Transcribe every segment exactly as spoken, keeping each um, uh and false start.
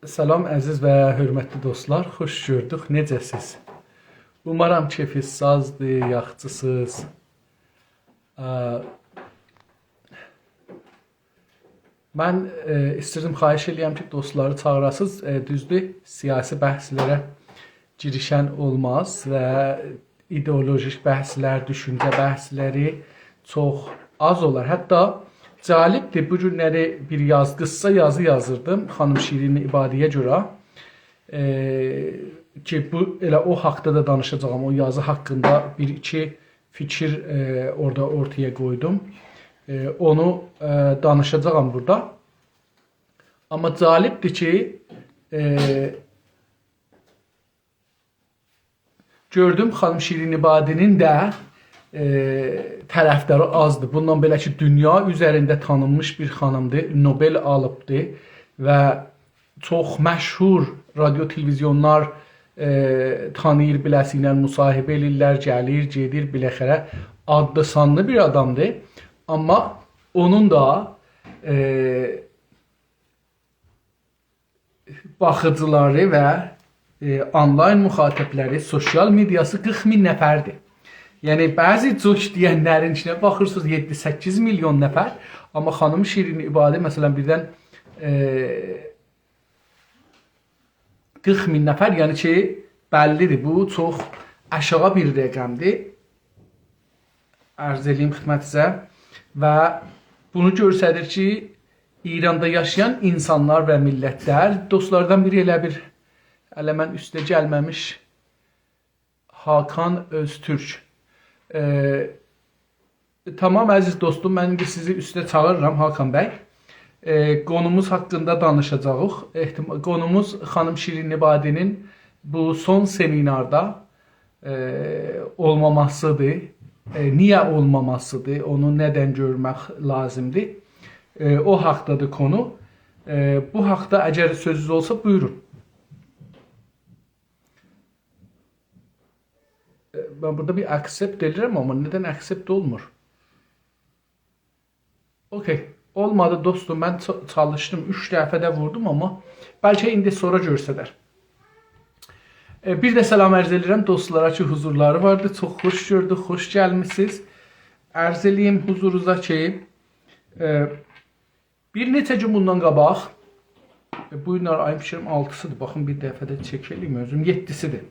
سلام، عزیز و حؤرمتلی دوستلار، خوش گؤردوک. نئجه‌سیز؟ اومارام کئفیز سازدیر، یاخشیسیز. ا، من، ائ، ایسته‌ییردیم، خواهش ائله‌یم کی، دوستلاری چاغیراسینیز. ائ، دوزدور، سیاسی بحثلره گیریشن اولماز و ایدئولوژیک بحثلر، دوشونجه بحثلری چوخ آز اولار. حتی جالبدیر، بو گونلری بیر یاز-، قیسا یازی یازیردیم خانیم شیرین عبادی‌یه گؤره. ائ، کی، بو، ائله او حاقدا دا دانیشاجاغام، او یازی حاقیندا بیر-ایکی فیکیر، ائ، اورادا اورتایا قویدوم. ائ، اونو، ائ، دانیشاجاغام بورادا. آمما جالبدیر کی، ائ، گؤردوم خانیم شیرین عبادی‌نین ده، ائ، طرفداری آزدیر. بوندان بئله کی، دونیا اوزرینده تانینمیش بیر خانیمدیر، نوبل آلیبدی و چوخ مشهور، رادیو، تلویزیونلار، ائ، تانیییر، بیله‌سینن مصاحبه ائله‌ییرلر، گلیر، گئدیر، بالاخره آدلی سانلی بیر آدامدیر. آمما اونون دا، ائ، باخیجیلاری و، ائ، آنلاین مخاطبلری، سوسیال مئدیاسی قیرخ مین نفردیر. یعنی، بعضی جوک دئینلرین ایچینه باخیرسینیز، یئددی سککیز میلیون نفر، آمما خانیم شیرین عبادی، مثلا، بیردن، ائ، قیرخ مین نفر، یعنی کی، بللی‌دیر، بو چوخ آشاغی بیر رقمدیر. عرض ائله‌ییم خدمتینیزه. و بونو گؤستریر کی، ایراندا یاشایان اینسانلار و میللتلر، دوستلاردان بیری ائله بیر، هله من اوسته گلمه‌میش، حاکان اؤزتورک. ائ، تامام، عزیز دوستوم، من ایندی سیزی اوسته چاغیریرام، حاکان بی. ائ، قونوموز حاقیندا دانیشاجاغیق. احتما-، قونوموز خانیم شیرین عبادی‌نین بو سون سمیناردا، ائ، اولماماسیدیر. ائ، نییه اولماماسیدیر؟ اونو ندن گؤرمک لازیمدیر؟ ائ، او حاقدادیر قونو. ائ، بو حاقدا اگر سؤزونوز اولسا، بویورون. ائ، من بورادا بیر accept ائدیرم، آمما ندن accept اولمور؟ اوکی، اولمادی دوستوم، من چا-، چالیشدیم، اوچ دفعه ده ووردوم، آمما بلکه ایندی سونرا گؤسترر. ائ، بیر ده سلام عرض ائدیرم دوستلارا کی، حضورلاری واردی. چوخ خوش گؤردوک، خوش گلمیسینیز. عرض ائله‌ییم حضوروزا کی، ائ، بیر نئچه گون بوندان قاباق، ائ، بو گونلری آیین فیکریم آلتیسیدیر. باخین، بیر دفعه ده چک ائله‌ییم اؤزوم، یئددیسیدیر.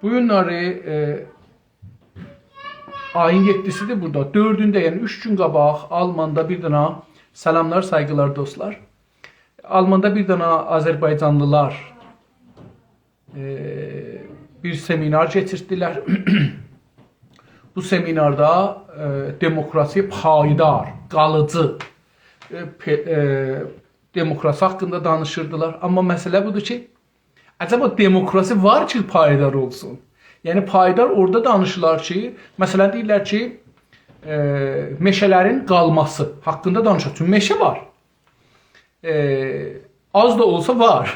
بو گونلری، ائ، آیین یئددیسیدیر بورادا. دؤردونده، یعنی اوچ گون قاباق آلماندا بیر دنه، سلاملار، سایغیلار دوستلار. آلماندا بیر دنه آذربایجانلیلار ائ، بیر سمینار کئچیرتدیلر. بو سمیناردا، ائ، دموکراسی پایدار، قالیجی، ائ، پئ-، ائ، دموکراسی حاقیندا دانیشیردیلار. آمما مسئله بودور کی، عجبا دموکراسی وار کی، پایدار اولسون؟ یعنی، پایدار اورادا دانیشیلار کی، مثلا، دئییرلر کی، ائ، مئشه‌لرین قالماسی حاقیندا دانیشیلار. چونکی مئشه وار. ائ، آز دا اولسا وار.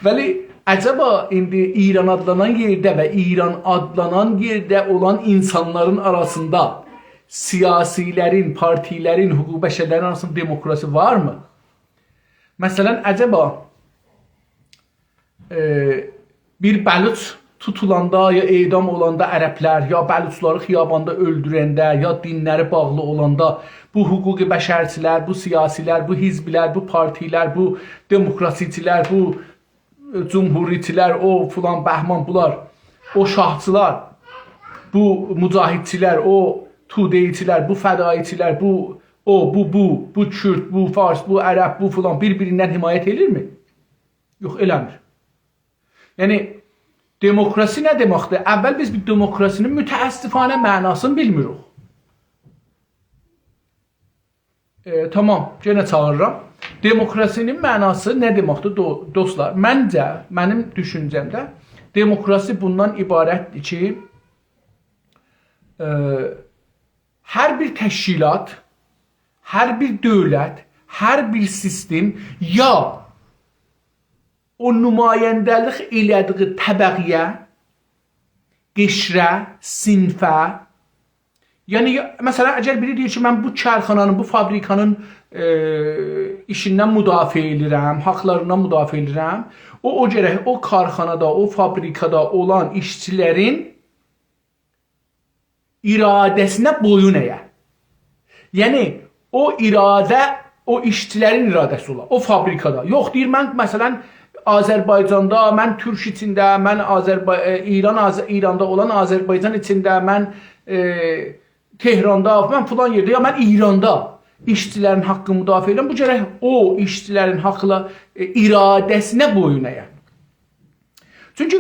ولی عجبا ایندی ایران آدلانان یئرده و ایران آدلانان یئرده اولان اینسانلارین آراسیندا سیاسیلرین، پارتیلرین، حقوق بشرلرین آراسیندا دموکراسی وارمی؟ مثلا، عجبا ائ، بیر بلوچ توتولاندا یا اعدام اولاندا عربلر، یا بلوچلاری خیاباندا اؤلدورنده، یا دینلری باغلی اولاندا بو حقوق بشرچیلر، بو سیاسیلر، بو حزبلر، بو پارتیلر، بو دموکراسیچیلر، بو، ائ، جمهوریچیلر، او فلان بهمان بونلار، او شاهچیلار، بو مجاهدچیلر، او توده‌ایچیلر، بو فداییچیلر، بو، او، بو، بو، بو کورد، بو فارس، بو عرب، بو فلان بیر-بیریندن حمایت ائدیرمی؟ یوخ، ائله‌میر. یعنی، دموکراسی نه دئمکدیر؟ اول بیز بیر دموکراسی‌نین متأسفانه معناسینی بیلمیریک. ائ، تامام، یئنه چاغیریرام. دموکراسی‌نین معناسی نه دئمکدیر، دو-، دوستلار؟ منجه، منیم دوشونجه‌مده دموکراسی بوندان عبارتدیر کی، ائ، هر بیر تشکیلات، هر بیر دؤولت، هر بیر سیستم یا او نماینده‌لیک ائله‌دیگی طبقه‌یه، قشره، صنفه، یعنی، یا-، مثلا، اگر بیری دئییر کی، من بو کارخانانین، بو فابریکانین، ائ، ایشیندن مدافعه ائدیرم، حاقلاریندان مدافعه ائدیرم، او، او گرک او کارخانادا، او فابریکادا اولان ایشچیلرین اراده‌سینه بویون اَیه. یعنی، او اراده، او ایشچیلرین اراده‌سی اولا، او فابریکادا. یوخ، دئییر، من، مثلا، آذربایجاندا، من تورک ایچینده، من آذربا-، ائ، ایران، آذ-، ایراندا اولان آذربایجان ایچینده، من، ائ، تهراندا، من فلان یئرده، یا من ایراندا ایشچیلرین حاققینی مدافعه ائدیرم. بو گرک او ایشچیلرین حاققینا، ائ، اراده‌سینه بویون اَیه. چونکی،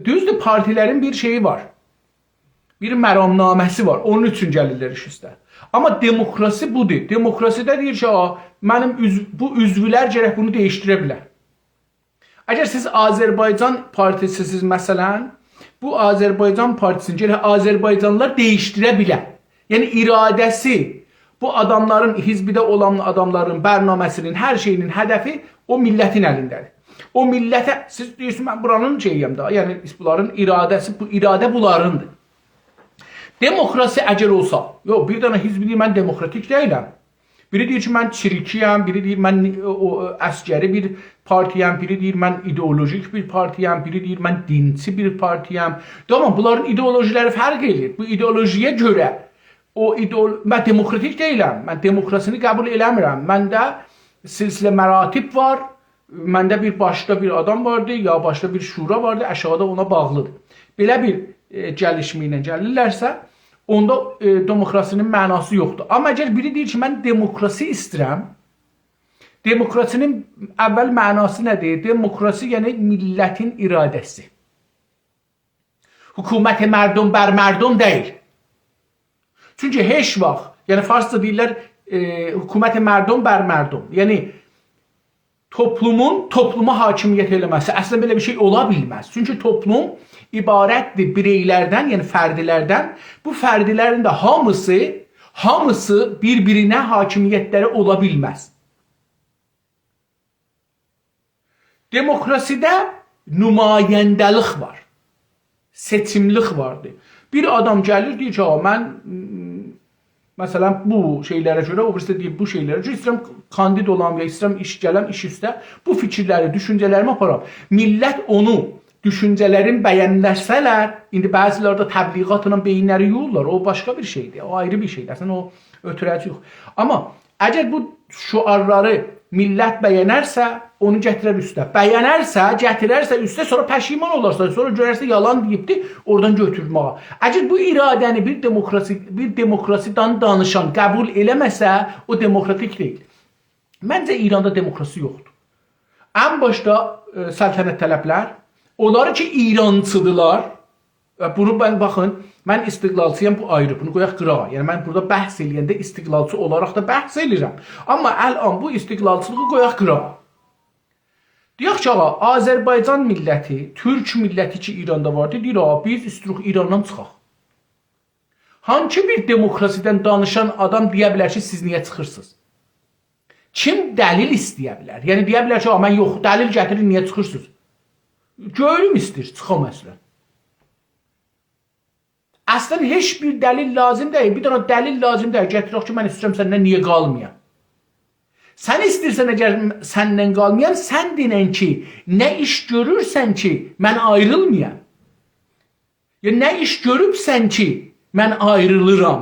دوزدور، پارتیلرین بیر شئیی وار. بیر مرامنامه‌سی وار. اونون اوچون گلیرلر ایش اوسته. آمما دموکراسی بودور. دموکراسی‌ده دئییر کی، «آ، منیم عضو-، بو عضولر گرک بونو دییشدیره بیلر.» اگر سیز آذربایجان پارتیسی‌سیز، مثلا، بو آذربایجان پارتیسینی گرک آذربایجانلیلار دییشدیره بیلر. یعنی، اراده‌سی، بو آداملارین، حزبده اولان آداملارین برنامه‌سینین، هر شئیینین هدفی او میللتین الینده‌دیر. او میللته، سیز دئییرسینیز، من بورانین شئیی‌یم ده، یعنی بونلارین اراده‌سی، بو اراده بونلاریندیر. دموکراسی اگر اولسا، یوخ، بیر دنه حزب دئییر، من دموکراتیک دئییلم. بیری دئییر کی، من چریکی‌یم، بیری دئییر، من او، او، عسکری بیر پارتی‌یم، بیری دئییر، من ایدئولوژیک بیر پارتی‌یم، بیری دئییر، من دینچی بیر پارتی‌یم. تامام، بونلارین ایدئولوژی‌لری فرق ائدیر. بو ایدئولوژی‌یه گؤره او ایدئول-، من دموکراتیک دئییلم. من دموکراسینی قبول ائله‌میرم. منده سلسله مراتب وار. منده بیر باشدا بیر آدام واردی، یا باشدا بیر شورا واردی، آشاغیدا اونا باغلیدیر. بئله بیر، ائ، گلیشمه ایله گلیرلرسه، اوندا، ائ، دموکراسینین معناسی یوخدور. آمما اگر بیری دئییر کی، من دموکراسی ایسته‌ییرم، دموکراسینین اول معناسی نه‌دیر؟ دموکراسی، یعنی میللتین اراده‌سی. حکومت مردم بر مردم دئییل. چونکی هئچ واخت، یعنی فارسجا دئییرلر، ائ، حکومت مردم بر مردم. یعنی توپلومون توپلوما حاکمیت ائله‌مه‌سی. اصلا بئله بیر شئی اولا بیلمز. چونکی توپلوم عبارتدیر بیرئیلردن، یعنی فردلردن. بو فردلرین ده هامیسی، هامیسی بیر-بیرینه حاکمیتلری اولا بیلمز. دموکراسی‌ده نماینده‌لیک وار. سئچیملیک واردیر. بیر آدام گلیر، دئییر کی، «آ، من، م، مثلا، بو شئیلره گؤره»، او بیریسی دئییر، «بو شئیلره گؤره ایسته‌ییرم کاندید اولام، یا ایسته‌ییرم ایش گلم، ایش اوسته، بو فیکیرلری، دوشونجه‌لریمی آپارام.» میللت اونو، دوشونجه‌لرین بیانله‌سه‌لر، ایندی بعضی‌لری ده تبلیغاتلا بئیینلری یویورلار، او باشقا بیر شئیدیر، او آیری بیر شئیدیر. اصلا او اؤتوره‌جی یوخ. آمما اگر بو شعارلاری میللت بیانرسه، اونو گتیرر اوسته. بیانرسه، گتیررسه اوسته، سونرا پشیمان اولارسان، سونرا گؤررسن یالان دئییبدی، اورادان گؤتورمه‌یه. اگر بو اراده‌نی بیر دموکراسی، بیر دموکراسی‌دن دانیشان قبول ائله‌مه‌سه، او دموکراتیک دئییل. منجه ایراندا دموکراسی یوخدور. ان باشدا، ائ، سلطنت‌طلبلر، اونلاری کی ایرانچی‌دیرلار، ائ، بونو من، باخین، من استقلالچی‌یام، بو آیری، بونو قویاق قیراغا. یعنی من بورادا بحث ائله‌ینده استقلالچی اولاراق دا بحث ائله‌ییرم. آمما الان بو استقلالچیلیغی قویاق قیراغا. دئیک کی، آغا، آذربایجان میللتی، تورک میللتی کی ایراندا واردی، دئییر، «آغا، بیز ایستیروخ ایراندان چیخاق.» هانسی بیر دموکراسی‌دن دانیشان آدام دئیه بیلر کی، سیز نییه چیخیرسینیز؟ کیم دلیل ایسته‌یه بیلر؟ یعنی دئیه بیلر کی، «آ، من یوخ، دلیل گتیرین، نییه چیخیرسینیز؟» گؤیلوم ایسته‌ییر، چیخام اصلا. اصلا هئچ بیر دلیل لازیم دئییل. بیر دنه دلیل لازیم دئییل. گتیرک کی، من ایسته‌ییرم سندن نییه قالمایام. سن ایسته‌ییرسن، اگر سندن قالمایام، سن دئنن کی، نه ایش گؤرورسن کی، من آیریلمایام؟ یا نه ایش گؤروبسن کی، من آیریلیرام؟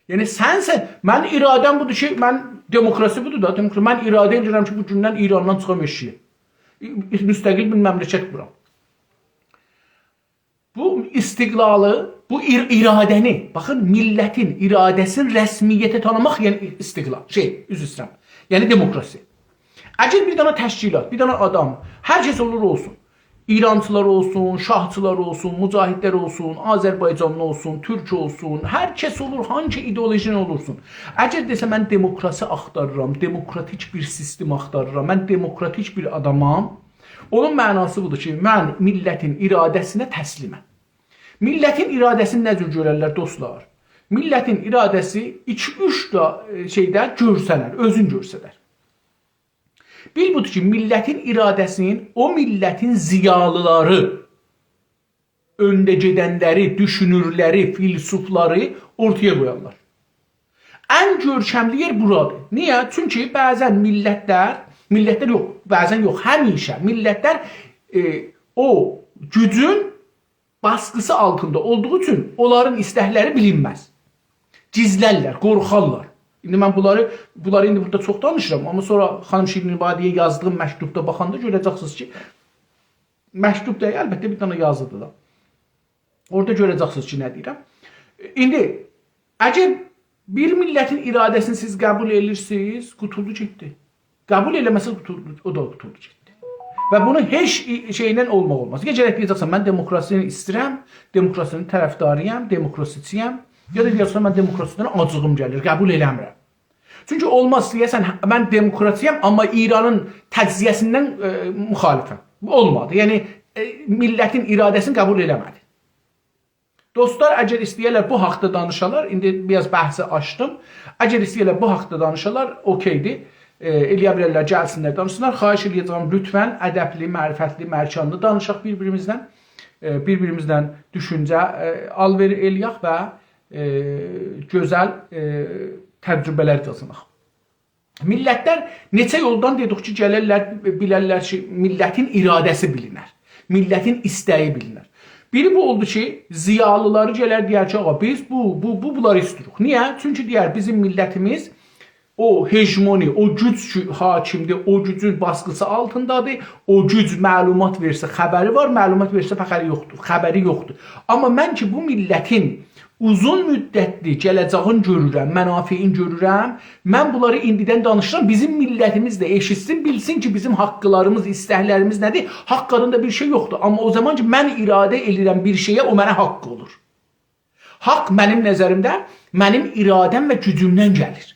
یعنی سنسن، من اراده‌م بودور کی، من دموکراسی بودور دا، دموکراسی، من اراده ائدیرم کی، بو گوندن ایراندان چیخام ائشییه. مستقل بیر مملکت قورام. بو استقلالی، بو ار-، اراده‌نی، باخین، میللتین اراده‌سینی رسمیته تانیماق، یعنی استقلال، شئی، عذر ایسته‌ییرم، یعنی دموکراسی. اگر بیر دنه تشکیلات، بیر دنه آدام، هر کس اولور اولسون، ایرانچیلار اولسون، شاهچیلار اولسون، مجاهدلر اولسون، آذربایجانلی اولسون، تورک اولسون، هر کس اولور، هانسی ایدئولوژی اولورسون. اگر دئسه، «من دموکراسی آختاریرام، دموکراتیک بیر سیستم آختاریرام، من دموکراتیک بیر آدامام»، اونون معناسی بودور کی، من میللتین اراده‌سینه تسلیمم. میللتین اراده‌سینی نه جور گؤررلر، دوستلار؟ میللتین اراده‌سی ایکی-اوچ دا، ائ، شئیده گؤرسنر، اؤزون گؤرسدر. بیل بودور کی، میللتین اراده‌سینی او میللتین ضیالیلاری اؤنده گئدنلری، دوشونورلری، فیلسوفلاری اورتایا قویارلار. ان گؤرکملی یئر بورادیر. نییه؟ چونکی بعضا میللتلر، میللتلر یوخ، بعضا یوخ، همیشه میللتلر، ائ، او گوجون باسقیسی آلتیندا اولدوغو اوچون اونلارین ایستکلری بیلینمز. گیزلرلر، قورخارلار. ایندی من بونلاری، بونلاری ایندی بورادا چوخ دانیشیرام، آمما سونرا خانیم شیرین عبادی‌یه یازدیغیم مکتوبدا باخاندا گؤره‌جکسینیز کی، مکتوب دئییل، البته بیر دنه یازیدیر دا. اورادا گؤره‌جکسینیز کی، نه دئییرم. ایندی، اگر بیر میللتین اراده‌سینی سیز قبول ائدیرسینیز، قوتولدو گئتدی. قبول ائله‌مه‌سه قوتولدو، او دا قوتولدو گئتدی. و بونو هئچ ای-، شئیله اولماق اولماز. یا گرک دئیه‌جکسن، «من دموکراسی‌نین ایسته‌ییرم، دموکراسی‌نین طرفداری‌یام، دموکراسی‌چی‌یم.» یا دا دئیه‌جکسن، «من دموکراسی‌دن آجیغیم گلیر، قبول ائله‌میرم.» چونکی اولماز دئیه‌سن، «من دموکراسی‌یام، آمما ایرانین تجزیه‌سیندن، ائ، مخالفم.» بو اولمادی. یعنی، ائ، میللتین اراده‌سینی قبول ائله‌مه‌دی. دوستلار، اگر ایسته‌یه‌لر بو حاقدا دانیشالار، ایندی بیر آز بحثی آچدیم. اگر ایسته‌یه‌لر بو حاقدا دانیشالار، اوکئیدیر. ائ، ائلیه بیلرلر، گلسینلر، دانیشسینلار. خواهش ائلیه‌جم، لطفا ادبلی، معرفتلی، مرکانلی دانیشاق بیر-بیریمیزله. ائ، بیر-بیریمیزله دوشونجه، ائ، آل‌وئر ائلیه‌ک و، ائ، گؤزل، ائ، تجربه‌لر قازاناق. میللتلر نئچه یولدان دئدیک کی، گلرلر، بیلرلر کی، میللتین اراده‌سی بیلینر، میللتین ایسته‌یی بیلینر. بیری بو اولدو کی، ضیالیلاری گلر دئیر کی، «آغا، بیز بو، بو، بو، بونلاری ایسته‌ییریک.» نییه؟ چونکی دئیر، بیزیم میللتیمیز او هژمونی، او گوج کی، حاکمدیر، او گوجون باسقیسی آلتیندادیر، او گوج معلومات وئرسه خبری وار، معلومات وئرسه فخری یوخدور، خبری یوخدور. آمما من کی، بو میللتین اوزون مدتلی گله‌جه‌یین گؤرورم، منافعین گؤرورم، من بونلاری ایندیدن دانیشیرام، بیزیم میللتیمیز ده ائشیتسین، بیلسین کی، بیزیم حاقلاریمیز، ایستکلریمیز نه‌دیر، حاقلاریندا بیر شئی یوخدور. آمما او زامان کی، من اراده ائدیرم بیر شئیه، او منه حاق اولور. حاق منیم نظریمده منیم اراده‌م و گوجومدن گلیر.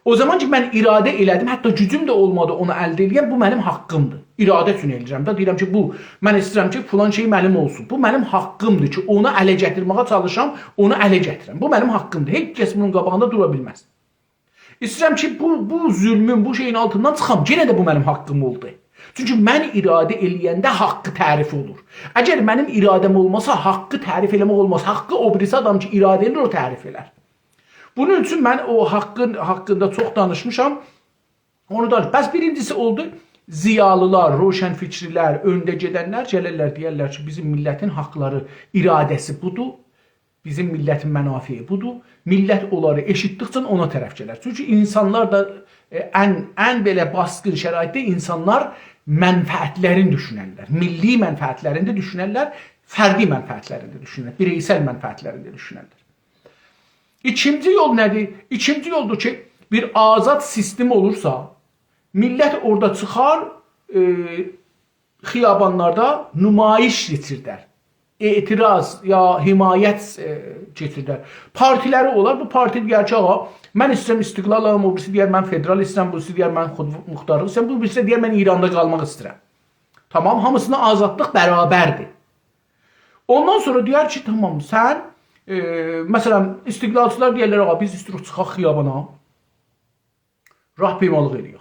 او زامان کی، من اراده ائله‌دیم، حتی گوجوم ده اولمادی اونو الده ائله‌یم، بو منیم حاققیمدیر. اراده اوچون ائله‌ییرم ده، دئییرم کی، بو، من ایسته‌ییرم کی، فلان شئی منیم اولسون. بو منیم حاققیمدیر کی، اونو اله گتیرمه‌یه چالیشام، اونو اله گتیرم. بو منیم حاققیمدیر. هئچ کس بونون قاباغیندا دورا بیلمز. ایسته‌ییرم کی، بو، بو ظلمون، بو شئیین آلتیندان چیخام. یئنه ده بو منیم حاققیم اولدو. چونکی من اراده ائله‌ینده حاققی تعریف اولور. اگر منیم اراده‌م اولماسا، حاققی تعریف ائله‌مک اولماز. حاققی او بیریسی آدام کی، اراده ائدیر، او تعریف ائلر. بونون اوچون من او حاققین حاقیندا چوخ دانیشمیشام. اونو دا، بس بیرینجیسی اولدو، ضیالیلار، روشنفکرلر، اؤنده گئدنلر گلرلر، دئیرلر کی، بیزیم میللتین حاقلاری، اراده‌سی بودور. بیزیم میللتین منافعی بودور. میللت اونلاری ائشیتدیکجه اونا طرف گلر. چونکی اینسانلار دا، ائ، ان، ان بئله باسقین شرایطده اینسانلار منفعتلرینی دوشونرلر. میللی منفعتلرینی ده دوشونرلر، فردی منفعتلرینی ده دوشونرلر، بیرئیسل منفعتلرینی ده دوشونرلر. ایکینجی یول نه‌دیر؟ ایکینجی یولدور کی، بیر آزاد سیستم اولورسا، میللت اورادا چیخار، ائ، خیابانلاردا نمایش کئچیردر. اعتراض یا حمایت، ائ، کئچیردر. پارتیلری اولار، بو پارتی دئیر کی، «آغا، من ایسته‌ییرم استقلال آلام»، او بیریسی دئیر، «من فدرال ایسته‌ییرم»، بو بیریسی دئیر، «من خودمختارلیق ایسته‌ییرم»، بو بیریسی دئیر، «من ایراندا قالماق ایسته‌ییرم.» تمام، هامیسینا آزادلیق برابردیر. اوندان سونرا دئیر کی، تمام، سن، ائ، مثلا، استقلالچیلار دئیرلر، «آغا، بیز ایسته‌ییریک چیخاق خیابانا، راهپیمالیق ائله‌یک.»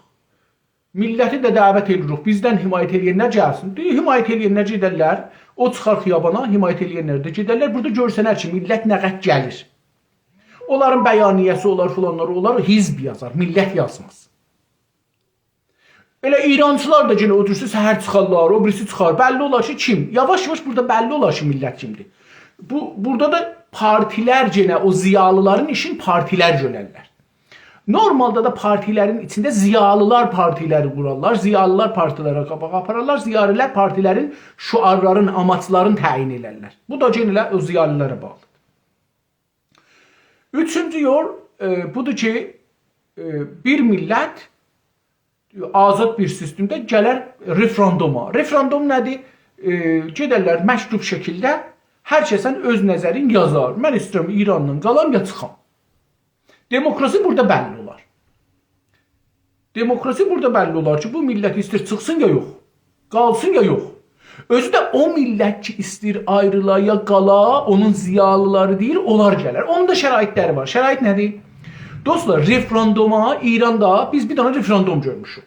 میللتی ده دعوت ائدیریک، بیزدن حمایت ائله‌ینلر گلسین. دئییر، حمایت ائله‌ینلر گئدرلر، او چیخار خیابانا، حمایت ائله‌ینلر ده گئدرلر. بورادا گؤرسنر کی، میللت نه قدر گلیر. اونلارین بیانیه‌سی اولار، فلانلاری اولار، حزب یازار، میللت یازماز. ائله ایرانچیلار دا یئنه او جور سهر چیخارلار، او بیریسی چیخار. بللی اولار کی، کیم؟ یاواش-یاواش بورادا بللی اولار کی، میللت کیمدیر. بو، بورادا دا پارتیلر یئنه او ضیالیلارین ایشین پارتیلر گؤررلر. نورمالدا دا پارتیلرین ایچینده ضیالیلار پارتیلری قورارلار، ضیالیلار پارتیلری قاباغا آپارارلار، ضیالیلار پارتیلرین شعارلارین، آماجلارین تعیین ائلرلر. بو دا یئنه ائله او ضیالیلارا باغلیدیر. اوچونجو یول، ائ، بودور کی، ائ، بیر میللت آزاد بیر سیستمده گلر رفراندوما. رفراندوم نه‌دیر؟ ائ، گئدرلر مکتوب شکیلده، هر کسن اؤز نظرین یازار. من ایسته‌ییرم ایرانلا قالام یا چیخام. دموکراسی بورادا بللی اولار. دموکراسی بورادا بللی اولار کی، بو میللت ایسته‌ییر چیخسین یا یوخ، قالسین یا یوخ. اؤزو ده او میللت کی، ایسته‌ییر آیریلا یا قالا، اونون ضیالیلاری دئییر، اونلار گلر. اونون دا شرایطلری وار. شرایط نه‌دیر؟ دوستلار، رفراندوما ایراندا بیز بیر دنه رفراندوم گؤرموشوک.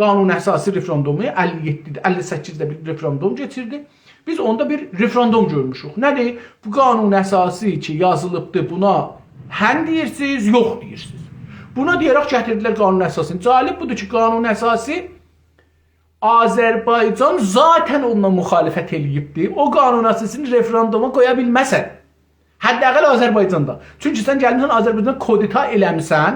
قانون اساسی رفراندومو، اللی یئددی‌ده، اللی سککیزده بیر رفراندوم کئچیردی. بیز اوندا بیر رفراندوم گؤرموشوک. نه‌دیر؟ بو قانون اساسی کی یازیلیبدی، بونا هن دئییرسیز، یوخ دئییرسیز. بونا دئیه‌رک گتیردیلر قانون اساسینی. جالب بودور کی، قانون اساسی آذربایجان ذاتاً اوننان مخالفت ائله‌ییبدی. او قانون اساسینی رفراندوما قویا بیلمزسن. حداقل آذربایجاندا. چونکی سن گلمیسن آذربایجاندا کودتا ائله‌میسن،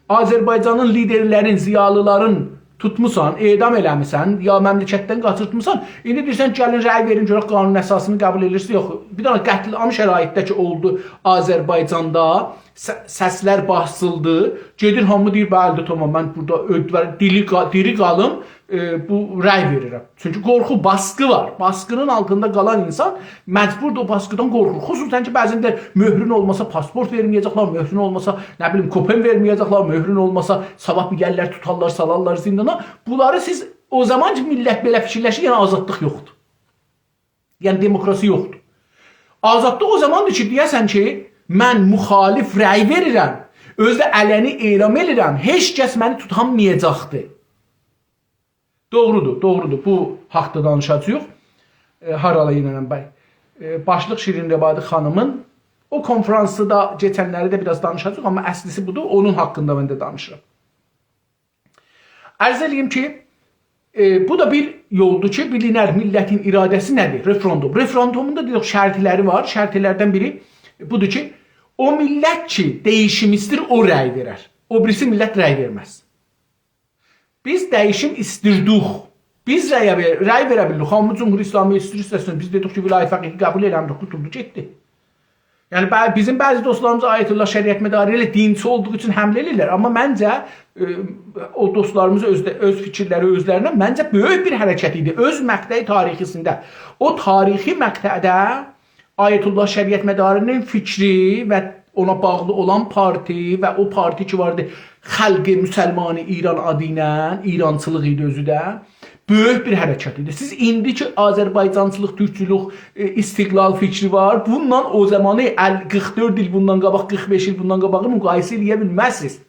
آذربایجانین لیدرلرین، ضیالیلارین توتموسان، اعدام ائله‌میسن، یا مملکتدن قاچیرتمیسان. ایندی دئییرسن، گلین رأی وئرین، گؤرک قانون اساسینی قبول ائدیرسینیز، یوخ. بیر دنه قتل‌عام شرایطده کی اولدو آذربایجاندا، س-، سسلر باسیلدی. گئدیر، هامی دئییر، «بلی ده، تامام، من بورادا اؤلدورم، دیری قا-، دیری قالیم، ائ، بو رأی وئریرم.» چونکی قورخو، باسقی وار. باسقی‌نین آلتیندا قالان اینسان مجبوردور او باسقیدان قورخور. خصوصاً کی، بعضاً ده مؤهرون اولماسا پاسپورت وئرمه‌یه‌جکلر، مؤهرون اولماسا، نه بیلیم، کوپن وئرمه‌یه‌جکلر، مؤهرون اولماسا صاباح بیلرلر، توتارلار، سالارلار زیندانا. بونلاری سیز او زامان کی، میللت بئله فیکیرلشیر، یعنی آزادلیق یوخدور. یعنی دموکراسی یوخدور. آزادلیق او زاماندیر کی، دئیه‌سن کی، من مخالف رأی وئریرم، اؤزو ده علنی اعلام ائدیرم، هئچ کس منی توتانمایاجاقدیر. دوغرودور، دوغرودور. بو حاقدا دانیشاجاغیق. ائ، هارالایینان بی. ائ، باشلیق شیرین رباعی خانیمین. او کنفرانسی دا کئچنلری ده بیر آز دانیشاجاغیق، آمما اصلیسی بودور، اونون حاقیندا من ده دانیشیرام. عرض ائله‌ییم کی، ائ، بو دا بیر یولدور کی، بیلینر میللتین اراده‌سی نه‌دیر؟ رفراندوم. رفراندومون دا، دئیک، شرطلری وار. شرطلردن بیری بودور کی، او میللت کی، دییشیم ایستیر، او رأی وئرر. او بیریسی میللت رأی وئرمز. بیز دییشیم ایستیردیک. بیز رأی وئر-، رأی وئره بیلریک. هامی جمهوری اسلامی ایستیر، ایسته‌سین. بیز دئدیک کی، ولایت فقیهی قبول ائله‌میریک، قوتولدو، گئتدی. یعنی، بع-، بیزیم بعضی دوستلاریمیز آیت‌الله شریعتمداری ائله دینچی اولدوغو اوچون حمله ائله‌ییرلر. آمما منجه، ائ، او دوستلاریمیز اؤز ده، اؤز فیکیرلری اؤزلرینه، منجه، بؤیوک بیر حرکت ایدی. اؤز مقطع تاریخی‌سینده. او تاریخی مقطعده آیت‌الله شریعتمداری‌نین فیکری و اونا باغلی اولان پارتی و او پارتی کی واردی، خلق مسلمان ایران آدی ایله، ایرانچیلیق ایدی اؤزو ده. بؤیوک بیر حرکت ایدی. سیز ایندی کی آذربایجانچیلیق، تورکچولوک، ائ، استقلال فیکری وار، بونونلا او زامانی ال-، قیرخ دؤرد ایل بوندان قاباق، قیرخ بئش ایل بوندان قاباغی مقایسه ائله‌یه بیلمزسینیز.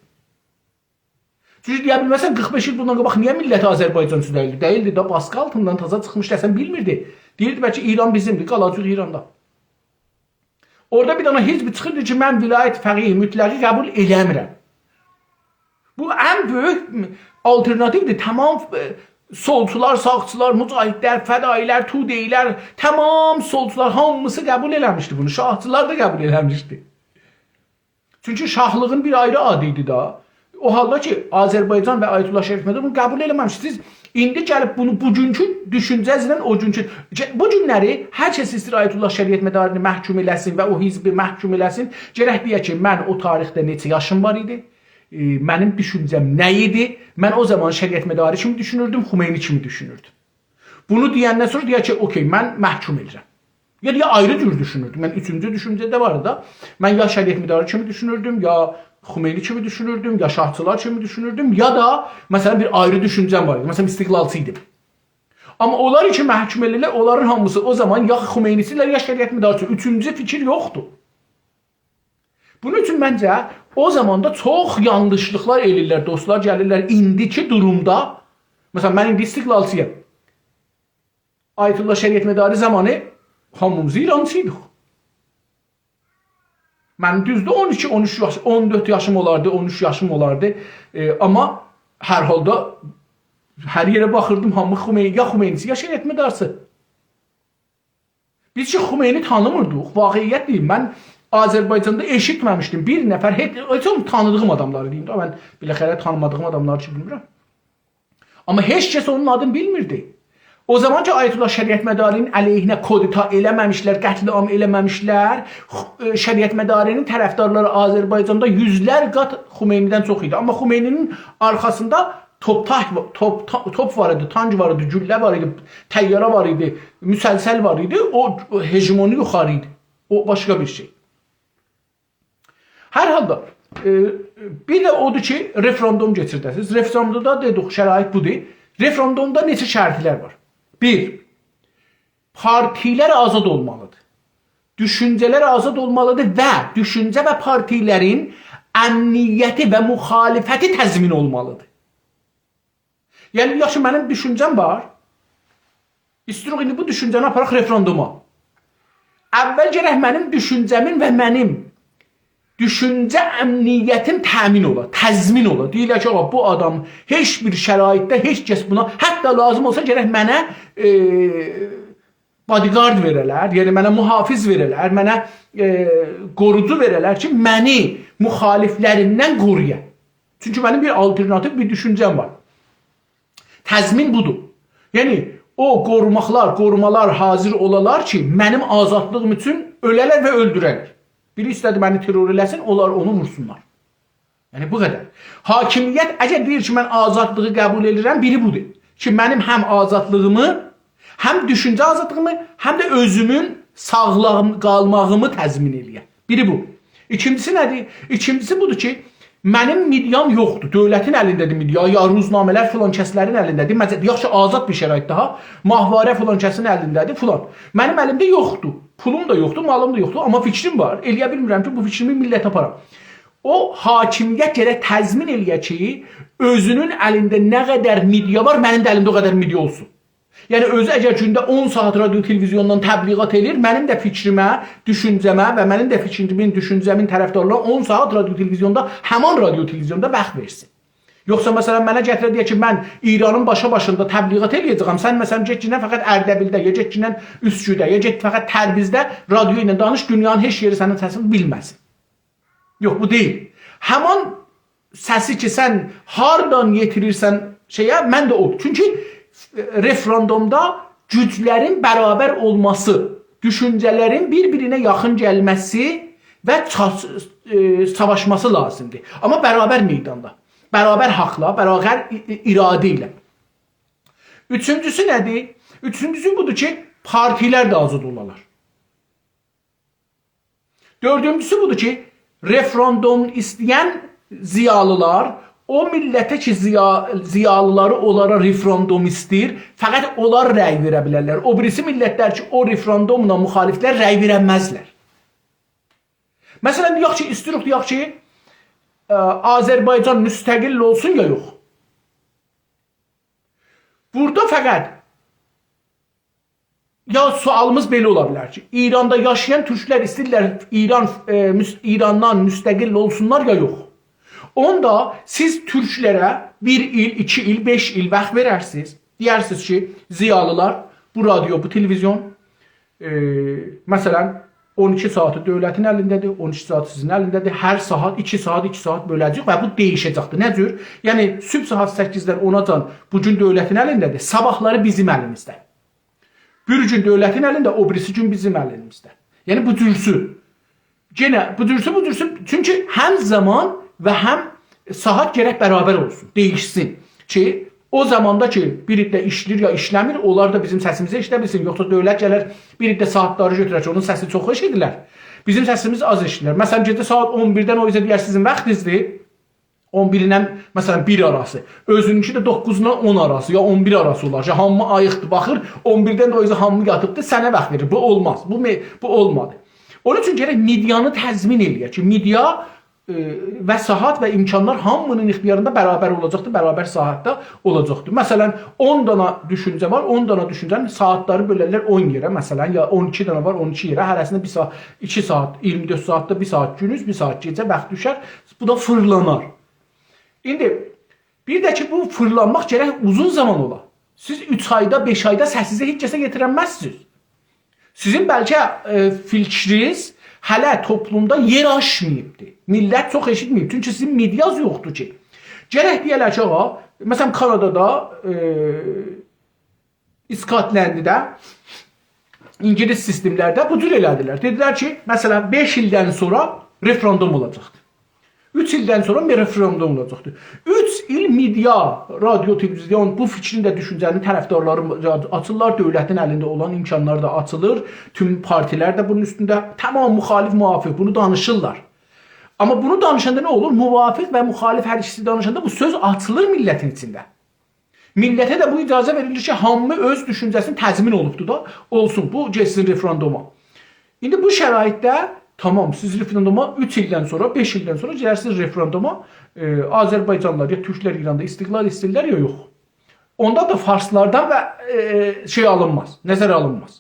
چونکی دئیه بیلمزسن، قیرخ بئش ایل بوندان قاباق نییه میللت آذربایجانچی دئییلدی؟ دئییلدی دا، باسقی آلتیندان تازا چیخمیشدی، اصلاً بیلمیردی. دئییردی، بلکه ایران بیزیمدیر، قالاجاغیق ایراندا. اورادا بیر دنه حزب چیخیردی کی، من ولایت فقیه مطلقی قبول ائله‌میرم. بو ان بؤیوک آلترناتیودیر. تمام، ائ، سولچولار، ساغچیلار، مجاهدلر، فدایی‌لر، توده‌ای‌لر، تمام سولچولار هامیسی قبول ائله‌میشدی بونو. شاهچیلار دا قبول ائله‌میشدی. چونکی شاهلیغین بیر آیری آدی ایدی دا. او حالدا کی، آذربایجان و آیت‌الله شریعتمداری بونو قبول ائله‌مه‌میش. سیز ایندی گلیب بونو بوگونکو دوشونجه‌نیزله او گونکو، گه-، بو گونلری هر کس ایسته‌ییر آیت‌الله شریعتمداری‌نی محکوم ائله‌سین و او حزبی محکوم ائله‌سین، گرک دئیه کی، من او تاریخده نئچه یاشیم وار ایدی، ائ، منیم دوشونجه‌م نه ایدی، من او زامان شریعتمداری کیمی دوشونوردوم، خمینی کیمی دوشونوردوم. بونو دئیندن سونرا دئیر کی، اوکئی، من محکوم ائدیرم. یا دئیر، آیری جور دوشونوردوم. من اوچونجو دوشونجه ده وار دا. من یا شریعتمداری کیمی دوشونوردوم، یا خمینی کیمی دوشونوردوم، یا شاهچیلار کیمی دوشونوردوم، یا دا، مثلاً، بیر آیری دوشونجه‌م وار ایدی. مثلاً، استقلالچی ایدیم. آمما اونلار کی محکوم ائدیللر، اونلارین هامیسی او زامان یا خمینی‌چی‌دیرلر، یا شریعتمدارچی. اوچونجو فیکیر یوخدور. بونون اوچون منجه او زاماندا چوخ یانلیشلیقلار ائله‌ییرلر، دوستلار گلیرلر ایندیکی دورومدا. مثلاً، من ایندی استقلالچی‌یام. آیت‌الله شریعتمداری زامانی هامیمیز ایرانچی ایدیک. من، دوزدور، اون ایکی، اون اوچ یاش، اون دؤرد یاشیم اولاردی، اون اوچ یاشیم اولاردی. ائ، آمما هر حالدا هر یئره باخیردیم، هامی خمینی، یا خمینی‌چی، یا شریعتمدارچی. بیز کی خمینی تانیمیردیق، واقعیت دئییم، من آذربایجاندا ائشیتمه‌میشدیم بیر نفر، هئچ، هئچ اونو تانیدیغیم آداملاری دئییم ده، من بالاخره تانیمادیغیم آداملاری کی بیلمیرم. آمما هئچ کس اونون آدینی بیلمیردی. او زامان کی آیت‌الله شریعتمداری‌نین علیهینه کودتا ائله‌مه‌میشلر، قتل‌عام ائله‌مه‌میشلر، خ-، ائ، شریعتمداری‌نین طرفدارلاری آذربایجاندا یوزلر قات خمینی‌دن چوخ ایدی. آمما خمینی‌نین آرخاسیندا توپ تانک، توپ، تا-، توپ وار ایدی، تانک وار ایدی، گولله وار ایدی، طیاره وار ایدی، مسلسل وار ایدی. او، او هژمونی یوخاری ایدی. او باشقا بیر شئی. هر حالدا، ائ، بیر ده اودور کی، رفراندوم کئچیرده‌سینیز. رفراندومدا دئدیک، شرایط بودور. رفراندومدا نئچه شرطلر وار؟ بیر، پارتی‌لر آزاد اولمالیدیر. دوشونجه‌لر آزاد اولمالیدیر و دوشونجه و پارتی‌لرین امنیتی و مخالفتی تضمین اولمالیدیر. یعنی، یاخشی، منیم دوشونجه‌م وار. ایستیروق ایندی بو دوشونجه‌نی آپاراق رفراندوما. اول گرک منیم دوشونجه‌مین و منیم دوشونجه امنیتیم تأمین اولا، تضمین اولا. دئییرلر کی، آغا، بو آدام هئچ بیر شرایطده هئچ کس بونا، حتی لازیم اولسا گرک منه، ائ، بادیگارد وئره‌لر، یعنی منه محافظ وئره‌لر، منه، ائ، قوروجو وئره‌لر کی، منی مخالفلریمدن قورویا. چونکی منیم بیر آلترناتیو بیر دوشونجه‌م وار. تضمین بودور. یعنی، او قوروماقلار، قورومالار حاضر اولالار کی، منیم آزادلیغیم اوچون اؤله‌لر و اؤلدوره‌لر. بیری ایسته‌دی منی ترور ائله‌سین، اونلار اونو وورسونلار. یعنی، بو قدر. حاکمیت اگر دئییر کی، من آزادلیغی قبول ائدیرم، بیری بودور. کی، منیم هم آزادلیغیمی، هم دوشونجه آزادلیغیمی، هم ده اؤزومون ساغلام قالماغیمی تضمین ائله‌یه. بیری بو. ایکینجیسی نه‌دیر؟ ایکینجیسی بودور کی، منیم مئدیام یوخدور. دؤولتین الینده‌دیر مئدیا، یا روزنامه‌لر فلان کسلرین الینده‌دیر. مجله، یاخشی، آزاد بیر شرایطده ها. ماهواره فلان کسین الینده‌دیر، فلان. منیم الیمده یوخدور. پولوم دا یوخدور، مالیم دا یوخدور، آمما فیکریم وار. ائله‌یه بیلمیرم کی، بو فیکریمی میللته آپارام. او حاکمیت گرک تضمین ائله‌یه کی، اؤزونون الینده نه قدر مئدیا وار، منیم ده الیمده او قدر مئدیا اولسون. یعنی، اؤزو اگر گونده اون ساعات رادیو تلویزیوندان تبلیغات ائله‌ییر، منیم ده فیکریمه، دوشونجه‌مه و منیم ده فیکریمین، دوشونجه‌مین طرفدارلارینا اون ساعات رادیو تلویزیوندا، همان رادیو تلویزیوندا واخت وئرسین. یوخسا، مثلا، منه گتیره دئیه کی، من ایرانین باشا باشیندا تبلیغات ائله‌یه‌جه‌یم، سن، مثلا، گئتگینن فقط اردبیلده، یا گئتگینن اوسکوده، یا گئت فقط تربیزده رادیو ایله دانیش، دونیانین هئچ یئری سنین سسینی بیلمه‌سین. یوخ، بو دئییل. همان سسی کی، سن هاردان یئتیریرسن شئیه، من ده او. چونکی رفراندومدا گوجلرین برابر اولماسی، دوشونجه‌لرین بیر-بیرینه یاخین گلمه‌سی و چا-، ائ، ساواشماسی لازیمدیر. آمما برابر میداندا، برابر حاقلا، برابر ای-، ای-، اراده ایله. اوچونجوسو نه‌دیر؟ اوچونجوسو بودور کی، پارتیلر ده آزاد اولالار. دؤردونجوسو بودور کی، رفراندوم ایسته‌ین ضیالیلار، او میللته کی، ضیا-، ضیالیلاری اونلارا رفراندوم ایسته‌ییر، فقط اونلار رأی وئره بیلرلر. او بیریسی میللتلر کی، او رفراندوملا مخالفلر رأی وئرنمزلر. مثلا، دئیک کی، ایستیروق، دئیک کی، ائ، آذربایجان مستقل اولسون یا یوخ. بورادا فقط یا سؤالیمیز بئله اولا بیلر کی، ایراندا یاشایان تورکلر ایسته‌ییرلر ایران، ائ، مس-، ایراندان مستقل اولسونلار یا یوخ؟ اوندا سیز تورکلره بیر ایل، ایکی ایل، بئش ایل واخت وئررسینیز. دئیرسینیز کی، ضیالیلار، بو رادیو، بو تلویزیون، ائ، مثلا، اون ایکی ساعاتی دؤولتین الینده‌دیر، اون ایکی ساعاتی سیزین الینده‌دیر. هر ساعات ایکی ساعات، ایکی ساعات بؤله‌جه‌ییک و بو دییشه‌جکدیر. نه جور؟ یعنی، صبح ساعات سککیزدن اوناجان بو گون دؤولتین الینده‌دیر، صاباحلاری بیزیم الیمیزده. بیر گون دؤولتین الینده، او بیریسی گون بیزیم الیمیزده. یعنی، بو جورسو. یئنه بو جورسو، بو جورسو. چونکی هم زامان و هم ساعات گرک برابر اولسون، دییشسین کی، او زاماندا کی، بیر عده ایشله‌ییر یا ایشله‌میر، اونلار دا بیزیم سسیمیزی ائشیده بیلسین. یوخسا دؤولت گلر، بیر عده ساعاتلاری گؤتورر کی، اونون سسی چوخ ائشیدیلر. بیزیم سسیمیز آز ائشیدیلر. مثلا، گئجه ساعات اون بیردن او گئجه دئیر سیزین واختینیزدیر. اون بیرینن، مثلا، بیر آراسی. اؤزونونکی ده دوققوزدان اون آراسی، یا اون بیر آراسی اولار کی، هامی آییقدیر، باخیر، اون بیردن ده او گئجه هامی یاتیبدیر، سنه واخت وئریر. بو اولماز، بو مئ-، بو اولمادی. اونون اوچون گرک مئدیانی تضمین ائله‌یک کی، مئدیا، ائ، و ساعات و امکانلار هامی‌نین اختیاریندا برابر اولاجاقدیر، برابر ساعاتدا اولاجاقدیر. مثلا، اون دانا دوشونجه وار، اون دانا دوشونجه‌نین ساعاتلاری بؤلرلر اون یئره، مثلا، یا اون ایکی دانا وار، اون ایکی یئره، هره‌سینده بیر ساعات، ایکی ساعات، اییرمی دؤرد ساعاتدا بیر ساعات گونوز، بیر ساعات گئجه، واخت دوشر، بو دا فیرلانار. ایندی بیر ده کی، بو فیرلانماق گرک اوزون زامان اولا. سیز اوچ آیدا، بئش آیدا سسینیزی هئچ کسه یئتیرنمزسینیز. سیزین بلکه، ائ، فیکرینیز هله توپلومدا یئر آچماییبدی. میللت چوخ ائشیتمه‌ییب. چونکی سیزین مئدیاز یوخدور کی. گرک دئیه‌لر کی، آغا، مثلا، کانادادا، ائ، اسکاتلندده، اینگیلیس سیستملرده بو جور ائله‌دیلر. دئدیلر کی، مثلا، بئش ایلدن سونرا رفراندوم اولاجاقدیر. اوچ ایلدن سونرا بیر رفراندوم اولاجاقدیر. اوچ ایل مئدیا، رادیو، تلویزیون، بو فیکرین ده، دوشونجه‌نین طرفدارلاری آچیللار، دؤولتین الینده اولان امکانلار دا آچیلیر. توم پارتیلر ده بونون اوستونده، تمام مخالف، موافق، بونو دانیشیرلار. آمما بونو دانیشاندا نه اولور؟ موافق و مخالف هر ایکیسی دانیشاندا بو سؤز آچیلیر میللتین ایچینده. میللته ده بو اجازه وئریلیر کی، هامی اؤز دوشونجه‌سینی تضمین اولوبدور دا، اولسون، بو گئتسین رفراندوما. ایندی بو شرایطده، تامام، سیز رفراندوما اوچ ایلدن سونرا، بئش ایلدن سونرا گئدرسینیز رفراندوما، ائ، آذربایجانلیلار یا تورکلر ایراندا استقلال ایسته‌ییرلر یا یوخ. اوندا دا فارسلاردان و، ائ، شئی آلینماز، نظره آلینماز.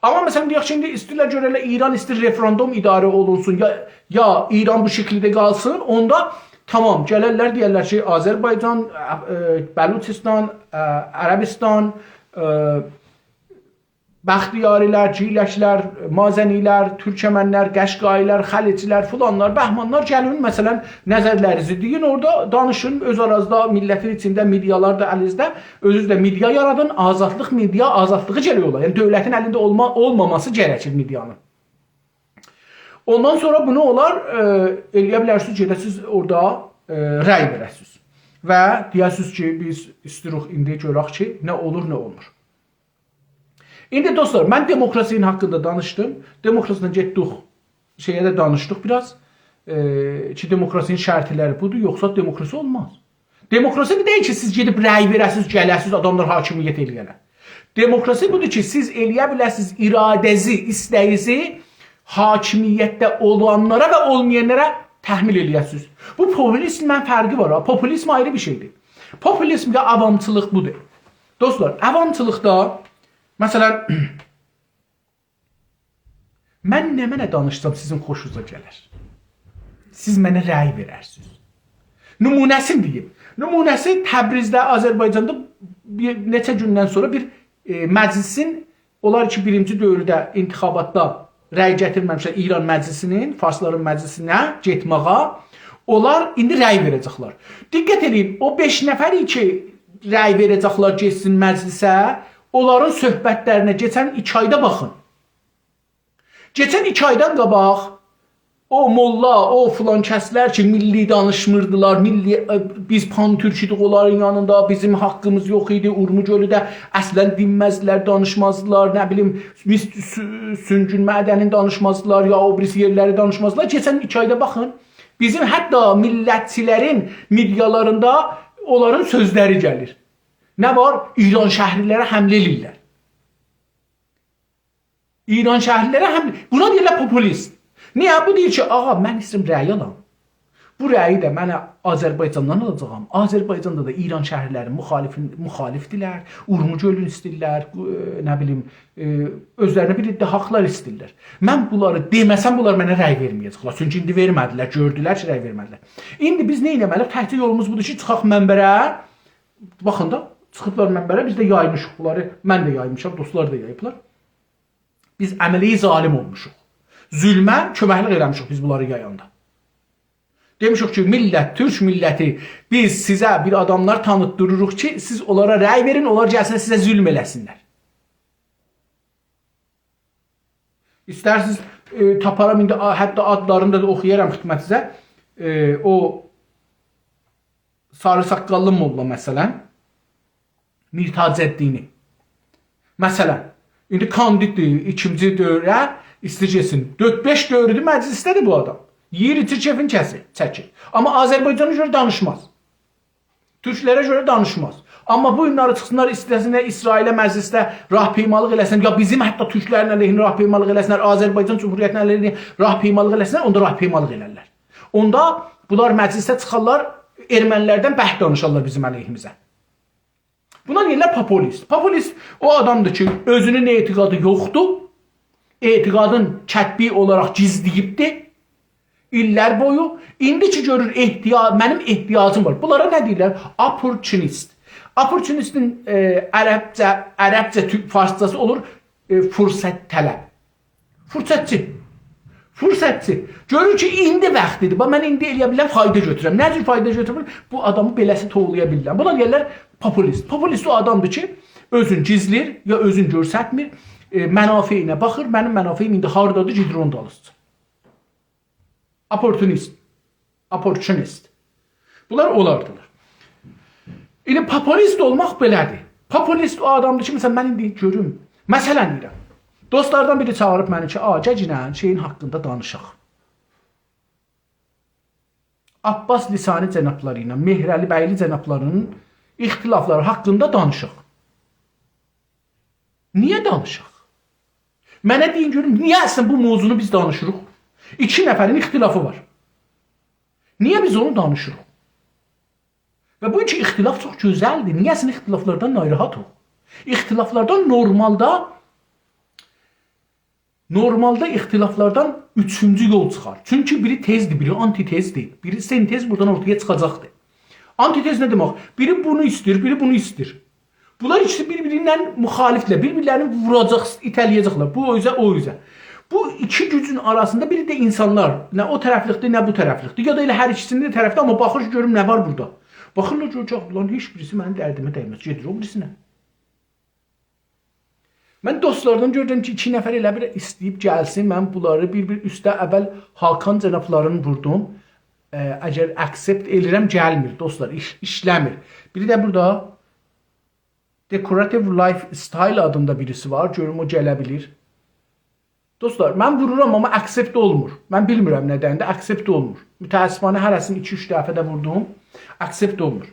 آمما، مثلا، دئیک کی، ایندی ایسته‌ییرلر گؤره‌لر، ایران ایسته‌ییر رفراندوم اداره اولونسون، یا، یا ایران بو شکیلده قالسین، اوندا تامام، گلرلر، دئیرلر کی، آذربایجان، ائ، بلوچستان، ائ، عربستان، ائ، بختیاری‌لر، گیلک‌لر، مازنی‌لر، تورکمن‌لر، قشقایی‌لر، خلج‌لر، فلانلار، بهمانلار، گلین، مثلا، نظرلرینیزی دئیین، اورادا دانیشین، اؤز آرانیزدا، میللتین ایچینده، میدیالار دا الینیزده، اؤزونوز ده میدیا یارادین، آزادلیق میدیا، آزادلیغی گرک اولا. یعنی، دؤولتین الینده اولما-، اولماماسی گرکیر میدیانین. اوندان سونرا بونو اونلار، ائ، ائلیه بیلرسینیز، گئده‌سینیز اورادا، ائ، رأی وئره‌سینیز. و دئیه‌سینیز کی، بیز ایسته‌ییریک ایندی گؤرک کی، نه اولور، نه اولمور. ایندی دوستلار، من دموکراسی‌نین حاقیندا دانیشدیم. دموکراسی‌دن گئتدیک، شئیه ده دانیشدیق بیر آز. ائ، کی، دموکراسی‌نین شرطلری بودور، یوخسا دموکراسی اولماز. دموکراسی بو دئییل کی، سیز گئدیب رأی وئره‌سینیز، گله‌سینیز، آداملار حاکمیت ائلیه‌لر. دموکراسی بودور کی، سیز ائلیه بیله‌سینیز اراده‌زی، ایسته‌ییزی حاکمیتده اولانلارا و اولمایانلارا تحمیل ائلیه‌سینیز. بو پوپولیزمله فرقی وار ها. پوپولیزم آیری بیر شئیدیر. پوپولیزم یا عوامچیلیق بودور. دوستلار، عوامچیلیقدا، مثلا، من نمنه دانیشسام سیزین خوشونوزا گلر. سیز منه رأی وئررسینیز. نمونه‌سینی دئییم. نمونه‌سی تبریزده، آذربایجاندا بیر نئچه گوندن سونرا بیر، ائ، مجلسین، اونلار کی بیرینجی دورده انتخاباتدا رأی گتیرمه‌میشلر ایران مجلسی‌نین، فارسلارین مجلسینه گئتمه‌یه، اونلار ایندی رأی وئره‌جکلر. دقت ائله‌یین، او بئش نفری کی رأی وئره‌جکلر گئتسین مجلسه، اونلارین صحبتلرینه کئچن ایکی آیدا باخین. کئچن ایکی آیدان قاباق او موللا، او فلان کسلر کی، میللی دانیشمیردیلار، میللی، ائ، بیز پان‌تورک ایدیک اونلارین یانیندا، بیزیم حاقیمیز یوخ ایدی، اورمو گؤلو ده اصلا دینمزدیلر، دانیشمازدیلار، نه بیلیم، بیز سو-، سونگول معدنین دانیشمازدیلار، یا او بیریسی یئرلری دانیشمازدیلار. کئچن ایکی آیدا باخین، بیزیم حتی میللتچی‌لرین میدیالاریندا اونلارین سؤزلری گلیر. نه وار؟ ایرانشهری‌لره حمله ائله‌ییرلر. ایرانشهری‌لره هم، بونا دئییرلر پوپولیست. نییه؟ بو دئییر کی، آغا، من ایسته‌ییرم رأی آلام. بو رأیی ده من آذربایجاندان آلاجاغام. آذربایجاندا دا ایرانشهری‌لرین مخالف، مخالفدیرلر، اورمو گؤلونو ایسته‌ییرلر، ائ، نه بیلیم، ائ، اؤزلرینه بیر عده حاقلار ایسته‌ییرلر. من بونلاری دئمه‌سم، بونلار منه رأی وئرمه‌یه‌جکلر. چونکی ایندی وئرمه‌دیلر، گؤردولر کی، رأی وئرمه‌دیلر. ایندی بیز نه ائتمه‌لی‌ییک؟ تکجه یولوموز بودور کی، چیخاق منبره. باخین دا، چیخیبلار منبره، بیز ده یایمیشیق بونلاری. من ده یایمیشام، دوستلار دا یاییبلار. بیز عمله‌ی ظالم اولموشوق. ظلمه کؤمکلیک ائله‌میشیک بیز بونلاری یایاندا. دئمیشیک کی، میللت، تورک میللتی، بیز سیزه بیر آداملار تانیتدیریریق کی، سیز اونلارا رأی وئرین، اونلار گلسینلر سیزه ظلم ائله‌سینلر. ایسترسینیز، ائ، تاپارام ایندی، آ، حتی آدلارینی دا اوخویارام خدمتینیزه. ائ، او ساری ساققاللی موللا، مثلا، میرتاج‌الدینی. مثلا، ایندی کاندیددیر، ایکینجی دوره ایسته‌ییر گئتسین. دؤرد-بئش دوره‌دیر مجلسده‌دیر بو آدام. یئییر، ایچیر، کئفین کسیر، چکیر. آمما آذربایجانا گؤره دانیشماز. تورکلره گؤره دانیشماز. آمما بو گونلری چیخسینلار، ایسته‌سینلر اسرائیله مجلسده راهپیمالیق ائله‌سینلر، یا بیزیم حتی تورکلرین علیهینه راهپیمالیق ائله‌سینلر، آذربایجان جمهوریتی‌نین علیهینه راهپیمالیق ائله‌سینلر، اوندا راهپیمالیق ائلرلر. اوندا بونلار مجلسه چیخارلار، ارمنی‌لردن برک دانیشارلار بیزیم علیهیمیزه. بونا دئییرلر پوپولیست. پوپولیست او آدامدیر کی، اؤزونون اعتقادی یوخدور، اعتقادین کتبی اولاراق گیزله‌ییبدیر ایللر بویو. ایندی کی گؤرور احتیا-، منیم احتیاجیم وار. بونلارا نه دئییرلر؟ اپورتونیست. اپورتونیستین، ائ، عربجه، عربجه، تورک، فارسجاسی اولور، ائ، فرصت‌طلب. فرصتچی. فرصتچی. گؤرور کی، ایندی واختیدیر. باخ، من ایندی ائلیه بیلرم، فایدا گؤتورم. نه جور فایدا گؤتورم؟ بو آدامی بئله‌سی توولایا بیلرم. بونا دئییرلر پوپولیست. پوپولیست او آدامدیر کی، اؤزون گیزلیر، یا اؤزون گؤرستمیر، ائ، منافعینه باخیر، منیم منافعیم ایندی هاردادیر، گئدیر اونون دالیسیجا. اپورتونیست. اپورتونیست. بونلار اولاردیلار. ایندی پوپولیست اولماق بئله‌دیر. پوپولیست او آدامدیر کی، مثلا، من ایندی گؤروم. مثلا دئییرم، دوستلاردان بیری چاغیریب منی کی، «آ، گل گینه شئیین حاقیندا دانیشاق.» عباس لسانی جنابلاری ایله مهرعلی بیلی جنابلاری‌نین اختلافلاری حاقیندا دانیشاق. نییه دانیشاق؟ منه دئیین گؤروم، نییه اصلا بو موضوعنو بیز دانیشیریق؟ ایکی نفرین اختلافی وار. نییه بیز اونو دانیشیریق؟ و بو کی اختلاف چوخ گؤزلدیر. نییه‌سین اختلافلاردان ناراحاتیق؟ اختلافلاردان نورمالدا، نورمالدا اختلافلاردان اوچونجو یول چیخار. چونکی بیری تزدیر، بیری آنتی‌تزدیر، بیری سنتز بورادان اورتایا چیخاجاقدیر. آنتی‌تز نه دئمک؟ بیری بونو ایسته‌ییر، بیری بونو ایسته‌ییر. بونلار ایکیسی بیر-بیری ایله مخالفدیرلر، بیر-بیرلرینی ووراجاق، ایته‌له‌یه‌جکلر. بو او اوزه، او اوزه. بو ایکی گوجون آراسیندا بیری ده اینسانلار، نه او طرفلیکدیر، نه بو طرفلیکدیر. یا دا ائله هر ایکیسینی ده طرفده، آمما باخیر کی، گؤروم نه وار بورادا. باخیرلار، گؤرور کی، «اولان هئچ بیریسی منیم دردیمه دیمز، گئدیر او بیریسینه.» من دوستلاردان گؤردوم کی، ایکی نفر ائله بیل ایسته‌ییب گلسین، من بونلاری بیر-بیر اوسته اول هاکان جنابلارینی ووردوم. اه، اگر accept ائلیرم، گلمیر، دوستلار، ایش، ایشله‌میر. بیری ده بورادا Decorative Lifestyle آدیندا بیریسی وار، گؤروم او گله بیلیر. دوستلار، من وورورام، آمما accept اولمور. من بیلمیرم ندندیر، accept اولمور. متأسفانه هره‌سینی ایکی-اوچ دفعه ده ووردوم، accept اولمور.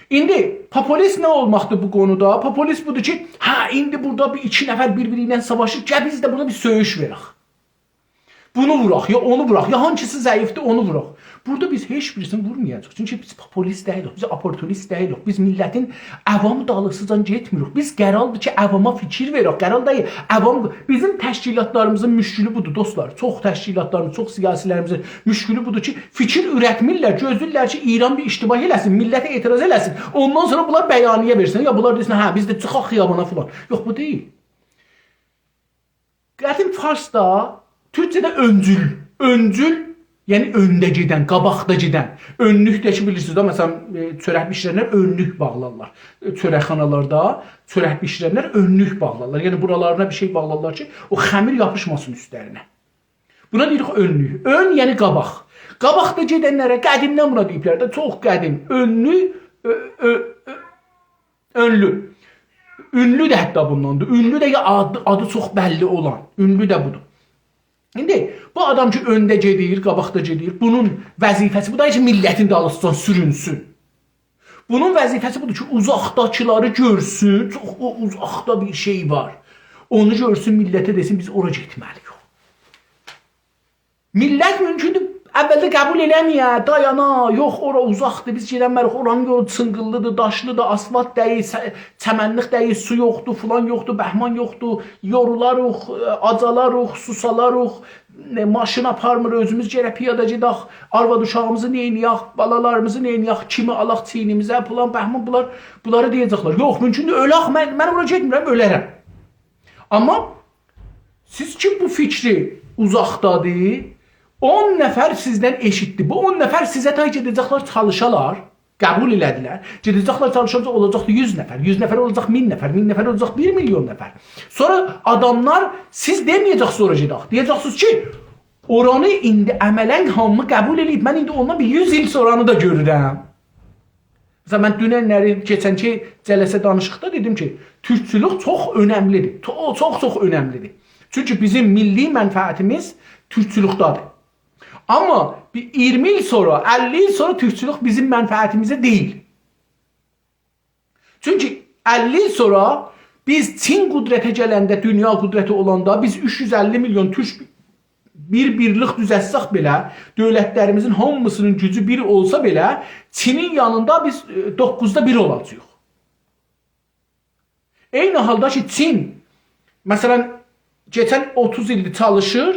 ایندی پوپولیست نه اولماقدیر بو قونودا؟ پوپولیست بودور کی، هه، ایندی بورادا بیر ایکی نفر بیر-بیری ایله ساواشیر، گل بیز ده بورادا بیر سؤیوش وئرک. بونو ووراق، یا اونو ووراق، یا هانسیسی ضعیفدیر، اونو ووراق. بورادا بیز هئچ بیریسینی وورمایاجاغیق. چونکی بیز پوپولیست دئییلیک، بیز اپورتونیست دئییلیک. بیز میللتین عوام دالیسیجان گئتمیریک. بیز قراردیر کی، عواما فیکیر وئرک. قرار دئییل عوام، بیزیم تشکیلاتلاریمیزین مشکلی بودور، دوستلار. چوخ تشکیلاتلاریمیز، چوخ سیاسیلریمیزین مشکلی بودور کی، فیکیر اورتمیرلر، گؤزله‌ییرلر کی، ایران بیر اشتباه ائله‌سین، میللت اعتراض ائله‌سین. اوندان سونرا بونلار بیانیه وئرسین، یا بونلار دئسین، هه، بیز ده چیخاق خیابانا فلان. یوخ، بو دئییل. قدیم فارسدا، تورکجه‌ده اؤنجول، اؤنجول، یعنی اؤنده گئدن، قاباقدا گئدن. اؤنلوک ده کی، بیلیرسینیز ده، مثلا، ائ، چؤرک بیشیرنلر اؤنلوک باغلارلار. ائ، چؤرکخانالاردا چؤرک بیشیرنلر اؤنلوک باغلارلار. یعنی بورالارینا بیر شئی باغلارلار کی، او خمیر یاپیشماسین اوستلرینه. بونا دئییریک اؤنلوک. اؤن، یعنی قاباق. قاباقدا گئدنلره قدیمدن بونا دئییبلر ده، چوخ قدیم. اؤنلو، اؤ، اؤ، اؤ، اؤنلو. اونلو ده حتی بونداندیر. اونلو ده یا آدی، آدی چوخ بللی اولان. اونلو ده بودور. ایندی بو آدام کی، اؤنده گئدیر، قاباقدا گئدیر، بونون وظیفه‌سی بودور کی، میللتین دالیسیجان سورونسون. بونون وظیفه‌سی بودور کی، اوزاقداکیلاری گؤرسون، چوخ او اوزاقدا بیر شئی وار. اونو گؤرسون، میللته دئسین، بیز اورا گئتمه‌لی‌ییک. میللت مومکوندور اولده قبول ائله‌مه‌یه، دایانا، یوخ، اورا اوزاقدیر، بیز گئدنمه‌ریک، اورانین یولو چینقیللی‌دیر، داشلی‌دیر، آسفالت دئییل، سه-، چمنلیک دئییل، سو یوخدور، فلان یوخدور، بهمان یوخدور، یورولاریق، ائ، آجالاریق، سوسالاریق، ائ، ماشین آپارمیر، اؤزوموز گرک پیادا گئدک، آرواد اوشاغیمیزی نئینیه‌ک، بالالاریمیزی نئینیه‌ک، کیمی آلاق چیینیمیزه، فلان، بهمان، بونلار، بونلاری دئیه‌جکلر. یوخ، مومکوندور، اؤلک، من، من اورا گئتمیرم، اؤلرم. آمما سیز کی، بو فیکری اوزاقدادیر، اون نفر سیزدن ائشیتدی. بو اون نفر سیزه تای گئده‌جکلر، چالیشالار، قبول ائله‌دیلر. گئده‌جکلر، چالیشاجاق، اولاجاق یوز نفر، یوز نفر اولاجاق مین نفر، مین نفر اولاجاق بیر میلیون نفر. سونرا آداملار، سیز دئمه‌یه‌جکسینیز اورا گئدک. دئیه‌جکسینیز کی، اورانی ایندی عملاً هامی قبول ائله‌ییب. من ایندی اوندان بیر یوز ایل سونرانی دا گؤرورم. مثلا، من دوننلری کئچنکی جلسه دانیشیقدا دئدیم کی، تورکچولوک چوخ اؤنملی‌دیر. چو-، چوخ، چوخ اؤنملی‌دیر. چونکی بیزیم میللی منفعتیمیز تورکچولوکده‌دیر. آمما بیر اییرمی ایل سونرا، اللی ایل سونرا تورکچولوک بیزیم منفعتیمیزه دئییل. چونکی اللی ایل سونرا بیز چین قدرته گلنده، دونیا قدرتی اولاندا بیز اوچ یوز اللی میلیون تورک بیر بیرلیک دوزلتسک بئله، دؤولتلریمیزین هامیسینین گوجو بیر اولسا بئله، چینین یانیندا بیز، ائ، دوققوزدا بیر اولاجاغیق. عینی حالدا کی، چین، مثلا، کئچن اوتوز ایلدیر چالیشیر،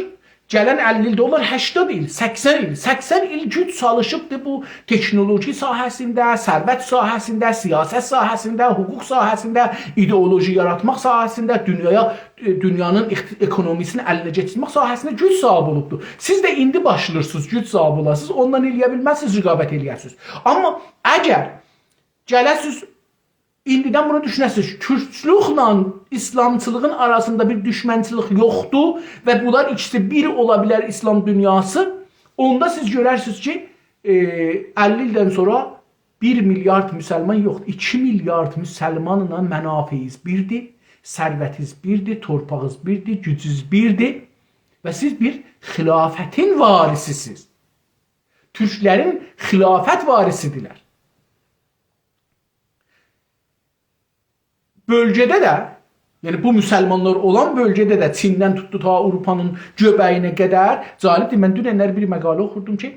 گلن اللی ایلده اولار هشتاد ایل، سکسن ایل. سکسن ایل گوج چالیشیبدیر بو تکنولوژی ساحه‌سینده، ثروت ساحه‌سینده، سیاست ساحه‌سینده، حقوق ساحه‌سینده، ایدئولوژی یاراتماق ساحه‌سینده، دونیایا، ائ، دونیانین اقت-، اکونومیسینی الینه کئچیرمک ساحه‌سینده گوج صاحیبی اولوبدور. سیز ده ایندی باشلاییرسینیز گوج صاحیبی اولاسینیز، اوننان ائلیه بیلمزسینیز، رقابت ائلیه‌سینیز. آمما اگر گله‌سینیز، ایندیدن بونو دوشونه‌سینیز، تورکچولوکله ایسلامچیلیغین آراسیندا بیر دوشمنچیلیک یوخدور و بونلار ایکیسی بیر اولا بیلر ایسلام دونیاسی، اوندا سیز گؤررسینیز کی، ائ، اللی ایلدن سونرا بیر میلیارد مسلمان یوخدور، ایکی میلیارد مسلمانلا منافعیز بیردیر، ثروتیز بیردیر، تورپاغیز بیردیر، گوجوز بیردیر و سیز بیر خلافتین وارثی‌سیز. تورکلرین خلافت وارثی‌دیرلر. بؤلگه‌ده ده، یعنی بو مسلمانلار اولان بؤلگه‌ده ده، چیندن توتدو تا آوروپانین گؤبه‌یینه قدر، جالبدیر، من دوننلر بیر مقاله اوخوردوم کی،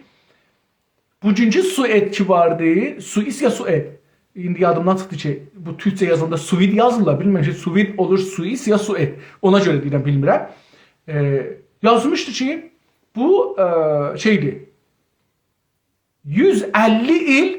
بوگونکو سوئد کی واردی، سوئیس یا سوئد. ایندی یادیمدان چیخدی کی، بو تورکجه یازاندا سوئد یازیرلار. بیلمیرم کی، سوئد اولور سوئیس یا سوئد. اونا گؤره دئییرم، بیلمیرم. ائ، یازمیشدی کی، بو، ائ، شئیدیر. یوز اللی ایل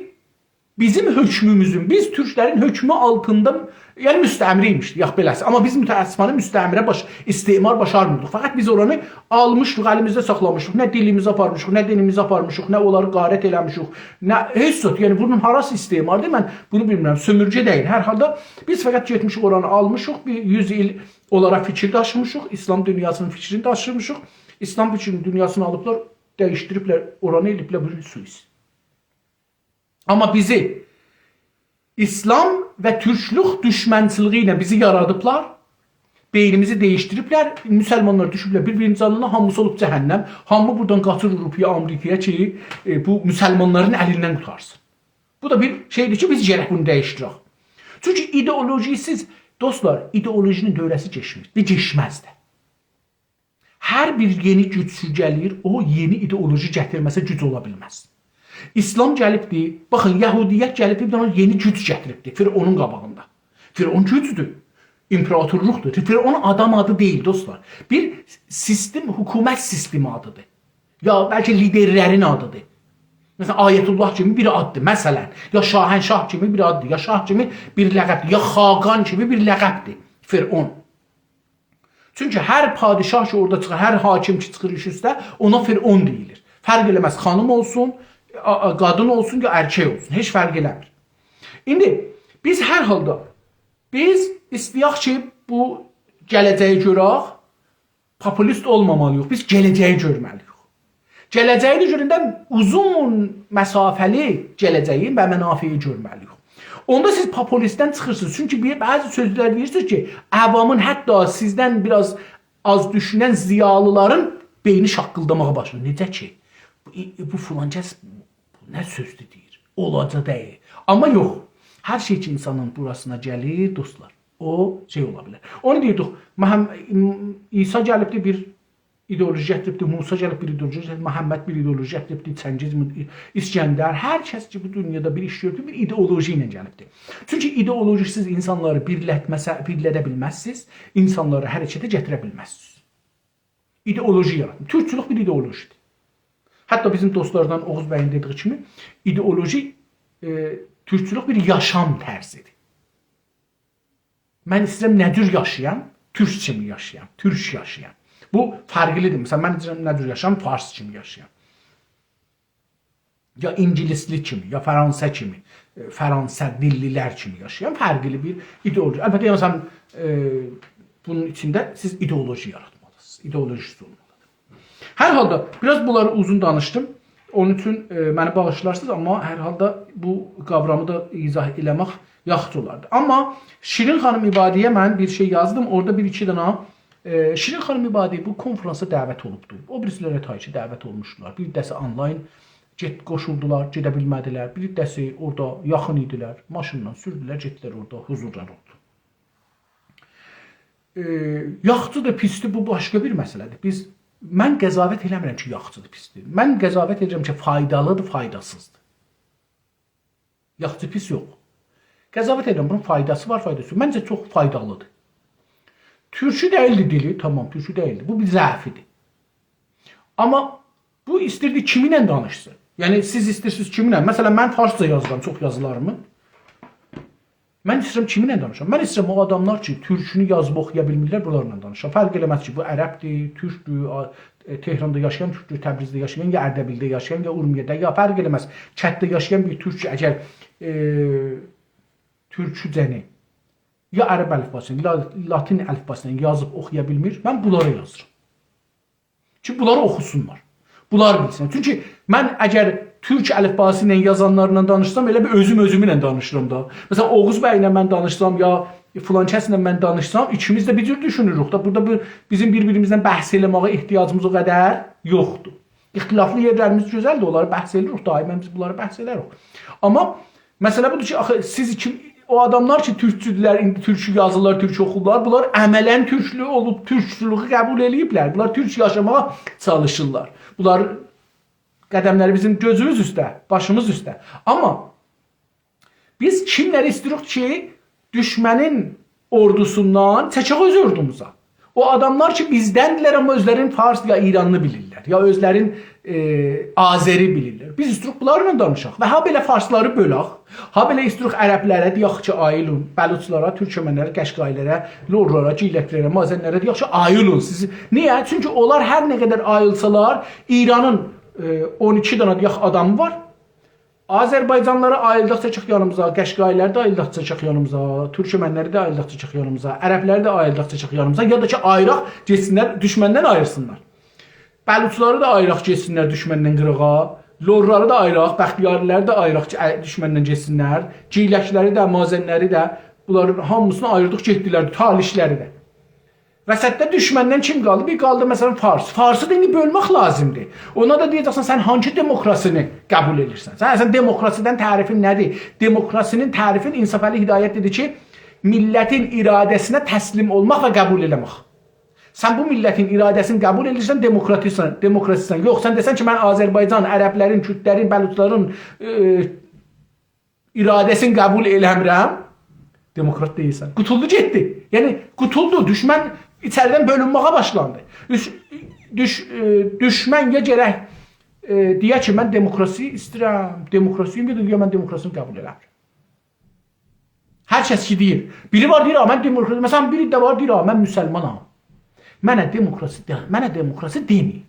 بیزیم حؤکموموزون، بیز تورکلرین حؤکمو آلتیندا، یعنی مستعمره ایمیشدی، یاخ بئله‌سی. آمما بیز متأسفانه مستعمره باش-، استعمار باشارمیردیق. فقط بیز اورانی آلمیشدیق، الیمیزده ساخلامیشدیق. نه دیلیمیزی آپارمیشدیق، نه دینیمیزی آپارمیشدیق، نه اونلاری غارت ائله‌میشیک، نه هئچ زاد. یعنی بونون هاراسی استعماردیر، من بونو بیلمیرم. سؤمورگه دئییل. هر حالدا بیز فقط گئتمیشیک اورانی آلمیشیق، بیر یوز ایل اونلارا فیکیر داشیمیشیق، ایسلام دونیاسینین فیکرینی داشیمیشیق. ایسلام فیکرینین دونیاسینی آلیبلار، دییشدیریبلر، اورانی ائله‌ییبلر بو گون سوئیس. آمما بیزی ایسلام و تورکلوک دوشمنچیلیگی ایله بیزی یارادیبلار. بئینیمیزی دییشدیریبلر. مسلمانلار دوشوبلر بیر-بیرینین جانینا، هامیسی اولوب جهنم. هامی بورادان قاچیر آوروپایا، آمریکایا کی، ائ، بو مسلمانلارین الیندن قورتارسین. بو دا بیر شئیدیر کی، بیز گرک بونو دییشدیرک. چونکی ایدئولوژی‌سیز، دوستلار، ایدئولوژی‌نین دوره‌سی کئچمیر. و کئچمز ده. هر بیر یئنی گوج کی گلیر، او یئنی ایدئولوژی گتیرمه‌سه گوج اولا بیلمز. ایسلام گلیبدی، باخین، یهودیت گلیبدی، بیر دنه یئنی گوج گتیریبدی فرعونون قاباغیندا. فرعون گوجدور، ایمپراتورلوقدور. فرعون آدام آدی دئییل، دوستلار. بیر سیستم، حکومت سیستمی آدیدیر. یا بلکه لیدرلرین آدیدیر. مثلا، آیت‌الله کیمی بیر آددیر، مثلا. یا شاهنشاه کیمی بیر آددیر، یا شاه کیمی بیر لقبدیر، یا خاقان کیمی بیر لقبدیر. فرعون. چونکی هر پادشاه کی اورادا چیخیر، هر حاکم کی چیخیر ایش اوسته، اونا فرعون دئییلیر. فرق ائله‌مز، خانیم اولسون، آ-، آ-، قادین اولسون، یا ارکک اولسون، هئچ فرق ائله‌میر. ایندی بیز هر حالدا، بیز ایسته‌یک کی، بو گله‌جه‌یی گؤرک، پوپولیست اولمامالی‌ییق. بیز گله‌جه‌یی گؤرمه‌لی‌ییک. گله‌جه‌یی ده گؤرنده اوزون مسافه‌لی گله‌جه‌یی و منافعی گؤرمه‌لی‌ییک. اوندا سیز پوپولیستدن چیخیرسینیز. چونکی بیر، بعضی سؤزلر دئییرسینیز کی، عوامین، حتی سیزدن بیر آز آز دوشونن ضیالیلارین بئینی شاققیلداماغا باشلاییر. نئجه کی، بو، بو فلان کس نه سؤزدور دئییر؟ اولاجاق دئییل. آمما یوخ. هر شئی کی، اینسانین بوراسینا گلیر، دوستلار، او شئی اولا بیلر. اونو دئییردیک، محم-، عیسی گلیبدی، بیر ایدئولوژی گتیریبدی، موسی گلیب بیر ایدئولوژی گتیریب، محمد بیر ایدئولوژی گتیریبدی، چنگیز، اسکندر، هر کس کی، بو دونیادا بیر ایش گؤردو، بیر ایدئولوژی ایله گلیبدی. چونکی ایدئولوژی‌سیز اینسانلاری بیرلتمه‌سه، بیرلده بیلمزسینیز، اینسانلاری حرکته گتیره بیلمزسینیز. ایدئولوژی یاراتمیر. تورکچولوک بیر ایدئولوژی‌دیر. حتی بیزیم دوستلاردان اوغوز بیین دئدیگی کیمی، ایدئولوژی، ائ، تورکچولوک بیر یاشام طرزی‌دیر. من ایسته‌ییرم نه جور یاشایام، تورک کیمی یاشایام، تورک یاشایام. بو فرقلی‌دیر. مثلا، من ایسته‌ییرم نه جور یاشایام، فارس کیمی یاشایام. یا اینگیلیسلی کیمی، یا فرانسه کیمی، ائ، فرانسه دیللی‌لر کیمی یاشایان فرقلی بیر ایدئولوژی. البته، مثلا، ائ، بونون ایچینده سیز ایدئولوژی یاراتمالیسینیز. ایدئولوژی‌سی اولمالیدیر. هر حالدا، بیر آز بونلاری اوزون دانیشدیم. اونون اوچون، ائ، منی باغیشلارسینیز، آمما هر حالدا بو قاورامی دا ایضاح ائله‌مک یاخشی اولاردی. آمما شیرین خانیم عبادی‌یه من بیر شئی یازدیم. اورادا بیر ایکی دنه، ائ، شیرین خانیم عبادی بو کنفرانسا دعوت اولوبدو. او بیریسی‌لری تایی کی، دعوت اولموشدولار. بیر دسته آنلاین گئت-، قوشولدولار، گئده بیلمه‌دیلر. بیر دسته اورادا یاخین ایدیلر، ماشینلا سوردولر، گئتدیلر اورادا حضورلاری اولدو. ائ، یاخشی‌دیر، پیس‌دیر، بو باشقا بیر مسئله‌دیر. بیز، من قضاوت ائله‌میرم کی، یاخشی‌دیر، پیس‌دیر. من قضاوت ائدیرم کی، فایدالی‌دیر، فایداسیزدیر. یاخشی، پیس یوخ. قضاوت ائدیرم، بونون فایداسی وار، فایداسی یوخ. منجه، چوخ فایدالی‌دیر. تورکو دئییلدی دیلی، تامام، تورکو دئییلدی. بو بیر ضعفی‌دیر. آمما بو ایستیردی کیمینله دانیشسین؟ یعنی، سیز ایستیرسینیز کیمینله؟ مثلا، من فارسجا یازیرام چوخ یازیلاریمی. من ایسته‌ییرم کیمینله دانیشام؟ من ایسته‌ییرم او آداملار کی، تورکونو یازیب اوخویا بیلمیرلر، بونلارلا دانیشام. فرق ائله‌مز کی، بو عربدیر، تورکدور، آ-، ائ، تهراندا یاشایان تورکدور، تبریزده یاشایان، یا اردبیلده یاشایان، یا اورمیه‌ده، یا فرق ائله‌مز. کندده یاشایان بیر تورک کی، اگر، ائ، تورکوجه‌نی یا عرب الیفباسی ایله، لا-، لاتین الیفباسی ایله یازیب اوخویا بیلمیر، من بونلارا یازیرام. کی، بونلاری اوخوسونلار. بونلار بیلسین. چونکی من اگر تورک الیفباسی ایله یازانلارلا دانیشسام، ائله بیر اؤزوم اؤزومونله دانیشیرام دا. مثلا، اوغوز بیله من دانیشسام، یا فلان کسله من دانیشسام، ایکیمیز ده بیر جور دوشونوروک دا. بورادا بیر، بیزیم بیر-بیریمیزله بحث ائله‌مه‌یه احتیاجیمیز او قدر یوخدور. اختلافلی یئرلریمیز گؤزلدیر، اونلاری بحث ائدیریک، دائما بیز بونلاری بحث ائدریک. آمما مسئله بودور کی، آخی سیز کی، او آداملار کی، تورکچودولر، ایندی تورکو یازیرلار، تورکو اوخورلار، بونلار عملا تورکلو اولوب، تورکچولویو قبول ائله‌ییبلر. بونلار تورک یاشاماغا چالیشیرلار. بونلار قدملری بیزیم گؤزوموز اوسته، باشیمیز اوسته. آمما بیز کیملری ایستیروق کی، دوشمنین اوردوسوندان چکک اؤز اوردوموزا؟ او آداملار کی، بیزدندیرلر، آمما اؤزلرین فارس یا ایرانلی بیلیرلر، یا اؤزلرین، ائ، آذری بیلیرلر. بیز ایستیروق بونلارلا دانیشاق و هابئله فارسلاری بؤلک، هابئله ایستیروق عربلره دئیک کی، آییلین، بلوچلارا، تورکمنلره، قشقاییلره، لورلارا، گیلکلره، مازنلره دئیک کی، آییلین سیز. نییه؟ چونکی اونلار هر نه قدر آییلسالار، ایرانین، ائ، اون ایکی دنه دئیک آدامی وار. آذربایجانلیلاری آییلدیق چکک یانیمیزا، قشقاییلاری دا آییلدیق چکک یانیمیزا، تورکمنلری ده آییلدیق چکک یانیمیزا، عربلری ده آییلدیق چکک یانیمیزا، یا دا کی، آییراق، گئتسینلر، دوشمندن آییرسینلار. بلوچلاری دا آییراق، گئتسینلر دوشمندن قیراغا، لورلاری دا آییراق، بختیاریلاری دا آییراق، ائ، دوشمندن گئتسینلر، گیلکلری ده، مازنلری ده، بونلارین هامیسینی آییردیق، گئتدیلر، تالیشلری ده. وسطده دوشمندن کیم قالدی؟ بیر قالدی، مثلا، فارس. فارسی دا ایندی بؤلمک لازیمدیر. اونا دا دئیه‌جکسن، سن هانسی دموکراسینی قبول ائدیرسن؟ سن اصلا دموکراسیدن تعریفین نه‌دیر؟ دموکراسی‌نین تعریفین، انصافعلی هدایت دئدی کی، میللتین اراده‌سینه تسلیم اولماق و قبول ائله‌مک. سن بو میللتین اراده‌سینی قبول ائدیرسن، دموکراتیکسن، دموکراسیسن. یوخ، سن دئسن کی، من آذربایجان، عربلرین، کوردلرین، بلوچلارین، ائ، اراده‌سینی قبول ائله‌میرم، دموکرات دئییلسن. قوتولدو گئتدی. یعنی، قوتولدو. دوشمن ایچریدن بؤلونمه‌یه باشلاندی. دوش-، دوش-، ائ، دوشمن یا گرک، ائ، دئیه کی، من دموکراسی ایسته‌ییرم، دموکراسی‌یم، یا دا دئیه، من دموکراسینی قبول ائله‌میرم. هر کس کی دئییر، بیری وار دئییر، «آ، من دموکراسی»، مثلا، بیری ده وار دئییر، «آ، من مسلمانام. منه دموکراسی ده-، منه دموکراسی دئمه‌یین.»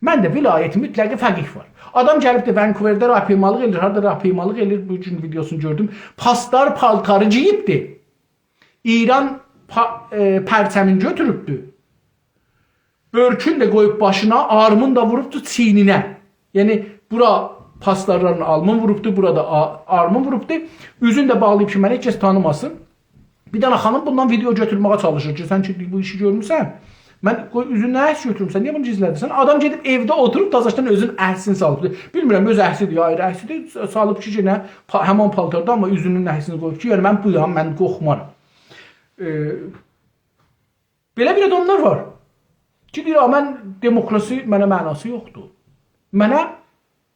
من ده ولایت مطلق فقیه وار. آدام گلیبدی ونکوورده راهپیمالیق ائله‌ییر، هاردا راهپیمالیق ائله‌ییر، بو گون ویدئوسونو گؤردوم. پاسدار پالتاری گئییبدی. ایران پا-، ائ، پرچمینی گؤتوروبدو. اؤرکون ده قویوب باشینا، آرمون دا ووروبدو چیینینه. یعنی، بورا پاسدارلارین آرمون ووروبدو، بورا دا آ-، آرمون ووروبدو. اوزون ده باغلاییب کی، منی هئچ کس تانیماسین. بیر دنه خانیم بوندان ویدئو گؤتورمه‌یه چالیشیر کی، سن کی بو ایشی گؤرموسن، من قوی اوزونو نه عکس گؤتورموسن، نییه بونو گیزله‌دیرسن؟ آدام گئدیب ائوده اوتوروب دازاشدان اؤزونون عکسینی سالیبدی. بیلمیرم، اؤز عکسیدیر، یا آیری عکسیدیر، سالیب کی، یئنه پا-، همان پالتاردا، آمما اوزونون عکسینی قویوب کی، یعنی من بویام، من قورخمارام. ائ، بئله بیر آداملار وار کی، دئییر، «آ، من دموکراسی، منه معناسی یوخدور. منه،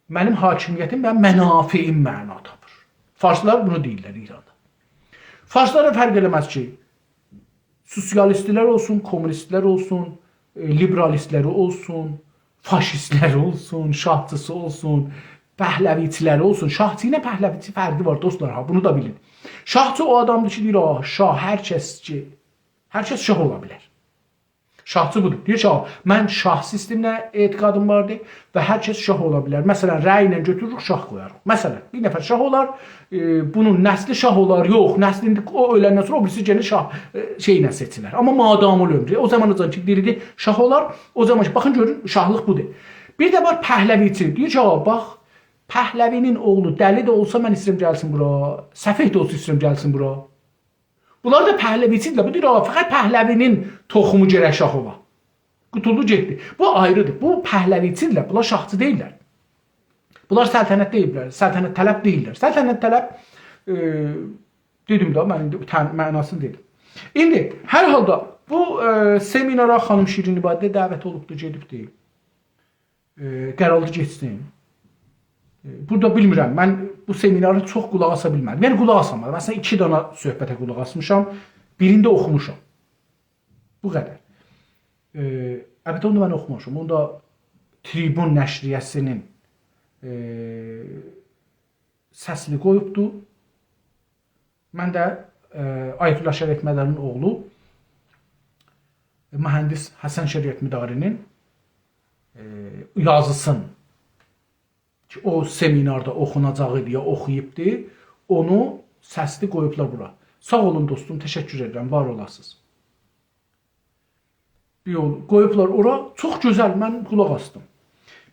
منیم حاکمیتیم و منافعیم معنا تاپیر.» فارسلار بونو دئییرلر ایراندا. فارسلارا فرق ائله‌مز کی، سوسیالیستلر اولسون، کمونیستلر اولسون، ائ، لیبرالیستلری اولسون، فاشیستلری اولسون، شاهچیسی اولسون، پهلویچیلری اولسون. شاهچی ایله پهلویچی فرقی وار، دوستلار، ها، بونو دا بیلین. شاهچی او آدامدیر کی، دئییر، «آ، شاه، هر کس کی، هر کس شاه اولا بیلر.» شاهچی بودور. دئییر کی، «آ، من شاه سیستمینه اعتقادیم واردیر و هر کس شاه اولا بیلر. مثلا، رأی ایله گؤتوروروک، شاه قویاریق. مثلا، بیر نفر شاه اولار، ائ، بونون نسلی شاه اولار، یوخ، نسلی ایندی او اؤلندن سونرا او بیریسی یئنه شاه، ائ، شئی ایله سئچیلر. آمما مادام اولور عؤمرو، او زاماناجان کی، دیریدیر، شاه اولار، او زامان کی، باخین، گؤرون، شاهلیق بودور. بیر ده وار پهلویچی. دئییر کی، «آ، باخ، پهلوی‌نین اوغلو دلی ده اولسا، من ایسته‌ییرم گلسین بورا. سفئه ده اولسا، ایسته‌ییرم گلسین بورا.» بونلار دا پهلویچی‌دیرلر. بو دئییر، «آ، فقط پهلوی‌نین توخومو گرک شاه اولا.» قوتولدو گئتدی. بو آیریدیر. بو پهلویچی‌دیرلر، بونلار شاهچی دئییللر. بونلار سلطنت دئییللر، سلطنت‌طلب دئییللر. سلطنت‌طلب، ائ، دئدیم ده، من ایندی تن-، معناسینی دئدیم. ایندی، هر حالدا، بو، ائ، سمینارا خانیم شیرین عبادی دعوت اولوبدو، گئدیبدی. ائ، قراردی گئتسین. ائ، بورادا بیلمیرم، من بو سمیناری چوخ قولاق آسا بیلمه‌دیم. یعنی، قولاق آسامادیم. اصلینده، ایکی دانا صحبته قولاق آسمیشام. بیرینی ده اوخوموشام. بو قدر. ائ، البته، اونو دا من اوخومامیشام. اونو دا تریبون نشریه‌سینین، ائ، سسینی قویوبدو. من ده، ائ، آیت‌الله شریعتمداری‌نین اوغلو، مهندس حسن شریعتمداری‌نین، ائ، یازیسین کی، او سمیناردا اوخوناجاق ایدی، یا اوخویوبدی، اونو سسلی قویوبلار بورا. ساغ اولون، دوستوم، تشکر ائدیرم، وار اولاسینیز. یول قویوبلار اورا، چوخ گؤزل، من قولاق آسدیم.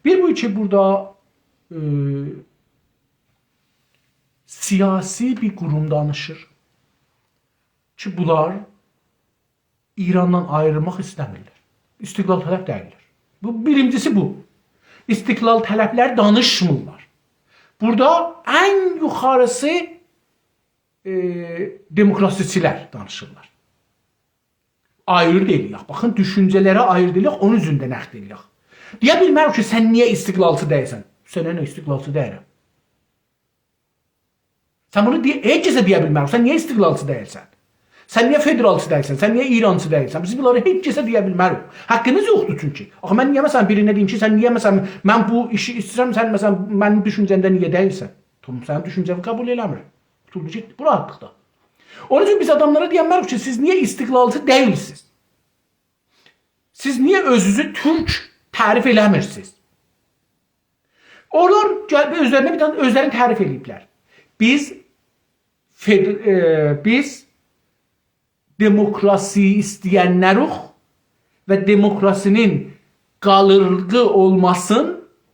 بیر بو کی، بورادا، ائ، سیاسی بیر قوروم دانیشیر کی، بونلار ایراندان آیریلماق ایسته‌میرلر. استقلال‌طلب دئییللر. بو، بیرینجیسی بو. استقلال‌طلبلر دانیشمیرلار. بورادا ان یوخاریسی، ائ، دموکراسی‌چیلر دانیشیرلار. آیرد ائله‌یک. باخین، دوشونجه‌لره آیرد ائله‌یک، اونون اوزونده نقد ائله‌یک. دئیه بیلمه‌ریک کی، سن نییه استقلالچی دئییلسن؟ سنه نه، استقلالچی دئییلم. سن بونو دئیه، هئچ کسه دئیه بیلمه‌ریک. سن نییه استقلالچی دئییلسن؟ سن نییه فدرالچی دئییلسن؟ سن نییه ایرانچی دئییلسن؟ بیز بونلاری هئچ کسه دئیه بیلمه‌ریک. حاققیمیز یوخدور چونکی. آخی من نییه، مثلا، بیرینه دئییم کی، سن نییه، مثلا، من بو ایشی ایسته‌ییرم، سن، مثلا، منیم دوشونجه‌مده نییه دئییلسن؟ تامام، سنین دوشونجه‌وی قبول ائله‌میرم. قوتولدو گئتدی. بو راحاتلیقدا. اونون اوچون بیز آداملارا دئیه بیلمه‌ریک کی، سیز نییه استقلالچی دئییلسینیز؟ سیز نییه اؤزونوزو تورک تعریف ائله‌میرسینیز؟ اونلار گل-، اؤزلرینه بیر دنه، اؤزلرینی تعریف ائله‌ییبلر. بیز فد-، ائ، بیز دموکراسی ایسته‌ینلریک و دموکراسی‌نین قالغی اولماسین،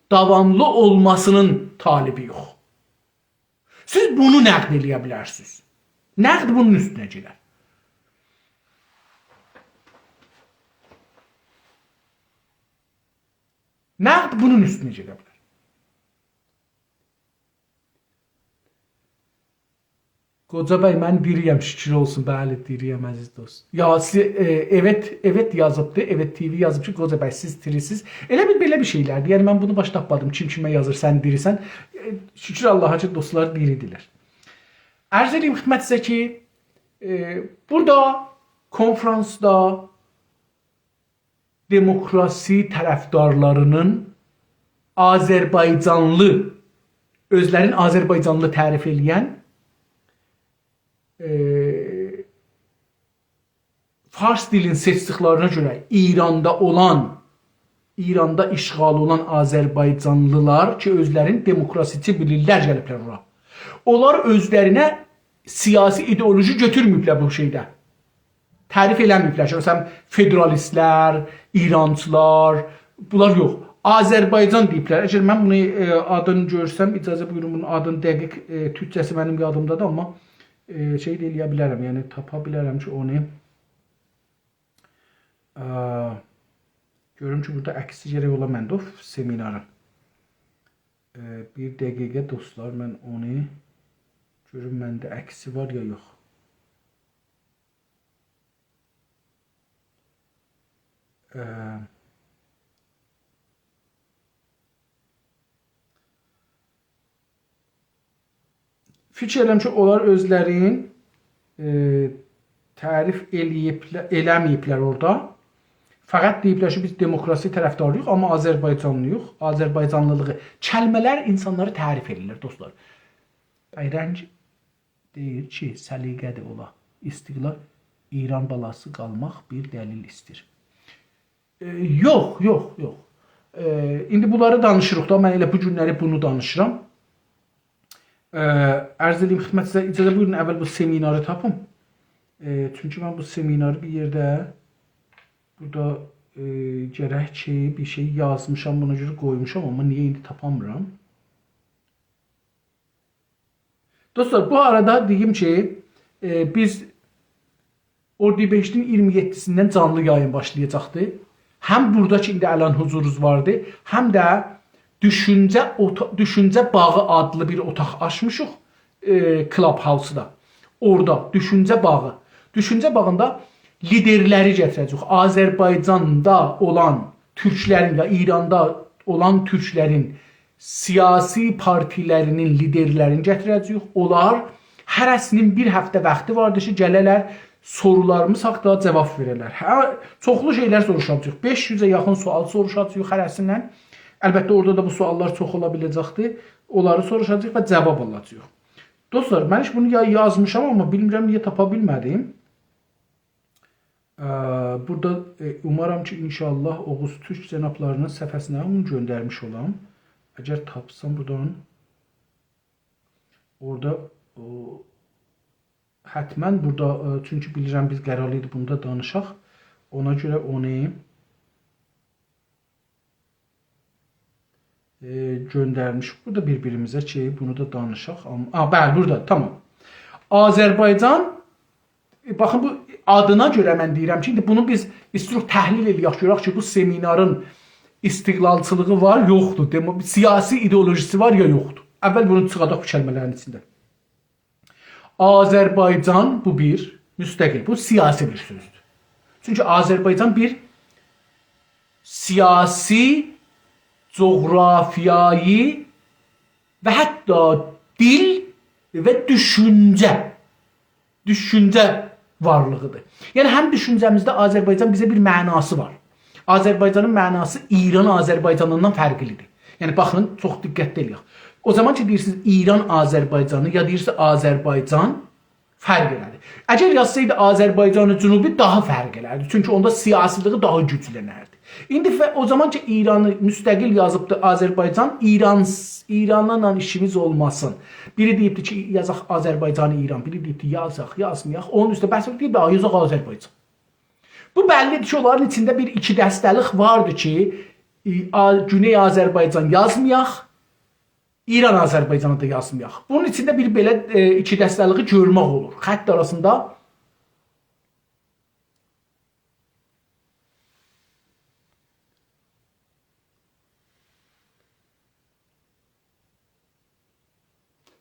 داواملی اولماسی‌نین طالبی‌یوخ. سیز بونو نقد ائله‌یه بیلرسینیز. نقد بونون اوستونه گئدر. نقد بونون اوستونه گئده بیلر. قوجا بی، من دیری‌یم، شوکور اولسون. بلی، دیری‌یم، عزیز دوست. یا، سی-، ائ، ائوت، ائوت یازیبدی، ائوت تی‌وی یازیب کی، قوجا بی، سیز دیری‌سیز. ائله بیل بئله بیر شئیلردیر. یعنی، من بونو باشدا تاپمادیم. کیم کیمه یازیر، سن دیری‌سن. ائ، شوکور آللاها کی، دوستلار دیری‌دیرلر. عرض ائدییم خدمتینیزه کی، ائ، بورادا، کنفرانسدا، دموکراسی طرفدارلاری‌نین آذربایجانلی، اؤزلرین آذربایجانلی تعریف ائله‌ین، ائ، فارس دیلینی سئچدیکلرینه گؤره ایراندا اولان، ایراندا اشغالی اولان آذربایجانلیلار کی، اؤزلرینی دموکراسی‌چی بیلیرلر، گلیبلر اورا. اونلار اؤزلرینه سیاسی ایدئولوژی گؤتورمه‌ییبلر بو شئیده. تعریف ائله‌مه‌ییبلر کی، مثلا، فدرالیستلر، ایرانچیلار، بونلار یوخ. آذربایجان دئییبلر. اگر من بونو، ائ، آدینی گؤرسم، اجازه بویورون، بونون آدینی دقیق، ائ، تورکجه‌سی منیم یادیمدادیر، آمما، ائ، شئی ده ائله‌یه بیلرم، یعنی تاپا بیلرم کی، اونو، ائ، گؤروم کی، بورادا عکسی گرک اولا منده، او سمینارین. ائ، بیر دقیقه، دوستلار، من اونو گؤروم، منده عکسی وار یا یوخ. ائ، فیکیر ائدیرم کی، اونلار اؤزلرین، ائ، تعریف ائله‌ییبله-، ائله‌مه‌ییبلر اورادا. فقط دئییبلر کی، بیز دموکراسی طرفداری‌ییق، آمما آذربایجانلی‌ییق، آذربایجانلیلیغی. کلمه‌لر اینسانلاری تعریف ائدیرلر، دوستلار. بی، رنگ دئییر کی، سلیقه‌دیر اولا. استقلال، ایران بالاسی قالماق بیر دلیل ایستیر. ائ، یوخ، یوخ، یوخ. ائ، ایندی بونلاری دانیشیریق دا، من ائله بو گونلری بونو دانیشیرام. ائ، عرض ائدییم خدمتینیزه، اجازه بویورون، اول بو سمیناری تاپیم. ائ، چونکی من بو سمیناری بیر یئرده، بورادا، ائ، گرک کی، بیر شئی یازمیشام، بونا گؤره قویموشام، آمما نییه ایندی تاپامیرام؟ دوستلار، بو آرادا دئییم کی، ائ، بیز اردیبهشتین اییرمی یئددیسیندن جانلی یایین باشلایاجاقدی. هم بورادا کی، ایندی الان حضورونوز واردی، هم ده دوشونجه اوتا-، دوشونجه باغی آدلی بیر اوتاق آچمیشیق، ائ، Clubhouse-دا. اورادا دوشونجه باغی. دوشونجه باغیندا لیدرلری گتیره‌جه‌ییک. آذربایجاندا اولان تورکلرین یا ایراندا اولان تورکلرین سیاسی پارتیلری‌نین لیدرلرینی گتیره‌جه‌ییک. اونلار هره‌سی‌نین بیر هفته واختی واردی کی، گله‌لر، سورولاریمیز حاقدا جاواب وئره‌لر. هه، چوخلو شئیلر سوروشاجاغیق. بئش یوزه یاخین سؤال سوروشاجاغیق هره‌سیندن. البته، اورادا دا بو سؤاللار چوخ اولا بیله‌جکدیر. اونلاری سوروشاجاغیق و جاواب آلاجاغیق. دوستلار، من هئچ بونو یا یازمیشام، آمما بیلمیرم نییه تاپا بیلمه‌دیم. اه، بورادا، ائ، اومارام کی، انشاءالله اوغوز تورک جنابلاری‌نین صفحه‌سینه بونو گؤندرمیش اولام. اگر تاپسام بورادان، اورادا، او، حتماً بورادا، ائ، چونکی بیلیرم بیز قرار ایدی بوندا دانیشاق. اونا گؤره اونو، ائ، گؤندرمیش بورادا بیر-بیریمیزه کی، بونو دا دانیشاق. آم-، آ، بلی، بورادا، تامام. آذربایجان، ائ، باخین، بو آدینا گؤره من دئییرم کی، ایندی بونو بیز ایستیروق تحلیل ائله‌یک، گؤرک کی، بو سمینارین استقلالچیلیغی وار، یوخدور، دمو-، سیاسی ایدئولوژیسی وار یا یوخدور. اول بونو چیخاداق بو کلمه‌لرین ایچیندن. آذربایجان، بو بیر، مستقل، بو سیاسی بیر سؤزدور. چونکی آذربایجان بیر سیاسی جغرافیایی و حتی دیل و دوشونجه، دوشونجه وارلیغیدیر. یعنی هم دوشونجه‌میزده آذربایجان بیزه بیر معناسی وار. آذربایجانین معناسی ایران آذربایجانیندان فرقلیدیر. یعنی باخین، چوخ دقتلی ائله‌یک. او زامان کی دئییرسینیز ایران آذربایجانی، یا دئییرسینیز آذربایجان، فرق ائله‌دی. اگر یازسایدی آذربایجان جنوبی، داها فرق ائله‌دی. چونکی اوندا سیاسی‌لیگی داها گوجلنردی. ایندی ف-، او زامان کی ایرانی مستقل یازیبدی آذربایجان، ایران، ایرانلا ایشیمیز اولماسین. بیری دئییبدی کی یازاق آذربایجانی ایران، بیری دئییبدی یازاق، یازمایاق. اونون اوسته بحث دئییب، «آ، یازاق آذربایجان.» بو بللیدیر کی اونلارین ایچینده بیر ایکی دسته‌لیک واردی کی، ای، آ-، گونئی آذربایجان یازمایاق، ایران آذربایجانی دا یازمایاق. بونون ایچینده بیر بئله، ائ، ایکی دسته‌لیگی گؤرمک اولور. خط آراسیندا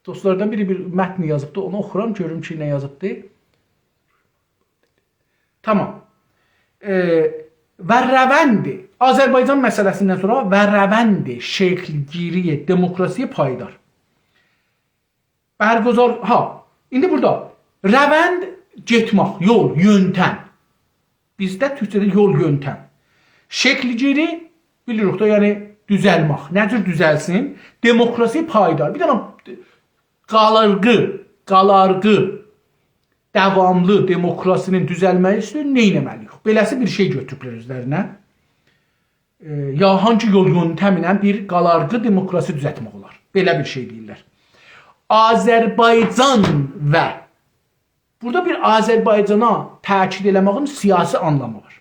دوستلاردان بیری بیر متن یازیبدی، اونو اوخورام، گؤروم کی نه یازیبدی. تامام. ائ، و روند، آذربایجان مسئله‌سیندن سونرا و روند شکل‌گیری دموکراسی پایدار. برگزار، ها، ایندی بورادا روند گئتمک، یول، یؤنتم. بیزده تورکجه‌ده یول، یؤنتم. شکل‌گیری، بیلیریک ده، یعنی دوزلمک. نه جور دوزلسین؟ دموکراسی پایدار. بیر دنه قالارغی، قالارغی، داواملی دموکراسی‌نین دوزلمه‌سی اوچون نه ائتمه‌لی‌ییک؟ بئله‌سی بیر شئی گؤتوروبلر اؤزلرینه. ائ، یا هانگی یول یؤنتمله بیر قالارغی دموکراسی دوزلتمک اولار؟ بئله بیر شئی دئییرلر. آذربایجان و بورادا بیر آذربایجانا تأکید ائله‌مه‌یین سیاسی آنلامی وار.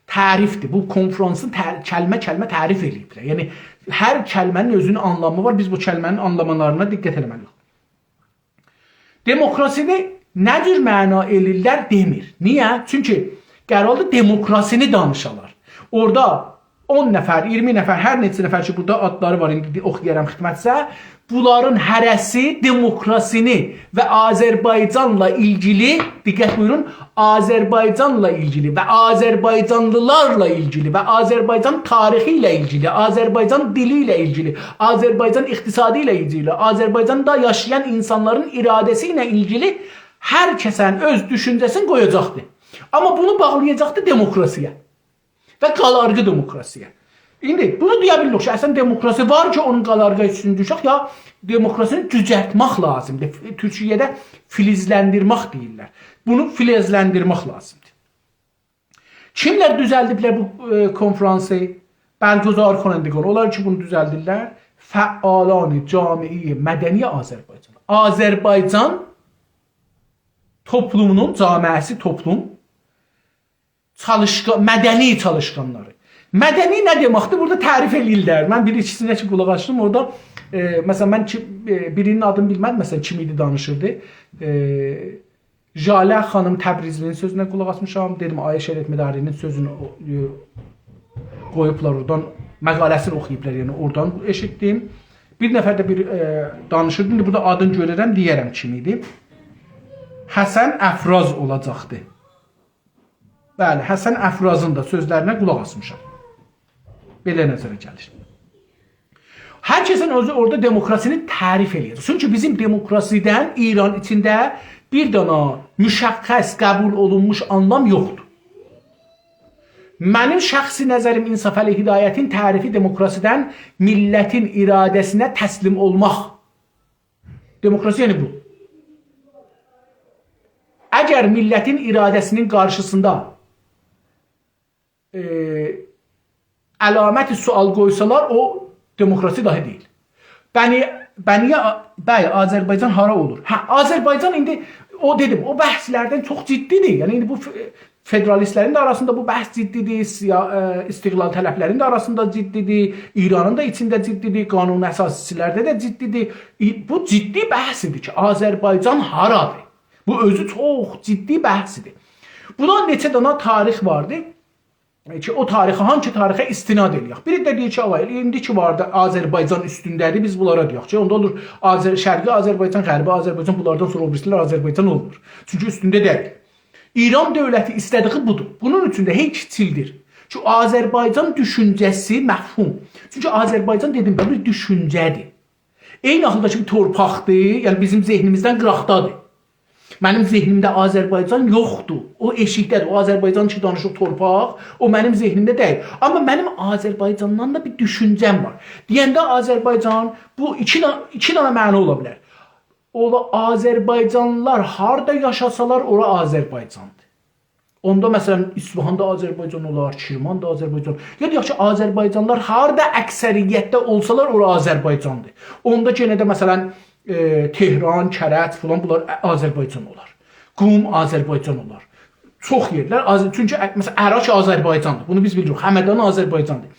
تعریفدیر. بو کنفرانسین تع-، کلمه-کلمه تعریف ائله‌ییبلر. یعنی هر کلمه‌نین اؤزونون آنلامی وار. بیز بو کلمه‌نین آنلاملارینا دقت ائله‌مه‌لی‌ییک. دموکراسینی نه جور معنا ائله‌ییرلر دئمیر. نییه؟ چونکی قراردی دموکراسینی دانیشالار. اورادا اون نفر، اییرمی نفر، هر نئچه نفر کی بورادا آدلاری وار، ایندی اوخویارام خدمتیزه. بونلارین هره‌سی دموکراسینی و آذربایجانلا ایلگیلی، دقت بویورون، آذربایجانلا ایلگیلی و آذربایجانلیلارلا ایلگیلی و آذربایجان تاریخی ایله ایلگیلی، آذربایجان دیلی ایله ایلگیلی، آذربایجان اقتصادی ایله ایلگیلی، آذربایجاندا یاشایان اینسانلارین اراده‌سی ایله ایلگیلی هر کسین اؤز دوشونجه‌سینی قویاجاقدیر. آمما بونو باغلایاجاقدیر دموکراسی‌یه و قالارغی دموکراسی‌یه. ایندی بونو دئیه بیلیریک کی اصلا دموکراسی وار کی اونون قالارغی اوستون دوشک، یا دموکراسینی دوزلتمک لازیمدیر. تورکیه‌ده فلزلندیرمک دئییرلر. بونو فلزلندیرمک لازیمدیر. کیملر دوزلدیبلر بو، ائ، کنفرانسی؟ برگزار کنندگان، اونلار کی بونو دوزلدیرلر، فعالان جامعه مدنی آذربایجان. آذربایجان توپلومونون، جامعه‌سی، توپلوم، چالیشقا-، مدنی چالیشقانلاری. مدنی نه دئمکدیر؟ بورادا تعریف ائله‌ییرلر. من بیر ایکیسینه کی قولاق آسدیم، اورادا، ائ، مثلا من کی، ائ، بیرینین آدینی بیلمه‌دیم، مثلا کیم ایدی دانیشیردی. ائ، ژاله خانیم تبریزلی‌نین سؤزونه قولاق آسمیشام. دئدیم، آقای شریعتمداری‌نین سؤزونو او-، ائ، قویوبلار اورادان، مقاله‌سینی اوخویوبلار، یعنی اورادان ائشیتدیم. بیر نفر ده بیر، ائ، دانیشیردی. ایندی بورادا آدینی گؤررم، دئیه‌رم کیم ایدی. حسن افراز اولاجاقدی. بلی، حسن افرازین دا سؤزلرینه قولاق آسمیشام. بئله نظره گلیر. هر کسین اؤزو اورادا دموکراسینی تعریف ائله‌یه‌جک. چونکی بیزیم دموکراسیدن ایران ایچینده بیر دنه مشخص قبول اولونموش آنلام یوخدور. منیم شخصی نظریم، انصافعلی هدایتین تعریفی دموکراسیدن میللتین اراده‌سینه تسلیم اولماق. دموکراسی یعنی بو. اگر میللتین اراده‌سی‌نین قارشیسیندا، ائ، علامت سؤال قویسالار، او دموکراسی داهی دئییل. بنی، بنی، بلی، آذربایجان هارا اولور؟ هه، آذربایجان ایندی، او دئدیم، او بحثلردن چوخ جدی‌دیر. یعنی ایندی بو ف-، فدرالیستلرین ده آراسیندا بو بحث جدی‌دیر، سیا-، ائ، استقلال‌طلبلرین ده آراسیندا جدی‌دیر، ایرانین دا ایچینده جدی‌دیر، قانون اساسی‌چی‌لرده ده جدی‌دیر. ای، بو جدی بحثی‌دیر کی آذربایجان هارادیر؟ بو اؤزو چوخ جدی بحثی‌دیر. بونا نئچه دنه تاریخ واردی، ائ، کی او تاریخه، هانسی تاریخه استناد ائله‌یک؟ بیری ده دئییر کی، آقا، ائله ایندی کی واردی، آذربایجان اوستونده‌دیر، بیز بونلارا دئیک کی، اوندا اولور آذر-، شرقی آذربایجان، غربی آذربایجان، بونلاردان سونرا او بیریسی‌لر آذربایجان اولمور. چونکی اوستونده دئییل. ایران دؤولتی ایسته‌دیگی بودور. بونون اوچون ده هئی کیچیلدیر. چونکی آذربایجان دوشونجه‌سی، مفهوم. چونکی آذربایجان، دئدیم ده، بیر دوشونجه‌دیر. عینی آخیردا کی، بیر تورپاقدیر، یعنی بیزیم ذهنیمیزدن قیراقدادیر. منیم ذهنیمده آذربایجان یوخدور. او ائشیکده‌دیر. او آذربایجان کی، دانیشیق تورپاق، او منیم ذهنیمده دئییل. آمما منیم آذربایجاندان دا بیر دوشونجه‌م وار. دئینده آذربایجان، بو ایکی دا-، ایکی دنه معنا اولا بیلر. اولا، آذربایجانلیلار هاردا یاشاسالار، اورا آذربایجاندیر. اوندا، مثلا، اصفهان دا آذربایجان اولار، کرمان دا آذربایجان. یا دئیک کی، آذربایجانلیلار هاردا اکثریتده اولسالار، اورا آذربایجاندیر. اوندا یئنه ده، مثلا، ائ، تهران، کرج فلان، بونلار آ-، آذربایجان اولار. قم آذربایجان اولار. چوخ یئرلر، آذ-، چونکی، ا-، مثلا، اراک آذربایجاندیر. بونو بیز بیلیریک. همدان آذربایجاندیر.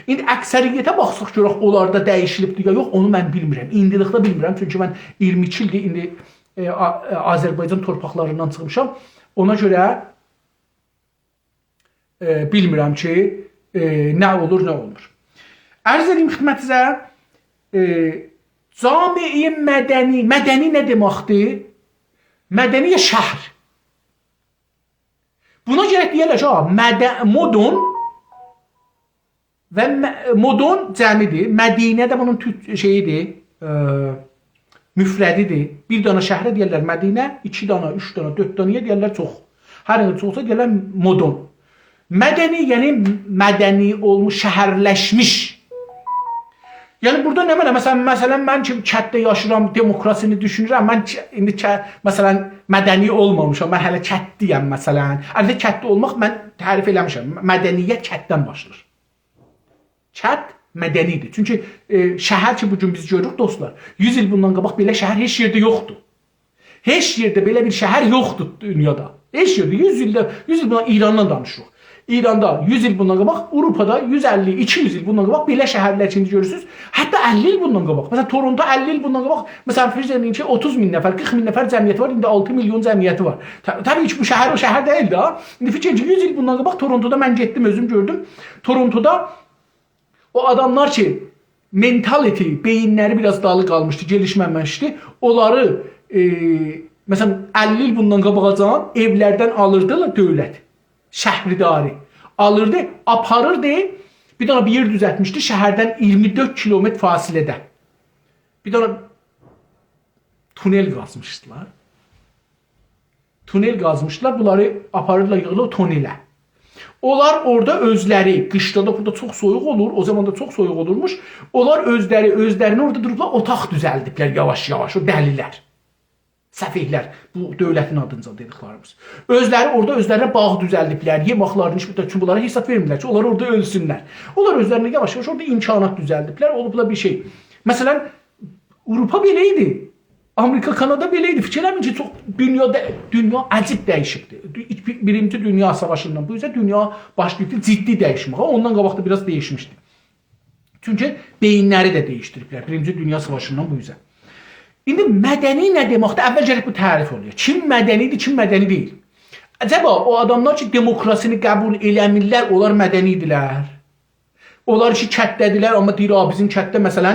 ایندی اکثریته باخساق گؤرک، اونلاردا دییشیلیبدیر یا یوخ، اونو من بیلمیرم. ایندیلیکده بیلمیرم، چونکی من اییرمی ایکی ایلدیر ایندی، ائ، آ-، ائ، آذربایجان تورپاقلاریندان چیخمیشام. اونا گؤره، ائ، بیلمیرم کی، ائ، نه اولور، نه اولمور. عرض ائدیم خدمتینیزه، ائ، جامعه مدنی، مدنی نه دئمکدیر؟ مدنی یا شهر. بونا گرک دئیه‌لر کی، ها، مد-، مدن و م-، مدن جمعی‌دیر. مدینه ده بونون تورک شئیی‌دیر، ائ، مفردی‌دیر. بیر دنه شهره دئیرلر مدینه، ایکی دنه، اوچ دنه، دؤرد دنه‌یه دئیرلر چوخ. هر نه چوخسا دئیرلر مدن. مدنی، یعنی مدنی اولموش، شهرلشمیش. یعنی بورادا نمنه، مثلا، مثلا، من کی، کتده یاشاییرام، دموکراسینی دوشونورم، من کی، ایندی ک-، مثلا، مدنی اولمامیشام، من هله کتده‌یم، مثلا. البته، کتده اولماق، من تعریف ائله‌میشم، مدنیت کتدن باشلاییر. کت مدنی‌دیر. چونکی، ائ، شهر کی، بو گون بیز گؤروروک، دوستلار، یوز ایل بوندان قاباق بئله شهر هئچ یئرده یوخدور. هئچ یئرده بئله بیر شهر یوخدور دونیادا. هئچ یئرده. یوز ایلده، یوز ایل بوندان، ایراندان دانیشیریق. ایراندا یوز ایل بوندان قاباق، آوروپادا یوز اللی، ایکی یوز ایل بوندان قاباق بئله شهرلر کی، ایندی گؤرورسونوز. حتی اللی ایل بوندان قاباق. مثلا، تورونتو اللی ایل بوندان قاباق، مثلا، فرض ائدین کی، اوتوز مین نفر، قیرخ مین نفر جمعیتی وار، ایندی آلتی میلیون جمعیتی وار. ط-، طبیعی کی، بو شهر او شهر دئییل ده. ایندی فیکیر ائدین کی، یوز ایل بوندان قاباق تورونتودا من گئتدیم، اؤزوم گؤردوم. تورونتودا او آداملار کی، mentality، بئیینلری بیر آز دالی قالمیشدی، گلیشمه‌میشدی. اونلاری، ائ، مثلا، اللی ایل بوندان قاباقاجان ائولردن آلیردی دؤولت، شهرداری. آلیردی، آپاریردی. بیر دنه بیر یئر دوزلتمیشدی، شهردن اییرمی دؤرد کیلومتر فاصله‌ده. بیر دنه تونل قازمیشدیلار. تونل قازمیشدیلار، بونلاری آپاریردیلار، ییغیردیلار او تونله. اونلار اورادا اؤزلری، قیشدا دا بورادا چوخ سویوق اولور، او زامان دا چوخ سویوق اولورموش. اونلار اؤزلری، اؤزلرینه اورادا دوروبلار، اوتاق دوزلدیبلر یاواش-یاواش، او دلی‌لر. سفیه‌لر، بو دؤولتین آدینجا دئدیکلریمیز. اؤزلری اورادا اؤزلرینه باغ دوزلدیبلر، یئماقلارینی ایشله‌دیبلر. چونکی بونلارا حساب وئرمیرلر کی، اونلار اورادا اؤلسونلر. اونلار اؤزلرینه یاواش-یاواش اورادا امکانات دوزلدیبلر، اولوبلا بیر شئی. مثلا، آوروپا بئله ایدی. آمریکا، کانادا بئله ایدی. فیکیر ائله‌مه‌یین کی، چوخ دونیادا، دونیا عجیب دییشیبدی. دو-، ایک-، بیر-، بیرینجی دونیا ساواشیندان بو اوزه دونیا باشلاییبدی جدی دییشمه‌یه. اوندان قاباق دا بیر آز دییشمیشدی. چونکی بئیینلری ده دییشدیریبلر بیرینجی دونیا ساواشیندان بو اوزه. ایندی مدنی نه دئمکدیر؟ اول گرک بو تعریف اولویا. کیم مدنی‌دیر، کیم مدنی دئییل؟ عجبا او آداملار کی، دموکراسینی قبول ائله‌میرلر، اونلار مدنی‌دیرلر؟ اونلار کی، کتده‌دیرلر، آمما دئییر، «آ، بیزیم کتده، مثلا،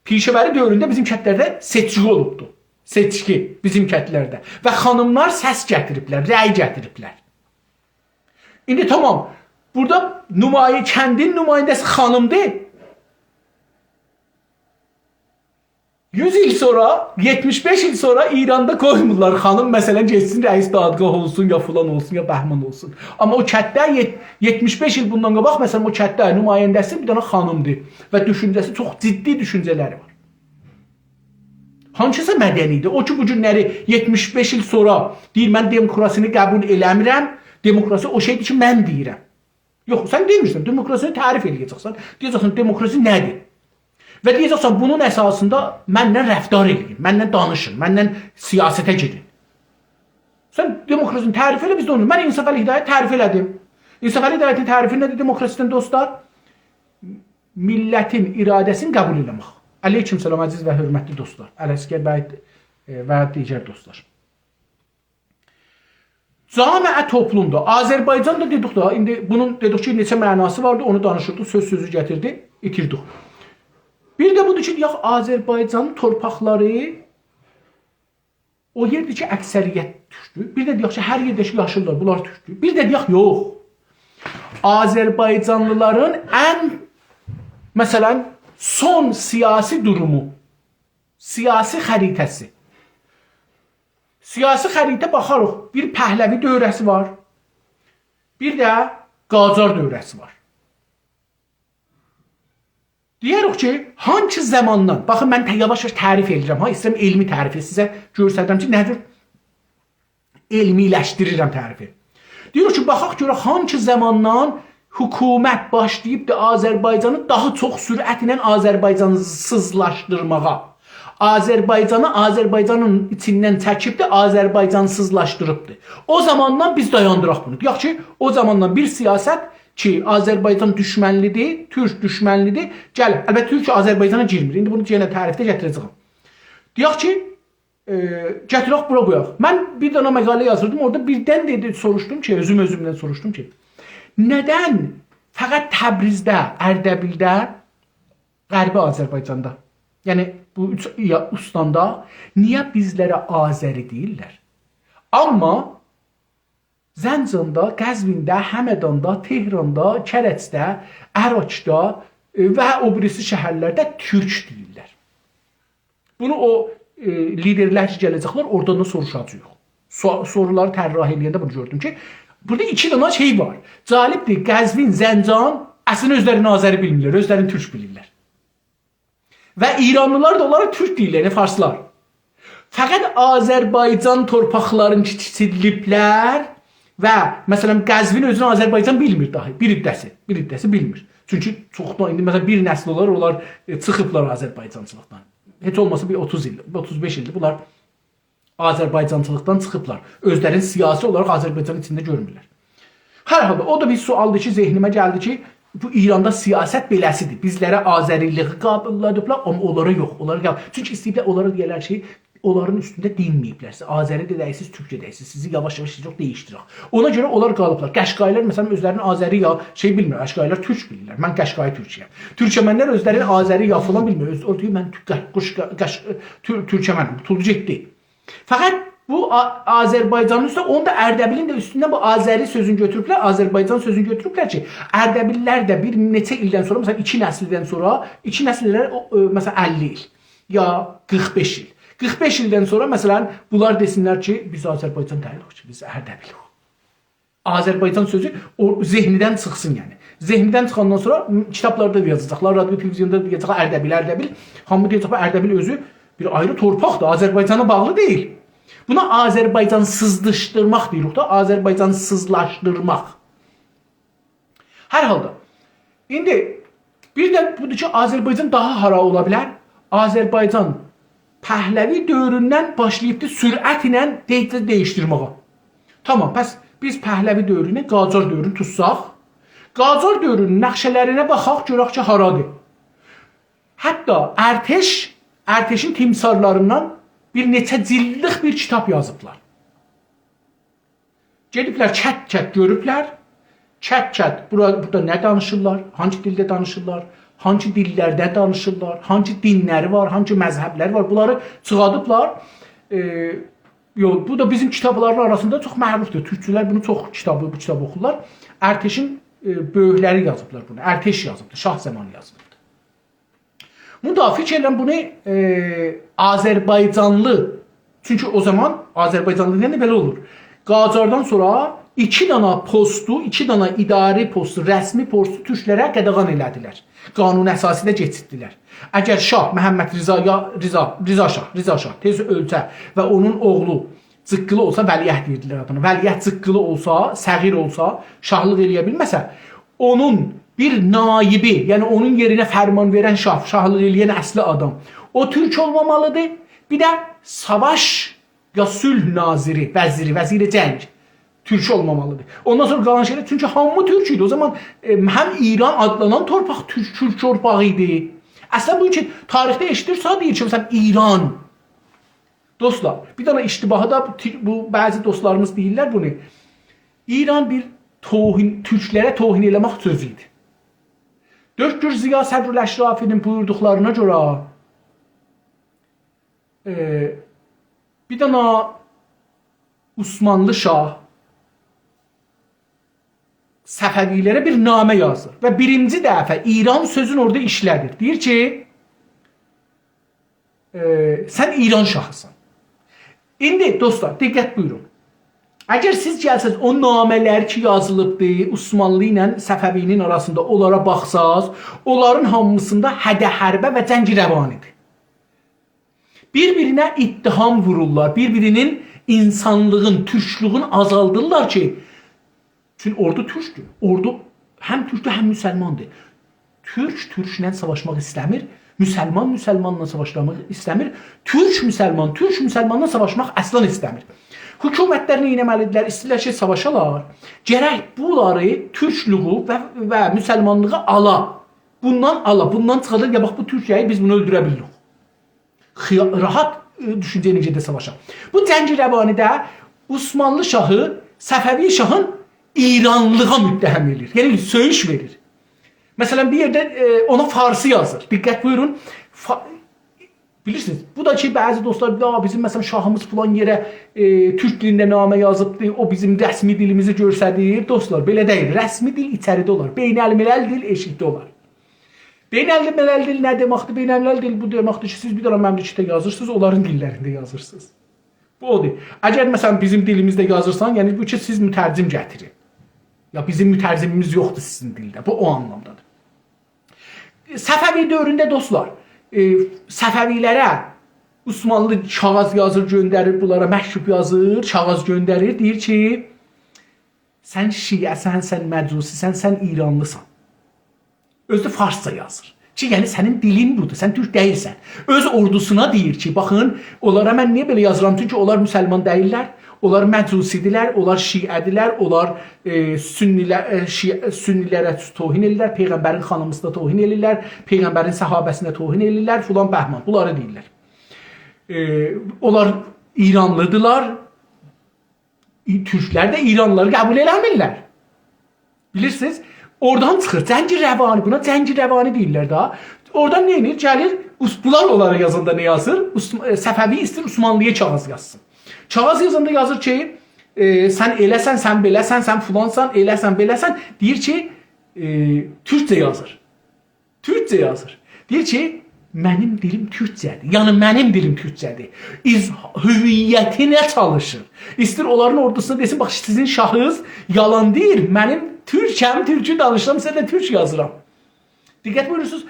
پیشه‌وری دؤورونده بیزیم کتلرده سئچکی اولوبدو. سئچکی بیزیم کتلرده. و خانیملار سس گتیریبلر، رأی گتیریبلر.» ایندی تامام، بورادا نمای-، کندین نماینده‌سی خانیمدیر. یوز ایل سونرا، یئتمیش بئش ایل سونرا ایراندا قویمورلار خانیم، مثلا، گئتسین رئیس دادگاه اولسون، یا فلان اولسون، یا بهمان اولسون. آمما او کتده یئت-، یئتمیش بئش ایل بوندان قاباق، مثلا، او کتده نماینده‌سی بیر دنه خانیمدیر و دوشونجه‌سی، چوخ جدی دوشونجه‌لری وار. هانسیسا مدنی‌دیر؟ او کی، بو گونلری یئتمیش بئش ایل سونرا دئییر، «من دموکراسینی قبول ائله‌میرم، دموکراسی او شئیدیر کی، من دئییرم.» یوخ، سن دئمیرسن، دموکراسینی تعریف ائله‌یه‌جکسن. دئیه‌جکسن، دموکراسی نه‌دیر؟ و دئیه‌جکسن، بونون اساسیندا منله رفتار ائله‌یین، منله دانیشین، منله سیاسته گیرین. سن دموکراسینی تعریف ائله، بیز ده اونو. من انصافعلی هدایتی تعریف ائله‌دیم. انصافعلی هدایتین تعریفی نه‌دیر دموکراسیدن، دوستلار؟ میللتین اراده‌سینی قبول ائله‌مک. علیکم سلام، عزیز و حؤرمتلی دوستلار. علعسگر بی، ائ، و دیگر دوستلار. جامعه توپلومدور. آذربایجان دا دئدیک دا، ایندی بونون دئدیک کی، نئچه معناسی واردی، اونو دانیشیردیق، سؤز سؤزو گتیردی، ایتیردیک. بیر ده بودور کی، دئیک، آذربایجانین تورپاقلاری او یئردیر کی، اکثریت تورکدور. بیر ده دئیک کی، هر یئرده کی، یاشاییرلار، بونلار تورکدور. بیر ده دئیک، یوخ. آذربایجانلیلارین ان، مثلا، سون سیاسی دورومو، سیاسی خریطه‌سی. سیاسی خریطه باخاریق، بیر پهلوی دؤوره‌سی وار، بیر ده قاجار دؤوره‌سی وار. دئیه‌ریک کی، هانسی زاماندان، باخین، من ته-، یاواش-یاواش تعریف ائدیرم ها، ایسته‌ییرم علمی تعریف ائدیم، سیزه گؤسترم کی، نه جور علمی‌لشدیریرم تعریفی. دئییر کی، باخاق گؤرک هانسی زاماندان حکومت باشلاییبدی آذربایجانی داها چوخ سرعتله آذربایجانسیزلاشدیرماغا. آذربایجانی آذربایجانین ایچیندن چکیبدی، آذربایجانسیزلاشدیریبدی. او زاماندان بیز دایاندیراق بونو. دئیک کی، او زاماندان بیر سیاست کی، آذربایجان دوشمنلی‌دیر، تورک دوشمنلی‌دیر، گل، البته، تورک آذربایجانا گیرمیر. ایندی بونو یئنه تعریفده گتیره‌جه‌یم. دئیک کی، ائ، گتیرک بورا قویاق. من بیر دنه مقاله یازیردیم، اورادا بیردن دئدی، سوروشدوم کی، اؤزوم اؤزومدن سوروشدوم کی، ندن فقط تبریزده، اردبیلده، غربی آذربایجاندا، یعنی بو اوچ یا-، اوستاندا نییه بیزلره آذری دئییرلر؟ آمما زنجاندا، قزوینده، همداندا، تهراندا، کرجده، اراکدا، ائ، و او بیریسی شهرلرده تورک دئییرلر. بونو او، ائ، لیدرلر کی، گله‌جکلر، اورادان دا سوروشاجاغیق. سو-، سورولاری طراحی ائله‌ینده بونو گؤردوم کی، بورادا ایکی دنه شئی وار. جالبدیر، قزوین، زنجان اصلینده اؤزلرینی آذری بیلمیرلر، اؤزلرینی تورک بیلیرلر. و ایرانلیلار دا اونلارا تورک دئییرلر، یعنی فارسلار. فقط آذربایجان تورپاقلارینی کی-، کیچیلدیبلر و، مثلا، قزوین اؤزونو آذربایجان بیلمیر داهی. بیر حیصه‌سی، بیر حیصه‌سی بیلمیر. چونکی چوخدان، ایندی، مثلا، بیر نسل اولار، اونلار، ائ، چیخیبلار آذربایجانچیلیقدان. هئچ اولماسا بیر اوتوز ایل، اوتوز بئش ایلدیر بونلار آذربایجانچیلیقدان چیخیبلار. اؤزلرینی سیاسی اولاراق آذربایجانین ایچینده گؤرمورلر. هر حالدا، او دا بیر سؤالدیر کی، ذهنیمه گلدی کی، بو ایراندا سیاست بئله‌سیدیر. بیزلره آذری‌لیگی قبول ائدیبلر، آمما اونلارا یوخ. اونلارا قبول، چونکی ایسته‌ییبلر، اونلارا دئیه‌لر کی، اونلارین اوستونده دینمه‌ییبلر. سیز آذری ده دئییلسینیز، تورک ده دئییلسینیز. سیزی یاواش-یاواش چوخ دییشدیرک. اونا گؤره اونلار قالیبلار. قشقایی‌لر، مثلا، اؤزلرینی آذری یا شئی بیلمیر، قشقایی‌لر تورک بیلیرلر. من قشقایی تورکویم. تورکمنلر اؤزلرینی آذری یا فلان بیلمیر. اؤز، او دئییر، من تور-، قش-، قش-، قش-، تور-، تورکمنم. قوتولدو گئتدی. فقط بو آ-، آذربایجانین اوسته، اونو دا اردبیلین ده اوستوندن بو آذری سؤزونو گؤتوروبلر، آذربایجان سؤزونو گؤتوروبلر کی، اردبیللر ده بیر نئچه ایلدن سونرا، مثلا، ایکی نسیلدن سونرا، ایکی نسیللر، او، او، مثلا، اللی ایل یا قیرخ بئش ایل. قیرخ بئش ایلدن سونرا، مثلا، بونلار دئسینلر کی، بیز آذربایجان دئییلیک کی، بیز اردبیلیک. آذربایجان سؤزو او ذهنیدن چیخسین، یعنی. ذهنیدن چیخاندان سونرا، م، کیتابلاردا دا یازاجاقلار، رادیو، تلویزیوندا دا یازاجاقلار، اردبیل، اردبیل. هامی دئیه‌جک، «بو اردبیل اؤزو بیر آیری تورپاقدیر، آذربایجانا باغلی دئییل.» بونا آذربایجانسیزلاشدیرماق دئییریک دا، آذربایجانسیزلاشدیرماق. هر حالدا، ایندی بیر ده بودور کی، آذربایجان داها هارا اولا بیلر؟ آذربایجان پهلوی دؤوروندن باشلاییبدی سرعت ایله دئ-، دییشدیرمه‌یه. تامام، پس بیز پهلوی دؤورونو، قاجار دؤورونو توتساق، قاجار دؤورونون نقشه‌لرینه باخاق، گؤرک کی، هارادیر. حتی ارتش، ارتشین تیمسارلاریندان بیر نئچه جیلدلیک بیر کیتاب یازیبلار. گئدیبلر کت-کت گؤروبلر. کت-کت بورا، بورادا نه دانیشیرلار، هانسی دیلده دانیشیرلار، هانسی دیللرده دانیشیرلار، هانسی دینلری وار، هانسی مذهبلری وار. بونلاری چیخادیبلار. ائ، یوخ، بو دا بیزیم کیتابلارین آراسیندا چوخ معروفدور. تورکچولر بونو چوخ کیتابی، بو کیتابی اوخورلار. ارتشین، ائ، بؤیوکلری یازیبلار بونو. ارتش یازیبدی، شاه زامانی یازیبدی. بونو دا فیکیر ائدیرم، بونو، ائ، آذربایجانلی، چونکی او زامان آذربایجانلی دئینده بئله اولور. قاجاردان سونرا ایکی دانا پوستو، ایکی دانا اداری پوستو، رسمی پوستو تورکلره قاداغان ائله‌دیلر. قانون اساسی‌ده کئچیردیلر. اگر شاه محمدرضا یا رضا، رضا شاه، رضا شاه تئز اؤلسه و اونون اوغلو جیققیلی اولسا، ولیعهد دئییردیلر آدینا. ولیعهد جیققیلی اولسا، صغیر اولسا، شاهلیق ائله‌یه بیلمه‌سه، اونون بیر نایبی، یعنی اونون یئرینه فرمان وئرن شاه، شاهلیق ائله‌ین اصلی آدام، او تورک اولمامالیدیر. بیر ده ساواش یا صلح ناظری، وزیری، وزیر جنگ تورک اولمامالیدیر. اوندان سونرا قالان شئیلر، چونکی هامی تورک ایدی. او زامان، ائ، هم ایران آدلانان تورپاق تورک، تورک تورپاغی ایدی. اصلا بو کی، تاریخده ائشیدیرسن، دئییر کی، مثلا، ایران. دوستلار، بیر دنه اشتباهی دا بو، بو بعضی دوستلاریمیز دئییرلر بونو. ایران بیر توهین، تورکلره توهین ائله‌مک سؤزو ایدی. دکتر ضیا صدرالاشرافی‌نین بویوردوقلارینا گؤره، ائ، بیر دنه عثمانلی شاه، صفوی‌لره بیر نامه یازیر و بیرینجی دفعه ایران سؤزون اورادا ایشله‌دیر. دئییر کی، ائ، سن ایران شاهیسان. ایندی دوستلار، دقت بویورون. اگر سیز گلسز او نامه‌لر کی یازیلیبدی عثمانلی ایله صفوی‌نین آراسیندا، اونلارا باخساز، اونلارین هامیسیندا هده حربه و جنگ روانی‌دیر. بیر-بیرینه اتهام وورورلار، بیر-بیرینین اینسانلیغین، تورکلویون آزالدیرلار کی، چونکی اوردو تورکدور. اوردو هم تورکدور، هم مسلماندیر. تورک تورکله ساواشماق ایسته‌میر، مسلمان مسلمانلا ساواشماق ایسته‌میر، تورک مسلمان تورک مسلمانلا ساواشماق اصلا ایسته‌میر. حکومتلر نه ائتمه‌لی‌دیرلر؟ ایسته‌ییرلر کی ساواشالار. گرک بونلاری، تورکلویو و، و مسلمانلیغی آلا. بوندان آلا، بوندان چیخادا، یا باخ، بو تورکیه‌یی بیز بونو اؤلدوره بیلیریک. خیا-، راحت، ائ، دوشونجه ایله گئده ساواشا. بو جنگ روانی‌ده عثمانلی شاهی صفوی شاهین ایرانلیغا متهم ائله‌ییر. یعنی سؤیوش وئریر. مثلا، بیر یئرده، ائ، اونا فارسی یازیر. دقت بویورون. فا-، بیلیرسینیز، بو دا کی، بعضی دوستلار دئییر، «آ، بیزیم، مثلا، شاهیمیز فلان یئره، ائ، تورک دیلینده نامه یازیبدی، او بیزیم رسمی دیلیمیزی گؤستریر.» دوستلار، بئله دئییل. رسمی دیل ایچریده اولار. بین‌الملل دیل ائشیکده اولار. بین‌الملل دیل نه دئمکدیر؟ بین‌الملل دیل بو دئمکدیر کی، سیز بیر دنه مملکتده یازیرسینیز، اونلارین دیللرینده یازیرسینیز. بو اودور. اگر، مثلا، بیزیم دیلیمیزده یازیرسان، یعنی بو کی، سیز مترجم گتیرین. یا بیزیم مترجمیمیز یوخدور سیزین دیلده. بو او آنلامدادیر. صفوی دؤورونده، دوستلار، ائ، صفوی‌لره عثمانلی کاغاذ یازیر، گؤندریر بونلارا، مکتوب یازیر، کاغاذ گؤندریر، دئییر کی، سن شیعه‌سن، سن مجوسی‌سن، سن ایرانلیسان. اؤزو ده فارسجا یازیر. کی، یعنی سنین دیلین بودور، سن تورک دئییلسن. اؤز اوردوسونا دئییر کی، باخین، اونلارا من نییه بئله یازیرام؟ چونکی اونلار مسلمان دئییللر، اونلار مجوسی‌دیرلر، اونلار شیعه‌دیرلر، اونلار، ائ، سنی‌لر، ائ، شیعه، سنی‌لره توهین ائله‌ییرلر، پیغمبرین خانیمینا توهین ائله‌ییرلر، پیغمبرین صحابه‌سینه توهین ائله‌ییرلر، فلان بهمان. بونلاری دئییرلر. ائ، اونلار ایرانلی‌دیرلار، ای-، تورکلر ده ایرانلیلاری قبول ائله‌میرلر. بیلیرسینیز؟ اورادان چیخیر. جنگ روانی، بونا جنگ روانی دئییرلر دا. اورادان نه ائدیر؟ گلیر، عث-، بونلار اونلارا یازاندا نه یازیر؟ عث-، ائ، صفوی ایسته‌ییر عثمانلی‌یا کاغاذ یازسین. کاغاذ یازاندا یازیر کی، ائ، سن ائله‌سن، سن بئله‌سن، سن فلانسان، ائله‌سن، بئله‌سن. دئییر کی، ائ، تورکجه یازیر. تورکجه یازیر. دئییر کی، «منیم دیلیم تورکجه‌دیر.» یعنی، منیم دیلیم تورکجه‌دیر. اظ-، هویتینه چالیشیر. ایسته‌ییر اونلارین اوردوسونا دئسین، «باخ، سیزین شاهینیز یالان دئییر. منیم تورکم، تورکو دانیشیرام، سیزه ده تورک یازیرام.» دقت بویورورسونوز.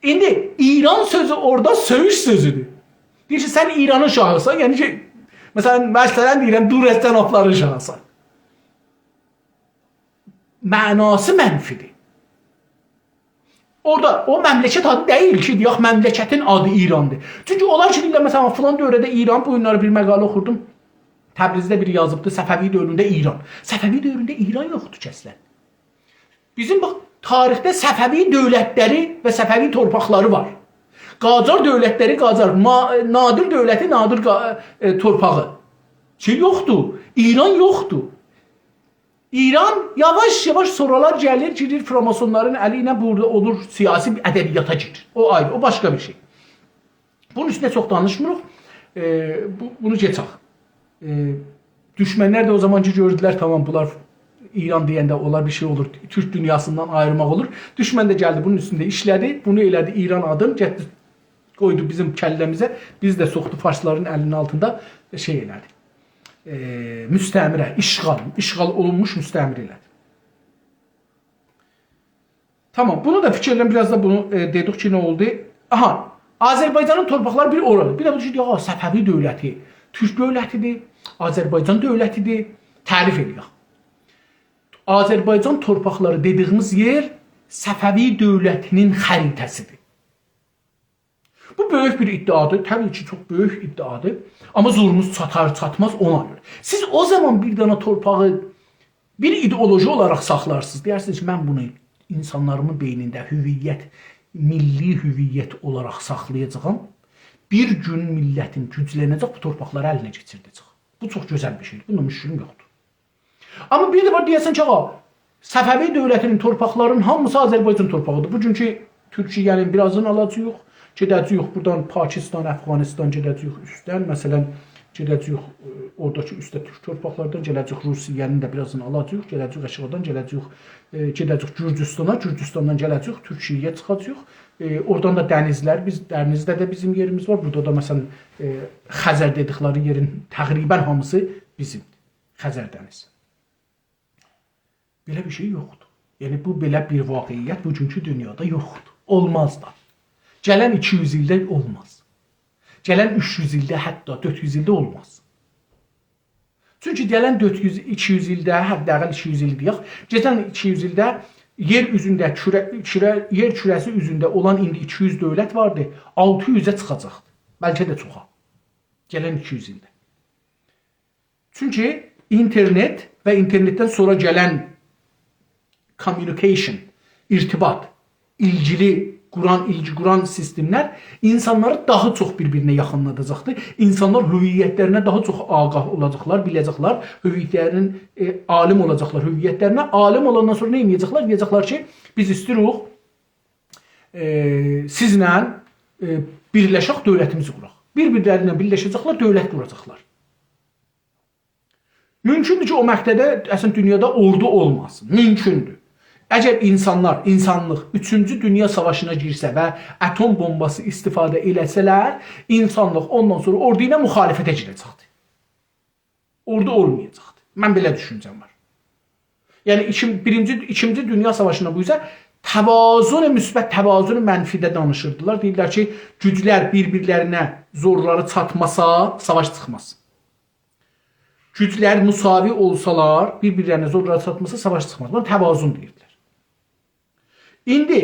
ایندی ایران سؤزو اورادا سؤیوش سؤزودور. دئییر کی، سن ایرانین شاهیسان، یعنی کی، مثلا، مثلا دئییرم، دورستان آپلارین شاهیسان. معناسی منفی‌دیر. اورادا او مملکت آدی دئییل کی، دئیک، مملکتین آدی ایراندیر. چونکی اونلار کی، دئییرلر، مثلا، فلان دؤورده ایران، بو گونلری بیر مقاله اوخوردوم. تبریزده بیری یازیبدی، صفوی دؤورونده ایران. صفوی دؤورونده ایران یوخدور کی، اصلا. بیزیم، باخ، تاریخده صفوی دؤولتلری و صفوی تورپاقلاری وار. قاجار دؤولتلری، قاجار، ما-، نادر دؤولتی، نادر قا-، ائ، تورپاغی. شئی یوخدور، ایران یوخدور. ایران یاواش-یاواش سونرالار گلیر، گیریر فراماسونلارین الی ایله، بورادا اولور سیاسی بیر ادبیاتا گیریر. او آیری، او باشقا بیر شئی. بونون اوستونده چوخ دانیشمیریق. ائ، بو، بونو کئچک. ائ، دوشمنلر ده او زامان کی گؤردولر، تامام، بونلار ایران دئینده اونلار بیر شئی اولور، تورک دونیاسیندان آییرماق اولور. دوشمن ده گلدی، بونون اوستونده ایشله‌دی، بونو ائله‌دی ایران آدین، گتدی، قویدو بیزیم کلّه‌میزه، بیزی ده سوخدو فارسلارین الی‌نین آلتیندا، شئی ائله‌دی. ائ، مستعمره، اشغال، اشغال اولونموش مستعمره ائله‌دی. تامام، بونو دا فیکیر ائدیرم، بیر آز دا بونو، ائ، دئدیک کی، نه اولدو؟ آها، آذربایجانین تورپاقلاری بیر اورادیر. بیر ده بو کی، آغا، صفوی دؤولتی تورک دؤولتی‌دیر، آذربایجان دؤولتی‌دیر، تعریف ائله‌یک. آذربایجان تورپاقلاری دئدیییمیز یئر صفوی دؤولتی‌نین خریطه‌سی‌دیر. بو بؤیوک بیر ادعادیر، طبیعی کی، چوخ بؤیوک ادعادیر. آمما زوروموز چاتار، چاتماز، اونا گؤره. سیز او زامان بیر دنه تورپاغی بیر ایدئولوژی اولاراق ساخلارسینیز. دئیرسینیز کی، من بونو اینسانلاریمین بئینینده هویت، میللی هویت اولاراق ساخلایاجاغام. بیر گون میللتیم گوجلنه‌جک، بو تورپاقلاری الینه کئچیرده‌جک. بو چوخ گؤزل بیر شئیدیر. بونونلا مشکلیم یوخدور. آمما بیر ده وار، دئیه‌سن کی، آغا، صفوی دؤولتی‌نین تورپاقلاری‌نین هامیسی آذربایجان تورپاغی‌دیر. بوگونکو تورکیه‌نین بیر آزینی آلاجاغیق، گئده‌جه‌ییک بورادان پاکستان، افغانستان، گئده‌جه‌ییک اوستدن، مثلا، گئده‌جه‌ییک، ائ، اوراداکی اوسته تورک تورپاقلاردان، گله‌جه‌ییک روسیه‌نی ده بیر آزدان آلاجاغیق، گله‌جه‌ییک آشاغیدان، گله‌جه‌ییک، ائ، گئده‌جه‌ییک گورجوستانا، گورجوستاندان گله‌جه‌ییک تورکیه‌یه چیخاجاغیق. ائ، اورادان دا دنیزلر، بیز، دنیزده ده بیزیم یئریمیز وار. بورادا دا، مثلا، ائ، خزر دئدیکلری یئرین تقریبا هامیسی بیزیمدیر. خزر دنیزی. بئله بیر شئی یوخدور. یعنی، بو بئله بیر واقعیت بوگونکو دونیادا یوخدور. اولماز دا. گلن ایکی یوز ایلده اولماز. گلن اوچ یوز ایلده، حتی دؤرد یوز ایلده اولماز. چونکی گلن دؤرد یوز، ایکی یوز ایلده، حداقل ایکی یوز ایل دئیک، گلن ایکی یوز ایلده یئر اوزونده، کوره، کوره، یئر کوره‌سی اوزونده اولان ایندی ایکی یوز دؤولت واردی، آلتی یوزه چیخاجاقدی. بلکه ده چوخا. گلن ایکی یوز ایلده. چونکی اینترنت و اینترنتدن سونرا گلن communication، ارتباط، ایلگیلی قوران، ایلگی قوران سیستملر اینسانلاری داها چوخ بیر-بیرینه یاخینلاداجاقدیر. اینسانلار هویتلرینه داها چوخ آگاه اولاجاقلار، بیله‌جکلر، هویتلرین، ائ، عالم اولاجاقلار هویتلرینه. عالم اولاندان سونرا نه ائده‌جکلر؟ دئیه‌جکلر کی، بیز ایستیروق، ائ، سیزله، ائ، بیرلشک، دؤولتیمیزی قوراق. بیر-بیرلری ایله بیرلشه‌جکلر، دؤولت قوراجاقلار. مومکوندور کی، او مقطعده اصلا دونیادا اوردو اولماسین. مومکوندور. اگر اینسانلار، اینسانلیق اوچونجو دونیا ساواشینا گیرسه و اتم بومباسی استفاده ائله‌سه‌لر، اینسانلیق اوندان سونرا اوردو ایله مخالفته گیره‌جکدیر. اوردو اولمایاجاقدیر. من بئله دوشونجه‌م وار. یعنی، ایکین-، بیرینجی، ایکینجی دونیا ساواشیندا بو اوزه توازن مثبت، توازن منفی‌ده دانیشیردیلار. دئییرلر کی، گوجلر بیر-بیرلرینه زورلاری چاتماسا، ساواش چیخماز. گوجلر مساوی اولسالار، بیر-بیرلرینه زورلاری چاتماسا، ساواش چیخماز. بونا توازن دئییرلر. ایندی،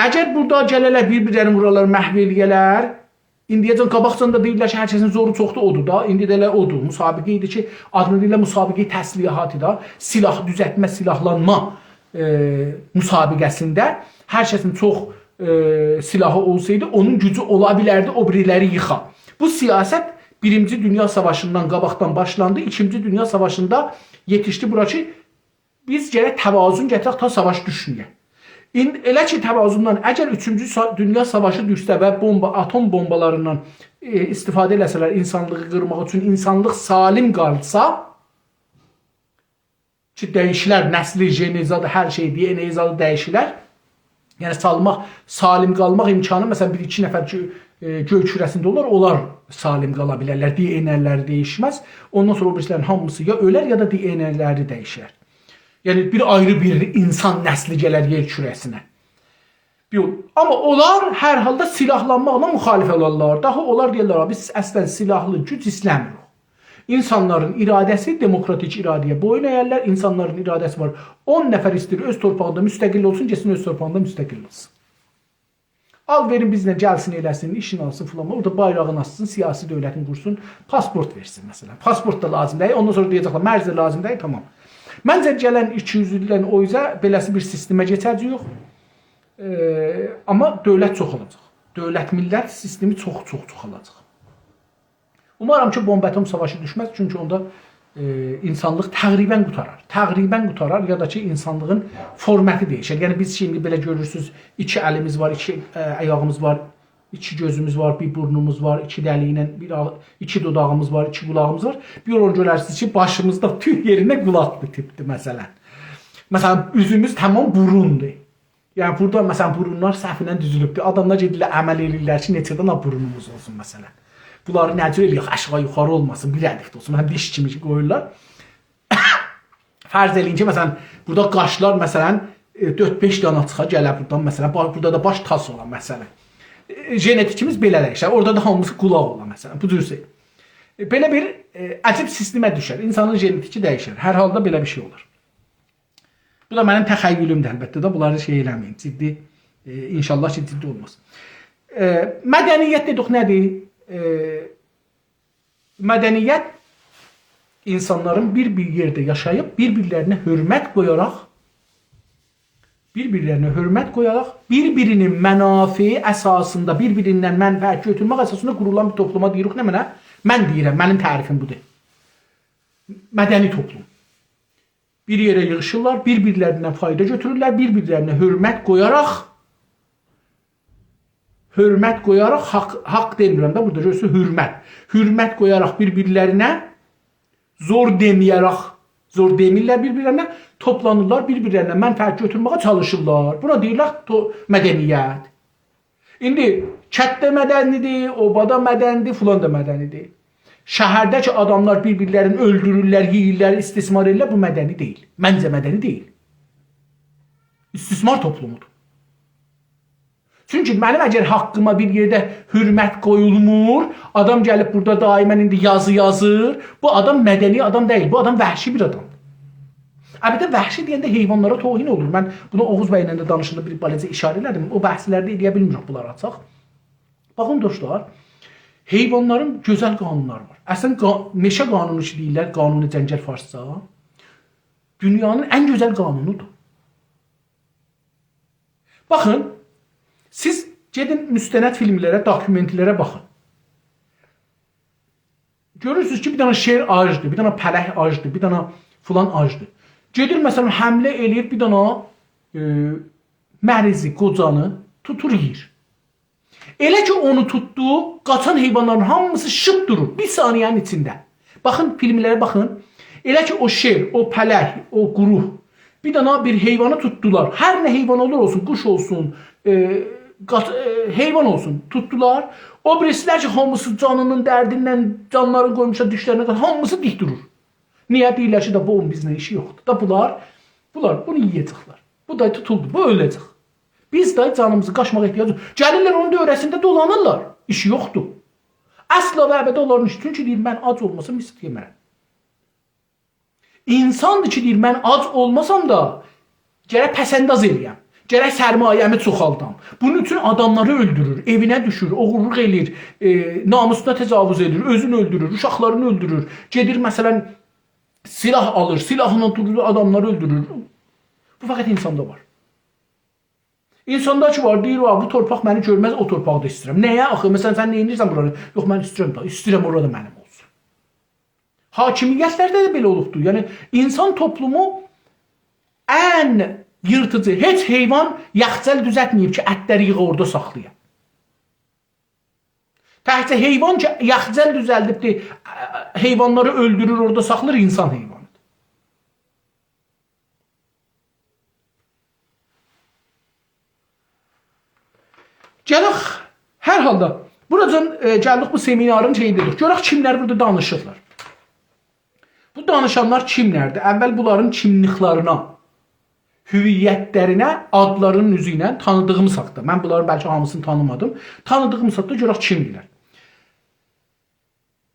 اگر بورادا گله‌لر بیر-بیرلرینی وورالار، محو ائله‌یه‌لر، ایندییه‌جن قاباقجادان دا دئییرلر کی، هر کسین زورو چوخدور، اودور دا. ایندی ده ائله اودور. مسابقه ایدی کی، آدینی دئییرلر مسابقه تسلیحاتی دا. سلاح دوزلتمه، سلاحلانما، ائ، مسابقه‌سینده هر کسین چوخ، ائ، سلاحی اولسایدی، اونون گوجو اولا بیلردی او بیریلری ییخا. بو سیاست بیرینجی دونیا ساواشیندان قاباقدان باشلاندی، ایکینجی دونیا ساواشیندا یئتیشدی بورا کی، بیز گرک توازن گتیرک، تا ساواش دوشمه‌یه. ایندی ائله کی، توازندن، اگر اوچونجو سا-، دونیا ساواشی دوشسه و بومبا، اتم بومبالاریندان، ائ، استفاده ائله‌سه‌لر اینسانلیغی قیرماق اوچون، اینسانلیق سالم قالسا، کی، دییشیلر، نسلی، ژنی، زادی، هر شئی، دی ان ای زادی دییشیلر. یعنی، سالماق، سالم قالماق امکانی، مثلا، بیر ایکی نفر گؤ-، ائ، گؤی کوره‌سینده اولار، اونلار سالم قالا بیلرلر، دی ان ائلری دییشمز. اوندان سونرا او بیریسی‌لرین هامیسی یا اؤلر، یا دا دی ان ائلری دییشر. یعنی، بیر آیری بیر اینسان نسلی گلر یئر کوره‌سینه. یوخ، آمما اونلار هر حالدا سلاحلانماقلا مخالف اولارلار. داها اونلار دئیرلر: «بیز اصلا سلاحلی گوج ایسته‌میریک.» اینسانلارین اراده‌سی، دموکراتیک اراده‌یه بویون اَیرلر. اینسانلارین اراده‌سی وار. اون نفر ایسته‌ییر اؤز تورپاغیندا مستقل اولسون، گئتسین اؤز تورپاغیندا مستقل اولسون. آل وئرین بیزله گلسین، ائله‌سین، ایشینی آلسین فلان. اورادا بایراغینی آسسین، سیاسی دؤولتینی قورسون، پاسپورت وئرسین مثلا. پاسپورت دا لازیم دئییل، اوندان سونرا دئیه‌جکلر: «مرز ده لازیم دئییل»، تامام. منجه، گلن ایکی یوز ایلدن او اوزه بئله‌سی بیر سیستمه کئچه‌جه‌ییک. ائ، آمما دؤولت چوخالاجاق. دؤولت-میللت سیستمی چوخ، چوخ چوخالاجاق. اومارام کی، بومب اتم ساواشی دوشمز، چونکی اوندا، ائ، اینسانلیق تقریبا قوتارار. تقریبا قوتارار، یا دا کی، اینسانلیغین فورماتی دییشر. یعنی، بیز ایندی بئله گؤرورسونوز، ایکی الیمیز وار، ایکی، ائ، آیاغیمیز وار، ایکی گؤزوموز وار، بیر بورنوموز وار، ایکی دلی ایله، بیر آغ-، ایکی دوداغیمیز وار، ایکی قولاغیمیز وار. بیر اون گؤررسینیز کی، باشیمیزدا توک یئرینه قولاق بیتیبدیر، مثلا. مثلا، اوزوموز تمام بوروندور. یعنی، بورادا، مثلا، بورونلار سهوینن دوزولوبدور. آداملار گئدیرلر، عمل ائله‌ییرلر کی، نئچه دنه بورونوموز اولسون، مثلا. بونلاری نه جور ائله‌یک، آشاغی یوخاری اولماسین، بیر ردیفده اولسون. مثلا، دیش کیمی قویورلار. فرض ائله‌یین کی، مثلا، بورادا قاشلار، مثلا، ائ، دؤرد-بئش دنه چیخا، گله بورادان، مثلا، با-، بورادا دا باش تاس اولا، مثلا. ائ، ژنتیکیمیز بئله دییشر. اورادا دا هامیسی قولاق اولا، مثلا. بو جور شئی. ائ، بئله بیر، ائ، عجیب سیستمه دوشر. اینسانین ژنتیکی دییشر. هر حالدا بئله بیر شئی اولار. بو دا منیم تخیلومدور، البته ده، بونلاری شئی ائله‌مه‌یین، جدی، ائ، ان‌شاءالله کی، جدی اولماز. ائ، مدنیت دئدیک نه‌دیر؟ ائ، مدنیت اینسانلارین بیر-بیر یئرده یاشاییب، بیر-بیرلرینه حؤرمت قویاراق، بیر-بیرلرینه حؤرمت قویاراق، بیر-بیرینین منافعی اساسیندا، بیر-بیریندن منفعت گؤتورمک اساسیندا قورولان بیر توپلوما دئییریک نمنه؟ من دئییرم، منیم تعریفیم بودور. مدنی توپلوم. بیر یئره ییغیشیرلار، بیر-بیرلریندن فایدا گؤتورورلر، بیر-بیرلرینه حؤرمت قویاراق، حؤرمت قویاراق، حاق، حاق دئمیرم ده، بورادا گؤرورسونوز، حؤرمت. حؤرمت قویاراق بیر-بیرلرینه، زور دئمه‌یه‌رک، زور دئمیرلر بیر-بیرلرینه، توپلانیرلار بیر-بیرلرینه، منفعت گؤتورمه‌یه چالیشیرلار. بونا دئییرلر تو-، مدنیت. ایندی کتده مدنی‌دیر، اوبادا مدنی‌دیر، فلان دا مدنی‌دیر. شهرده کی آداملار بیر-بیرلرینی اؤلدورورلر، یئییرلر، استثمار ائدیرلر، بو مدنی دئییل. منجه مدنی دئییل. استثمار توپلومودور. چونکی منیم اگر حاققیما بیر یئرده حؤرمت قویولمور، آدام گلیب بورادا دائماً ایندی یازی یازیر، بو آدام مدنی آدام دئییل، بو آدام وحشی بیر آدامدیر. البته، وحشی دئینده حیوانلارا توهین اولور. من بونا اوغوز بی‌له ده دانیشاندا بیر بالاجا اشاره ائله‌دیم. او بحثلرده ائله‌یه بیلمیرم بونلاری آچاق. باخین، دوستلار، حیوانلارین گؤزل قانونلاری وار. اصلاً، قا-، مئشه قانونو کی دئییرلر، قانون جنگل فارسجا، دونیانین ان گؤزل قانونودور. باخین، سیز گئدین مستند فیلملره، داکومنتلره باخین. گؤرورسونوز کی، بیر دنه شیر آجدیر، بیر دنه پلنگ آجدیر، بیر دنه فلان آجدیر. گئدیر، مثلاً، حمله ائله‌ییر بیر دنه، ائ، مریضی، قوجانی توتور، یئییر. ائله کی اونو توتدو، قاچان حیوانلارین هامیسی شیپ دورور بیر ثانیه‌نین ایچینده. باخین، فیلملره باخین. ائله کی او شیر، او پلنگ، او گروه بیر دنه بیر حیوانی توتدولار. هر نه حیوان اولور اولسون، قوش اولسون، ائ، قاچ-، ائ، حیوان اولسون، توتدولار. او بیریسی‌لر کی هامیسی جانینین دردیندن، جانلارینی قویموشلار دیشلرینه، هامیسی دیک دورور. نییه؟ دئییرلر کی، دا بونون بیزله ایشی یوخدور. دا بونلار، بونلار بونو یئیه‌جکلر. بو دا توتولدو، بو اؤله‌جک. بیز ده جانیمیزی قاچماغا احتیاج یوخ. گلیرلر اونون دؤوره‌سینده دولانیرلار. ایشی یوخدور. اصلا و ابدا اونلارین ایشی. چونکی دئییر، «من آج اولماسام، ایسته‌مرم.» اینساندیر کی دئییر، «من آج اولماسام دا، گرک پس‌انداز ائله‌یم. گرک سرمایه‌می چوخالدام.» بونون اوچون آداملاری اؤلدورور، ائوینه دوشور، اوغورلوق ائله‌ییر، ائ، ناموسونا تجاوز ائدیر، اؤزونو اؤلدورور، اوشاقلارینی اؤلدورور. گئدیر، مثلاً، سلاح آلیر، سلاحلا دورور، آداملاری اؤلدورور. بو فقط اینساندا وار. اینساندا کی وار، دئییر، «آ، بو تورپاق منی گؤرمز، او تورپاغی دا ایسته‌ییرم.» نییه؟ آخی، مثلاً، سن نه ائدیرسن بورانی؟ «یوخ، من ایسته‌ییرم دا، ایسته‌ییرم، اورا دا منیم اولسون.» حاکمیتلرده ده بئله اولوبدور. یعنی، اینسان توپلومو ان ییرتیجی، هئچ حیوان یخچال دوزلتمه‌ییب کی، اتلری ییغا اورادا ساخلایا. تکجه حیوان کی، یخچال دوزلدیبدیر، حیوانلاری اؤلدورور، اورادا ساخلاییر، اینسان حیوانیدیر. گلک، هر حالدا، بوراجان، ائ، گلدیک بو سمینارین شئیینده دوروق. گؤرک کیملر بورادا دانیشیرلار. بو دانیشانلار کیملردیر؟ اول بونلارین کیملیکلرینه، هویتلرینه، آدلارینین اوزو ایله تانیدیغیمیز حاقدا. من بونلارین بلکه هامیسینی تانیمادیم. تانیدیغیمیز حاقدا گؤرک کیمدیرلر.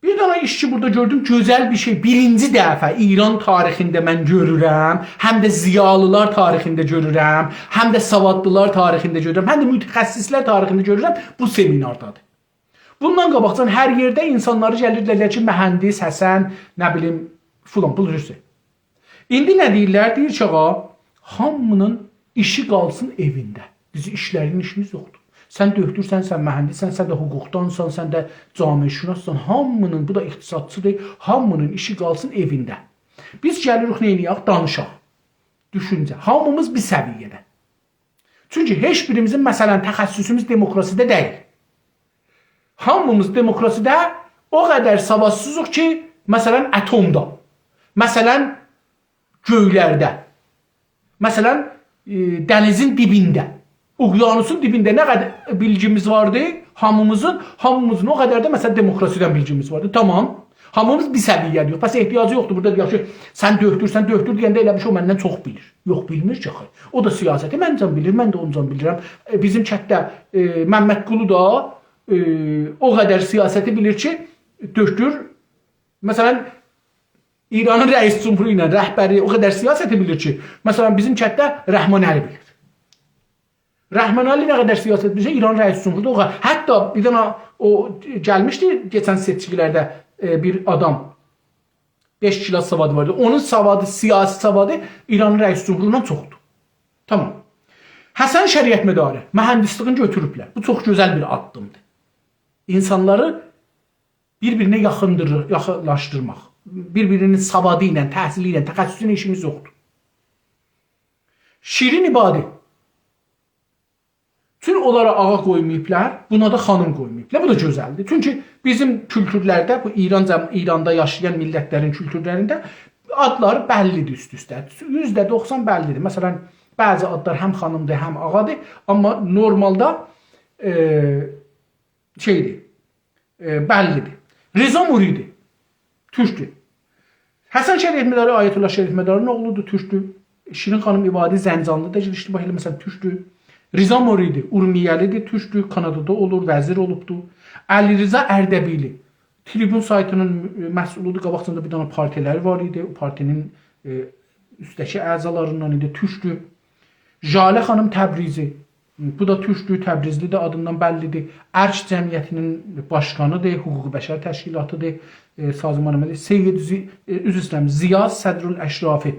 بیر دنه ایش کی بورادا گؤردوم، گؤزل بیر شئی. بیرینجی دفعه ایران تاریخینده من گؤرورم، هم ده ضیالیلار تاریخینده گؤرورم، هم ده سوادلیلار تاریخینده گؤرورم، هم ده متخصصلر تاریخینده گؤرورم، بو سمیناردادیر. بوندان قاباقجان هر یئرده اینسانلاری گلیردیلر کی، مهندس، حسن، نه بیلیم، فلان، بو جور شئی. ایندی نه دئییرلر؟ دئییر کی، آغا، هامی‌نین ایشی قالسین ائوینده. بیز ایشلرین ایشیمیز یوخدور. سن دؤکتورسن، سن مهندسسن، سن ده حقوقدانسان، سن ده جامعه‌شناسسان، هامی‌نین، بو دا اقتصادچیدیر، هامی‌نین ایشی قالسین ائوینده. بیز گلیریک، نئینیه‌ک؟ دانیشاق. دوشونجه. هامیمیز بیر سویه‌ده. چونکی هئچ بیریمیزین، مثلاً، تخصصوموز دموکراسی‌ده دئییل. هامیمیز دموکراسی‌ده او قدر سوادسیزیق کی، مثلاً، اتم‌دا، مثلاً، گؤیلرده، مثلاً، ائ، دنیزین دیبینده، اقیانوسون دیبینده نه قدر بیلگیمیز واردی، هامیمیزین، هامیمیزین او قدر ده، مثلاً، دموکراسی‌دن بیلگیمیز واردی. تمام. هامیمیز بیر سویه‌ده‌ییک. پس احتیاجی یوخدور بورادا دئیک کی، سن دؤکتورسن، دؤکتور دئینده ائله بیل کی، او مندن چوخ بیلیر. یوخ، بیلمیر کی، آخی. او دا سیاستی منجه بیلیر، من ده اونجا بیلیرم. ائ، بیزیم کتده، ائ، ممدقولو دا، ائ، او قدر سیاستی بیلیر کی، دؤکتور، مثلاً، ایرانین رئیس جمهورو ایله رهبری او قدر سیاستی بیلیر کی، مثلاً، بیزیم کتده رحمانعلی بیلیر. رحمانعلی نه قدر سیاست بیلسه، ایران رئیس جمهورو دا او قدر. حتی بیر دنه او گلمیشدی کئچن سئچکیلرده، ائ، بیر آدام، بئش کلاس سوادی واردی. اونون سوادی، سیاسی سوادی ایرانین رئیس جمهوروندان چوخدور. تمام. حسن شریعتمداری، مهندسلیگین گؤتوروبلر. بو چوخ گؤزل بیر آددیمدیر. اینسانلاری بیر-بیرینه یاخیندیر-، یاخینلاشدیرماق. بیر-بیرینین سوادی ایله، تحصیلی ایله، تخصصو ایله ایشیمیز یوخدور. شیرین عبادی. چون اونلارا آغا قویماییبلار، بونا دا خانیم قویماییبلار. بو دا گؤزلدیر. چونکی بیزیم کولتورلرده، بو ایران جم-، ایراندا یاشایان میللتلرین کولتورلرینده آدلاری بللیدیر اوست-اوسته. یوزده دوخسان بللیدیر. مثلا، بعضی آدلار هم خانیمدیر، هم آغادیر. آمما نورمالدا، ائ، شئیدیر، ائ، بللیدیر. رضا مریدی، تورکدور. حسن شریعتمداری، آیت‌الله شریعتمداری‌نین اوغلودور، تورکدور. شیرین خانیم عبادی زنجانلی دا، اشتباه ائله‌مه‌سم، تورکدور. رضا مریدی اورمیه‌لیدیر، تورکدور، کانادادا اولور، وزیر اولوبدور. علیرضا اردبیلی، تریبون سایتی‌نین مسئولودور، قاباقجان دا بیر دنه پارتی‌لری وار ایدی، او پارتی‌نین، ائ، اوستده‌کی اعضالاریندان ایدی، تورکدور. ژاله خانیم تبریزی، بو دا تورکدور، تبریزلیدیر، آدیندان بللیدیر. ارک جمعیتی‌نین باشقانیدیر، حقوق بشر تشکیلاتیدیر، ائ، سازمان مللی. سید زی-، ائ، عذر ایسته‌ییرم، ضیا صدرالاشرافی،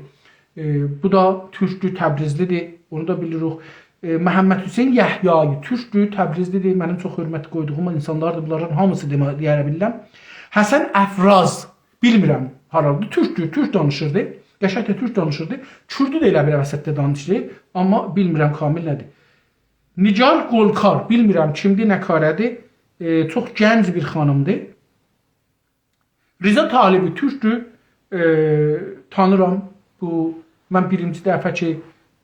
ائ، بو دا تورکدور، تبریزلیدیر، اونو دا بیلیریک. ائ، محمد حسین یحیایی، تورکدور، تبریزلیدیر، منیم چوخ حؤرمت قویدوغوم اینسانلاردیر، بونلارین هامیسی دئمه-، دئیه بیلرم. حسن افراز، بیلمیرم هارالیدیر، تورکدور، تورک دانیشیردی، قشنگ ده تورک دانیشیردی، کوردو دا ائله بیر وسطده دانیشیردی، آمما بیلمیرم کامل نه‌دیر. نگار گلکار، بیلمیرم کیمدیر، نه کاره‌دیر، ائ، چوخ گنج بیر خانیمدیر. رضا طالبی تورکدور، ائ، تانیرام. بو، من بیرینجی دفعه کی،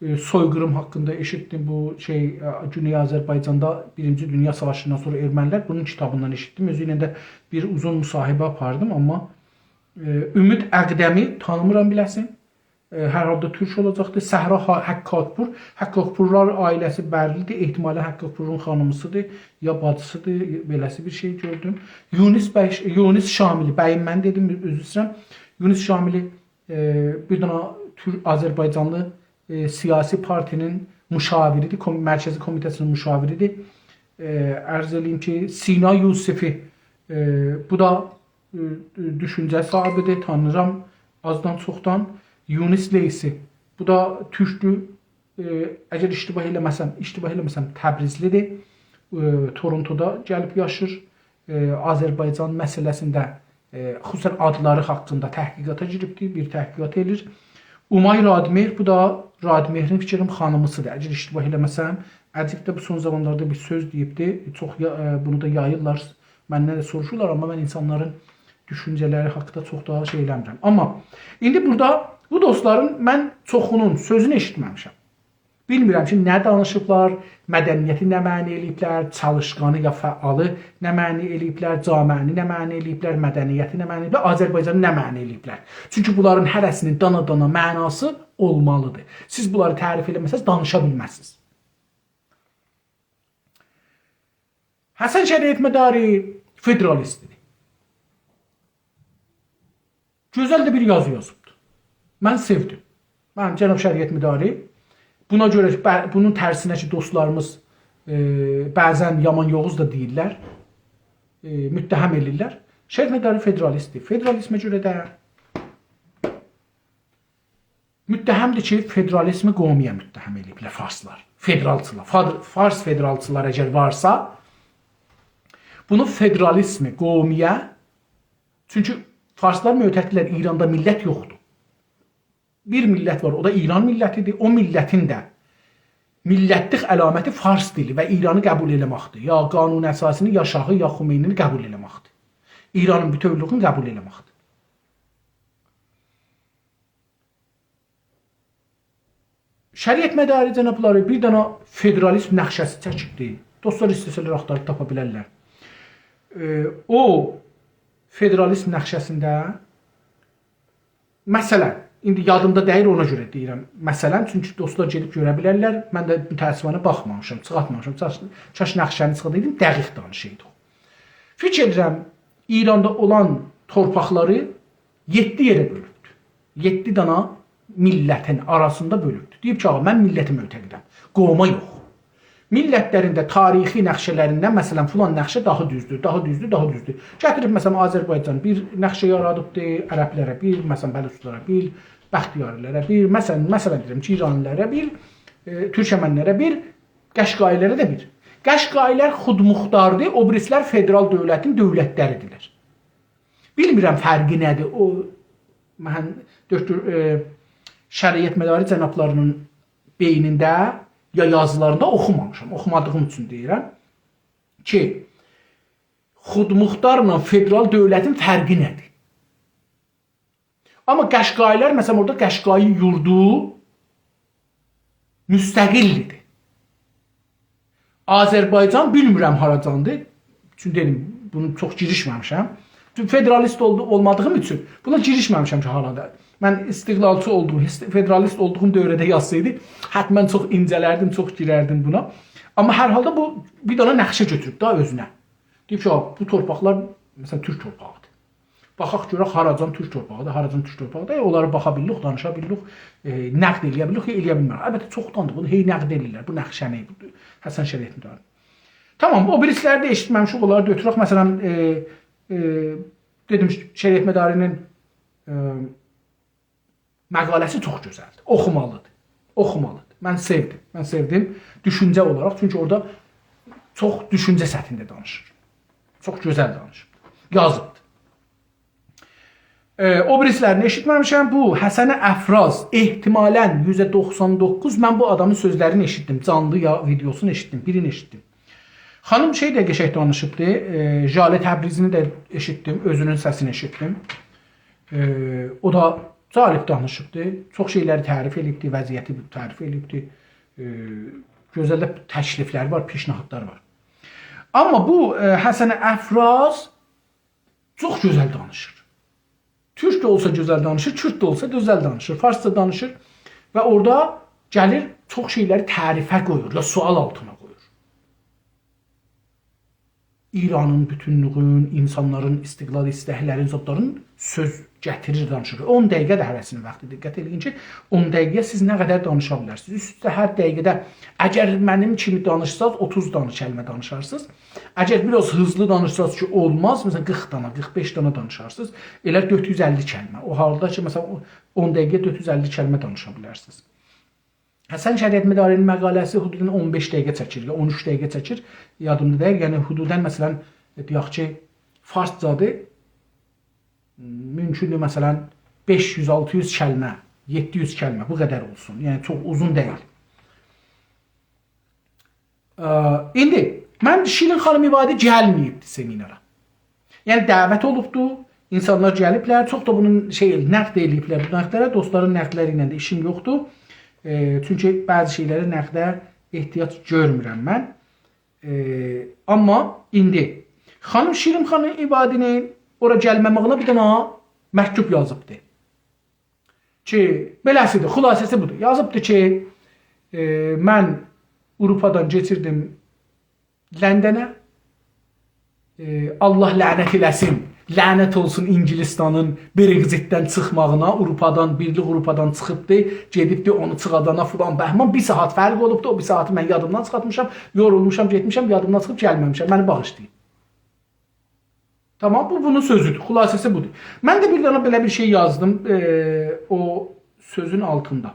ائ، سوی‌قیریم حاقیندا ائشیتدیم. بو شئی، ائ، گونئی آذربایجاندا بیرینجی دونیا ساواشیندان سونرا ائرمنی‌لر، بونون کیتابیندان ائشیتدیم. اؤزو ایله ده بیر اوزون مصاحبه آپاردیم، آمما، ائ، امید اقدمی تانیمیرام بیله‌سین. ائ، هر حالدا تورک اولاجاقدیر. صحرا ها-، حقاق‌پور. حقاق‌پورلار عائله‌سی بللیدیر. احتمالا حقاق‌پورون خانیمیسیدیر، یا باجیسیدیر، بئله‌سی بیر شئی گؤردوم. یونس بی، یونس شاملی، بییم من دئدیم، عذر ایسته‌ییرم. یونس شاملی، ائ، بیر دنه تور-، آذربایجانلی، ائ، سیاسی پارتی‌نین مشاوریدیر، کوم-، مرکزی کمیته‌سی‌نین مشاوریدیر. ائ، عرض ائله‌ییم کی، سینا یوسفی، ائ، بو دا ائ، ائ، دوشونجه صاحیبیدیر، تانیرام آزدان چوخدان. یونس لیثی، بو دا تورکدور، ائ، اگر اشتباه ائله‌مه‌سم، اشتباه ائله‌مه‌سم، تبریزلیدیر. ائ، تورونتودا گلیب یاشیر. ائ، آذربایجان مسئله‌سینده، ائ، خصوصا آدلاری حاقیندا تحقیقاتا گیریبدیر، بیر تحقیقات ائله‌ییر. اومای رادمهر، بو دا رادمهرین فیکریم خانیمیسیدیر. اگر اشتباه ائله‌مه‌سم، عجیب ده بو سون زامانلاردا بیر سؤز دئییبدی. چوخ یا-، ائ، بونو دا یاییرلار. مندن ده سوروشورلار، آمما من اینسانلارین دوشونجه‌لری حاقیندا چوخ داها شئی ائله‌میرم. آمما ایندی بورادا بو دوستلارین من چوخونون سؤزونو ائشیتمه‌میشم. بیلمیرم کی، نه دانیشیبلار، مدنیتی نه معنا ائله‌ییبلر، چالیشقانی یا فعالی نه معنا ائله‌ییبلر، جامعه‌نی نه معنا ائله‌ییبلر، مدنیتی نه معنا ائله‌ییبلر، آذربایجانی نه معنا ائله‌ییبلر. چونکی بونلارین هره‌سی‌نین دانا-دانا معناسی اولمالیدیر. سیز بونلاری تعریف ائله‌مه‌سز، دانیشا بیلمزسینیز. حسن شریعتمداری فدرالیستدیر. گؤزل ده بیر یازی یازیبدیر. من سئودیم. من جناب شریعتمداری، بونا گؤره، بع-، بونون ترسینه کی، دوستلاریمیز، ائ، بعضا یامان یوووز دا دئییرلر، ائ، متهم ائله‌ییرلر. شریعتمداری فدرالیستدیر. فدرالیزمه گؤره ده متهمدیر کی، فدرالیزمی قومی‌یه متهم ائله‌ییبلر فارسلار. فدرالچیلار. فاد-، فارس فدرالچیلار اگر وارسا، بونو فدرالیزمی قومی‌یه، چونکی فارسلار معتقددیرلر، ایراندا میللت یوخدور. بیر میللت وار، او دا ایران میللتیدیر. او میللتین ده میللتلیک علامتی فارس دیلی و ایرانی قبول ائله‌مکدیر. یا قانون اساسی‌نی، یا شاهی، یا خمینی‌نی قبول ائله‌مکدیر. ایرانین بوتؤولویونو قبول ائله‌مکدیر. شریعتمداری جنابلاری بیر دنه فدرالیزم نقشه‌سی چکیبدی. دوستلار ایسته‌سه‌لر آختاریب تاپا بیلرلر. ائ، او فدرالیزم نقشه‌سینده، مثلا، ایندی یادیمدا دئییل، اونا گؤره دئییرم. مثلا، چونکی دوستلار گئدیب گؤره بیلرلر. من ده متأسفانه باخمامیشام، چیخارتمامیشام. کاش، کاش نقشه‌نی چیخاردایدیم، دقیق دانیشایدیق. فیکیر ائدیرم، ایراندا اولان تورپاقلاری یئددی یئره بؤلوبدور. یئددی دانا میللتین آراسیندا بؤلوبدور. دئییب کی، آغا، من میللته معتقدم. قوما یوخ. میللتلرین ده تاریخی نقشه‌لریندن، مثلا، فلان نقشه داها دوزدور، داها دوزدور، داها دوزدور. گتیریب، مثلا، آذربایجان بیر نقشه یارادیبدی، عربلره بیر، مثلا، بلوچلارا بیر، بختیاری‌لره بیر، مثلا، مثلا دئییرم، گیلانی‌لره بیر، ائ، تورکمن‌لره بیر، قشقایی‌لره ده بیر. قشقایی‌لر خودمختاردیر، او بیریسی‌لر فدرال دؤولتین دؤولتلری‌دیرلر. بیلمیرم فرقی نه‌دیر. او، من، دکتر، ائ، شریعتمداری جنابلاری‌نین بئینینده یا یازیلاریندا اوخومامیشام، اوخومادیغیم اوچون دئییرم کی، خودمختارلا فدرال دؤولتین فرقی نه‌دیر؟ آمما قشقایی‌لر، مثلا، اورادا قشقایی یوردو مستقل‌دیر. آذربایجان بیلمیرم هاراجاندیر. چونکی دئدیم، بونو چوخ گیریشمه‌میشم. چونکی فدرالیست اولدو، اولمادیغیم اوچون بونا گیریشمه‌میشم کی، هارادا. من استقلالچی اولدوغوم، هست-، فدرالیست اولدوغوم دؤوره‌ده یازسایدی، حتما چوخ اینجه‌لردیم، چوخ گیرردیم بونا. آمما هر حالدا بو بیر دنه نقشه گؤتوروب دا اؤزونه. دئییب کی، «آ، بو تورپاقلار، مثلا، تورک تورپاغی‌دیر. باخاق گؤرک هاراجان تورک تورپاغی‌دیر، هاراجان تورک تورپاغی‌دیر.» اونلاری باخا بیلیریک، دانیشا بیلیریک، ائ، نقد ائله‌یه بیلیریک، یا ائله‌یه بیلمه‌ریک. البته، چوخداندیر بونو، هئی نقد ائله‌ییرلر. بو نقشه‌نی، بو حسن شریعتمداری. تامام، او بیریسی‌لری ده ائشیتمه‌میشیک، اونلاری دا اؤتورک. مثلا، ائ، ائ، دئدیم، شریعتمداری‌نین، ائ، مقاله‌سی چوخ گؤزلدیر. اوخومالی‌دیر. اوخومالی‌دیر. من سئودیم. من سئودیم دوشونجه اولاراق. چونکی اورادا چوخ دوشونجه سطحینده دانیشیر. چوخ گؤزل دانیشیب. یازیبدیر. ائ، او بیریسی‌لرینی ائشیتمه‌میشم. بو حسن افراز، احتمالا یوزده دوخسان دوققوز، من بو آدامین سؤزلرینی ائشیتدیم. جانلی یا ویدئوسونو ائشیتدیم. بیرینی ائشیتدیم. خانیم شئی ده قشنگ دانیشیبدی. ائ، ژاله تبریزی‌نی ده ائشیتدیم. اؤزونون سسینی ائشیتدیم. ائ، او دا جالب دانیشیبدی. چوخ شئی‌لری تعریف ائله‌ییبدی، وضعیتی تعریف ائله‌ییبدی. ائ، گؤزل ده تکلیف‌لری وار، پیشنهادلاری وار. آمما بو، ائ، حسن افراز چوخ گؤزل دانیشیر. تورک ده اولسا گؤزل دانیشیر، کورد ده اولسا گؤزل دانیشیر، فارسجا دانیشیر و اورادا گلیر چوخ شئی‌لری تعریفه قویور، یا سؤال آلتینا قویور. ایرانین بوتونلویون، اینسانلارین استقلال ایستک‌لرین، زادلارین سؤز گتیریر، دانیشیر. اون دقیقه ده هره‌سینین واختی، دقت ائله‌یین کی، اون دقیقه سیز نه قدر دانیشا بیلرسینیز. اوست-اوسته هر دقیقه‌ده، اگر منیم کیمی دانیشساز، اوتوز دنه کلمه دانیشارسینیز. اگر بیر آز هیزلی دانیشساز کی، اولماز، مثلا، قیرخ دنه، قیرخ بئش دنه دانیشارسینیز، ائله دؤرد یوز اللی کلمه. او حالدا کی، مثلا، اون دقیقه دؤرد یوز اللی کلمه دانیشا بیلرسینیز. حسن شریعتمداری‌نین مقاله‌سی حدوداً اون بئش دقیقه چکیر، یا اون اوچ دقیقه چکیر، یادیمدا دئییل. یعنی، حدوداً، مثلا، دئیک کی، فارسجادیر، مومکوندور، مثلا، بئش یوز، آلتی یوز کلمه، یئددی یوز کلمه، بو قدر اولسون. یعنی، چوخ اوزون دئییل. ا، ایندی من شیرین خانیم عبادی گلمه‌ییبدی سمینارا. یعنی، دعوت اولوبدو، اینسانلار گلیبلر، چوخ دا بونون شئی، نقد ائله‌ییبلر بو نقدلره، دوستلارین نقدلری ایله ده ایشیم یوخدور. ائ، چونکی بعضی شئی‌لری نقده احتیاج گؤرمورم من. ائ، آمما ایندی خانیم شیرین خانیم عبادی‌نین اورا گلمه‌مه‌یینه بیر دنه مکتوب یازیبدی. کی، بئله‌سیدیر، خلاصه‌سی بودور. یازیبدی کی، ائ، من آوروپادان کئچیردیم لندنه. ائ، الله لعنت ائله‌سین، لعنت اولسون اینگیلیستانین برگزیتدن چیخماغینا، آوروپادان، بیرلیک آوروپادان چیخیبدی، گئدیبدی اونو چیخاردانا فلان بهمان. بیر ساعات فرق اولوبدو، او بیر ساعاتی من یادیمدان چیخارتمیشام، یورولموشام، گئتمیشم، یادیمدان چیخیب گلمه‌میشم. منی باغیشلایین. تامام، بو بونون سؤزودور، خلاصه‌سی بودور. من ده بیر دنه بئله بیر شئی یازدیم، ائ، او سؤزون آلتیندا.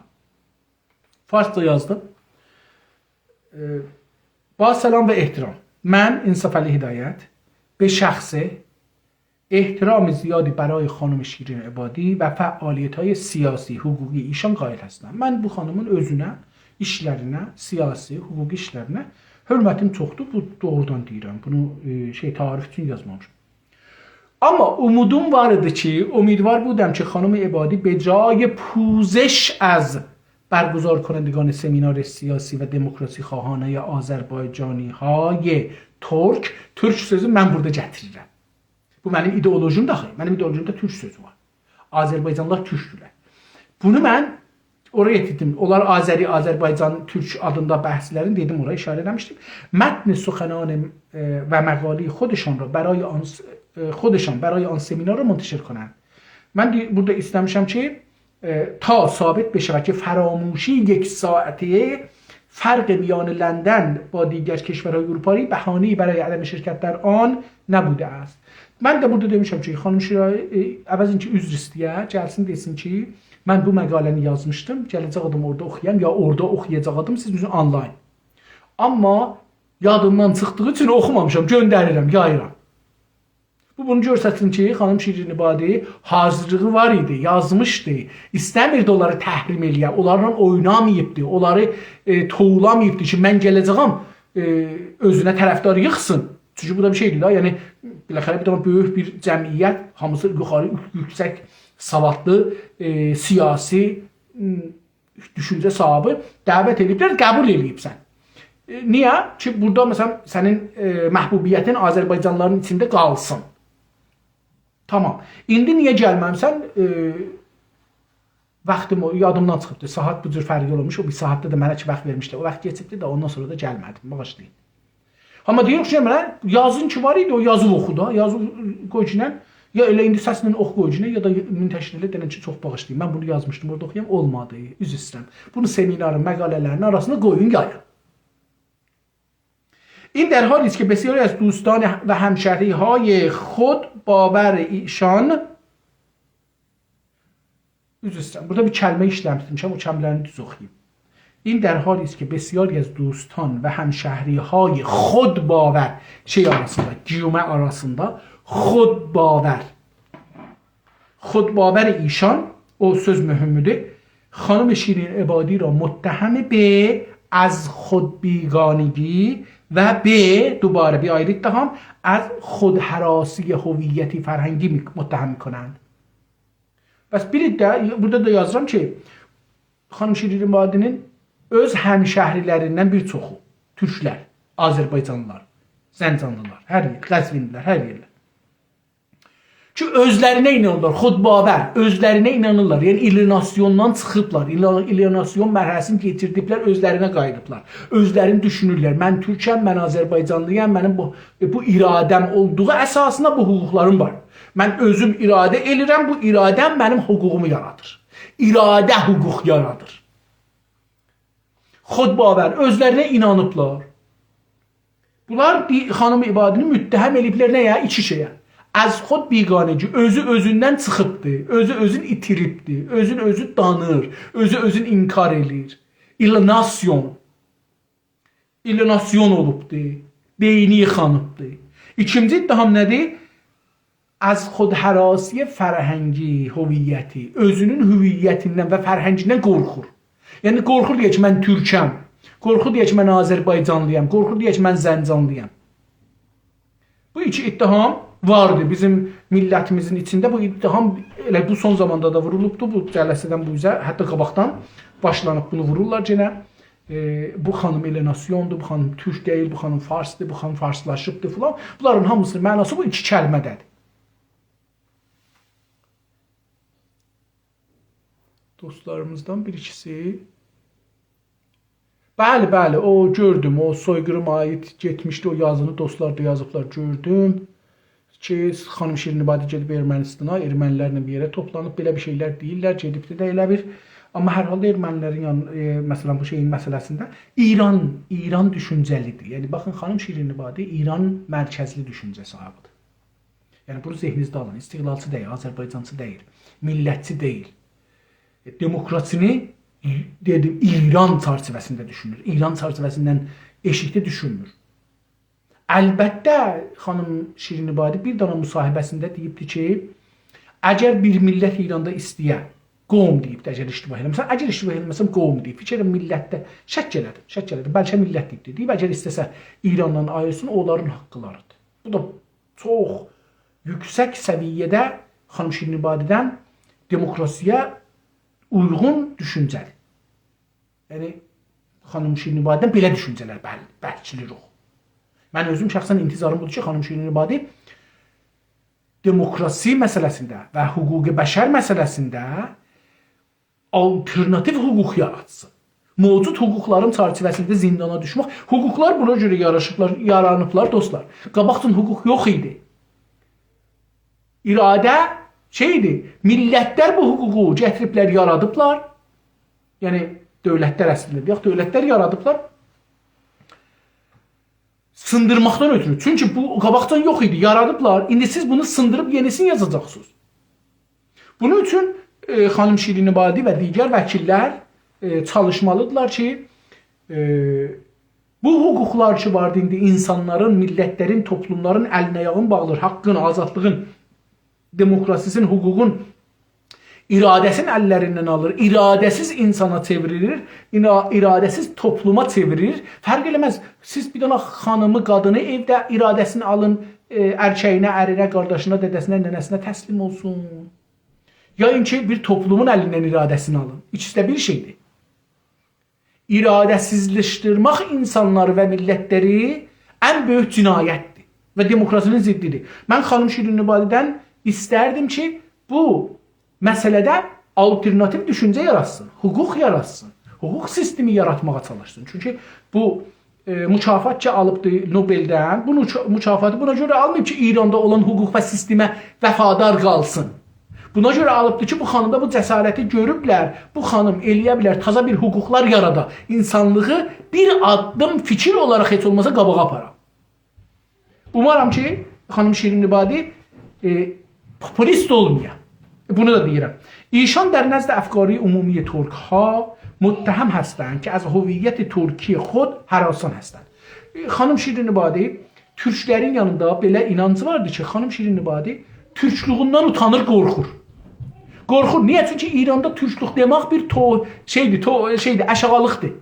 فارسجا یازدیم. ائ، با سلام و احترام. من، انصافعلی هدایت، به شخصه احترام زیادی برای خانم شیرین عبادی و فعالیت‌های سیاسی، حقوقی ایشان قائل هستم. من بو خانیمین اؤزونه، ایشلرینه، سیاسی، حقوقی ایشلرینه حؤرمتیم چوخدور. بو دوغرودان دئییرم. بونو، ائ، شئی، تعارف اوچون یازمامیشام. آمما اومودوم وار ایدی کی، امیدوار بودم که خانم عبادی به جای پوزش از برگزار کنندگان سمینار سیاسی و دموکراسی خواهانه آذربایجانی های ترک، تورک سؤزو من بورادا گتیریرم. بو منیم ایدئولوژیم ده آخی، منیم ایدئولوژیمده تورک سؤزو وار. آذربایجانلیلار تورکدورلر. بونو من اورا یئتیردیم. اونلار آذری، آذربایجان، تورک آدیندا بحث‌لرین، دئدیم، اورا اشاره ائله‌میشدیم. متن سخنان، ائ، و مقالهٔ خودشان را برای آن س-، ائ، خودشان برای آن سمینار را منتشر کنند. من دئ-، بورادا ایسته‌میشم کی، ائ، تا ثابت بشود که فراموشی یک ساعته فرق میان لندن با دیگر کشورهای اروپایی بهانه‌ای برای عدم شرکت در آن نبوده است. من ده بورادا دئمیشم کی، خانیم شیرین، ائ، عوض این که عذر ایسته‌یه، گلسین دئسین کی، من بو مقاله‌نی یازمیشدیم، گله‌جک آدام اورادا اوخویام، یا اورادا اوخویاجاق آدام، سیز بیزیم آنلاین. آمما یادیمدان چیخدیغی اوچون اوخومامیشام، گؤندریرم، یاییرام. بو بونو گؤسترسین کی، خانیم شیرین عبادی حاضرلیغی وار ایدی، یازمیشدی. ایسته‌میردی اونلاری تحریم ائله‌یه، اونلارلا اویناماییبدی، اونلاری، ائ، توولاماییبدی کی، من گله‌جه‌یم، ائ، اؤزونه طرفدار ییغسین. چونکی بو دا بیر شئیدیر ده، یعنی، بالاخره بیر دنه بؤیوک بیر جمعیت، هامیسی یوخاری، یوک-، یوکسک سوادلی، ائ، سیاسی، م، دوشونجه صاحیبی دعوت ائله‌ییبلر، قبول ائله‌ییبسن. ائ، نییه؟ کی، بورادا، مثلا، سنین، ائ، محبوبیتین آذربایجانلیلارین ایچینده قالسین. تامام. ایندی نییه گلمه‌میسن؟ ائ، واختیم او، یادیمدان چیخیبدی. ساعات بو جور فرقی اولموش. او بیر ساعاتدا دا منه کی واخت وئرمیشدی. او واخت کئچیبدی ده، اوندان سونرا دا گلمه‌دیم. باغیشلایین. آمما دئییر، اوخشاییر منه، یازین کی وار ایدی، او یازی اوخو دا، یازی قوی کی، یا ائله ایندی سسله اوخو قوی کی، یا دا منتشر ائله، دئنن کی، چوخ باغیشلایین. من بونو یازمیشدیم، اورادا اوخویام، اولمادی. عذر ایسته‌ییرم. بونو سمینارین مقاله‌لرینین آراسیندا قویون یایین. این در حالی است که بسیاری از دوستان و همشهری‌های خود باور ایشان، عذر ایسته‌ییرم، بورادا بیر کلمه ایشله‌میشدیم، او کلمه‌لرینی دوز اوخویوم. این در حالی است که بسیاری از دوستان و همشهری‌های خود باور، شئی آراسیندا، گیومه آراسیندا، خود باور، خود باور ایشان، او سؤز مهمدور، خانم شیرین عبادی را متهم به از خود بیگانگی و به، دوباره بیر آیری اتهام، از خودهراسی هویتی فرهنگی می-، متهم می‌کنند. پس بیر ده، بورادا دا یازیرام کی، خانیم شیرین عبادی‌نین اؤز همشهری‌لریندن بیر چوخو، تورکلر، آذربایجانلیلار، زنجانلیلار، هر یئر، قزوینلیلر، هر یئرلر. کی، اؤزلرینه اینانیرلار، خودباور، اؤزلرینه اینانیرلار. یعنی، الییناسیوندان چیخیبلار، ایلا-، الییناسیون مرحله‌سینی کئچیردیبلر، اؤزلرینه قاییدیبلار. اؤزلرینی دوشونورلر، «من تورکم، من آذربایجانلییام، منیم بو، بو اراده‌م اولدوغو اساسیندا بو حقوقلاریم وار. من اؤزوم اراده ائدیرم، بو اراده‌م منیم حقوقومو یارادیر.» اراده حقوق یارادیر. خودباور، اؤزلرینه اینانیبلار. بونلار دی-، خانیم عبادی‌نی متهم ائله‌ییبلر نه‌یه؟ ایکی شئیه. از خود بیگانگی، اؤزو اؤزوندن چیخیبدی، اؤزو اؤزون ایتیریبدی، اؤزون اؤزو دانیر، اؤزو اؤزون انکار ائله‌ییر. الییناسیون. الییناسیون اولوبدو، بئینی ییخانیبدی. ایکینجی اتهام نه‌دیر؟ از خودهراسی فرهنگی، هویتی، اؤزونون هویتیندن و فرهنگیندن قورخور. یعنی، قورخور دئیه کی، «من تورکم.» قورخور دئیه کی، «من آذربایجانلییام.» قورخور دئیه کی، «من زنجانلییام.» بو ایکی اتهام واردی بیزیم میللتیمیزین ایچینده. بو اتهام ائله بو سون زاماندا دا وورولوبدو. بو جلسه‌دن بو اوزه، حتی قاباقدان باشلانیب بونو وورورلار یئنه. ائ، بو خانیم الییناسیوندور، بو خانیم تورک دئییل، بو خانیم فارسدیر، بو خانیم فارسلاشیبدیر فلان. بونلارین هامیسینین معناسی بو ایکی کلمه‌ده‌دیر. دوستلاریمیزدان بیر ایکیسی. بلی، بلی، او گؤردوم، او سویقیریما عایید گئتمیشدی، او یازینی دوستلار دا یازیبلار، گؤردوم. کی، خانیم شیرین عبادی گئدیب ارمنستانا، ارمنیلرله بیر یئره توپلانیب، بئله بیر شئیلر دئییرلر، گئدیبدی ده ائله بیر. آمما هر حالدا ارمنیلرین یان-، ائ، مثلا، بو شئیین مسئله‌سینده ایران، ایران دوشونجه‌لیدیر. یعنی، باخین، خانیم شیرین عبادی ایران مرکزلی دوشونجه صاحیبیدیر. یعنی، بونو ذهنینیزده آلین. استقلالچی دئییل، آذربایجانچی دئییل، میللتچی دئییل. ائ، دموکراسینی، دئدیم، ایران چرچیوه‌سینده دوشونور. ایران چرچیوه‌سیندن ائشیکده دوشونمور. البته، خانیم شیرین عبادی بیر دنه مصاحبه‌سینده دئییبدی کی، اگر بیر میللت ایراندا ایسته‌یه، قوم دئییبدی، اگر اشتباه ائله‌مه‌سم، اگر اشتباه ائله‌مه‌سم، قوم دئییب. فیکر ائدیرم، میللتده، شک ائله‌دیم، شک ائله‌دیم، بلکه میللت دئییبدی. دئییب، اگر ایسته‌سه ایراندان آیریلسین، اونلارین حاقلریدیر. بو دا چوخ یوکسک سویه‌ده خانیم شیرین عبادی‌دن دموکراسی‌یه اویغون دوشونجه‌دیر. یعنی، خانیم شیرین عبادی‌دن بئله دوشونجه‌لر بل-، برکیلیر او. من اؤزوم شخصا انتظاریم بودور کی، خانیم شیرین عبادی دموکراسی مسئله‌سینده و حقوق بشر مسئله‌سینده آلترناتیو حقوق یاراتسین. موجود حقوقلارین چرچیوه‌سینده زیندانا دوشمک. حقوقلار بونا گؤره یاراشیبلار، یارانیبلار، دوستلار. قاباقجان حقوق یوخ ایدی. اراده شئیدی، میللتلر بو حقوقو گتیریبلر، یارادیبلار. یعنی، دؤولتلر اصلینده، یوخ، دؤولتلر یارادیبلار. سیندیرماقدان اؤترو. چونکی بو قاباقجان یوخ ایدی، یارادیبلار. ایندی سیز بونو سیندیریب یئنیسینی یازاجاقسینیز. بونون اوچون، ائ، خانیم شیرین عبادی و دیگر وکیللر، ائ، چالیشمالیدیرلار کی، ائ، بو حقوقلار کی واردی ایندی اینسانلارین، میللتلرین، توپلوملارین الین آیاغین باغلیر، حاققین، آزادلیغین، دموکراسی‌سین، حقوقون، اراده‌سین اللریندن آلیر، اراده‌سیز اینسانا چئوریلیر، اینا-، اراده‌سیز توپلوما چئوریلیر. فرق ائله‌مز. سیز بیر دنه خانیمی، قادینی ائوده اراده‌سینی آلین، ائ، ارکه‌یینه، ارینه، قارداشینا، دده‌سینه، ننه‌سینه تسلیم اولسون. یا اینکی بیر توپلومون الیندن اراده‌سینی آلین. ایکیسی ده بیر شئیدیر. اراده‌سیزلشدیرمک اینسانلاری و میللتلری ان بؤیوک جنایتدیر و دموکراسی‌نین ضدیدیر. من خانیم شیرین عبادی‌دن ایستردیم کی، بو مسئله‌ده آلترناتیو دوشونجه یاراتسین، حقوق یاراتسین، حقوق سیستمی یاراتماغا چالیشسین. چونکی بو، ائ، مکافات کی آلیبدی نوبلدن، بو مکا-، مکافاتی بونا گؤره آلماییب کی، ایراندا اولان حقوق و سیستمه وفادار قالسین. بونا گؤره آلیبدیر کی، بو خانیمدا بو جسارتی گؤروبلر، بو خانیم ائلیه بیلر، تازا بیر حقوقلار یارادا، اینسانلیغی بیر آددیم فیکیر اولاراق هئچ اولماسا قاباغا آپارا. اومارام کی، خانیم شیرین عبادی، ائ، پوپولیست اولمایا. بونو دا دئییرم. ایشان در نزد افکار عمومی ترک‌ها متهم هستند که از هویت ترکی خود هراسان هستند. ائ، خانیم شیرین عبادی، تورکلرین یانیندا بئله اینانجی واردی کی، خانیم شیرین عبادی تورکلوگوندن اوتانیر، قورخور. قورخور. نییه؟ چونکی ایراندا تورکلوک دئمک بیر تو-، شئیدیر، تو-، شئیدیر، آشاغیلیقدیر.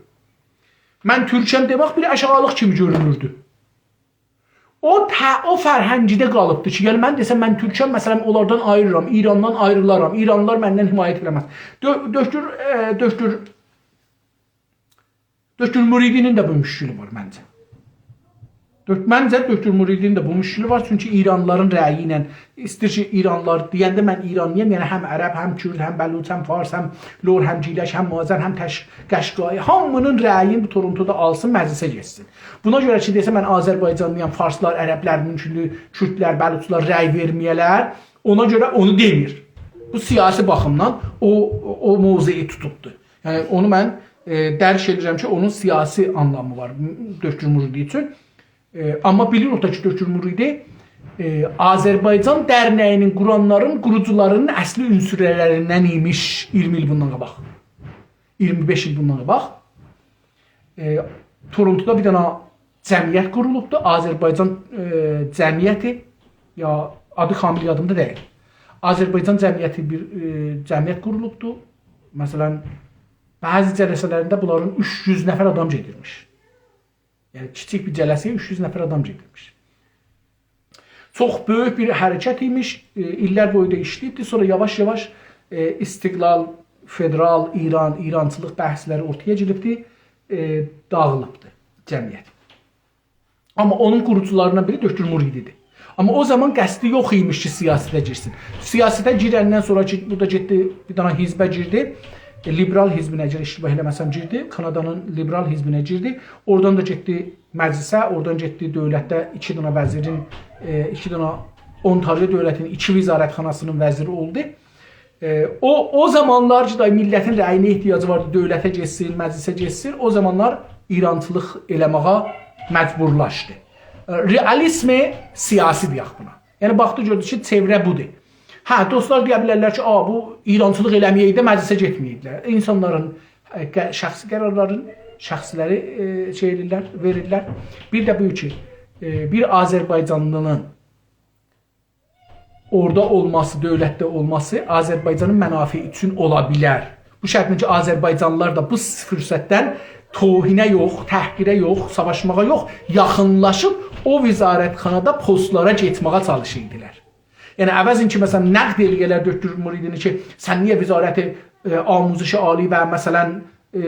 من تورکم دئمک بیر آشاغیلیق کیمی گؤرونوردو. او ته-، او فرهنگیده قالیبدی کی، یعنی من دئسم من تورکم، مثلا، اونلاردان آیریلارام، ایراندان آیریلارام، ایرانلیلار مندن حمایت ائله‌مز. دؤ-، دؤکتور، ائ، دؤکتور، دؤکتور مریدی‌نین ده بو مشکلی وار منجه. دؤک-، منجه دؤکتور مریدی‌نین ده بو مشکلی وار، چونکی ایرانلیلارین رأیی ایله ایستیر کی، ایرانلیلار دئینده من ایرانلی‌یام، یعنی هم عرب، هم کورد، هم بلوچ، هم فارس، هم لور، هم گیلک، هم مازر، هم تش-، قشقایی، هامی‌نین رأیینی بو تورونتودا آلسین، مجلسه گئتسین. بونا گؤره کی، دئسه من آذربایجانلی‌یام، فارسلار، عربلر، ممکن‌دور کوردلر، بلوچلار رأی وئرمه‌یه‌لر، اونا گؤره اونو دئمیر. بو سیاسی باخیمدان او، او موضعی توتوبدور. یعنی اونو من، ائ، درک ائدیرم کی، اونون سیاسی آنلامی وار دؤکتور مریدی اوچون. ائ، آمما بیلیر او دا کی، دؤکتور مریدی، ائ، آذربایجان درنه‌یی‌نین قورانلارین، قوروجولارینین اصلی عنصرلریندن ایمیش اییرمی ایل بوندان قاباق. اییرمی بئش ایل بوندان قاباق. ائ، تورونتودا بیر دنه جمعیت قورولوبدو. آذربایجان، ائ، جمعیتی، یا آدی کامل یادیمدا دئییل. آذربایجان جمعیتی بیر، ائ، جمعیت قورولوبدو. مثلا، بعضی جلسه‌لرینده بونلارین اوچ یوز نفر آدام گئدیرمیش. یعنی، کیچیک بیر جلسه‌یه اوچ یوز نفر آدام گئدیرمیش. چوخ بؤیوک بیر حرکت ایمیش، ائ، ایللر بویو دا ایشله‌ییبدی. سونرا یاواش-یاواش، ائ، استقلال، فدرال، ایران، ایرانچیلیق بحثلری اورتایا گلیبدی، ائ، داغیلیبدی جمعیت. آمما اونون قوروجولاریندان بیری دؤکتور مریدی‌دیر. آمما او زامان قصدی یوخ ایمیش کی، سیاسته گیرسین. سیاسته گیرندن سونرا کی، بورادا گئتدی، بیر دنه حزبه گیردی. ائ، لیبرال حزبینه، اگر اشتباه ائله‌مه‌سم، گیردی. کانادانین لیبرال حزبینه گیردی. اورادان دا گئتدی مجلسه، اورادان گئتدی دؤولتده ایکی دنه وزیرین، ائ، ایکی دنه اونتاریو دؤولتینین ایکی وزارتخاناسینین وزیری اولدو. ائ، او، او زامانلار کی، دا میللتین رأیینه احتیاجی واردی، دؤولته گئتسین، مجلسه گئتسین، او زامانلار ایرانچیلیق ائله‌مه‌یه مجبورلاشدی. ائ، رئالیزم سیاسی دئیک بونا. یعنی، باخدی، گؤردو کی، چئوره بودور. هه، دوستلار دئیه بیلرلر کی، «آ، بو ایرانچیلیق ائله‌مه‌یه‌یدی، مجلسه گئتمه‌یه‌یدیلر.» اینسانلارین، ائ، ق-، شخصی قرارلارین، شخصلری، ائ، شئی ائدیرلر، وئریرلر. بیر ده بو کی، ائ، بیر آذربایجانلی‌نین اورادا اولماسی، دؤولتده اولماسی آذربایجانین منافعی اوچون اولا بیلر. بو شرطله کی، آذربایجانلیلار دا بو فرصتدن توهینه یوخ، تحقیره یوخ، ساواشماغا یوخ، یاخینلاشیب او وزارتخانادا پستلارا گئتمه‌یه چالیشیردیلار. یعنی، عوضین کی، مثلا، نقد ائله‌یه‌لر دؤکتور مریدینی کی، سن نییه وزارت، ائ، آموزش عالی و، مثلا، ائ،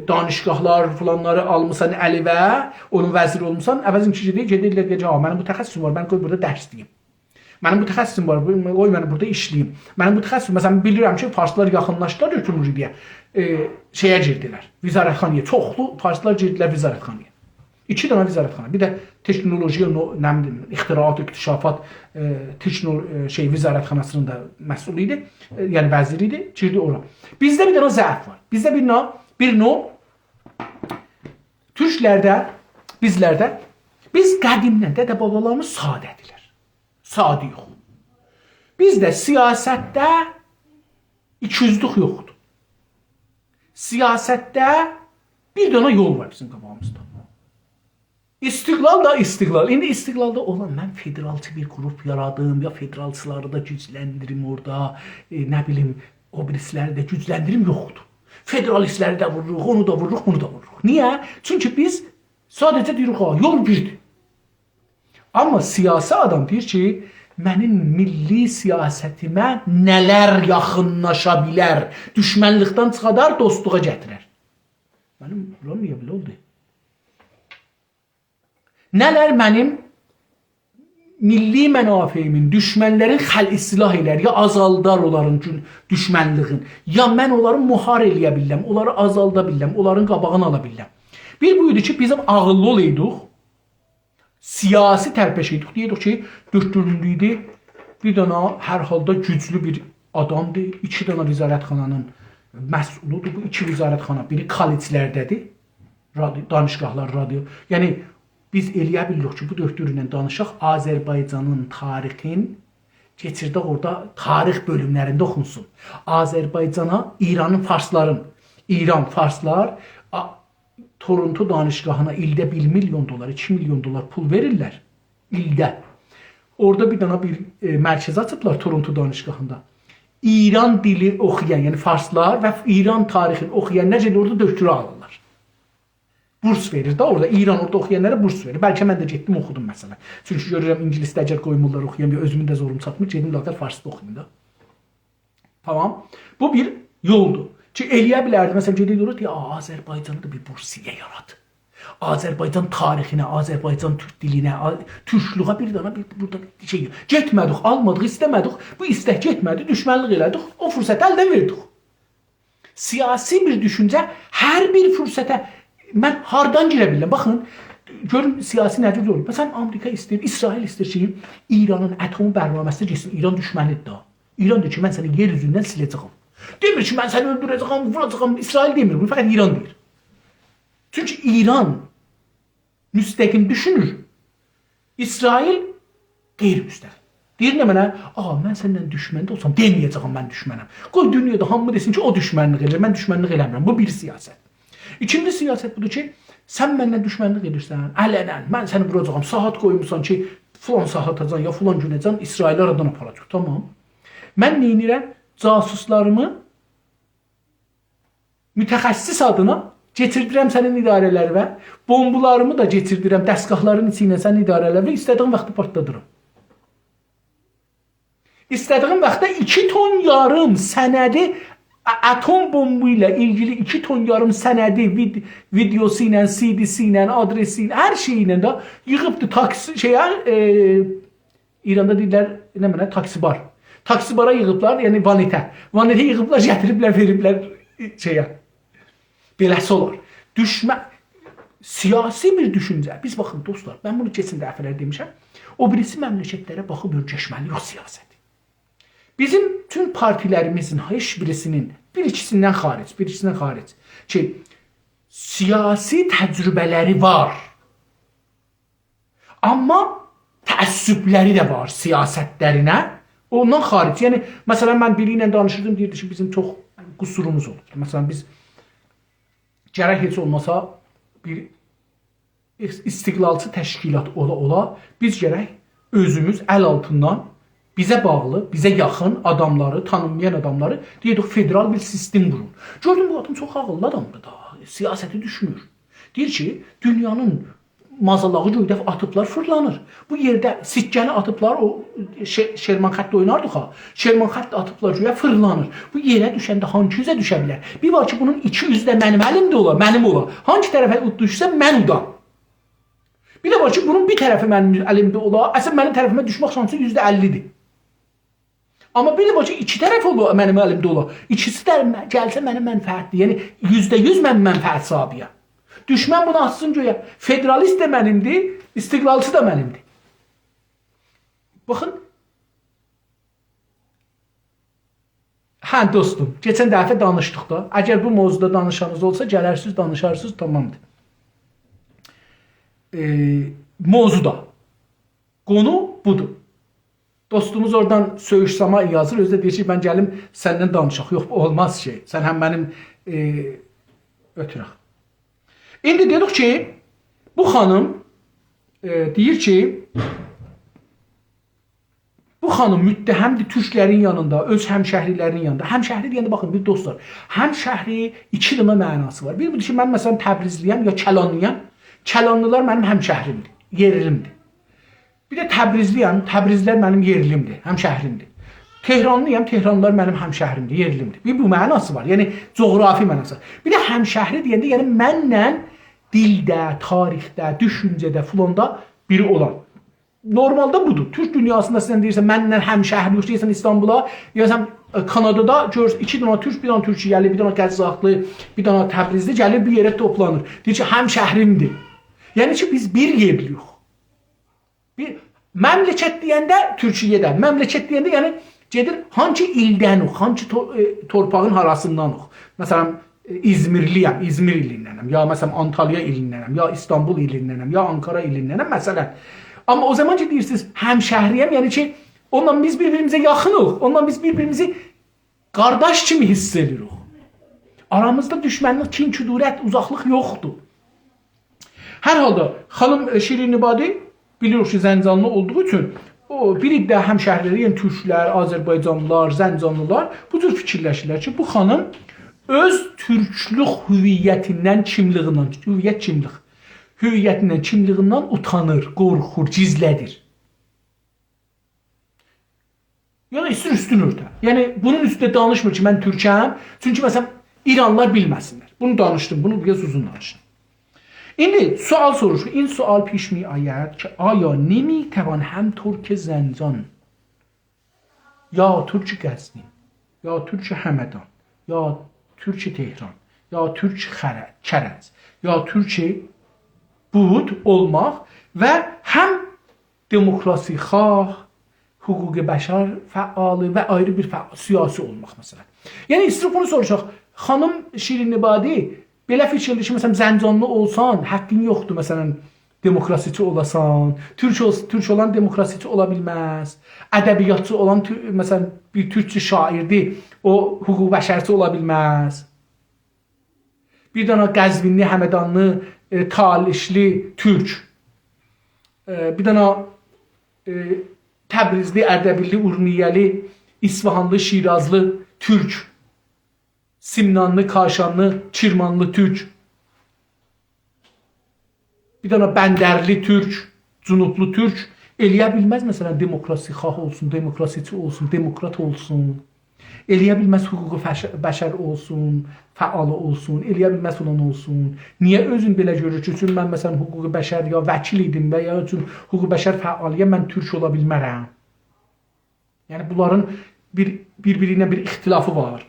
دانشگاهلار فلانلاری آلمیسان الیوه، اونون وزیری اولموسان، عوضین کی، گئدیر، گئدیرلر، دئییر کی، «آ، منیم بو تخصصوم وار، من قوی بورادا درس دئییم. منیم بو تخصصوم وار، بو-، قوی منی بورادا ایشله‌ییم. منیم بو تخصصوم»، مثلا، بیلیرم کی، فارسلار یاخینلاشدیلار دؤکتور مریدی‌یه، ائ، شئیه گیردیلر، وزارتخانایا، چوخلو فارسلار گیردیلر وزارتخانایا. ایکی دنه وزارتخانا، بیر ده تکنولوژی، نو-، نه بیلیم، اختراعات، اکتشافات، ائ، تکنو-، ائ، شئی، وزارتخاناسینین دا مسئولو ایدی، ائ، یعنی وزیری ایدی، گیردی اورا. بیزده بیر دنه ضعف وار. بیزده بیر نوع، بیر نوع تورکلرده، بیزلرده، بیز قدیمدن دده-بابالاریمیز ساده‌دیرلر. ساده‌یوخ. بیزده سیاستده ایکی‌اوزلوک یوخدور. سیاستده بیر دنه یول وار بیزیم قاباغیمیزدا. استقلال دا استقلال. ایندی استقلالدا اولان من فدرالچی بیر گروپ یارادیم، یا فدرالچیلاری دا گوجلندیریم اورادا، ائ، نه بیلیم، او بیریسیلری ده گوجلندیریم، یوخدور. فدرالیستلری ده ووروروق، اونو دا ووروروق، بونو دا ووروروق. نییه؟ چونکی بیز ساده‌جه دئییریک، «ها، یول بیردیر.» آمما سیاسی آدام دئییر کی، منیم میللی سیاستیمه نه‌لر یاخینلاشا بیلر، دوشمنلیکدن چیخادار، دوستلوغا گتیرر. منیم بورام نییه بئله اولدو؟ نه‌لر منیم میللی منافعیمین دوشمنلرین خلع سلاح ائلر، یا آزالدار اونلارین گون-، دوشمنلیگین، یا من اونلاری مهار ائله‌یه بیلرم، اونلاری آزالدا بیلرم، اونلارین قاباغینی آلا بیلرم. بیر بو ایدی کی، بیزیم عاغیللی اولایدیق، سیاسی ترپشه‌یدیک، دئیه‌یدیک کی، دؤکتورونلو ایدی، بیر دانا هر حالدا گوجلو بیر آدامدیر، ایکی دانا وزارتخانانین مسئولودور. بو ایکی وزارتخانا، بیری کالجلرده‌دیر، رادیو، دانشگاهلار، رادیو. یعنی، بیز ائله‌یه بیلریک کی، بو دؤکتور ایله دانیشاق، آذربایجانین تاریخین کئچیردک اورادا تاریخ بؤلوملرینده اوخونسون. آذربایجانا ایرانین، فارسلارین، ایران، فارسلار، آ-، تورونتو دانشگاهینا ایلده بیر میلیون دلار، ایکی میلیون دلار پول وئریرلر. ایلده. اورادا بیر دانا بیر، ائ، مرکز آچیبلار تورونتو دانشگاهیندا. ایران دیلی اوخویان، یعنی فارسلار و ایران تاریخینی اوخویانلار گئدیر اورادا دؤکتورا آلیرلار. بورس وئریر ده اورادا، ایران اورادا اوخویانلارا بورس وئریر. بلکه من ده گئتدیم اوخودوم مثلا. چونکی گؤرورم اینگیلیسده اگر قویمورلار اوخویام، یا اؤزومون ده زوروم چاتمیر، گئدیم لااقل فارسدا اوخویوم دا. تامام. بو بیر یولدور کی، ائله‌یه بیلردی. مثلا، گئدیردی اورادا، دئیه، «آ، آذربایجاندا دا بیر بورسیه یارات. آذربایجان تاریخینه، آذربایجان تورک دیلینه، آ-، تورکلوغا بیر دانا بیر، بورادا بیر شئی.» گئتمه‌دیک، آلمادیق، ایسته‌مه‌دیک. بو ایستک گئتمه‌دی، دوشمنلیک ائله‌دیک. او فرصتی الدن وئردیک. سیاسی بیر دوشونجه هر بیر فرصته من هاردان گیره بیلیرم؟ باخین، گؤرون سیاسی نه جور اولور. مثلا، آمریکا ایسته‌ییر، اسرائیل ایسته‌ییر کی، ایرانین اتمی برنامه‌سینه گئتسین. ایران دوشمنیدیر دا. ایران دئییر کی، «من سنی یئر اوزوندن سیله‌جه‌یم. دئمیر کی، من سنی اؤلدوره‌جه‌یم، ووراجاغام.» اسرائیل دئمیر بونو، فقط ایران دئییر. چونکی ایران مستقیم دوشونور. اسرائیل غیر مستقیم. دئییر نمنه؟ «آ، من سنن دوشمن ده اولسام، دئمه‌یه‌جه‌یم من دوشمنم. قوی دونیادا هامی دئسین کی، او دوشمنلیک ائله‌ییر، من دوشمنلیک ائله‌میرم.» بو بیر سیاست. ایکینجی سیاست بودور کی، سن منن دوشمنلیک ائدیرسن، علناً، من سنی ووراجاغام، ساعات قویموسان کی، فلان ساعاتاجان یا فلان گونه‌جن اسرائیلی آرادان آپاراجاق، تامام. من نئینیرم؟ جاسوسلاریمی متخصص آدینا کئچیردیرم سنین اداره‌لریوه، بومبولاریمی دا کئچیردیرم دستگاهلارین ایچینه سنین اداره‌لریوه، ایسته‌دیگیم واختی پارتلادیرام. ایسته‌دیگیم واختدا ایکی تون یاریم سندی، ا-، اتم بومبو ایله ایلگیلی ایکی تون یاریم سندی، وید-، ویدئوسو ایله، سی‌دی‌سی ایله، آدرسی ایله، هر شئی ایله ده ییغیبدی تاکسی، شئیه، ائ، ایراندا دئییرلر، نمنه، تاکسی بار. تاکسی بارا ییغیبلار، یعنی وانته. وانته ییغیبلار، گتیریبلر، وئریبلر، ائ، شئیه. بئله‌سی اولار. دوشمه-، سیاسی بیر دوشونجه. بیز باخین، دوستلار، من بونو کئچن دفعه‌لر دئمیشم. او بیریسی مملکتلره باخیب اؤرگشمه‌لی‌ییک سیاستی. بیزیم بوتون پارتیلریمیزین هئچ بیریسینین، بیر ایکیسیندن خارج، بیر ایکیسیندن خارج کی، سیاسی تجربه‌لری وار. آمما تعصبلری ده وار سیاستلرینه. اوندان خارج، یعنی، مثلا، من بیری ایله دانیشیردیم، دئییردی کی، بیزیم چوخ قصوروموز اولوبدور. مثلا، بیز گرک هئچ اولماسا بیر اس-، استقلالچی تشکیلات اولا-اولا، بیز گرک اؤزوموز ال آلتیندان بیزه باغلی، بیزه یاخین آداملاری، تانینمایان آداملاری، دئیه‌دیک، فدرال بیر سیستم قورون. گؤردوم، بو آدام چوخ عاغیللی آدامدیر دا، سیاستی دوشونور. دئییر کی، دونیانین مازالاغی گؤیده آتیبلار، فیرلانیر. بو یئرده سکه‌نی آتیبلار، او شئ-، شئرمان خطی اویناردیق ها. شئرمان خطی آتیبلار گؤیه، فیرلانیر. بو یئره دوشنده هانسی اوزه دوشه بیلر؟ بیر وار کی، بونون ایکی اوزو ده منیم الیمده اولا، منیم اولا. هانسی طرفه او دوشسه، من اودام. بیر ده وار کی، بونون بیر طرفی منیم الیمده اولا. اصلا، منیم طرفیمه دوشمک شانسی یوزده اللی‌دیر. آمما بیر ده وار کی، ایکی طرف اولا، منیم الیمده اولا. ایکیسی ده م-، گلسه منیم منفعتدیر. یعنی، یوزده یوز من منفعت صاحیبی‌یم. دوشمن بونو آتسین گؤیه. فدرالیست ده منیمدیر، استقلالچی دا منیمدیر. باخین. هه، دوستوم، کئچن دفعه دانیشدیق دا. اگر بو موضوعدا دانیشانیز اولسا، گلرسینیز، دانیشارسینیز، تامامدیر. ائ، موضوع دا. قونو بودور. دوستوموز اورادان سؤیوش ساما یازیر، اؤزو ده دئییر کی، «من گلیم سنن دانیشاق.» یوخ، اولماز کی، سن هم منیم، ائ، اؤتورک. ایندی دئدیک کی، بو خانیم ائ، دئییر کی، بو خانیم متهمدیر تورکلرین یانیندا، اؤز همشهری‌لرینین یانیندا. همشهری دئینده، باخین، بیر دوستلار، همشهری ایکی دنه معناسی وار. بیر بودور کی، من، مثلا، تبریزلی‌یم یا کلانلی‌یام. کلانلی‌لار منیم همشهریمدیر، یئرلیمدیر. بیر ده تبریزلی‌یم، تبریزلی‌لر منیم یئرلیمدیر، همشهریمدیر. تهرانلی‌یام، تهرانلی‌لار منیم همشهریمدیر، یئرلیمدیر. بیر بو معناسی وار، یعنی جغرافی معناسی وار. بیر ده همشهری دئینده، یعنی منله دیلده، تاریخده، دوشونجه‌ده، فلاندا بیری اولان. نورمالدا بودور. تورک دونیاسیندا سن دئییرسن، منله همشهری، یوخسا دئییرسن ایستانبولا، دئییرسن، ائ، کانادادا گؤرورسن، ایکی دنه تورک، بیر دنه تورکیه‌لی، بیر دنه قزاقلی، بیر دنه تبریزلی گلیر بیر یئره توپلانیر. دئییر کی، همشهریمدیر. یعنی کی، بیز بیر یئرلی‌یوخ. بیر مملکت دئینده تورکیه‌ده، مملکت دئینده، یعنی گئدیر هانسی ایلدنوخ، هانسی تو-، ائ، تورپاغین هاراسیندانوخ. مثلا، ائ، ایزمیرلی‌یم، ایزمیر ایلیندنم، یا، مثلا، آنتالیا ایلیندنم، یا ایستانبول ایلیندنم، یا آنکارا ایلیندنم، مثلا. آمما او زامان کی، دئییرسینیز، همشهری‌یم، یعنی کی، اونونلا بیز بیر-بیریمیزه یاخینیق، اونونلا بیز بیر-بیریمیزی قارداش کیمی حیس ائدیریک. آرامیزدا دوشمنلیک، کین، کدورت، اوزاقلیق یوخدور. هر حالدا خانیم، ائ، شیرین عبادی، بیلیریک کی، زنجانلی اولدوغو اوچون او بیر عده همشهری‌لری، یعنی تورکلر، آذربایجانلی‌لار، زنجانلی‌لار بو جور فیکیرلشیرلر کی، بو خانیم اؤز تورکلوک هویتیندن، کیملیگیندن، هویت کیملیک، هویتیندن، کیملیگیندن اوتانیر، قورخور، گیزله‌دیر. یا دا ایستیر اوستون اؤرته. یعنی، بونون اوستونده دانیشمیر کی، من تورکم. چونکی، مثلا، ایرانلی‌لار بیلمه‌سینلر. بونو دانیشدیم، بونو بیر آز اوزون دانیشدیم. ایندی سؤال سوروشور. این سؤال پیش می‌آید که آیا نمی‌توان هم ترک زنجان، یا ترک قزوین، یا ترک همدان، یا ترک تهران، یا ترک خر-، کرج، یا ترک بود اولماق و هم دموکراسی‌خواه، حقوق بشر فعالی و آیری بیر فعال، سیاسی اولماق، مثلا. یعنی، ایسته‌ییریک بونو سوروشاق. خانیم شیرین عبادی بئله فیکیر ائدیر کی، مثلا، زنجانلی اولسان، حقین یوخدور، مثلا، دموکراسی‌چی اولاسان. تورک اول-، تورک اولان دموکراسی‌چی اولا بیلمز. ادبیاتچی اولان، تو-، مثلا، بیر تورکچو شاعیردیر، او حقوق بشرچی اولا بیلمز. بیر دنه قزوینلی، همدانلی، ائ، تالیشلی تورک. ائ، بیر دنه، ائ، تبریزلی، اردبیللی، اورمیه‌لی، اصفهانلی، شیرازلی تورک. سمنانلی، کاشانلی، کرمانلی تورک. بیر دنه بندرلی تورک، جنوبلو تورک ائلیه بیلمز، مثلا، دموکراسی‌خواه اولسون، دموکراسی‌چی اولسون، دموکرات اولسون. ائلیه بیلمز حقوق فش-، بشر اولسون، فعال اولسون، ائلیه بیلمز فلان اولسون. نییه اؤزون بئله گؤرور کی، چون من، مثلا، حقوق بشر یا وکیل ایدیم و یا چون حقوق بشر فعالی‌یم، من تورک اولا بیلمرم؟ یعنی، بونلارین بیر، بیر-بیری ایله بیر اختلافی وار.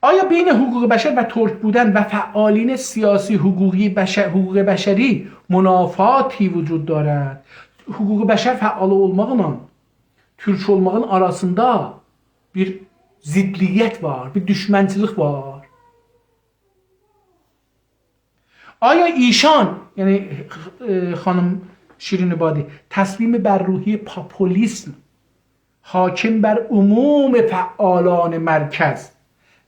آیا بین حقوق بشر و ترک بودن و فعالین سیاسی، حقوقی، بشر، حقوق بشری منافاتی وجود دارد؟ حقوق بشر فعالی اولماقلا تورک اولماغین آراسیندا بیر ضدیت وار، بیر دوشمنچیلیک وار. آیا ایشان، یعنی، ائ، خانیم شیرین عبادی، تسلیم بر روحیهٔ پاپولیسم حاکم بر عموم فعالان مرکز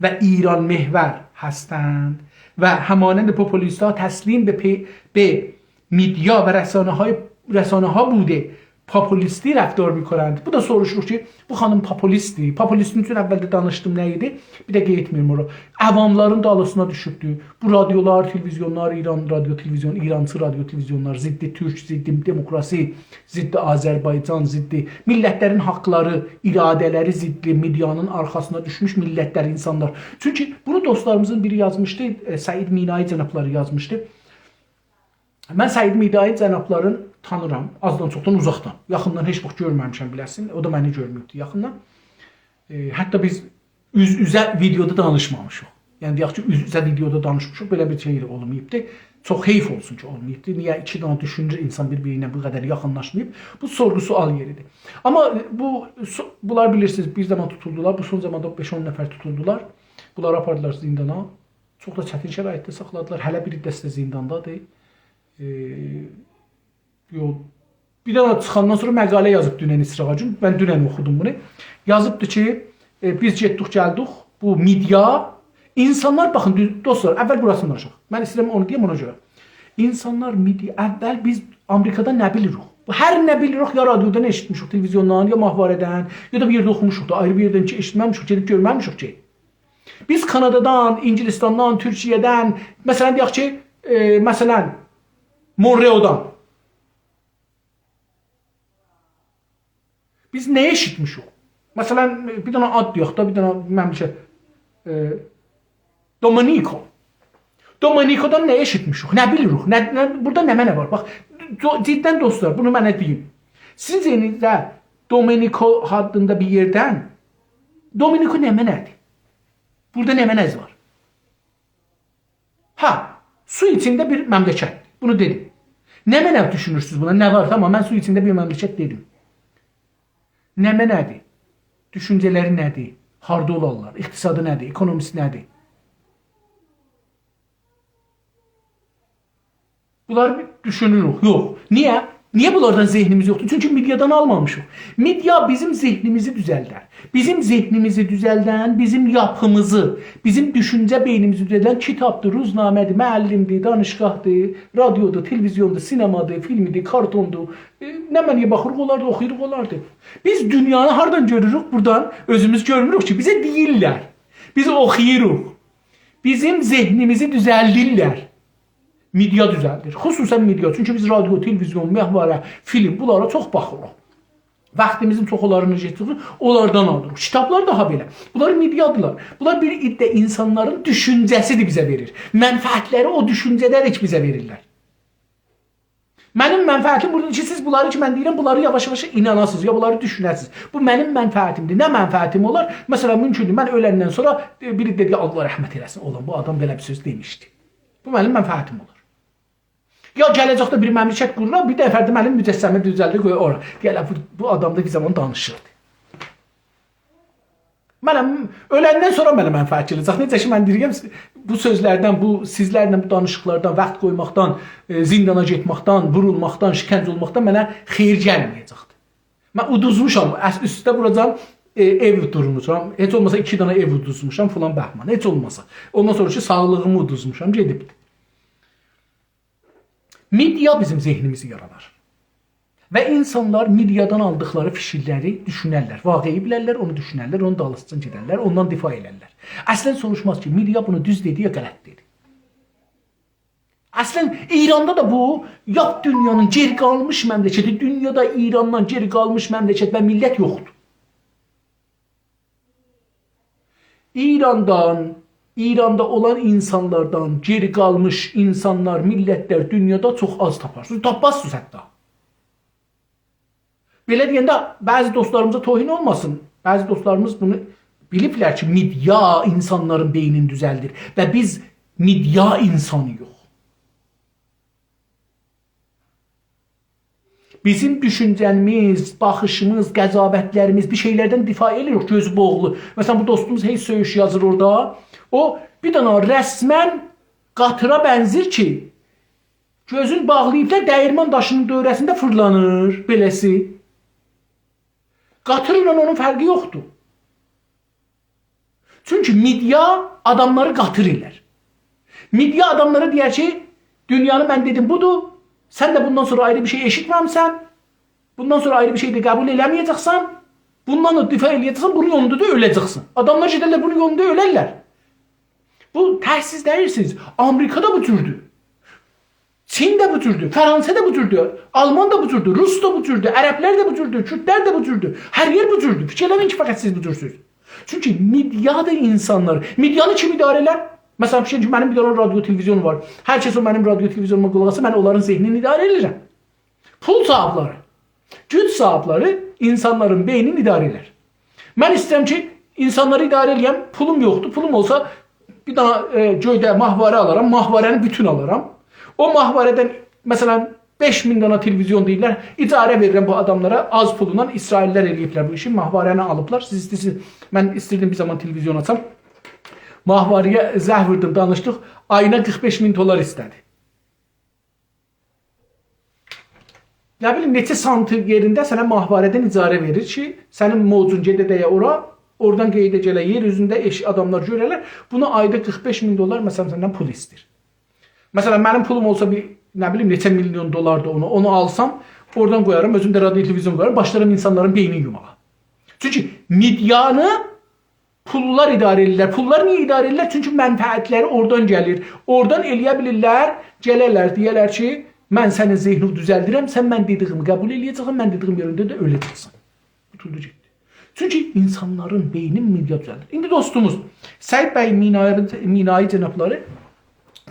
و ایران‌محور هستند و همانند پوپولیست‌ها تسلیم به پی-، به مدیا و رسانه‌های، رسانه‌ها بوده پاپولیستی رفتار می‌کنند. بو دا سوروشولور کی، بو خانیم پاپولیستدیر. پاپولیستین اوچون اولده دانیشدیم، نه ایدی؟ بیر ده قئییتمه‌ییم اورا. عواملارین دالیسینا دوشوبدور. بو رادیولار، تلویزیونلار، ایران رادیو تلویزیون، ایرانچی رادیو تلویزیونلار، ضد تورک، ضد دموکراسی، ضد آذربایجان، ضد میللتلرین حاقلاری، اراده‌لری ضد مدیانین آرخاسینا دوشموش میللتلر، اینسانلار. چونکی بونو دوستلاریمیزین بیری یازمیشدی، ائ، سعید مینایی جنابلاری یازمیشدی. من سعید مینایی جنابلارین تانیرام، آزدان چوخدان اوزاقدان. یاخیندان هئچ واخت گؤرمه‌میشم بیله‌سین، او دا منی گؤرمه‌ییبدی یاخیندان. ائ، حتی بیز اوز-اوزه ویدئودا دانیشمامیشیق. یعنی، دئیک کی، اوز-اوزه ویدئودا دانیشمیشیق، بئله بیر شئی اولماییبدی. چوخ حیف اولسون کی، اولماییبدی. نییه ایکی دنه دوشونجه اینسان بیر-بیری ایله بو قدر یاخینلاشماییب؟ بو سورغو-سؤال یئریدیر. آمما بو سو-، بونلار بیلیرسینیز، بیر زامان توتولدولار، بو سون زاماندا بئش-اون نفر توتولدولار. بونلاری آپاردیلار زیندانا. چوخ دا چتین شرایطده ساخلادیلار. هله بیر دسته زینداندادیر. ائ، یوخ. بیر دنه چیخاندان سونرا مقاله یازیب دونن اسراغا گون. من دونن اوخودوم بونو. یازیبدی کی، ائ، بیز گئتدیک، گلدیک. بو مدیا، اینسانلار، باخین، دو-، دوستلار، اول بوراسینی دانیشاق. من ایسته‌ییرم اونو دئیم، اونا گؤره. اینسانلار میدیا، اول بیز آمریکادا نه بیلیریک؟ بو هر نه بیلیریک، یا رادیودان ائشیتمیشیک، تلویزیوندان، یا ماهواره‌دن، یا دا بیر یئرده اوخوموشوق دا، آیری بیر یئردن کی ائشیتمه‌میشیک، گئدیب گؤرمه‌میشیک کی. بیز کانادادان، انگلستاندان، تورکیه‌دن، مثلا، دئیک کی، ائ، مثلا، مونرئالدان. بیز نه ائشیتمیشیک؟ مثلا، بیر دنه آد دئیک ده، بیر دنه مملکت، ائ، دومینیکا. دومینیکادان نه ائشیتمیشیک؟ نه بیلیریک؟ نه، نه، بورادا نمنه وار؟ باخ، دو-، جداً دوستلار، بونو منه دئیین. سیز ائلینیزده دومینیکا آدیندا بیر یئردن، دومینیکا نمنه‌دیر؟ بورادا نمنه‌ز وار؟ هه، سو ایچینده بیر مملکت. بونو دئدیم. نمنه دوشونورسونوز بونا؟ نه وار؟ تامام، من سو ایچینده بیر مملکت دئدیم. نمنه‌دیر؟ دوشونجه‌لری نه‌دیر؟ هاردا اولارلار؟ اقتصادی نه‌دیر؟ اکونومیسی نه‌دیر؟ بونلاری بیر دوشونوروک. یوخ. نییه؟ نییه بونلاردان ذهنیمیز یوخدور؟ چونکی مئدیادان آلمامیشیق. مئدیا بیزیم ذهنیمیزی دوزلدر. بیزیم ذهنیمیزی دوزلدن، بیزیم یاپیمیزی، بیزیم دوشونجه بئینیمیزی دوزلدن کیتابدیر، روزنامه‌دیر، معلم‌دیر، دانشگاهدیر، رادیودور، تلویزیوندور، سینمادیر، فیلمیدیر، کارتوندور. ائ، نمنه‌یه باخیریق، اولاردیر، اوخویوروق، اولاردیر. بیز دونیانی هاردان گؤروروک؟ بورادان. اؤزوموز گؤرموروک کی، بیزه دئییرلر. بیز اوخویوروق. بیزیم ذهنیمیزی دوزلدیرلر. مئدیا دوزلدیر. خصوصاً مئدیا. چونکی بیز رادیو، تلویزیون، ماهواره، فیلم، بونلارا چوخ باخیریق. واختیمیزین چوخو اونلارین نئجه چیخیر، اونلاردان آلیریق. کیتابلار داها بئله. بونلار مئدیادیرلار. بونلار بیر عده اینسانلارین دوشونجه‌سیدیر بیزه وئریر. منفعتلری او دوشونجه‌ده‌دیر کی، بیزه وئریرلر. منیم منفعتیم بودور کی، سیز بونلاری کی، من دئییرم، بونلاری یاواش-یاواش ایناناسینیز، یا بونلاری دوشونه‌سینیز. بو منیم منفعتیمدیر. نه منفعتیم اولار؟ مثلا، مومکوندور، من اؤلندن سونرا، ائ، بیری دئییر، «آللاه رحمت ائله‌سین، اوغلان، بو آدام بئله بیر سؤز دئمیشدی.» بو منیم منفعتیم اولار. یا گله‌جکده بیر مملکت قورولار، بیر نفر ده منیم مجسمه دوزلدیر، قویار اورا. دئیرلر، «بو، بو آدام دا بیر زامان دانیشیردی.» منم، اؤلندن سونرا منه منفعت گله‌جک. نئجه کی، من دئییرم، بو سؤزلردن، بو سیزلرله بو دانیشیقلاردان، واخت قویماقدان، ائ، زیندانا گئتمکدن، وورولماقدان، شکنجه اولماقدان منه خئییر گلمه‌یه‌جکدیر. من اودوزموشام، اص-، اوسته ووراجام، ائ، ائو اودورموشام. هئچ اولماسا ایکی دنه ائو اودوزموشام، فلان بهمان. هئچ اولماسا. اوندان سونرا کی، ساغلیغیمی اودوزموشام، گئدیبدیر. مئدیا بیزیم ذهنیمیزی یارادار. و اینسانلار مئدیادان آلدیقلاری فیکیرلری دوشونرلر، واقعی بیلرلر، اونو دوشونرلر، اونون دالیسیجان گئدرلر، اوندان دفاع ائلرلر. اصلا سوروشماز کی، مئدیا بونو دوز دئدی یا غلط دئدی. اصلا ایراندا دا بو، یا دونیانین گئری قالمیش مملکتی، دونیادا ایراندان گئری قالمیش مملکت و میللت یوخدور. ایراندان، ایراندا اولان اینسانلاردان گئری قالمیش اینسانلار، میللتلر دونیادا چوخ آز تاپارسینیز. تاپمازسینیز حتی. بئله دئینده بعضی دوستلاریمیزا توهین اولماسین. بعضی دوستلاریمیز بونو بیلیبلر کی، مئدیا اینسانلارین بئینینی دوزلدیر و بیز مئدیا اینسانی‌ییق. بیزیم دوشونجه‌میز، باخیشیمیز، قضاوتلریمیز، بیر شئیلردن دفاع ائدیریک، گؤزو بوغولو. مثلا، بو دوستوموز هئی سؤیوش یازیر اورادا. او، بیر دنه رسما قاطیرا بنزیر کی، گؤزون باغلاییبلار، دییرمان داشینین دؤوره‌سینده فیرلانیر، بئله‌سی. قاطیرلا اونون فرقی یوخدور. چونکی مئدیا آداملاری قاتیر ائلر. مئدیا آداملارا دئیر کی، دونیانی من دئدیم بودور، سن ده بوندان سونرا آیری بیر شئی ائشیتمه‌میسن، بوندان سونرا آیری بیر شئی ده قبول ائله‌مه‌یه‌جکسن، بوندان دا دفاع ائله‌یه‌جکسن، بونون یولوندا دا اؤله‌جکسن. آداملار گئدرلر بونون یولوندا اؤلرلر. بو تکسیز دئییلسینیز. آمریکا دا بو جوردور. چین ده بو جوردور، فرانسه ده بو جوردور، آلمان دا بو جوردور، روس دا بو جوردور، عربلر ده بو جوردور، کوردلر ده بو جوردور. هر یئر بو جوردور. فیکیر ائله‌مه‌یین کی، فقط سیز بو جورسونوز. چونکی مئدیا دا اینسانلار. مئدیانی کیم اداره ائلر؟ مثلا، فیکیر ائله‌یین کی، منیم بیر دنه رادیو تلویزیونوم وار. هر کس او منیم رادیو تلویزیونوما قولاق آسا، من اونلارین ذهنینی اداره ائدیرم. پول صاحیبلری، گوج صاحیبلری اینسانلارین بئینینی اداره ائدیر. من ایسته‌ییرم کی، اینسانلاری اداره ائله‌یم، پولوم یوخدور. پولوم اولسا، بیر دنه، ائ، گؤیده ماهواره آلارام، ماهواره‌نی بوتون آلارام. او ماهواره‌دن، مثلا، بئش مین دنه تلویزیون دئییرلر، اجاره وئریرم بو آداملارا، آز پولونان. اسرائیللی‌لر ائله‌ییبلر بو ایشی، ماهواره‌نی آلیبلار. سیز ایسته‌ییرسینیز، من ایستیردیم بیر زامان تلویزیون آچام. ماهواره‌یه زنگ ووردوم، دانیشدیق، آیینا قیرخ بئش مین دلار ایسته‌دی. نه بیلیم، نئچه سانتی یئرینده سنه ماهواره‌دن اجاره وئریر کی، سنین موجون گئده دَیه اورا، اورادان قئییده گله یئر اوزونده ائش-، آداملار گؤره‌لر. بونو آیدا قیرخ بئش مین دلار، مثلا، سندن پول ایسته‌ییر. مثلا، منیم پولوم اولسا بیر نه بیلیم، نئچه میلیون دلار دا اونو، اونو آلسام، اورادان قویارام، اؤزوم ده رادیو، تلویزیون قویارام، باشلایارام اینسانلارین بئینینی یوماغا. چونکی مئدیانی پوللار اداره ائدیرلر. پوللار نییه اداره ائدیرلر؟ چونکی منفعتلری اورادان گلیر. اورادان ائلیه بیلیرلر، گلرلر، دئیرلر کی، «من سنین ذهنینی دوزلدیرم، سن من دئدیگیمی قبول ائلیه‌جکسن، من دئدیگیم یئرینده ده اؤله‌جکسن.» قوتولدو گئتدی. چونکی اینسانلارین بئینی مئدیا دوزلدیر. ایندی دوستوموز سعید بی مینایی، مینایی جنابلاری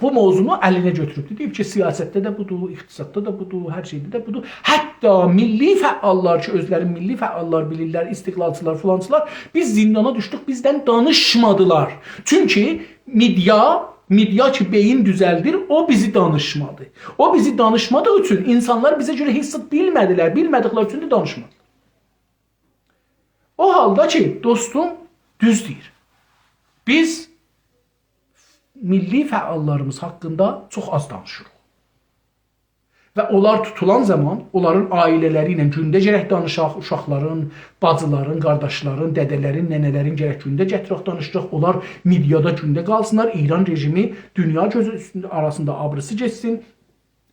بو موضوعنو الینه گؤتوروبدور. دئییب کی، سیاستده ده بودور، اقتصاددا دا بودور، هر شئیده ده بودور. حتی میللی فعاللار کی، اؤزلرینی میللی فعاللار بیلیرلر، استقلالچیلار، فلانچیلار، «بیز زیندانا دوشدوک، بیزدن دانیشمادیلار.» چونکی مئدیا، مئدیا کی، بئیین دوزلدیر، او بیزی دانیشمادی. او بیزی دانیشمادیغی اوچون اینسانلار بیزه گؤره هئچ زاد بیلمه‌دیلر، بیلمه‌دیکلری اوچون ده دانیشمادیلار. او حالدا کی، دوستوم دوز دئییر. بیز میللی فعاللاریمیز حاقیندا چوخ آز دانیشیریق. و اونلار توتولان زامان اونلارین عائله‌لری ایله گونده گرک دانیشاق، اوشاقلارین، باجیلارین، قارداشلارین، دده‌لرین، ننه‌لرین گرک گونده گتیرک، دانیشاق. اونلار مئدیادا گونده قالسینلار، ایران رژیمی دونیا گؤزو اوستونده، آراسیندا آبریسی گئتسین.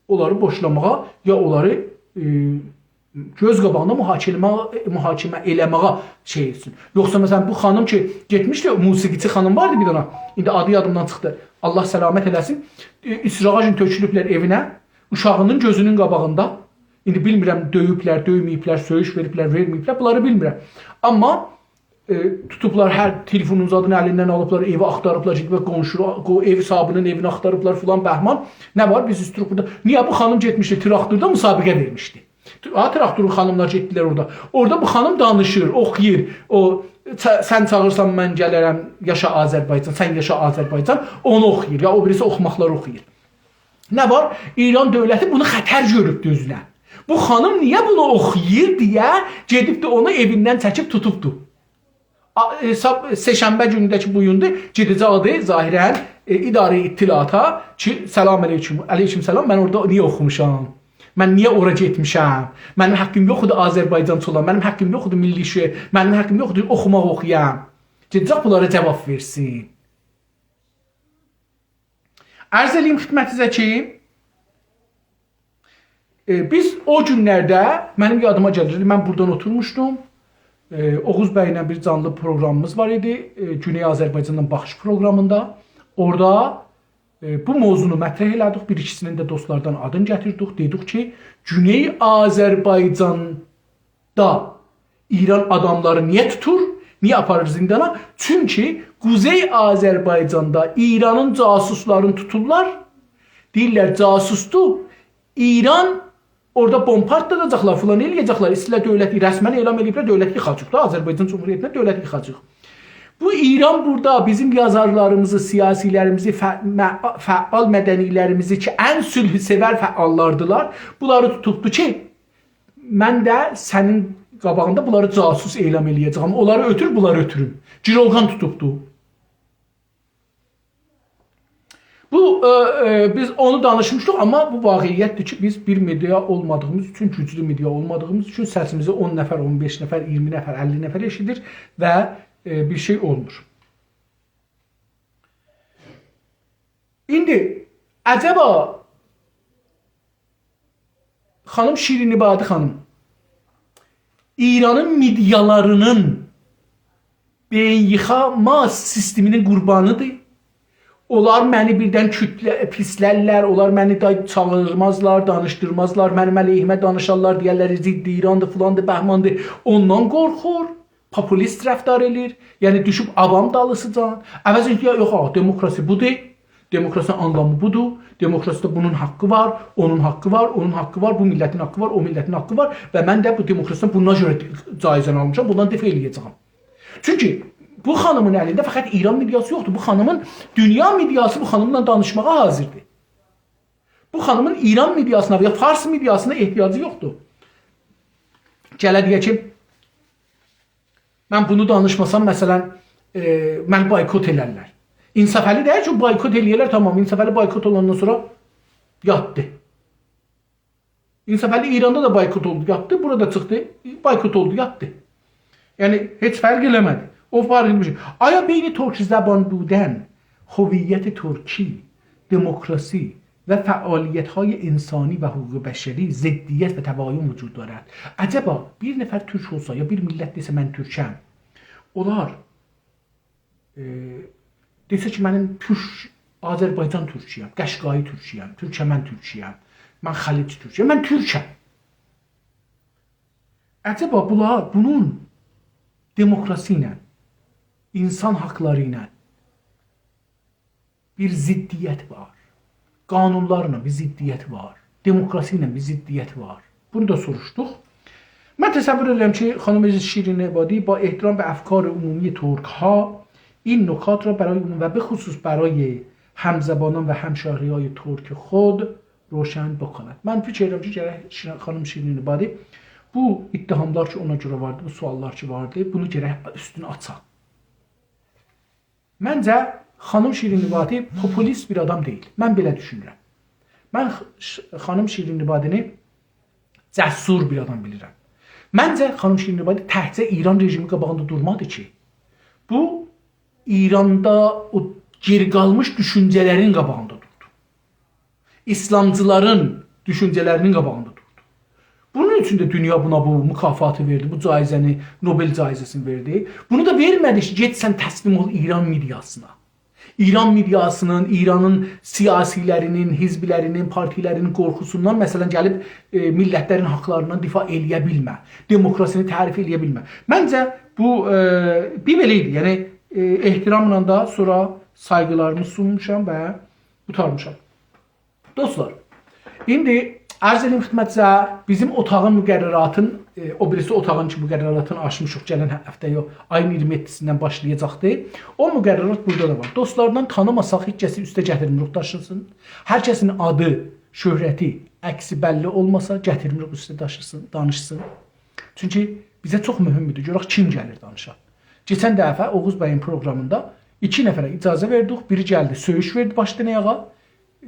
اونلاری بوشلاماغا یا اونلاری، ائ، گؤز قاباغیندا محاکمه، محاکمه ائله‌مه‌یه شئی ائتسین. یوخسا، مثلا، بو خانیم کی، گئتمیشدی، موسیقیچی خانیم واردی بیر دنه. ایندی آدی یادیمدان چیخدی. الله سلامت ائله‌سین. ائ، اسراغاجین تؤکولوبلر ائوینه، اوشاغینین گؤزونون قاباغیندا. ایندی بیلمیرم، دؤیوبلر، دؤیمه‌ییبلر، سؤیوش وئریبلر، وئرمه‌ییبلر. بونلاری بیلمیرم. آمما ائ، توتوبلار، هر تلفونون زادینی الیندن آلیبلار، ائوی آختاریبلار، گئدیبلر قونشو، قو-، ائو صاحیبینین ائوینی آختاریبلار فلان، بهمان. نه وار؟ بیز اوستوروق بورادا. نییه؟ بو خانیم گئتمیشدی، تراختوردا مسابقه وئرمیشدی. ها، تراختورون خانیملار گئتدیلر اورادا. اورادا بو خانیم دانیشیر، اوخویور. او، «سه-، سن چاغیرسان، من گلرم، یاشا آذربایجان، سن یاشا آذربایجان»، اونو اوخویور. یا او بیریسی اوخوماقلار اوخویور. نه وار؟ ایران دؤولتی بونو خطر گؤروبدو اؤزونه. بو خانیم نییه بونو اوخویور دئیه گئدیبدی اونو ائویندن چکیب توتوبدو. آ، ائ، ساب-، سه‌شنبه گونو ده کی، بو گوندور، گئده‌جکدی ظاهرا، ائ، اداره اطلاعاتا کی، «سلام علیکم، علیکم سلام، من اورادا نییه اوخوموشام؟ من نییه اورا گئتمیشم؟ منیم حاققیم یوخ ایدی آذربایجانچی اولام، منیم حاققیم یوخ ایدی میللی شعور، منیم حاققیم یوخ ایدی اوخوماق اوخویام.» گئده‌جک بونلارا جواب وئرسین. عرض ائله‌ییم خدمتینیزه کی، ائ، بیز او گونلرده، منیم یادیما گلیر، من بورادان اوتورموشدوم. ائ، اوغوز بی‌له بیر جانلی پروقرامیمیز وار ایدی. ائ، گونئی آذربایجاندان باخیش پروقرامیندا. اورادا، ائ، بو موضوعنو مطرح ائله‌دیک. بیر ایکیسینین ده دوستلاردان آدینی گتیردیک. دئدیک کی، گونئی آذربایجان دا ایران آداملاری نییه توتور؟ نییه آپاریر زیندانا؟ چونکی قوزئی آذربایجاندا ایرانین جاسوسلارینی توتورلار. دئییرلر، جاسوسدور. ایران اورادا بومب پارتلاداجاقلار، فلان ائله‌یه‌جکلر. ایسته‌ییرلر دؤولتی، رسما اعلان ائله‌ییبلر، دؤولتی ییخاجاق دا، آذربایجان جمهوریتینه دؤولتی ییخاجاق. بو ایران بورادا بیزیم یازارلاریمیزی، سیاسیلریمیزی، فع-، مع-، فعال مدنیلریمیزی کی، ان صلح‌سئور فعاللاردیلار، بونلاری توتوبدو کی، من ده سنین قاباغیندا بونلاری جاسوس اعلان ائله‌یه‌جم. اونلاری اؤتور، بونلاری اؤتوروم. گیروگان توتوبدو. بو، ائ، ائ، بیز اونو دانیشمیشدیق، آمما بو واقعیتدیر کی، بیز بیر مئدیا اولمادیغیمیز اوچون، گوجلو مئدیا اولمادیغیمیز اوچون سسیمیزی اون نفر، اون بئش نفر، اییرمی نفر، اللی نفر ائشیدیر و، ائ، بیر شئی اولمور. ایندی عجبا خانیم شیرین‌عبادی خانیم، ایرانین مئدیالارینین بئیین ییخاما سیستمینین قوربانیدیر. اونلار منی بیردن کوتله-، پیسلرلر، اونلار منی دا چاغیرمازلار، دانیشدیرمازلار، منیم علیهیمه دانیشارلار، دئیرلر، ضد ایراندیر، فلاندیر، بهماندیر. اوندان قورخور. پوپولیست رفتار ائله‌ییر. یعنی دوشوب عوام دالیسیجان. عوضینه دئییر، یوخ، آ، دموکراسی بودور. دموکراسی‌نین آنلامی بودور. دموکراسی‌ده بونون حاققی وار، اونون حاققی وار، اونون حاققی وار، بو میللتین حاققی وار، او میللتین حاققی وار و من ده بو دموکراسی‌دان بونا گؤره جایزه‌نی آلمیشام، بوندان دفاع ائله‌یه‌جه‌یم. چونکی بو خانیمین الینده فقط ایران مئدیاسی یوخدور. بو خانیمین دونیا مئدیاسی بو خانیملا دانیشماغا حاضیردیر. بو خانیمین ایران مئدیاسینا و یا فارس مئدیاسینا احتیاجی یوخدور. گله دئیه کی، من بونو دانیشماسام، مثلا، ائ، منی بایکوت ائلرلر. انصافعلی دئییر کی، بایکوت ائله‌یرلر، تامام، انصافعلی بایکوت اولاندان سونرا یاتدی. انصافعلی ایراندا دا بایکوت اولدو، یاتدی، بورادا چیخدی، بایکوت اولدو، یاتدی. یعنی، هئچ فرق ائله‌مه‌دی. او فرق ائله‌میر. آیا بین ترک زبان بودن، هویت ترکی، دموکراسی، و فعالیت‌های انسانی و حقوق بشری ضدیت و تباین وجود دارد. عجبا بیر نفر تورک اولسا، یا بیر میللت دئسه: «من تورکم»، اونلار، ائ، دئسه کی: «منیم تورک، آذربایجان تورکویم، قشقایی تورکویم، تورکمن تورکویم، من خلیج تورکویم، من تورکم.» عجبا بونلار، بونون دموکراسی ایله، اینسان حاقلاری ایله بیر ضدیتی وار. قانونلارلا بیر ضدیتی وار. دموکراسی ایله بیر ضدیتی وار. بونو دا سوروشدوق. من تصور ائدیرم کی، خانیم شیرین عبادی با احترام به افکار عمومی ترک‌ها این نکات را برای عموم و به خصوص برای همزبانان و همشهری‌های ترک خود روشن بکند. من فیکیر ائدیرم کی، گرک شیرین، خانیم شیرین عبادی بو اتهاملار کی، اونا گؤره واردی، بو سؤاللار کی واردی، بونو گرک اوستونو آچا. منجه، خانیم شیرین عبادی پوپولیست بیر آدام دئییل. من بئله دوشونورم. من خ-، ش-، خانیم شیرین عبادینی جسور بیر آدام بیلیرم. منجه، خانیم شیرین عبادی تکجه ایران رژیمی قاباغیندا دورمادی کی، بو ایراندا او گئری قالمیش دوشونجه‌لرین قاباغیندا دوردو. ایسلامجیلارین دوشونجه‌لرینین قاباغیندا دوردو. بونون اوچون ده دونیا بونا بو مکافاتی وئردی، بو جایزه‌نی، نوبل جایزه‌سینی وئردی. بونو دا وئرمه‌دی کی، گئت سن تسلیم اول ایران مئدیاسینا. ایران مئدیاسینین، ایرانین سیاسی‌لرینین، حزب‌لرینین، پارتی‌لرینین قورخوسوندان، مثلا، گلیب، ائ، میللت‌لرین حاقلاریندان دفاع ائله‌یه بیلمه، دموکراسینی تعریف ائله‌یه بیلمه. منجه، بو، ائ، بیر بئله ایدی. یعنی، ائ، احتراملا دا سونرا سایغیلاریمی سونموشام و قوتارمیشام. دوستلار، ایندی عرض ائدیم خدمتینیزه، بیزیم اوتاغین مقرراتین، ائ، او بیریسی اوتاغین کی، مقرراتینی آچمیشیق، گلن هفته یوخ، آیین اییرمی یئددیسیندن باشلایاجاقدی. او مقررات بورادا دا وار. دوستلاردان تانیماساق هئچ کسی اوسته گتیرمیریک داشیسین. هر کسین آدی، شهرتی، عکسی بللی اولماسا، گتیرمیریک اوسته داشیسین، دانیشسین. چونکی بیزه چوخ مهمدور، گؤرک کیم گلیر دانیشا. کئچن دفعه اوغوز بیین پروگرامیندا ایکی نفره اجازه وئردیک، بیری گلدی، سؤیوش وئردی باشدان آیاغا.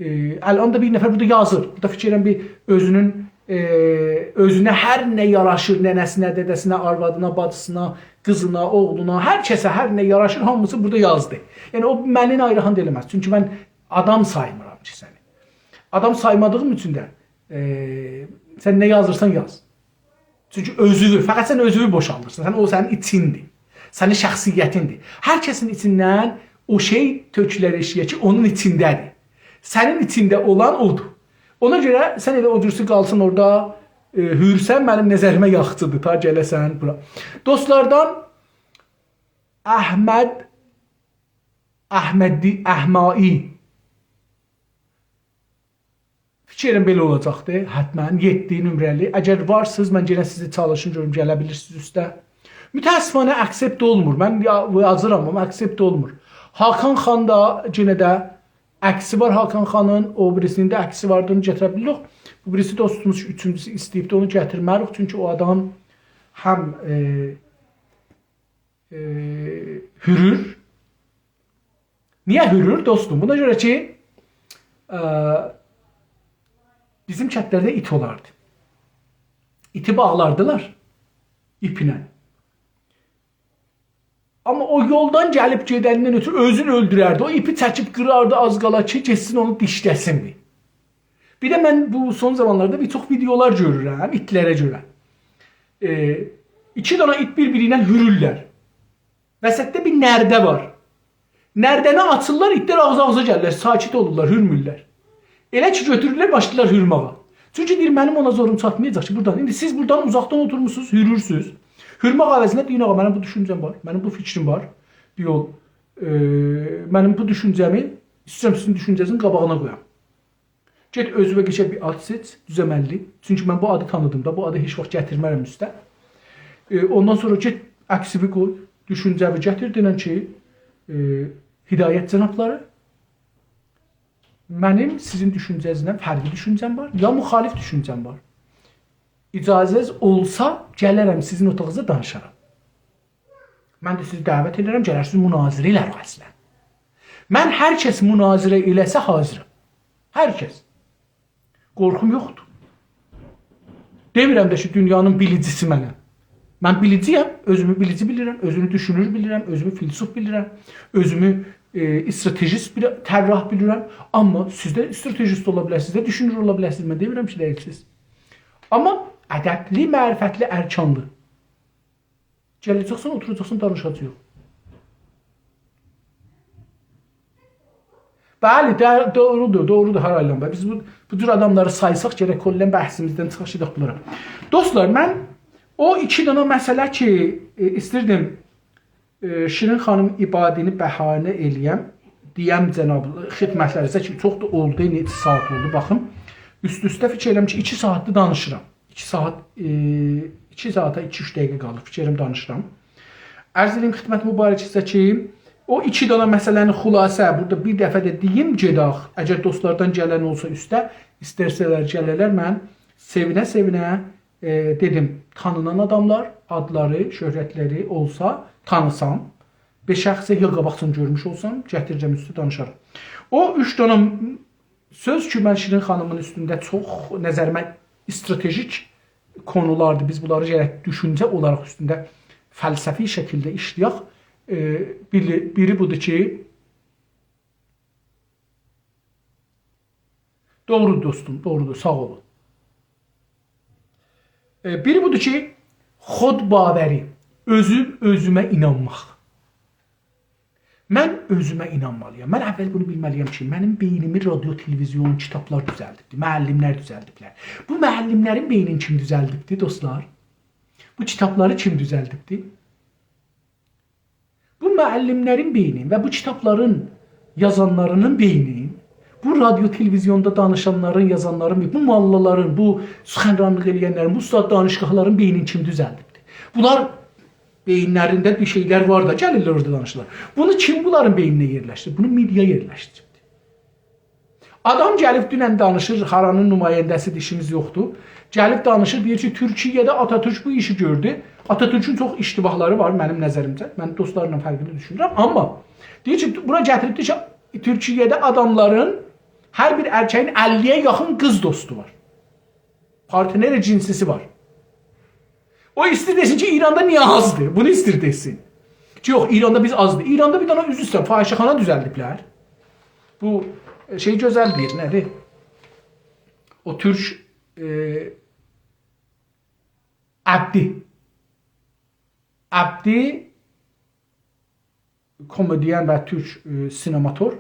ائ، الان دا بیر نفر بورادا یازیر. بورادا فیکیر ائدیرم بیر اؤزونون، ائ، اؤزونه هر نه یاراشیر، ننه‌سینه، دده‌سینه، آروادینا، باجیسینا، قیزینا، اوغلونا، هر کسه هر نه یاراشیر، هامیسی بورادا یازدی. یعنی او منی ناراحت ائله‌مز. چونکی من آدام سایمیرام کی سنی. آدام سایمادیغیم اوچون ده، ائ، سن نه یازیرسان یاز. چونکی اؤزووو، فقط سن اؤزووو بوشالدیرسان. سن، او سنین ایچیندیر. سنین شخصیتیندیر. هر کسین ایچیندن او شئی تؤکولر ائشییه کی، اونون ایچینده‌دیر. سنین ایچینده اولان اودور. اونا گؤره سن ائله او جورسو قالسین اورادا، ائ، هورسن، منیم نظریمه یاخشیدیر، تا گله‌سن بورا. دوستلاردان احمد، احمدی، احمایی. فیکریم بئله اولاجاقدی، حتما. یئددی نمره‌لی. اگر وارسینیز، من یئنه سیزی چالیشیم، گؤروم گله بیلیرسینیز اوسته. متأسفانه accept اولمور. من یا-، یازیرام، آمما accept اولمور. حاکان خان دا یئنه ده عکسی وار حاکان خانین، او بیریسینین ده عکسی واردی، اونو گتیره بیلیریک. بو بیریسی دوستوموز اوچونجوسو ایسته‌ییبدی، اونو گتیرمه‌ریک، چونکی او آدام هم، ائ، ائ، هورور. نییه هورور، دوستوم؟ بونا گؤره کی، ائ، بیزیم کندلرده ایت اولاردی. ایتی باغلاردیلار ایپله. آمما او یولدان گلیب گئدندن اؤتورو اؤزونو اؤلدورردی. او ایپی چکیب قیراردی، آز قالا کی، گئتسین اونو دیشله‌سین بیر. بیر ده من بو سون زامانلاردا بیر چوخ ویدئولار گؤرورم ایتلره گؤره. ائ، ایکی دنه ایت بیر-بیری ایله هورورلر. وسطده بیر نرده وار. نرده‌نی آچیرلار، ایتلر آغزا-آغزا گلیرلر، ساکت اولورلار، هورمورلر. ائله کی گؤتورورلر، باشلاییرلار هورماغا. چونکی دئییر، منیم اونا زوروم چاتمایاجاق کی، بورادان. ایندی سیز بورادان اوزاقدان اوتورموسونوز، هورورسونوز. هورماق عوضینه دئیین، آغا، منیم بو دوشونجه‌م وار، منیم بو فیکریم وار. یوخ، ائ، منیم بو دوشونجه‌می ایسته‌ییرم سیزین دوشونجه‌نیزین قاباغینا قویام. گئت اؤزونه قشنگ بیر آد سئچ، دوز عمللی. چونکی من بو آدی تانیدیم دا، بو آدی هئچ واخت گتیرمه‌رم اوسته. ائ، اوندان سونرا گئت عکسیوی قوی، دوشونجه‌وی گتیر، دئنن کی، ائ، هدایت جنابلاری، منیم سیزین دوشونجه‌نیزله فرقلی دوشونجه‌م وار، یا مخالف دوشونجه‌م وار. اجازه‌نیز اولسا، گلرم سیزین اوتاغینیزدا دانیشارام. من ده سیزی دعوت ائدیرم، گلرسینیز مناظره ائلریک اصلا. من هر کس مناظره ائله‌سه حاضرام. هر کس. قورخوم یوخدور. دئمیرم ده کی، دونیانین بیلیجیسی منم. من بیلیجی‌یم، اؤزومو بیلیجی بیلیرم، اؤزومو دوشونور بیلیرم، اؤزومو فیلسوف بیلیرم، اؤزومو، ائ، استراتژیست بیر طراح بیلیرم، آمما سیز ده استراتژیست اولا بیلرسینیز، سیز ده دوشونور اولا بیلرسینیز. من دئمیرم کی، دئییلسینیز. آمما ادبلی، معرفتلی، ارکانلی. گله‌جکسن، اوتوراجاقسان، دانیشاجاغیق. بلی، ده، دوغرودور، دوغرودور، هارایلان بی. بیز بو، بو جور آداملاری سایساق، گرک کلاً بحثیمیزدن چیخاق گئدک بونلارا. دوستلار، من او ایکی دنه مسئله کی، ائ، ایستیردیم، ائ، شیرین خانیم عبادی‌نی بهانه ائله‌یم، دئیم جناب خدمتلرینیزه کی، چوخ دا اولدو، نئچه ساعت اولدو، باخین. اوست-اوسته فیکیر ائلیرم کی، ایکی ساعتدیر دانیشیرام. ایکی ساعت، ائ، ایکی ساعته ایکی-اوچ دقیقه قالیب، فیکریم دانیشیرام. عرض ائدیم خدمت مبارکیزه کی، او ایکی دنه مسئله‌نین خلاصه، بورادا بیر دفعه ده دئییم، گئدک. اگر دوستلاردان گلن اولسا اوسته، ایسترسه‌لر گله‌لر، من سئوینه-سئوینه، ائ، دئدیم، تانینان آداملار، آدلاری، شهرتلری اولسا، تانیسام، به شخصه یا قاباقجان گؤرموش اولسام، گتیره‌جم اوسته دانیشارام. او اوچ دنه سؤز کی، من شیرین خانیمین اوستونده چوخ نظریمه استراتژیک کونولاردیر. بیز بونلاری گرک دوشونجه اولاراق اوستونده فلسفی شکیلده ایشله‌یک. ائ، بیری، بیری بودور کی، دوغرو دوستوم، دوغرودور، ساغ اولون. ائ، بیری بودور کی، خودباوری، اؤزوم اؤزومه اینانماق. من اؤزومه اینانمالی‌یام. من اول بونو بیلمه‌لی‌یم کی، منیم بئینیمی رادیو، تلویزیون، کیتابلار دوزلدیبدی، معلم‌لر دوزلدیبلر. بو معلم‌لرین بئینینی کیم دوزلدیبدی، دوستلار؟ بو کیتابلاری کیم دوزلدیبدی؟ بو معلم‌لرین بئینین و بو کیتابلارین یازانلارینین بئینین، بو رادیو، تلویزیوندا دانیشانلارین، یازانلارین، بو موللالارین، بو سخنرانلیق ائله‌ینلرین، بو اوستاد دانشگاهلارین بئینین کیم دوزلدیبدی؟ بونلار بئیینلرینده بیر شئیلر وار دا، گلیرلر اورادا دانیشیرلار. بونو کیم بونلارین بئینینه یئرلشدیریب؟ بونو مئدیا یئرلشدیریبدیر. آدام گلیب دونن دانیشیر، هارانین نماینده‌سی‌دیر، ایشیمیز یوخدور. گلیب دانیشیر، دئییر کی، تورکیه‌ده آتاتورک بو ایشی گؤردو. آتاتورکون چوخ اشتباهلاری وار منیم نظریمجه. من دوستلارلا فرقلی دوشونورم، آمما دئییر کی، بورا گتیریبدیر کی، تورکیه‌ده آداملارین، هر بیر ارکه‌یین اللی‌یه یاخین قیز دوستو وار. پارتنر جنسی‌سی وار. او ایستیر دئسین کی، ایراندا نییه آزدیر؟ بونو ایستیر دئسین. کی، یوخ، ایراندا بیز آزدیر. ایراندا بیر دنه، عذر ایسته‌ییرم، فاحشه‌خانا دوزلدیبلر. بو، ائ، شئی گؤزل دئییر، نه‌دیر؟ او تورک، ائ، عبدی. عبدی کومئدین و تورک، ائ، سینماتور.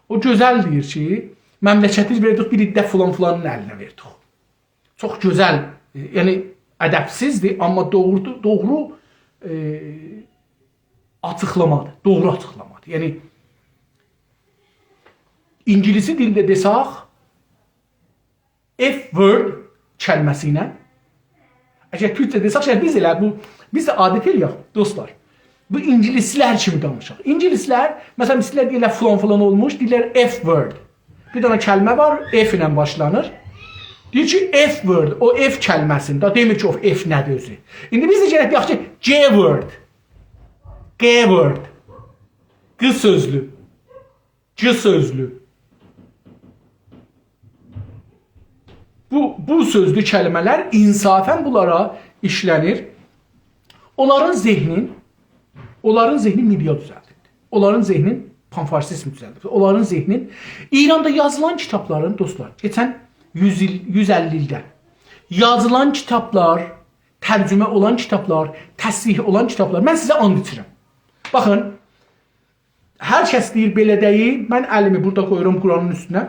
او گؤزل دئییر کی، مملکتی وئردیک بیر عده فلان فلانین الینه وئردیک. چوخ گؤزل، ائ، یعنی ادبسیزدیر، آمما دوغرو، دوغرو، ائ، آچیقلامادیر، دوغرو آچیقلامادیر. یعنی اینگیلیسی دیلده دئسک، F word کلمه‌سی ایله. اگر تورکجه دئسک، شئی، بیز ائله بو، بیز ده عادت ائله‌یک، دوستلار. بو اینگیلیسلر کیمی دانیشاق. اینگیلیسلر، مثلا، ایسته‌ییرلر دئییرلر، فلان فلان اولموش، دئییرلر F word. بیر دنه کلمه وار، F ایله باشلانیر. دئییر کی، F word، او F کلمه‌سینی، دا دئمیر کی، او F نه‌دیر اؤزو. ایندی بیز ده گرک دئیک کی، G word، G word، G سؤزلو. G سؤزلو. بو، بو سؤزلو کلمه‌لر انصافا بونلارا ایشله‌نیر. اونلارین ذهنین، اونلارین ذهنین مئدیا دوزلدیبدیر. اونلارین ذهنین پان‌فارسیزم دوزلدیبدیر. اونلارین ذهنین ایراندا یازیلان کیتابلارین، دوستلار، کئچن یوز ایل، یوز اللی ایلده یازیلان کیتابلار، ترجمه اولان کیتابلار، تصحیح اولان کیتابلار، من سیزه آند ایچیرم. باخین، هر کس دئییر بئله دئییل، من الیمی بورادا قویورام قرآنین اوستونه.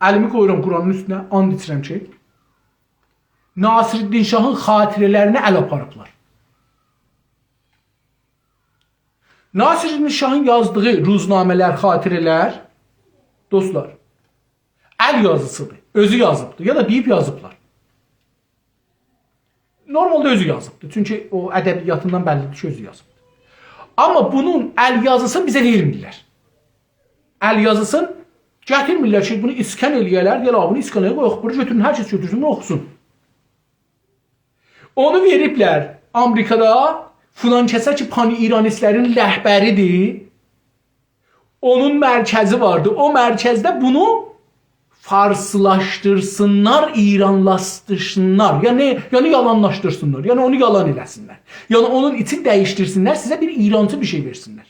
الیمی قویورام قرآنین اوستونه، آند ایچیرم کی، ناصرالدین شاهین خاطره‌لرینه ال آپاریبلار. ناصرالدین شاهین یازدیغی روزنامه‌لر، خاطره‌لر، دوستلار، ال یازیسیدیر. اؤزو یازیبدیر، یا دا دئییب یازیبلار. نورمالدا اؤزو یازیبدیر. چونکی او ادبیاتیندان بللیدیر کی، اؤزو یازیبدیر. آمما بونون ال یازیسینی بیزه وئرمیرلر. ال یازیسینی گتیرمیرلر کی، بونو اسکن ائله‌یه‌لر، دئیه‌لر، «آ، بونو اسکنه قویاق، بونو گؤتورون، هر کس گؤتورسون، بونو اوخوسون.» اونو وئریبلر آمریکادا فلان کسه کی، پان‌ایرانیستلرین رهبریدیر. اونون مرکزی واردی. او مرکزده بونو فارسلاشدیرسینلار، ایرانلاشدیرسینلار. یعنی، یعنی یالانلاشدیرسینلار. یعنی اونو یالان ائله‌سینلر. یعنی اونون ایچین دییشدیرسینلر، سیزه بیر ایرانچی بیر شئی وئرسینلر.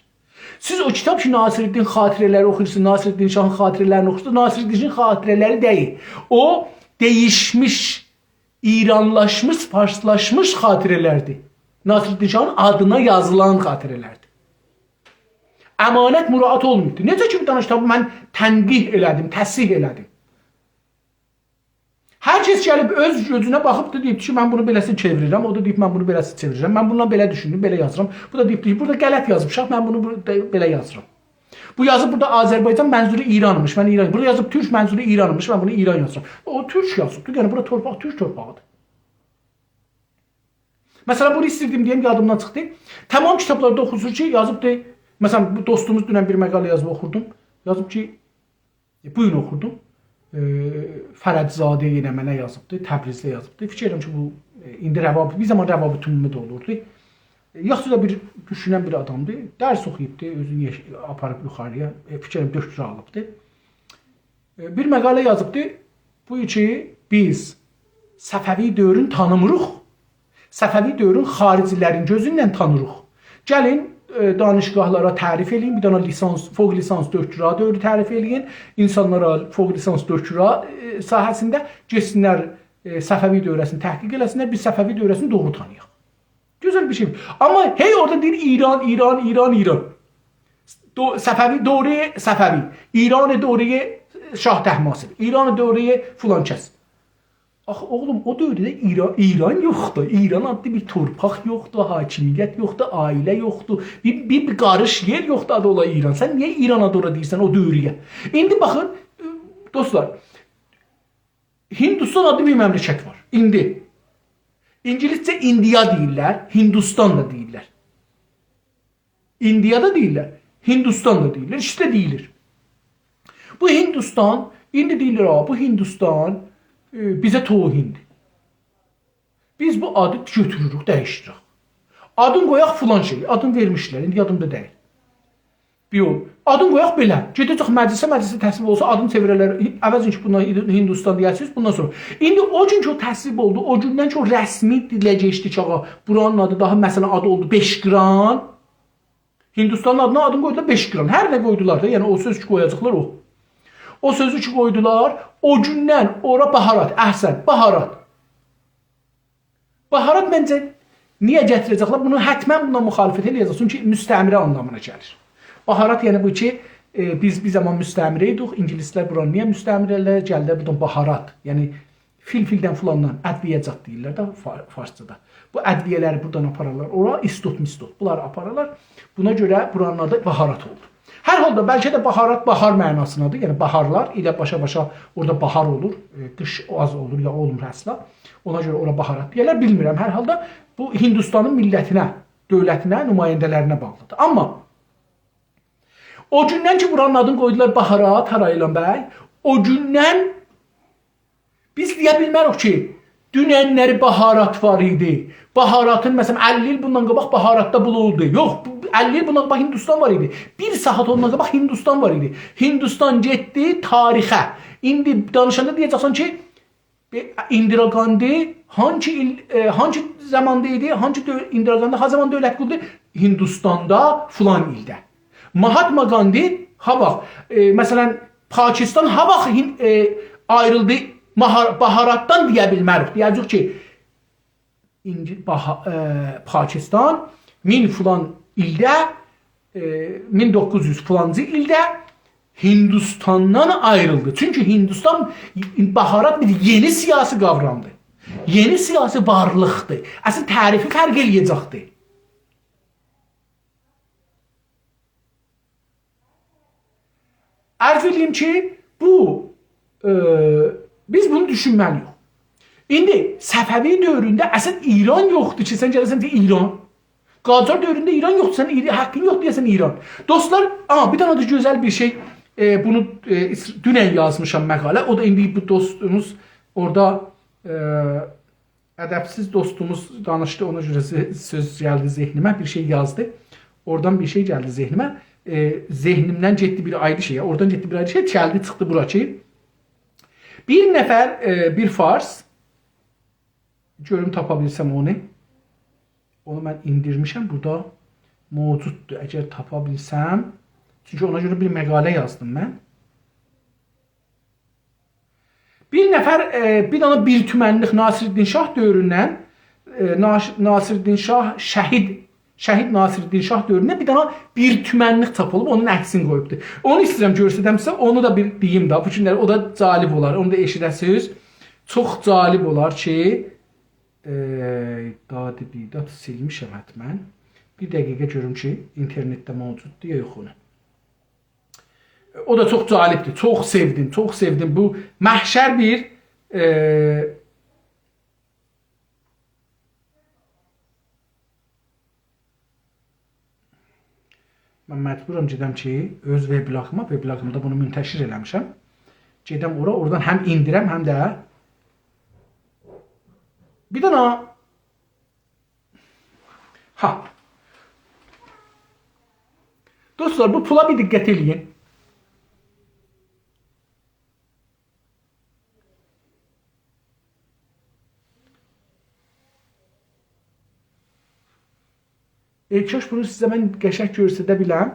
سیز او کیتاب کی، ناصرالدین خاطره‌لری اوخویورسونوز، ناصرالدین شاهین خاطره‌لرینی اوخویورسونوز، ناصرالدین شاهین خاطره‌لری دئییل. او، دییشمیش، ایرانلاشمیش، فارسلاشمیش خاطره‌لردیر. ناصرالدین شاهین آدینا یازیلان خاطره‌لردیر. امانت مراعات اولماییبدیر. نئجه کی، بیر دنه کیتابی من تنقیح ائله‌دیم، تصحیح ائله‌دیم. هر کس گلیب اؤز گؤزونه باخیبدیر، دئییب کی، من بونو بئله‌سی چئویریرم، او دا دئییب، من بونو بئله‌سی چئویریرم، من بوندان بئله دوشوندوم، بئله یازیرام. بو دا دئییب کی، بورادا غلط یازیبساق، من بونو بورادا بئله یازیرام. بو یازیب بورادا آذربایجان منظورو ایرانمیش، من ایران. بورادا یازیب تورک منظورو ایرانمیش، من بونو ایران یازیرام. او تورک یازیبدیر، یعنی بورا تورپاق، تورک تورپاغیدیر. مثلا، بونو ایستیردیم دئیم، یادیمدان چیخدی. تمام کیتابلاردا اوخورسوز کی، یازیبدی. مثلا، بو دوستوموز دونن بیر مقاله یازیب اوخوردوم. یازیب کی، ائ، بو گون اوخوردوم. ائ، فرج‌زاده یئنه منه یازیبدی، تبریزده یازیبدی. فیکیر ائدیرم کی، بو، ائ، ایندی روابط، بیر زامان روابط عمومی ده اولوردو. ائ، یاخشی دا بیر دوشونن بیر آدامدیر. درس اوخویوبدو، اؤزونو یئش-، آپاریب یوخاری‌یا. ائ، فیکیر ائدیرم دکترا آلیبدی. ائ، بیر مقاله یازیبدی. بو کی، بیز صفوی دؤورون تانیمیریق. صفوی دؤورون خارجی‌لرین گؤزوندن تانیریق. گلین، ائ، دانشگاهلارا تعریف ائله‌یین، بیر دنه لیسانس، فوق لیسانس، دکترا دؤورو تعریف ائله‌یین. اینسانلارا فوق لیسانس، دکترا، ائ، ساحه‌سینده گئتسینلر، ائ، صفوی دوره‌سینی تحقیق ائله‌سینلر، بیز صفوی دوره‌سینی دوغرو تانییاق. گؤزل بیر شئی. آمما هئی اورادا دئییر ایران، ایران، ایران، ایران. دو-، صفوی، دوره‌ی صفوی، ایران دوره‌ی شاه طهماسب، ایران دوره‌ی فلان کس. آخی اوغلوم، او دؤورده ایران، ایران یوخدور. ایران آدلی بیر تورپاق یوخدور، حاکمیت یوخدور، عائله یوخدور. بیر، بیر، بیر قاریش یئر یوخدور، آدی اولا ایران. سن نییه ایران آدی اورا دئییرسن، او دؤوره‌یه؟ ایندی باخین، دوستلار، هیندوستان آدلی بیر مملکت وار. ایندی اینگیلیسجه ایندیا دئییرلر، هیندوستان دا دئییرلر. ایندیا دا دئییرلر، هیندوستان دا دئییرلر، ایکیسی ده دئییلیر. بو هیندوستان، ایندی دئییرلر، «آ، بو هیندوستان، ائ، بیزه توهین‌دیر. بیز بو آدی گؤتوروروک، دییشدیرک. آدین قویاق فلان شئی»، آدین وئرمیشلر، ایندی یادیمدا دئییل. یوخ، آدین قویاق بئله. گئده‌جک مجلسه، مجلسه تصویب اولسا، آدین چئویره‌لر، عوضین کی، بوندان هیندوستان دئیه‌سینیز، بوندان سونرا. ایندی او گون کی، او تصویب اولدو، او گوندن کی، او رسمی دیله کئچدی کی، آغا، بورانین آدی داها، مثلا، آدی اولدو بئشگران. هیندوستانین آدینا آدینی قویدولار بئشگران. هر نه قویدولار دا، یعنی او سؤز کی، قویاجاقلار او. او سؤزو کی، قویدولار، او گوندن اورا باهارات، احسن، باهارات. باهارات منجه نییه گتیره‌جکلر؟ بونو حتما بونا مخالفت ائله‌یه‌جک. چونکی مستعمره آنلامینا گلیر. باهارات، یعنی بو کی، ائ، بیز بیر زامان مستعمره ایدیک، اینگیلیسلر بورانی نییه مستعمره ائله‌دیلر؟ گلدیلر بورادان باهارات، یعنی فیلفیلدن فلاندان، ادویه زاد دئییرلر ده فا-، فارسجادا. بو ادویه‌لری بورادان آپارارلار اورا، ایستوت میستوت، بونلاری آپارارلار. بونا گؤره بورانین آدی باهارات اولدو. هر حالدا بلکه ده باهارات باهار معناسیندادیر. یعنی باهارلار ایله باشا-باشا اورادا باهار اولور، ائ، قیش آز اولور یا اولمور اصلا. اونا گؤره اورا باهارات دئییرلر، بیلمیرم. هر حالدا بو هیندوستانین میللتینه، دؤولتینه، نماینده‌لرینه باغلیدیر. آمما او گوندن کی، بورانین آدینی قویدولار باهارات، هارایلان بی، او گوندن بیز دئیه بیلمه‌ریک کی، دونن‌لری باهارات وار ایدی. باهاراتین، مثلا، اللی ایل بوندان قاباق باهاراتدا بولوردو. یوخ، بو، اللی ایل بوندان قاباق هیندوستان وار ایدی. بیر ساعات اوندان قاباق هیندوستان وار ایدی. هیندوستان گئتدی تاریخه. ایندی دانیشاندا دئیه‌جکسن کی، بی-، ایندیرا گاندی هانگی ایل، ائ، هانگی زاماندا ایدی، هانگی دؤو-، ایندیرا گاندی ها زامان دؤولت قوردو؟ هیندوستاندا فلان ایلده. ماهاتما گاندی ها واخت، ائ، مثلا، پاکستان ها واخت هین-، ائ، آیریلدی ماهار-، باهاراتدان دئیه بیلمه‌ریک. دئیه‌جک کی، اینگی-، باها-، ائ، پاکستان مین فلان ایلده، ائ، مین دوققوز یوز فلانجی ایلده هیندوستاندان آیریلدی. چونکی هیندوستان، باهارات بیر یئنی سیاسی قاورامدیر. یئنی سیاسی وارلیقدیر. اصلا تعریفی فرق ائله‌یه‌جکدیر. عرض ائله‌ییم کی، بو، ائ، بیز بونو دوشونمه‌لی‌ییک. ایندی صفوی دؤورونده اصلا ایران یوخدور کی، سن گله‌سن دئیه ایران. قاجار دؤورونده ایران یوخدور، سن ایران، حاققین یوخدور دئیه‌سن ایران. دوستلار، آ، بیر دنه ده گؤزل بیر شئی، ائ، بونو، ائ، ایس-، دونن یازمیشام مقاله. او دا ایندی بو دوستوموز اورادا، ائ، ادبسیز دوستوموز دانیشدی، اونا گؤره ذه-، سؤز گلدی ذهنیمه، بیر شئی یازدی. اورادان بیر شئی گلدی ذهنیمه. ائ، ذهنیمدن گئتدی بیر آیری شئیه، اورادان گئتدی بیر آیری شئیه، گلدی، چیخدی بورا کی، بیر نفر، ائ، بیر فارس، گؤروم تاپا بیلسم اونو. اونو من ایندیرمیشم بورادا. موجوددور، اگر تاپا بیلسم. چونکی اونا گؤره بیر مقاله یازدیم من. بیر نفر، ائ، بیر دنه بیر تومنلیک ناصرالدین شاه دؤوروندن، ائ، ناص-، ناصرالدین شاه شهید، شهید ناصرالدین شاه دؤورونده بیر دنه بیر تومنلیک چاپ اولوب، اونون عکسینی قویوبدور. اونو ایسته‌ییرم گؤسترم سیزه، اونو دا بیر دئییم ده، بو گونلر او دا جالب اولار، اونو دا ائشیده‌سینیز. چوخ جالب اولار کی، ائ، دادی بیداد سیلمیشم حتماً. بیر دقیقه گؤروم کی، اینترنتده موجوددور یا یوخ اونو. او دا چوخ جالبدیر. چوخ سئودیم، چوخ سئودیم. بو محشر بیر، ائ، من مجبورام گئدم کی، اؤز وبلاگیما، وبلاگیمدا بونو منتشر ائله‌میشم. گئدم اورا، اورادان هم ایندیرم، هم ده بیر دنه ها. دوستلار، بو پولا بیر دقت ائله‌یین. ای کاش بونو سیزه من قشنگ گؤستره بیلم.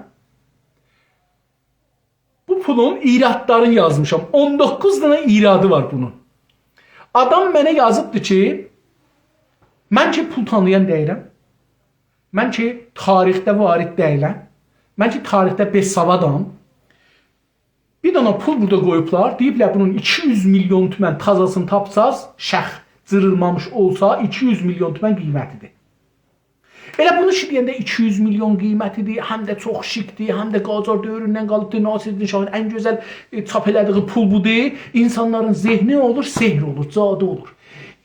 بو پولون ایرادلارینی یازمیشام. اون دوققوز دنه ایرادی وار بونون. آدام منه یازیبدی کی، من کی پول تانییان دئییلم. من کی تاریخده وارد دئییلم. من کی تاریخده بی‌سوادام. بیر دنه پول بورادا قویوبلار. دئییبلر بونون ایکی یوز میلیون تومن تازاسینی تاپساز، شاخ جیریلمامیش اولسا، ایکی یوز میلیون تومن قیمتیدیر. ائله بونو کی دئینده ایکی یوز میلیون قیمتیدیر، هم ده چوخ شیکدیر، هم ده قاجار دؤوروندن قالیبدیر، ناصرالدین شاهین ان گؤزل، ائ، چاپ ائله‌دیگی پول بودور. اینسانلارین ذهنی اولور، سحر اولور، جادو اولور.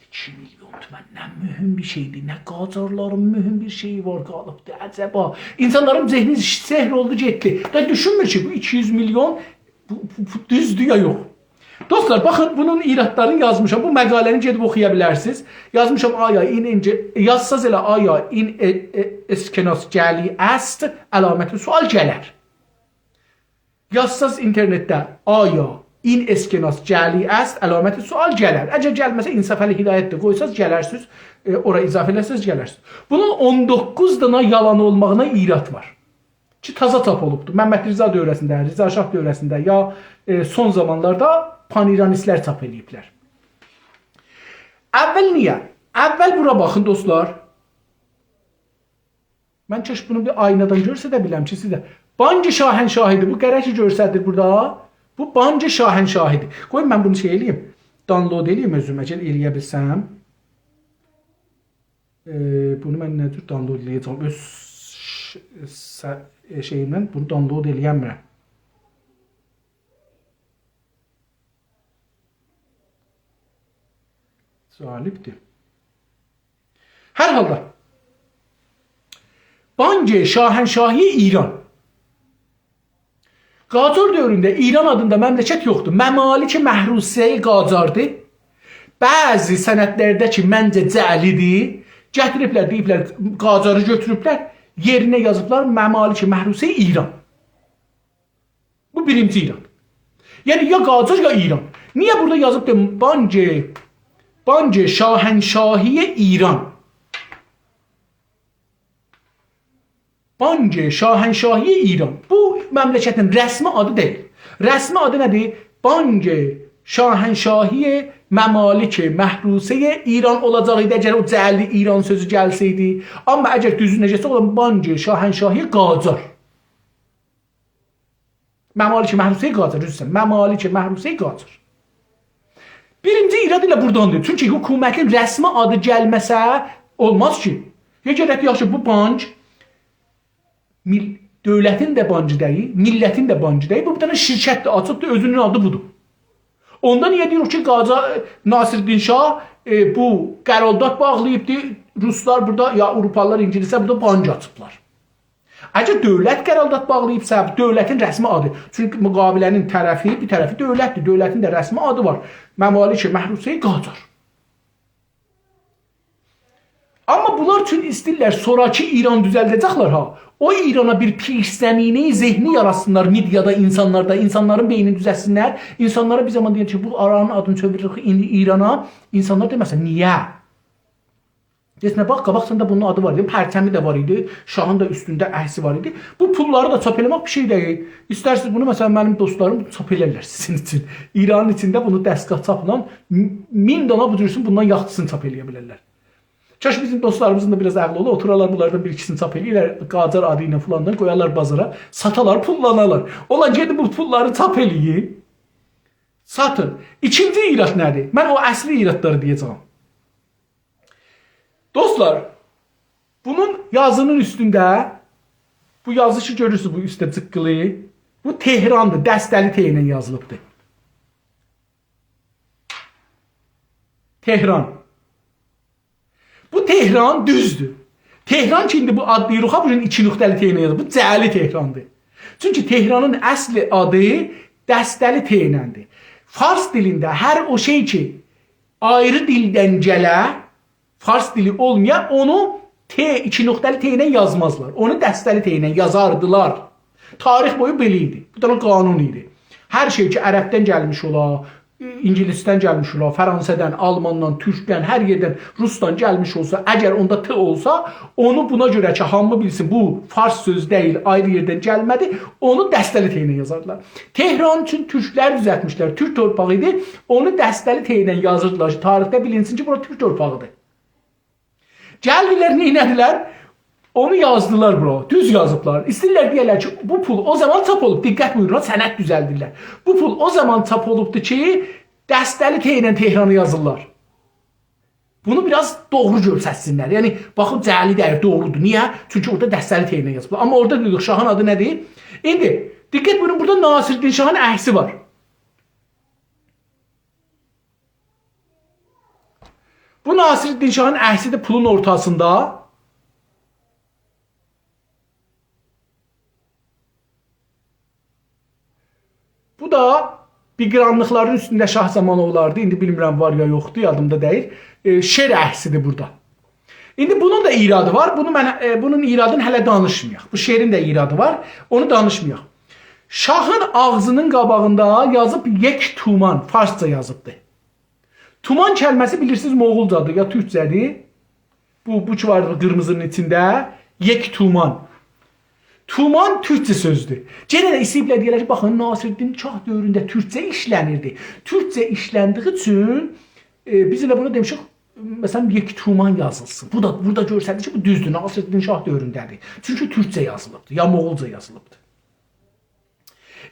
ایکی میلیون تومن نه مهم بیر شئیدیر، نه قاجارلارین مهم بیر شئیی وار قالیبدیر عجبا. اینسانلارین ذهنی سحر اولدو، گئتدی. دا دوشونمور کی، بو ایکی یوز میلیون بو، بو، بو دوزدور یا یوخ. دوستلار، باخین، بونون ایرادلارینی یازمیشام. بو مقاله‌نی گئدیب اوخویا بیلرسینیز. یازمیشام: «آیا این انج-، یازساز ائله آیا این ا-، ا-، اسکناس جعلی است؟» علامت سؤال گلر. یازساز اینترنتده «آیا این اسکناس جعلی است؟» علامت سؤال گلر. اگر گلمه‌سه، انصافعلی هدایت ده قویساز، گلرسینیز. ائ، اورا اضافه ائله‌سز، گلرسینیز. بونون اون دوققوز دنه یالان اولماغینا ایراد وار. کی تازا چاپ اولوبدور. محمدرضا دؤوره‌سینده، رضا شاه دؤوره‌سینده یا، ائ، سون زامانلاردا پان‌ایرانیستلر چاپ ائله‌ییبلر. اول نییه؟ اول بورا باخین، دوستلار. من کاش بونو بیر آینادان گؤستره بیلم کی، سیزه. بانک شاهنشاهی‌دیر. بو قره کی گؤستریر بورادا. بو بانک شاهنشاهی‌دیر. قوی من بونو شئی ائله‌ییم. دانلود ائله‌ییم اؤزومه، گل ائله‌یه بیلسم. ائ، بونو من نه جور دانلود ائله‌یه‌جم؟ اؤز ش-، س-، ائ، شئییمدن بونو دانلود ائله‌یه‌میرم. جالبدیر. هر حالدا، بانک شاهنشاهی ایران. قاجار دؤورونده ایران آدیندا مملکت یوخدور. ممالک محروسه‌ی قاجاردیر. بعضی سندلرده کی، منجه جعلی‌دیر، گتیریبلر، دئییبلر، قاجاری گؤتوروبلر، یئرینه یازیبلار ممالک محروسه‌ی ایران. بو بیرینجی ایراد. یعنی، یا قاجار، یا ایران. نییه بورادا یازیبدیر بانک، بانک شاهنشاهی ایران؟ بانک شاهنشاهی ایران. بو مملکتین رسمی آدی دئییل. رسمی آدی نه‌دیر؟ بانک شاهنشاهی ممالک محروسه‌ی ایران اولاجاق ایدی، اگر او جعلی ایران سؤزو گلسه‌یدی. آمما اگر دوزون نئجه‌سه، او زامان بانک شاهنشاهی قاجار. ممالک محروسه‌ی قاجار، عذر ایسته‌ییرم. ممالک محروسه‌ی قاجار. بیرینجی ایراد ائله بورادان‌دیر. چونکی حکومتین رسمی آدی گلمه‌سه، اولماز کی. یا گرک، یاخشی، بو بانک میل-، دؤولتین ده بانکی دئییل، میللتین ده بانکی دئییل. بو بیر دنه شرکت‌دیر، آچیبدیر، اؤزونون آدی بودور. اوندا نییه دئییریک کی، قاجا-، ناصرالدین شاه، ائ، بو قرارداد باغلاییبدی، روسلار بورادا، یا آوروپالیلار، اینگیلیسلر بورادا بانک آچیبلار؟ اگر دؤولت قرارداد باغلاییبسا، دؤولتین رسمی آدی. چونکی مقابله‌نین طرفی، بیر طرفی دؤولت‌دیر. دؤولتین ده رسمی آدی وار. ممالک محروسه‌ی قاجار. آمما بونلار اوچون ایسته‌ییرلر سونراکی ایران دوزلده‌جکلر ها. او ایرانا بیر پیش‌زمینه‌ی ذهنی یاراتسینلار مئدیادا، اینسانلاردا، اینسانلارین بئینینی دوزلتسینلر. اینسانلارا بیر زامان دئیک کی، بو آرانین آدینی چئویرریک ایندی ایرانا. اینسانلار دئمه‌سین، نییه؟ دئییرسن، باخ، قاباقجادان دا بونون آدی وار ایدی، پرچمی ده وار ایدی، شاهین دا اوستونده عکسی وار ایدی. بو پوللاری دا چاپ ائله‌مک بیر شئی دئییل. ایسترسینیز بونو، مثلا، منیم دوستلاریم چاپ ائلرلر سیزین اوچون. ایرانین ایچینده بونو دستگاه چاپلا م-، مین دانا بو جورسون بوندان یاخشیسینی چاپ ائله‌یه بیلرلر. کاش بیزیم دوستلاریمیزین دا بیر آز عقلی اولا، اوتوراردیلار بونلاردان بیر ایکیسینی چاپ ائله‌یه‌لر، قاجار آدی ایله فلاندان قویارلار بازارا، ساتالار، پوللانالار. اولا گئدین بو پوللاری چاپ ائله‌یین، ساتین. ایکینجی ایراد نه‌دیر؟ من او اصلی ایرادلاری دئیه‌جم. دوستلار، بونون یازینین اوستونده، بو یازی کی گؤرورسونوز، بو اوسته جیققیلی، بو تهراندیر، دسته‌لی ت ایله یازیلیبدیر. تهران. بو تهران دوزدور. تهران کی ایندی بو آد دئییریک ها، بو گون ایکی نقطه‌لی ت ایله یازیلیر. بو جه‌لی تهراندیر. چونکی تهرانین اصلی آدی دسته‌لی ت ایلندیر. فارس دیلینده هر او شئی کی آیری دیلدن گله، فارس دیلی اولمایا، اونو ت، ایکی نقطه‌لی ت ایله یازمازلار. اونو دسته‌لی ت ایله یازاردیلار. تاریخ بویو بئله ایدی. بو دا قانون ایدی. هر شئی کی عربدن گلمیش اولا، اینگیلیسدن گلمیش اولا، فرانسه‌دن، آلماندان، تورکدن، هر یئردن، روسدان گلمیش اولسا، اگر اوندا ت اولسا، اونو بونا گؤره کی هامی بیلسین، بو فارس سؤزو دئییل، آیری یئردن گلمه‌دی، اونو دسته‌لی ت ایله یازاردیلار. تهران اوچون تورکلر دوزلتمیشلر، تورک تورپاغی ایدی، اونو دسته‌لی ت ایله یازیردیلار کی تاریخده بیلینسین کی بورا تورک تورپاغیدیر. گلدیلر، نئینه‌دیلر؟ اونو یازدیلار بورا، دوز یازیبلار. ایسته‌ییرلر دئیه‌لر کی بو پول او زامان چاپ اولوب، دقت بویورون، سند دوزلدیرلر. بو پول او زامان چاپ اولوبدور کی دسته‌لی ت ایله تهرانی یازیرلار. بونو بیر آز دوغرو گؤرستسینلر. یعنی باخین، جعلی دئییل، دوغرودور. نییه؟ چونکی اورادا دسته‌لی ت ایله یازیبلار. آمما اورادا دئدیک، شاهین آدی نه‌دیر؟ ایندی دقت بویورون، بورادا ناصرالدین شاهین عکسی وار. بو ناصرالدین شاهین عکسیدیر پولون اورتاسیندا. بو دا بیگرانلیقلارین اوستونده شاه زامانی اولاردی. ایندی بیلمیرم وار یا یوخدور، یادیمدا دئییل. ائ، شعر عکسیدیر بورادا. ایندی بونون دا ایرادی وار. بونو من، ائ، بونون ایرادینی هله دانیشمایاق. بو شعرین ده ایرادی وار. اونو دانیشمایاق. شاهین آغزینین قاباغیندا یازیب یک تومان، فارسجا یازیبدی. تومان کلمه‌سی بیلیرسینیز موغولجادیر یا تورکجه‌دیر؟ بو، بو کی وار قیرمیزی‌نین ایچینده، یک تومان. تومان تورکجه سؤزدور. یئنه ده ایسته‌ییبلر دئیه‌لر کی باخین، ناصرالدین شاه دؤورونده تورکجه ایشله‌نیردی. تورکجه ایشلندیگی اوچون، ائ، بیز ائله بونا دئمیشیک، مثلا، یک تومان یازیلسین. بو دا، بورادا گؤرسدیر کی بو دوزدور، ناصرالدین شاه دؤورونده‌دیر. چونکی تورکجه یازیلیبدیر، یا موغولجا یازیلیبدیر.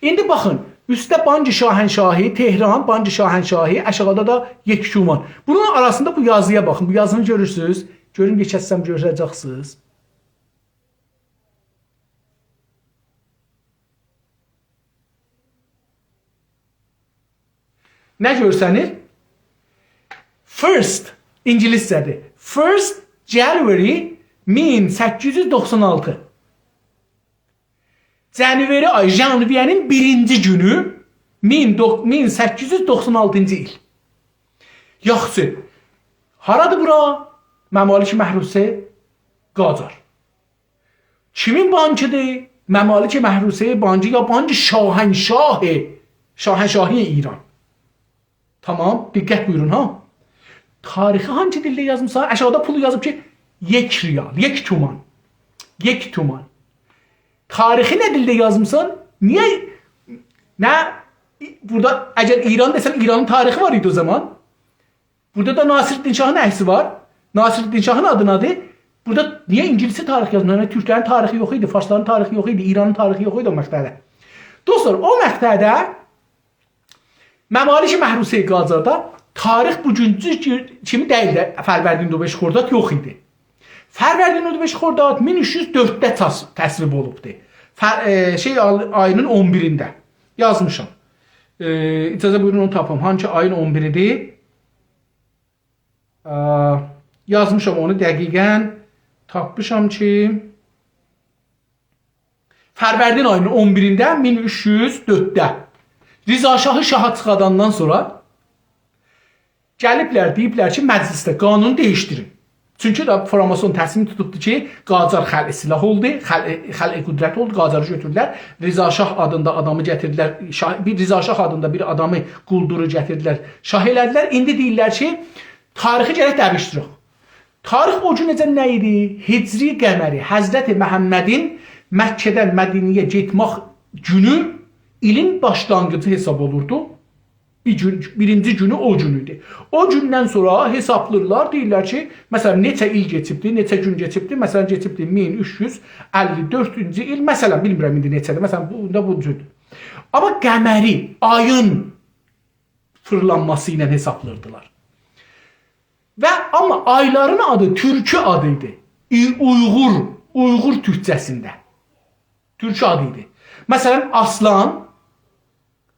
ایندی باخین، اوستده بانک شاهنشاهی، تهران، بانک شاهنشاهی، آشاغیدا دا یک تومان. بونون آراسیندا بو یازییا باخین. بو یازینی گؤرورسونوز. گؤرون، یئکلتسم گؤره‌جکسینیز. نه گؤرسنیر؟ First، اینگیلیسجه‌دیر. First January مین سککیز یوز دوخسان آلتی. جنوری آی، ژانویه‌نین بیرینجی گونو، مین دوخ-، مین سککیز یوز دوخسان آلتینجی ایل. یاخشی. هارادیر بورا؟ ممالک محروسه قاجار. کیمین بانکیدیر؟ ممالک محروسه بانکی یا بانک شاهنشاه، شاهنشاهی ایران. تامام، دقت بویورون ها. تاریخی هانسی دیلده یازمیسان؟ آشاغیدا پولو یازیب کی یک ریال، یک تومان. یک تومان. تاریخی نه دیلده یازمیسان؟ نییه؟ نه؟ بورادا اگر ایران دئسن، ایرانین تاریخی وار ایدی او زامان. بورادا دا ناصرالدین شاهین عکسی وار. ناصرالدین شاهین آدی نه‌دیر؟ بورادا نییه اینگیلیسی تاریخ یازمیر؟ یعنی تورکلرین تاریخی یوخ ایدی، فارسلارین تاریخی یوخ ایدی، او مقطعده. دوستلار، او مقطعده ممالک محروسه قاجاردا تاریخ بوگونکو کیمی دئییل ده، فروردین اردیبهشت خرداد یوخ ایدی. فروردین اردیبهشت خرداد مین اوچ یوز دؤردده تص-، تصویب اولوبدو. ف-، ائ، شئی، آل-، آیینین اون بیرینده یازمیشام. ائ، اجازه بویورون اونو تاپیم. هانسی آیین اون بیریدیر؟ ائ، یازمیشام اونو دقیقا. تاپمیشام کی فروردین آیینین اون بیرینده مین اوچ یوز دؤردده رضا شاهی شاها چیخاداندان سونرا گلیبلر، دئییبلر کی مجلسده قانونو دییشدیرین. چونکی دا فراماسون تصمیم توتوبدو کی قاجار خلع سلاح اولدو، خلع، خلع قدرت اولدو، قاجاری گؤتوردولر. رضا شاه آدیندا آدامی گتیردیلر، شاه، بیر رضا شاه آدیندا بیر آدامی، قولدورو گتیردیلر، شاه ائله‌دیلر. ایندی دئییرلر کی تاریخی گرک دییشدیرک. تاریخ او گونه‌جن نه ایدی؟ هجری قمری، حضرت محمدین مکه‌دن مدینه‌یه گئتمک گونو ایلین باشلانغیجی حساب اولوردو. بیر گون، بیرینجی گونو او گون ایدی. او گوندن سونرا حسابلاییرلار، دئییرلر کی، مثلا، نئچه ایل کئچیبدی، نئچه گون کئچیبدی، مثلا، کئچیبدی مین اوچ یوز اللی دؤردونجو ایل، مثلا، بیلمیرم ایندی نئچه‌دیر، مثلا، بو، بوندا بو جوردور. آمما قمری، آیین فیرلانماسی ایله حسابلاییردیلار. و آمما آیلارین آدی تورکی آدی ایدی. ای-، اویغور، اویغور تورکجه‌سینده. تورکی آدی ایدی. مثلا، آسلان،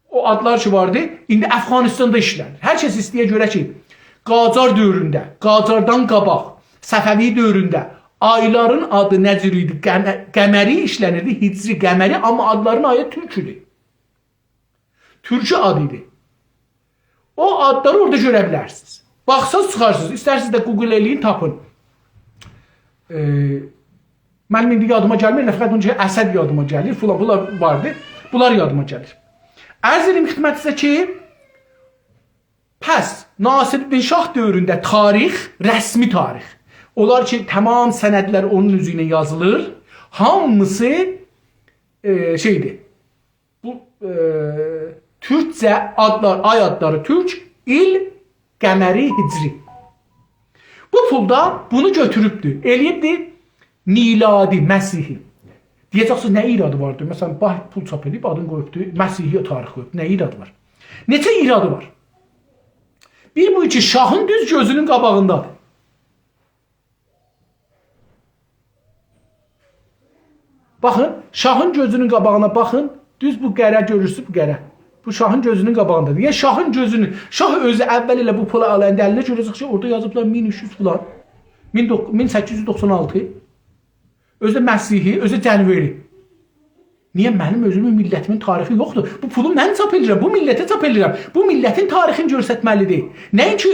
او آدلار کی واردی، ایندی افغانستاندا ایشله‌نیر. هر کس ایسته‌یه گؤره کی، قاجار دؤورونده، قاجاردان قاباق، صفوی دؤورونده آیلارین آدی نه جور ایدی؟ قمه-، قمری ایشله‌نیردی، هجری قمری، آمما آدلارین آیی تورک ایدی. تورکی آدی ایدی. او آدلاری اورادا گؤره بیلرسینیز. باخساز چیخارسینیز، ایسترسینیز ده گوگل ائله‌یین، تاپین. ائ، منیم ایندی یادیما گلمیر، نه فقط اونجا اسد یادیما گلیر، فلان، بونلار واردی. بونلار یادیما گلیر. عرض ائدیم خدمتینیزه کی، پس ناصرالدین شاه دؤورونده تاریخ، رسمی تاریخ، اونلار کی، تمام سندلر اونون اوزو ایله یازیلیر، هامیسی، ائ، شئیدیر. بو، ائ، تورکجه آدلار، آی آدلاری تورک، ایل قمری، هجری. بو پول دا بونو گؤتوروبدو، ائله‌ییبدی میلادی، مسیحی. دئیه‌جکسینیز، نه ایرادی واردی؟ مثلا، بانک پول چاپ ائدیب، آدینی قویوبدو، مسیحی تاریخ قویوب. نه ایرادی وار؟ نئچه ایرادی وار؟ بیر بو کی، شاهین دوز گؤزونون قاباغیندادیر. باخین، شاهین گؤزونون قاباغینا باخین، دوز بو قره گؤرورسونوز، بو قره. بو شاهین گؤزونون قاباغیندادیر. یعنی، شاهین گؤزونون، شاه اؤزو اول ائله بو پولو آلاندا الینه گؤره‌جک کی، اورادا یازیبلار مین اوچ یوز فلان، مین دوخ-، مین سککیز یوز دوخسان آلتی. اؤزو ده مسیحی، اؤزو ده جنوری. نییه؟ منیم اؤزومون میللتیمین تاریخی یوخدور. بو پولو من چاپ ائدیرم، بو میللته چاپ ائدیرم. بو میللتین تاریخینی گؤسترمه‌لیدیر. نه اینکی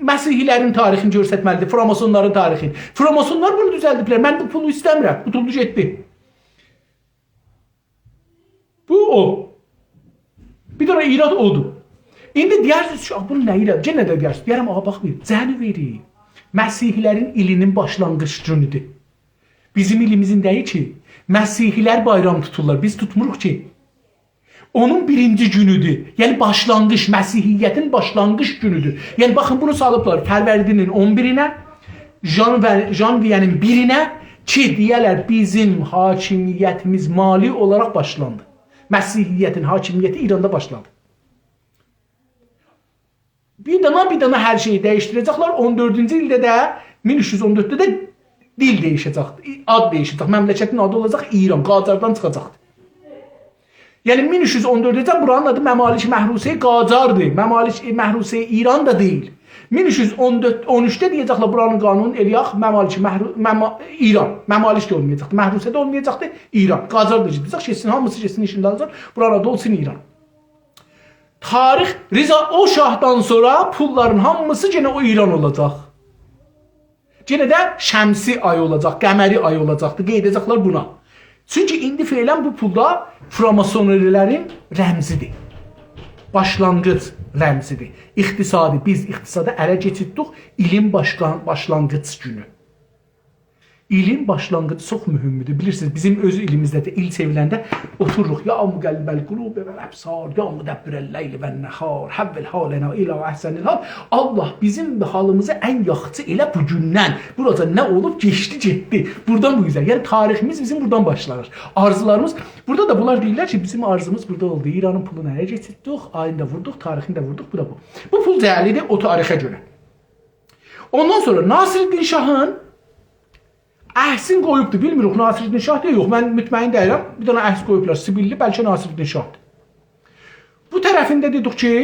مسیحی‌لرین تاریخینی گؤسترمه‌لیدیر، فراماسونلارین تاریخینی. فراماسونلار بونو دوزلدیبلر. من بو پولو ایسته‌میرم. قوتولدو گئتدی. بو او. بیر دنه ایراد اودور. ایندی دئیرسینیز کی، «آ، بونون نه ایرادی؟» یئنه ده دئیرسینیز. دئیه‌رم، «آقا، باخ بیر، جنوری، مسیحی‌لرین ایلینین باشلانغیج گونودور. بیزیم ایلیمیزین دئییل کی، مسیحی‌لر بایرام توتورلار، بیز توتموروق کی.» اونون بیرینجی گونودور. یعنی باشلانغیج، مسیحیتین باشلانغیج گونودور. یعنی باخین، بونو سالیبلار فروردینین اون بیرینه، ژان و، ژانویه‌نین بیرینه کی، دئیه‌لر بیزیم حاکمیتیمیز مالی اولاراق باشلاندی. مسیحیتین حاکمیتی ایراندا باشلادی. بیر دنه، بیر دنه هر شئیی دییشدیره‌جکلر. اون دؤردونجو ایلده ده، مین اوچ یوز اون دؤردده ده دیل دییشه‌جک، آد دییشه‌جک. مملکتین آدی اولاجاق ایران، قاجاردان چیخاجاقدی. یعنی، مین اوچ یوز اون دؤرده‌جن بورانین آدی ممالک محروسه قاجاردیر. ممالک محروسه ایران دا دئییل. مین اوچ یوز اون دؤرد، اون اوچده دئیه‌جکلر، بورانین قانونون ائله‌یک ممالک محرو-، مما-، ایران. ممالک ده اولمایاجاقدی، محروسه ده اولمایاجاقدی، ایران. قاجار دا گئده‌جک، گئتسین، هامیسی گئتسین، ایشین دالیجان، بورانین آدی اولسون ایران. تاریخ، رضا، او شاهدان سونرا پوللارین هامیسی یئنه او ایران اولاجاق. یئنه ده شمسی آی اولاجاق، قمری آی اولاجاقدی، قئییده‌جکلر بونا. چونکی ایندی فعلاً بو پول دا فراماسونری‌لرین رمزیدیر. باشلانغیج رمزیدیر. اقتصادی، بیز اقتصادی اله کئچیرتدیک، ایلین باشقان-، باشلانغیج گونو. ایلین باشلانغیجی چوخ مهمدور. بیلیرسینیز، بیزیم اؤز ایلیمیزده ده ایل چئوریلنده اوتوروروق: «یا مقلب القلوب والابصار، یا مدبر اللیل والنهار، حول حالنا الی احسن الحال.» آللاه، بیزیم حالیمیزی ان یاخشی ائله بوگوندن. بوراجا نه اولوب، کئچدی، گئتدی. بوردان بو اوزه. یعنی، تاریخیمیز بیزیم بوردان باشلانیر. آرزولاریمیز، بورادا دا بونلار دئییرلر کی، بیزیم آرزیمیز بوردا اولدو. ایرانین پولونو اله گئچیرتدیک، آیینی دا ووردوق، تاریخینی ده ووردوق، بو دا بو. بو پول جعلی‌دیر او تاریخه گؤره. اوندان سونرا ناصرالدین شاهین عکسین قویوبدور. بیلمیریک، ناصرالدین شاهدیر، یوخ، من مطمئن دئییلم. بیر دنه عکس قویوبلار، سیبیللی، بلکه ناصرالدین شاهدیر. بو طرفینده دئدیک کی،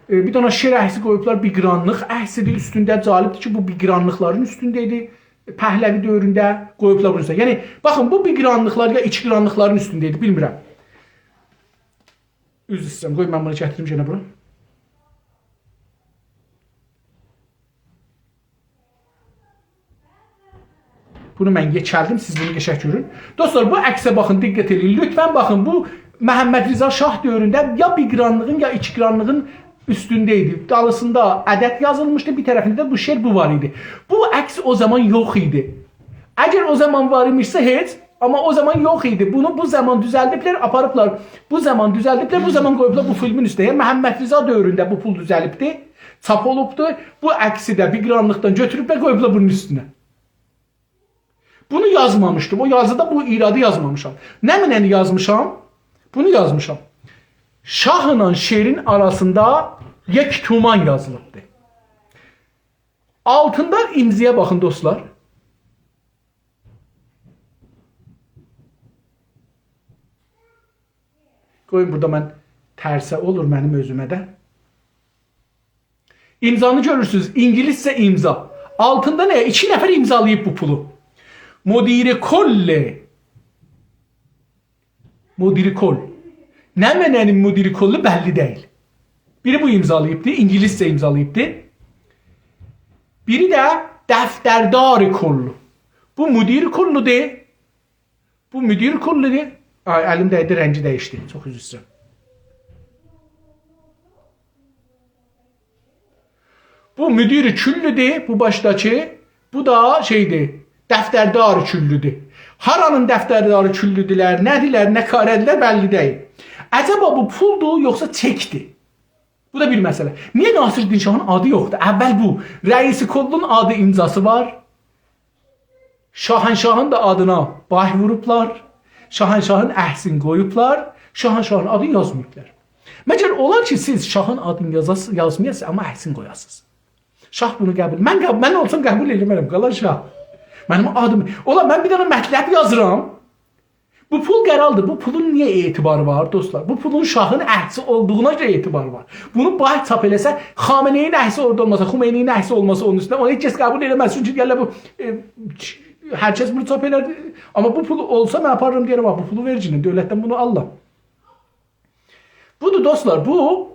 ائ، بیر دنه شیر عکسی قویوبلار، بیگرانلیق عکسیدیر. اوستونده، جالبدیر کی، بو بیگرانلیقلارین اوستونده ایدی. پهلوی دؤورونده قویوبلار بونو اوسته. یعنی، باخین، بو بیگرانلیقلار یا ایکیگرانلیقلارین اوستونده ایدی، بیلمیرم. عذر ایسته‌ییرم، قوی من بونو گتیریم یئنه بورا. بونو من یئکلدیم، سیز بونو قشنگ گؤرون. دوستلار، بو عکسه باخین، دقت ائدین. لطفاً باخین، بو محمدرضا شاه دؤورونده یا بیگرانلیغین، یا ایکیگرانلیغین اوستونده ایدی. دالیسیندا عدد یازیلمیشدی، بیر طرفینده ده بو شعر بو وار ایدی. بو عکس او زامان یوخ ایدی. اگر او زامان وار ایمیشسه هئچ، آمما او زامان یوخ ایدی. بونو بو زامان دوزلدیبلر، آپاریبلار. بو زامان دوزلدیبلر، بو زامان قویوبلار بو فیلمین اوسته. یعنی محمدرضا دؤورونده بو پول دوزلیبدی، چاپ اولوبدو. بو عکسی ده بیگرانلیقدان گؤتوروبلر، قویوبلار بونون اوستونه. بونو یازمامیشدیم. او یازیدا بو ایرادی یازمامیشام. نمنه‌نی یازمیشام؟ بونو یازمیشام. شاهلا شیرین آراسیندا یک تومان یازیلیبدی. آلتیندا امضایا باخین، دوستلار. قویون بورادا من ترسه اولور منیم اؤزومه ده. امضانی گؤرورسونوز، اینگیلیسجه امضا. آلتیندا نه؟ ایکی نفر امضالاییب بو پولو. مدیر کل. مدیر کل. نمنه‌نین مدیر کلو بللی دئییل. بیری بو امضالاییبدی، اینگیلیسجه امضالاییبدی. بیری ده دفتردار کلو. بو مدیر کلودور. بو مدیر کلودور. آی، الیم دیدی، رنگی دییشدی. چوخ عذر ایسته‌ییرم. بو مدیر کلودور، بو باشداکی. بو دا شئیدیر، دفتردار کلودور. هارانین دفتردار کلودولر، نه‌دیرلر، نه کاره‌دیرلر، بللی دئییل. عجبا بو پولدور، یوخسا چکدیر؟ بو دا بیر مسئله. نییه ناصرالدین شاهین آدی یوخدور؟ اول بو، رئیس کلون آدی، امضاسی وار. شاهنشاهین دا آدینا باه ووروبلار. شاهنشاهین عکسینی قویوبلار. شاهنشاهین آدینی یازماییبلار. مگر اولار کی، سیز شاهین آدینی یازاس-، یازمایاسینیز، آمما عکسینی قویاسینیز؟ شاه بونو قبول، من قب-، من اولسام قبول ائله‌مه‌رم، قالار شاه. منیم آدیم، اولا من بیر دنه مطلب یازیرام. بو پول قراردیر. بو پولون نییه اعتباری وار، دوستلار؟ بو پولون شاهین عکسی اولدوغونا گؤره اعتباری وار. بونو باه چاپ ائله‌سه، خامنه‌ای‌نین عکسی اورادا اولماسا، خمینی‌نین عکسی اولماسا اونون اوستونده، اونو هئچ کس قبول ائله‌مز. چونکی گلر بو، ائ، هر کس بونو چاپ ائلر. آمما بو پول اولسا، من آپاریرام، دئیه‌رم: «باخ، بو پولو وئر گینه، دؤولتدن بونو آللام.» بودور، دوستلار، بو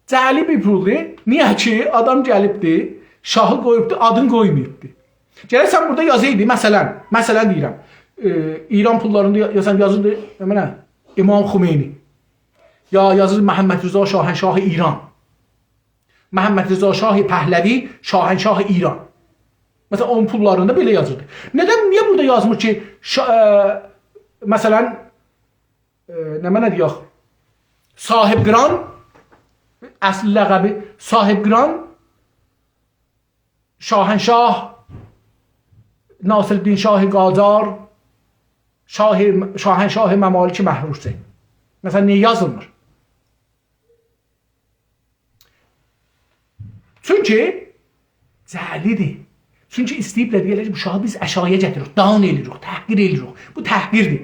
جعلی بیر پولدور. نییه کی، آدام گلیبدی، شاهی قویوبدو، آدینی قویماییبدی. گرک سن بورادا یازایدی، مثلا، مثلا دئییرم، ائ، ایران پوللاریندا یا-، یا سن یازیردی، نمنه، امام خمینی. یا یازیر محمدرضا شاهنشاه ایران. محمدرضا شاه پهلوی شاهنشاه ایران. مثلا، اونون پوللاریندا بئله یازیردی. ندن، نییه بورادا یازمیر کی، شا-، ائ، مثلا، ائ، نمنه دئیک، صاحبقران، اصل لقبی صاحبقران، شاهنشاه ناصرالدین شاه قاجار، شاه، شاهنشاه ممالک محروسه. مثلا، نییه یازیلمیر؟ چونکی جعلی‌دیر. چونکی ایسته‌ییبلر دئیه‌لر کی، بو شاهی بیز آشاغی‌یا گتیریریک، داون ائله‌ییریک، تحقیر ائله‌ییریک. بو تحقیردیر.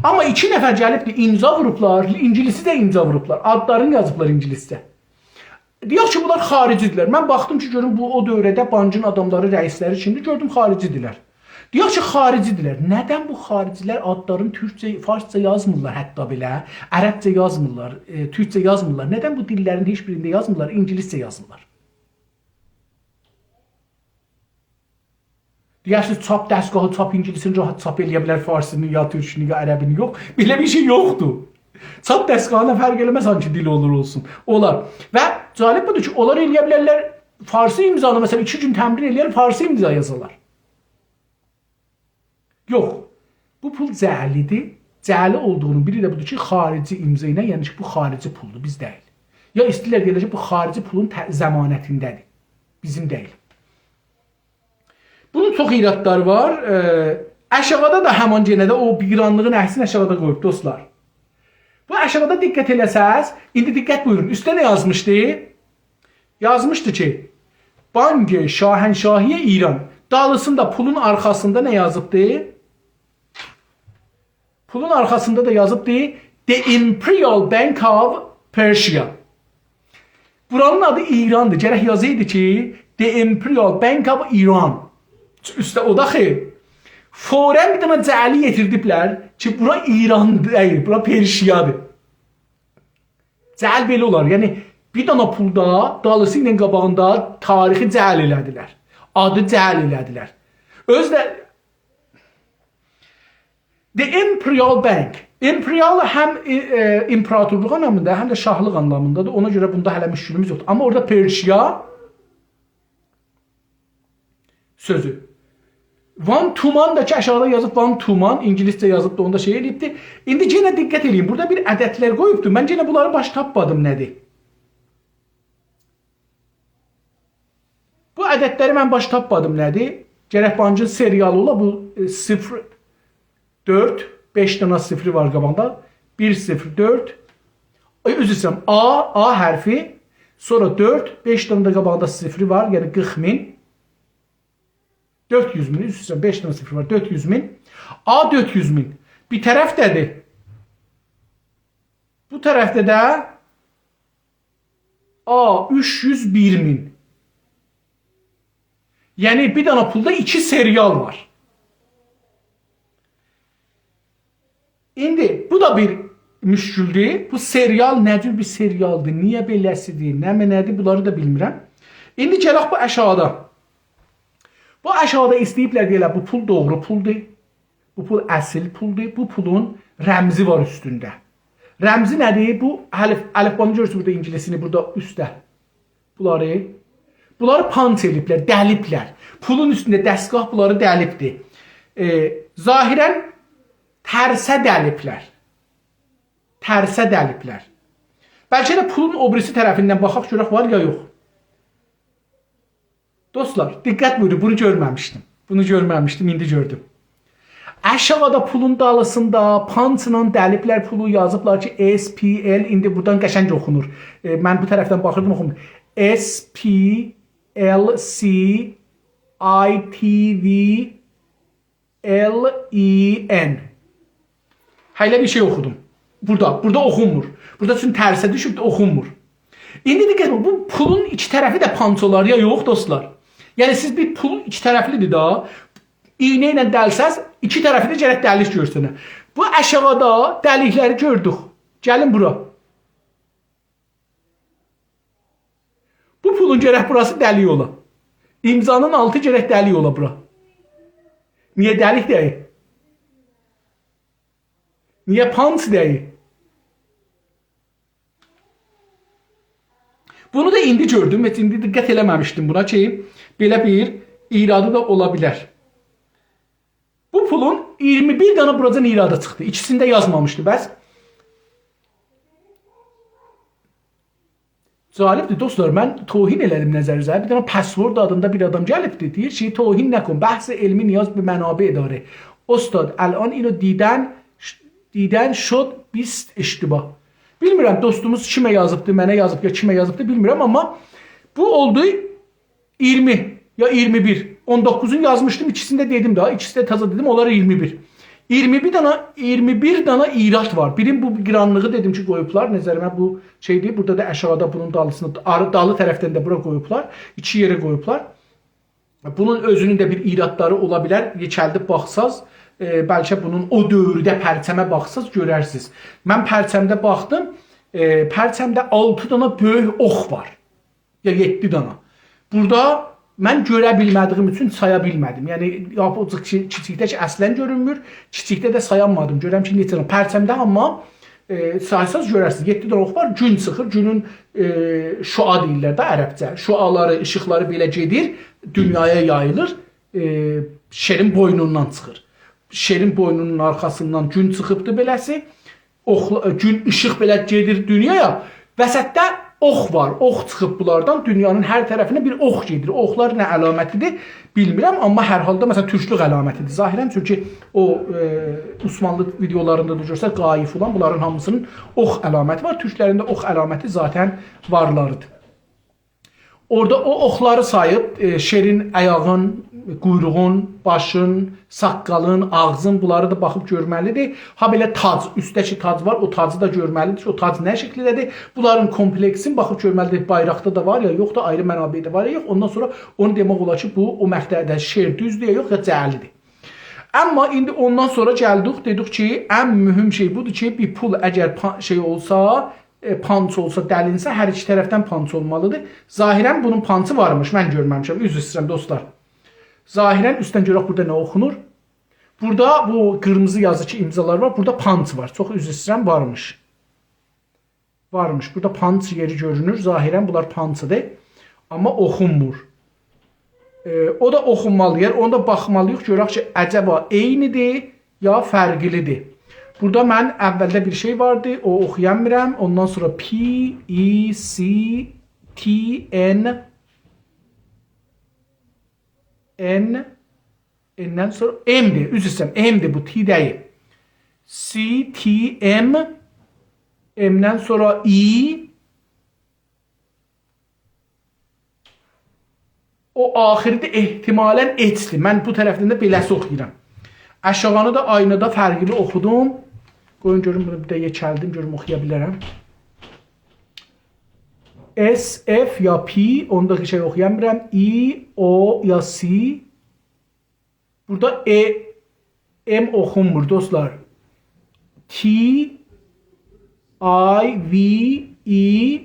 آمما ایکی نفر گلیبدیر، امضا ووروبلار، اینگیلیسجه امضا ووروبلار، آدلارینی یازیبلار اینگیلیسجه. دئیک کی، بونلار خارجی‌دیرلر. من باخدیم کی، گؤروم بو او دؤوره‌ده بانکین آداملاری، رئیسلری کیمدیر، گؤردوم خارجی‌دیرلر. دئیک کی، خارجی‌دیرلر. ندن بو خارجی‌لر آدلارینی تورکجه، فارسجا یازمیرلار حتی بئله، عربجه یازمیرلار، ائ، تورکجه یازمیرلار؟ ندن بو دیللرین هئچ بیرینده یازمیرلار، اینگیلیسجه یازیرلار؟ دئیرسینیز، چاپ دستگاهی چاپ اینگیلیسینی راحت چاپ ائله‌یه بیلر، فارسینی یا تورکونو یا عربینی یوخ. بئله بیر شئی یوخدور. چاپ دستگاهینا فرق ائله‌مز هانسی دیل اولور اولسون. اولار. و جالب بودور کی، اونلار ائله‌یه بیلرلر فارسی امضانی، مثلا، ایکی گون تمرین ائله‌یر، فارسی امضا یازالار. یوخ. بو پول جعلی‌دیر. جعلی اولدوغونون بیری ده بودور کی، خارجی امضا ایله، یعنی کی، بو خارجی پولدور، بیز دئییل. یا ایسته‌ییرلر دئیه‌لر کی، بو خارجی پولون ته-، ضمانتینده‌دیر. بیزیم دئییل. بونون چوخ ایرادلاری وار. ائ، آشاغیدا دا همان یئنه ده او بیگرانلیغین عکسینی آشاغیدا قویوب، دوستلار. بو آشاغیدا دقت ائله‌سز، ایندی دقت بویورون، اوسته نه یازمیشدی؟ یازمیشدی کی، بانک شاهنشاهی ایران. دالیسیندا، پولون آرخاسیندا نه یازیبدی؟ پولون آرخاسیندا دا یازیبدی، The Imperial Bank of Persia. بورانین آدی ایراندیر. گرک یازایدی کی، The Imperial Bank of Iran. اوسته او دا خیر. فوراً بیر دنه جعلی یئتیردیبلر کی، بورا ایران دئییل، بورا پرشیادیر. جعل بئله اولار. یعنی، بیر دنه پولدا دالیسی ایله قاباغیندا تاریخی جعل ائله‌دیلر. آدی جعل ائله‌دیلر. اؤزو ده The Imperial Bank. Imperial هم ائ، ائ، ایمپراتورلوق آنلامیندا، هم ده شاهلیق آنلامیندادیر. اونا گؤره بوندا هله مشکلیمیز یوخدور. آمما اورادا پرشیا سؤزو. One to one دا کی، آشاغیدا یازیب one to one، اینگیلیسجه یازیبدی، اوندا شئی ائله‌ییبدی. ایندی یئنه دقت ائله‌یین، بورادا بیر عددلر قویوبدو. من یئنه بونلاری باش تاپمادیم نه‌دیر. بو عددلری من باش تاپمادیم نه‌دیر. گرک بانکین سریالی اولا، بو، ائ، صفر دؤرد، بئش دنه صفری وار قاباغیندا. بیر صفر دؤرد. آی، عذر ایسته‌ییرم. آ، آ حرفی، سونرا دؤرد، بئش دنه ده قاباغیندا صفری وار، یعنی قیرخ مین. دؤرد یوز مین، عذر ایسته‌ییرم، بئش دنه صفری وار، دؤرد یوز مین. آ دؤرد یوز مین. بیر طرفده‌دیر. بو طرفده ده آ اوچ یوز بیر مین. یعنی بیر دنه پولدا ایکی سریال وار. ایندی بو دا بیر مشکلدور. بو سریال نه جور بیر سریالدیر، نییه بئله‌سیدیر، نمنه‌دیر، بونلاری دا بیلمیرم. ایندی گلک بو آشاغیدا. بو آشاغیدا ایسته‌ییبلر دئیه‌لر، بو پول دوغرو پولدور. بو پول اصیل پولدور. بو پولون رمزی وار اوستونده. رمزی نه‌دیر؟ بو الف، الفبانی گؤرورسونوز بورادا، اینگیلیسینی بورادا اوستده. بونلاری، بونلاری پانچ ائله‌ییبلر، دلیبلر. پولون اوستونده دستگاه بونلاری دلیبدیر. ائ، ظاهراً ترسه دلیبلر. ترسه دلیبلر. بلکه ده پولون او بیریسی طرفیندن باخاق، گؤرک وار یا یوخ. دوستلار، دقت بویورون، بونو گؤرمه‌میشدیم. بونو گؤرمه‌میشدیم، ایندی گؤردوم. آشاغیدا پولون دالیسیندا پانچلا دلیبلر پولو، یازیبلار کی، S P L، ایندی بورادان قشنگ اوخونور. ائ، من بو طرفدن باخیردیم، اوخونمور. S P L C I T V L E N. هله بیر شئی اوخودوم. بورادا، بورادا اوخونمور. بورادا چون ترسه دوشوبدور، اوخونمور. ایندی دقت بویورون، بو پولون ایکی طرفی ده پانچ اولار یا یوخ، دوستلار؟ یعنی سیز بیر پول ایکی طرفلیدیر دا. ایینه ایله دلسز، ایکی طرفی ده گرک دلیک گؤرسنه. بو آشاغیدا دلیکلری گؤردوک. گلین بورا. بو پولون گرک بوراسی دلیک اولا. امضانین آلتی گرک دلیک اولا بورا. نییه دلیک دئییل؟ نییه پانچ دئییل؟ بونو دا ایندی گؤردوم، هئچ ایندی دقت ائله‌مه‌میشدیم بونا کی، بئله بیر ایرادی دا اولا بیلر. بو پولون اییرمی بیر دنه بوراجان ایرادی چیخدی. ایکیسینی ده یازمامیشدی، بس. جالبدیر، دوستلار، من توهین ائله‌دیم نظرینیزه. بیر دنه پسورد آدیندا بیر آدام گلیبدی، دئییر کی، «توهین نکن، بحث علمی نیاز به منابع داره.» استاد، الان اینو دیدن، دیدن شد بیست اشتباه. بیلمیرم، دوستوموز کیمه یازیبدی، منه یازیب یا کیمه یازیبدی، بیلمیرم، آمما بو اولدو اییرمی یا اییرمی بیر. اون دوققوزون یازمیشدیم، ایکیسینی ده دئدیم ده، ایکیسی ده تازا دئدیم، اولار اییرمی بیر. اییرمی بیر دانا، اییرمی بیر دانا ایراد وار. بیرین بو گرانلیغی دئدیم کی، قویوبلار. نظریمه بو شئیدیر. بورادا دا آشاغیدا بونون دالیسیندا، آری-، دالی طرفدن ده بورا قویوبلار. ایکی یئره قویوبلار. بونون اؤزونون ده بیر ایرادلاری اولا بیلر. یئکلدیب باخساز، ائ، بلکه بونون او دؤورده پرچمه باخساز گؤررسینیز. من پرچمده باخدیم. ائ، پرچمده آلتی دانا بؤیوک اوخ وار. یا یئددی دانا. بورادا من گؤره بیلمه‌دیییم اوچون سایا بیلمه‌دیم. یعنی، لاپ او کیچی-، کیچیکده کی، اصلاً گؤرونمور. کیچیکده ده سایانمادیم. گؤرم کی، نئچه دانا. پرچمده آمما، ائ، سایساز گؤررسینیز. یئددی دانا اوخ وار، گون چیخیر. گونون، ائ، شعاع دئییرلر ده عربجه. شعاعلاری، ایشیقلاری بئله گئدیر، دونیایا یاییلیر. ائ، شیرین بوینوندان چیخیر. شیرین بوینونون آرخاسیندان گون چیخیبدی بئله‌سی. اوخ، گون ایشیق بئله گئدیر دونیایا. وسطده اوخ وار. اوخ چیخیب بونلاردان. دونیانین هر طرفینه بیر اوخ گئدیر. اوخلار نه علامتیدیر، بیلمیرم. آمما هر حالدا، مثلاً، تورکلوک علامتیدیر. ظاهراً، چونکی او، ائ، عثمانلی ویدئولاریندا دا گؤرسه‌ز، قاییف اولان، بونلارین هامیسینین اوخ علامتی وار. تورکلرین ده اوخ علامتی ذاتاً وارلاریدیر. اورادا او اوخلاری ساییب، ائ، شیرین آیاغین، قویروغون، باشین، ساققالین، آغزین، بونلاری دا باخیب گؤرمه‌لیدیر. هابئله تاج، اوستده‌کی تاج وار، او تاجی دا گؤرمه‌لیدیر کی، او تاج نه شکیلده‌دیر. بونلارین کومپلکسین باخیب گؤرمه‌لیدیر، بایراقدا دا وار یا یوخدور، آیری منابعده وار یا یوخ. اوندان سونرا اونو دئمک اولار کی، بو او مقطعده شعر دوزدور یا یوخ، یا جعلیدیر. آمما ایندی اوندان سونرا گلدیک، دئدیک کی، ان مهم شئی بودور کی، بیر پول اگر پا-، شئی اولسا، ائ، پانچ اولسا، دلینسه، هر ایکی طرفدن پانچ اولمالیدیر. ظاهراً بونون پانچی وارمیش، من گؤرمه‌میشم. عذر ایسته‌ییرم، دوستلار. ظاهراً اوستدن گؤرک بورادا نه اوخونور. بورادا بو قیرمیزی یازی کی، امضالار وار. بورادا پانچ وار. چوخ عذر ایسته‌ییرم، وارمیش. وارمیش. بورادا پانچ یئری گؤرونور. ظاهراً بونلار پانچدیر. آمما اوخونمور. ائ، او دا اوخونمالی یئر. اونو دا باخمالی‌ییق. گؤرک کی، عجبا عینی‌دیر یا فرقلی‌دیر. بورادا من اولده بیر شئی واردی. او اوخویامیرام. اوندان سونرا P E C T N N، N-دن سونرا M-دیر. عذر ایسته‌ییرم، M-دیر بو، T دئییل. C T M، M-دن سونرا E. او آخیری ده احتمالاً H-دیر. من بو طرفدن ده بئله‌سی اوخویورام. آشاغینی دا آینادا فرقلی اوخودوم. قویون گؤروم، بونو بیر ده یئکلدیم، گؤروم اوخویا بیلرم. S F یا P، اونو دا قشنگ اوخویا بیلمیرم. E، O یا C. بورادا E، M اوخونمور، دوستلار. T I V E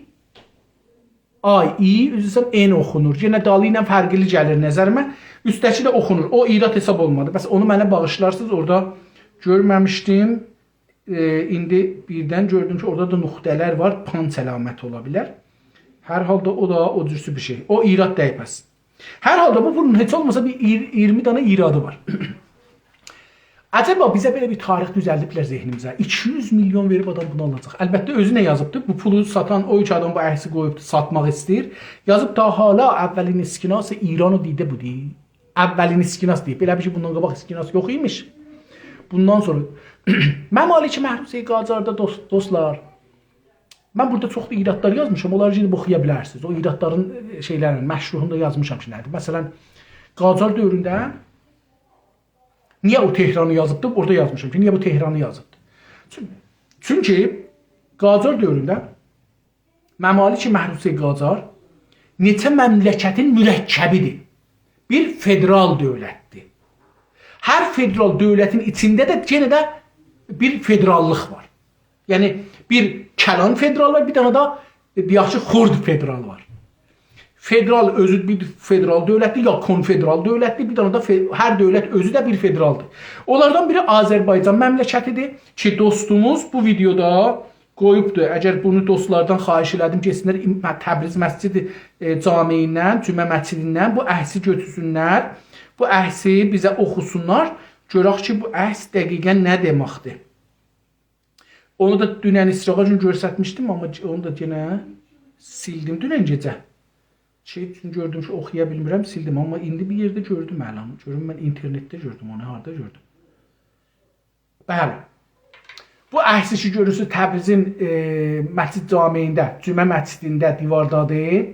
I، E، عذر ایسته‌ییرم، N اوخونور. یئنه دالی ایله فرقلی گلیر نظریمه. اوستده‌کی ده اوخونور. او ایراد حساب اولمادی. بس اونو منه باغیشلارسینیز، اورادا گؤرمه‌میشدیم. ائ، ایندی بیردن گؤردوم کی، اورادا دا نقطه‌لر وار، پانچ علامتی اولا بیلر. هر حالدا او دا او جورسو بیر شئی. او ایراد دئییل پس. هر حالدا بو، بونون هئچ اولماسا بیر ایر-، اییرمی دنه ایرادی وار. عجبا بیزه بئله بیر تاریخ دوزلدیبلر ذهنیمیزه. ایکی یوز میلیون وئریب آدام بونو آلاجاق. البته، اؤزو نه یازیبدی؟ بو پولو ساتان او ایکی آدام بو عکسی قویوبدو، ساتماق ایسته‌ییر. یازیب: «تا حالا اولین اسکناس ایران و دیده بودی.» اولین اسکناس دئییب. ائله بیل کی، بوندان قاباق اسکناس یوخ ایمیش. بوندان سونرا ممالک محروسه‌ی قاجاردا دوست-، دوستلار، من بورادا چوخ دا ایرادلار یازمیشام. اونلاری گئدیب اوخویا بیلرسینیز. او ایرادلارین، ائ، شئیلرین، مشروحونو دا یازمیشام کی، نه‌دیر. مثلاً، قاجار دؤورونده نییه او تهرانی یازیبدی؟ اورادا یازمیشام کی، نییه بو تهرانی یازیبدی؟ چون-، چونکی قاجار دؤورونده ممالک محروسه‌ی قاجار نئچه مملکتین مرکبی‌دیر. بیر فدرال دؤولتدیر. هر فدرال دؤولتین ایچینده ده یئنه ده بیر فدراللیق وار. یعنی، بیر کلان فدرال وار، بیر دنه ده، ائ، دئیک کی، خرد فدرال وار. فدرال اؤزو بیر فدرال دؤولتدیر، یا کنفدرال دؤولتدیر، بیر دنه ده فئ-، هر دؤولت اؤزو ده بیر فدرالدیر. اونلاردان بیری آذربایجان مملکتی‌دیر کی، دوستوموز بو ویدئودا قویوبدور. اگر بونو دوستلاردان خواهش ائله‌دیم، گئتسینلر م-، تبریز مسجد، ائ، جامعیندن، جمعه مسجدیندن بو عکسی گؤتورسونلر، بو عکسی بیزه اوخوسونلار، گؤرک کی، بو عکس دقیقاً نه دئمکدیر. اونو دا دونن ایستراغا گون گؤسترمیشدیم، آمما گ-، اونو دا یئنه سیلدیم دونن گئجه. شئی اوچون گؤردوم کی، اوخویا بیلمیرم، سیلدیم. آمما ایندی بیر یئرده گؤردوم الان. گؤروم من اینترنتده گؤردوم اونو، هاردا گؤردوم؟ بلی. بو عکسی کی گؤرورسونوز، تبریزین، ائ، مسجد جامعینده، جمعه مسجدینده دیواردادیر.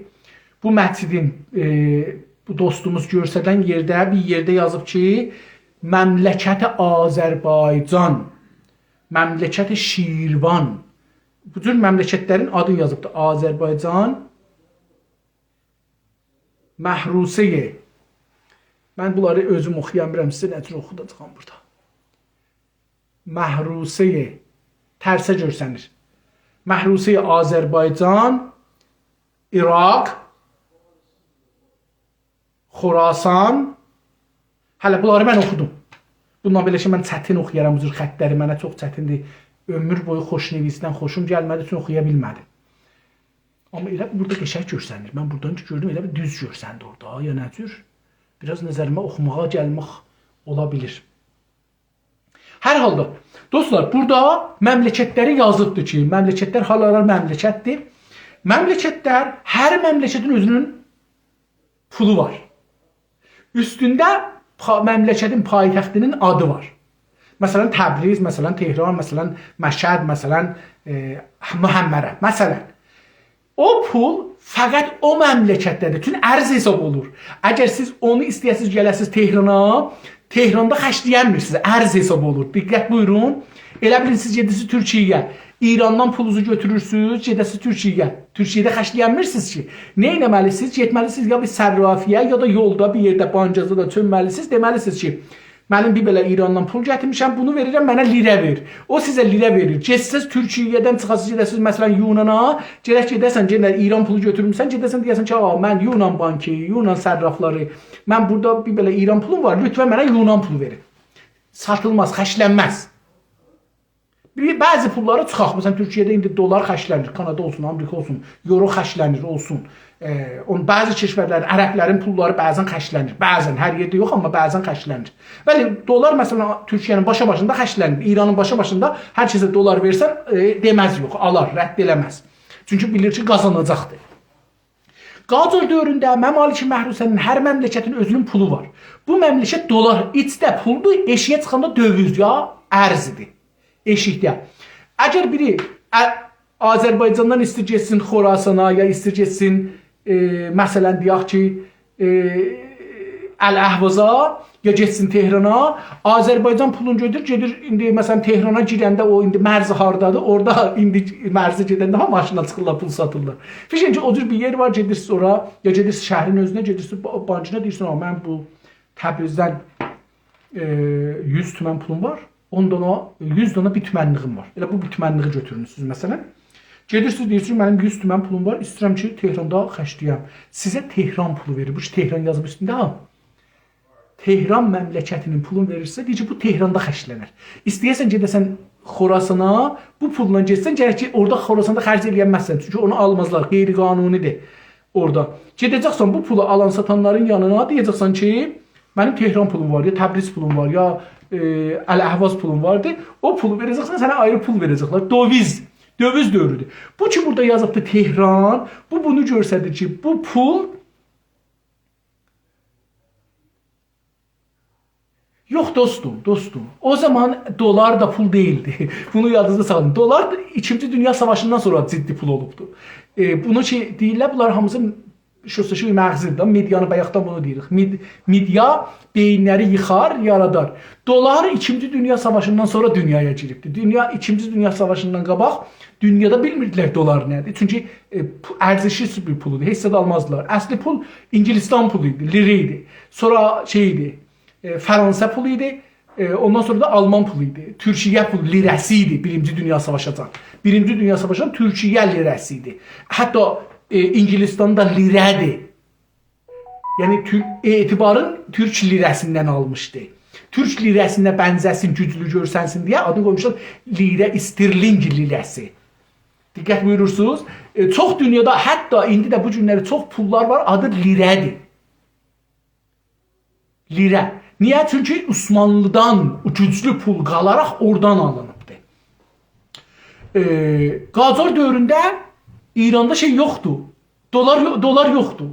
بو مسجدین، ائ، بو دوستوموز گؤسترن یئرده، بیر یئرده یازیب کی، مملکت آذربایجان، مملکت شیروان. بو جور مملکتلرین آدینی یازیبدیر. آذربایجان محروسه‌ی. من بونلاری اؤزوم اوخویا بیلمیرم، سیزه نه جور اوخوداجاغام بورادا. محروسه‌ی. ترسه گؤرسنیر. محروسه‌ی آذربایجان، عراق، خراسان. هله بونلاری من اوخودوم. بوندان بئله کی، من چتین اوخویارام، بو جور خطلری منه چوخ چتیندیر. عؤمور بویو خوشنویسدن خوشوم گلمه‌دی، چون اوخویا بیلمه‌دیم. آمما ائله بورادا قشنگ گؤرسنیر. من بورادان کی گؤردوم، ائله بیر دوز گؤرسندی اورادا، یا نه جور؟ بیر آز نظریمه اوخوماغا گلمک اولا بیلیر. هر حالدا، دوستلار، بورادا مملکتلری یازیبدیر کی، مملکتلر هارالار مملکتدیر. مملکتلر، هر مملکتین اؤزونون پولو وار. اوستونده پا-، مملکتین پایتختینین آدی وار. مثلاً تبریز، مثلاً تهران، مثلاً مشهد، مثلاً، ائ، محمره، مثلاً. او پول فقط او مملکتده‌دیر. چون ارز حساب اولور. اگر سیز اونو ایسته‌یه‌سیز گله‌سیز تهرانا، تهراندا خرجله‌ینمیرسینیز. ارز حساب اولور. دقت بویورون. ائله بیلین سیز گئدیرسینیز تورکیه‌یه. ایراندان پولونوزو گؤتورورسونوز، گئده‌سیز تورکیه‌یه. تورکیه‌ده خرجله‌ینمیرسینیز کی. نه ائتمه‌لیسینیز؟ گئتمه‌لیسینیز یا بیر صرافی‌یه، یا دا یولدا بیر یئرده بانکادا دا چؤنمه‌لیسینیز. دئمه‌لیسینیز کی، منیم بیر بئله ایراندان پول گتیرمیشم، بونو وئریرم، منه لیره وئر. او سیزه لیره وئریر. گئتسز تورکیه‌دن چیخاسیز گئده‌سیز، مثلاً یونانا، گرک گئده‌سن، یئنه ایران پولو گؤتورموسن، گئده‌سن دئیه‌سن کی، «آ، من یونان بانکی، یونان صرافلاری، من بورادا بیر بئله ایران پولوم وار، لطفاً منه یونان پولو وئرین.» ساتیلماز، خرجلنمز. بیر، بعضی پوللاری چیخاق. مثلا، تورکیه‌ده ایندی دلار خرجلنیر، کانادا اولسون، آمریکا اولسون، یورو خرجلنیر، اولسون. ائ، اون بعضی کشورلرین، عربلرین پوللاری بعضا خرجلنیر. بعضا، هر یئرده یوخ، آمما بعضا خرجلنیر. بلی، دلار، مثلا، تورکیه‌نین باشا باشیندا خرجلنیر. ایرانین باشا باشیندا هر کسه دلار وئرسن، ائ، دئمز یوخ، آلار، رد ائله‌مز. چونکی بیلیر کی، قازاناجاقدیر. قاجار دؤورونده ممالک محروسه‌نین هر مملکتین اؤزونون پولو وار. بو مملکت دلار، ایچده پولدور، ائشیگه چیخاندا دؤویز یا ارزدیر. ائشیکده. اگر بیری، ا-، آذربایجاندان ایستیر گئتسین خوراسانا، یا ایستیر گئتسین، ائ، مثلا، دئیک کی، ائ، الاحوازا، یا گئتسین تهرانا، آذربایجان پولون گؤتورور، گئدیر ایندی، مثلا، تهرانا گیرنده او ایندی مرز هاردادیر، اورادا ایندی مرزه گئدنده ها ماشینلا چیخیرلار، پول ساتیرلار. فیکر کی، او جور بیر یئر وار، گئدیرسیز اورا، یا گئدیرسیز شهرین اؤزونه، گئدیرسیز با-، بانکینا، دئییرسن: «آ، من بو تبریزدن، ائ، یوز تومن پولوم وار، اون دانا، یوز دانا بیر تومنلیگیم وار.» ائله بو بیر تومنلیگی گؤتورموسونوز، مثلا. گئدیرسینیز، دئییرسینیز: «منیم یوز تومن پولوم وار، ایسته‌ییرم کی، تهراندا خرجله‌یم.» سیزه تهران پولو وئریر. بو کی، تهران یازیب اوستونده، ها. تهران مملکتینین پولون وئریرسه، دئییر کی، بو تهراندا خرجلنر. ایسته‌یه‌سن گئده‌سن خوراسانا، بو پوللا گئتسن، گرک کی، اورادا خوراساندا خرج ائلیه‌نمزسن. چونکی اونو آلمازلار، غیرقانونی‌دیر اورادا. گئده‌جکسن بو پولو آلان ساتانلارین یانینا، دئیه‌جکسن کی، «منیم تهران پولوم وار، یا تبریز پولوم وار، یا، ائ، الاحواز پولوم واردی.» او پولو وئره‌جکسن، سنه آیری پول وئره‌جکلر. دؤویز، دؤویز دؤورودور. بو کی، بورادا یازیبدیر تهران، بو بونو گؤستریر کی، بو پول یوخ، دوستوم، دوستوم. او زامان دلار دا پول دئییلدی. بونو یادینیزدا ساخلایین. دلار ایکینجی دونیا ساواشیندان سونرا جدی پول اولوبدو. ائ، بونو کی، دئییرلر، بونلار هامیسی شستشوی مغزی‌دیر ده، مئدیانین، بایاقدان بونو دئییریک. مئد-، مئدیا بئیینلری ییخار، یارادار. دلار ایکینجی دونیا ساواشیندان سونرا دونیایا گیریبدی. دونیا، ایکینجی دونیا ساواشیندان قاباق دونیادا بیلمیردیلر دلار نه‌دیر. چونکی، ائ، پو-، ارزشسیز بیر پول ایدی، هئچ زاد آلمازدیلار. اصلی پول اینگیلیستان پولو ایدی، لیره ایدی. سونرا شئی ایدی، ائ، فرانسه پولو ایدی، ائ، اوندان سونرا دا آلمان پولو ایدی. تورکیه پولو، لیره‌سی ایدی بیرینجی دونیا ساواشاجان. بیرینجی دونیا ساواشاجان تورکیه لیره‌سی ایدی. حتی، ائ، اینگیلیستان دا لیره‌دیر. یعنی، تور-، اعتبارین تورک لیره‌سیندن آلمیشدی. تورک لیره‌سینه بنزه‌سین، گوجلو گؤرسنسین دئیه آدینی قویموشلار لیره، استرلینگ لیره‌سی. دقت بویورورسونوز. ائ، چوخ دونیادا، حتی ایندی ده بو گونلری چوخ پوللار وار، آدی لیره‌دیر. لیره. نییه؟ چونکی عثمانلی‌دان او گوجلو پول قالاراق اورادان آلینیبدی. ائ، قاجار دؤورونده ایراندا شئی یوخدور. دلار یو-، دلار یوخدور.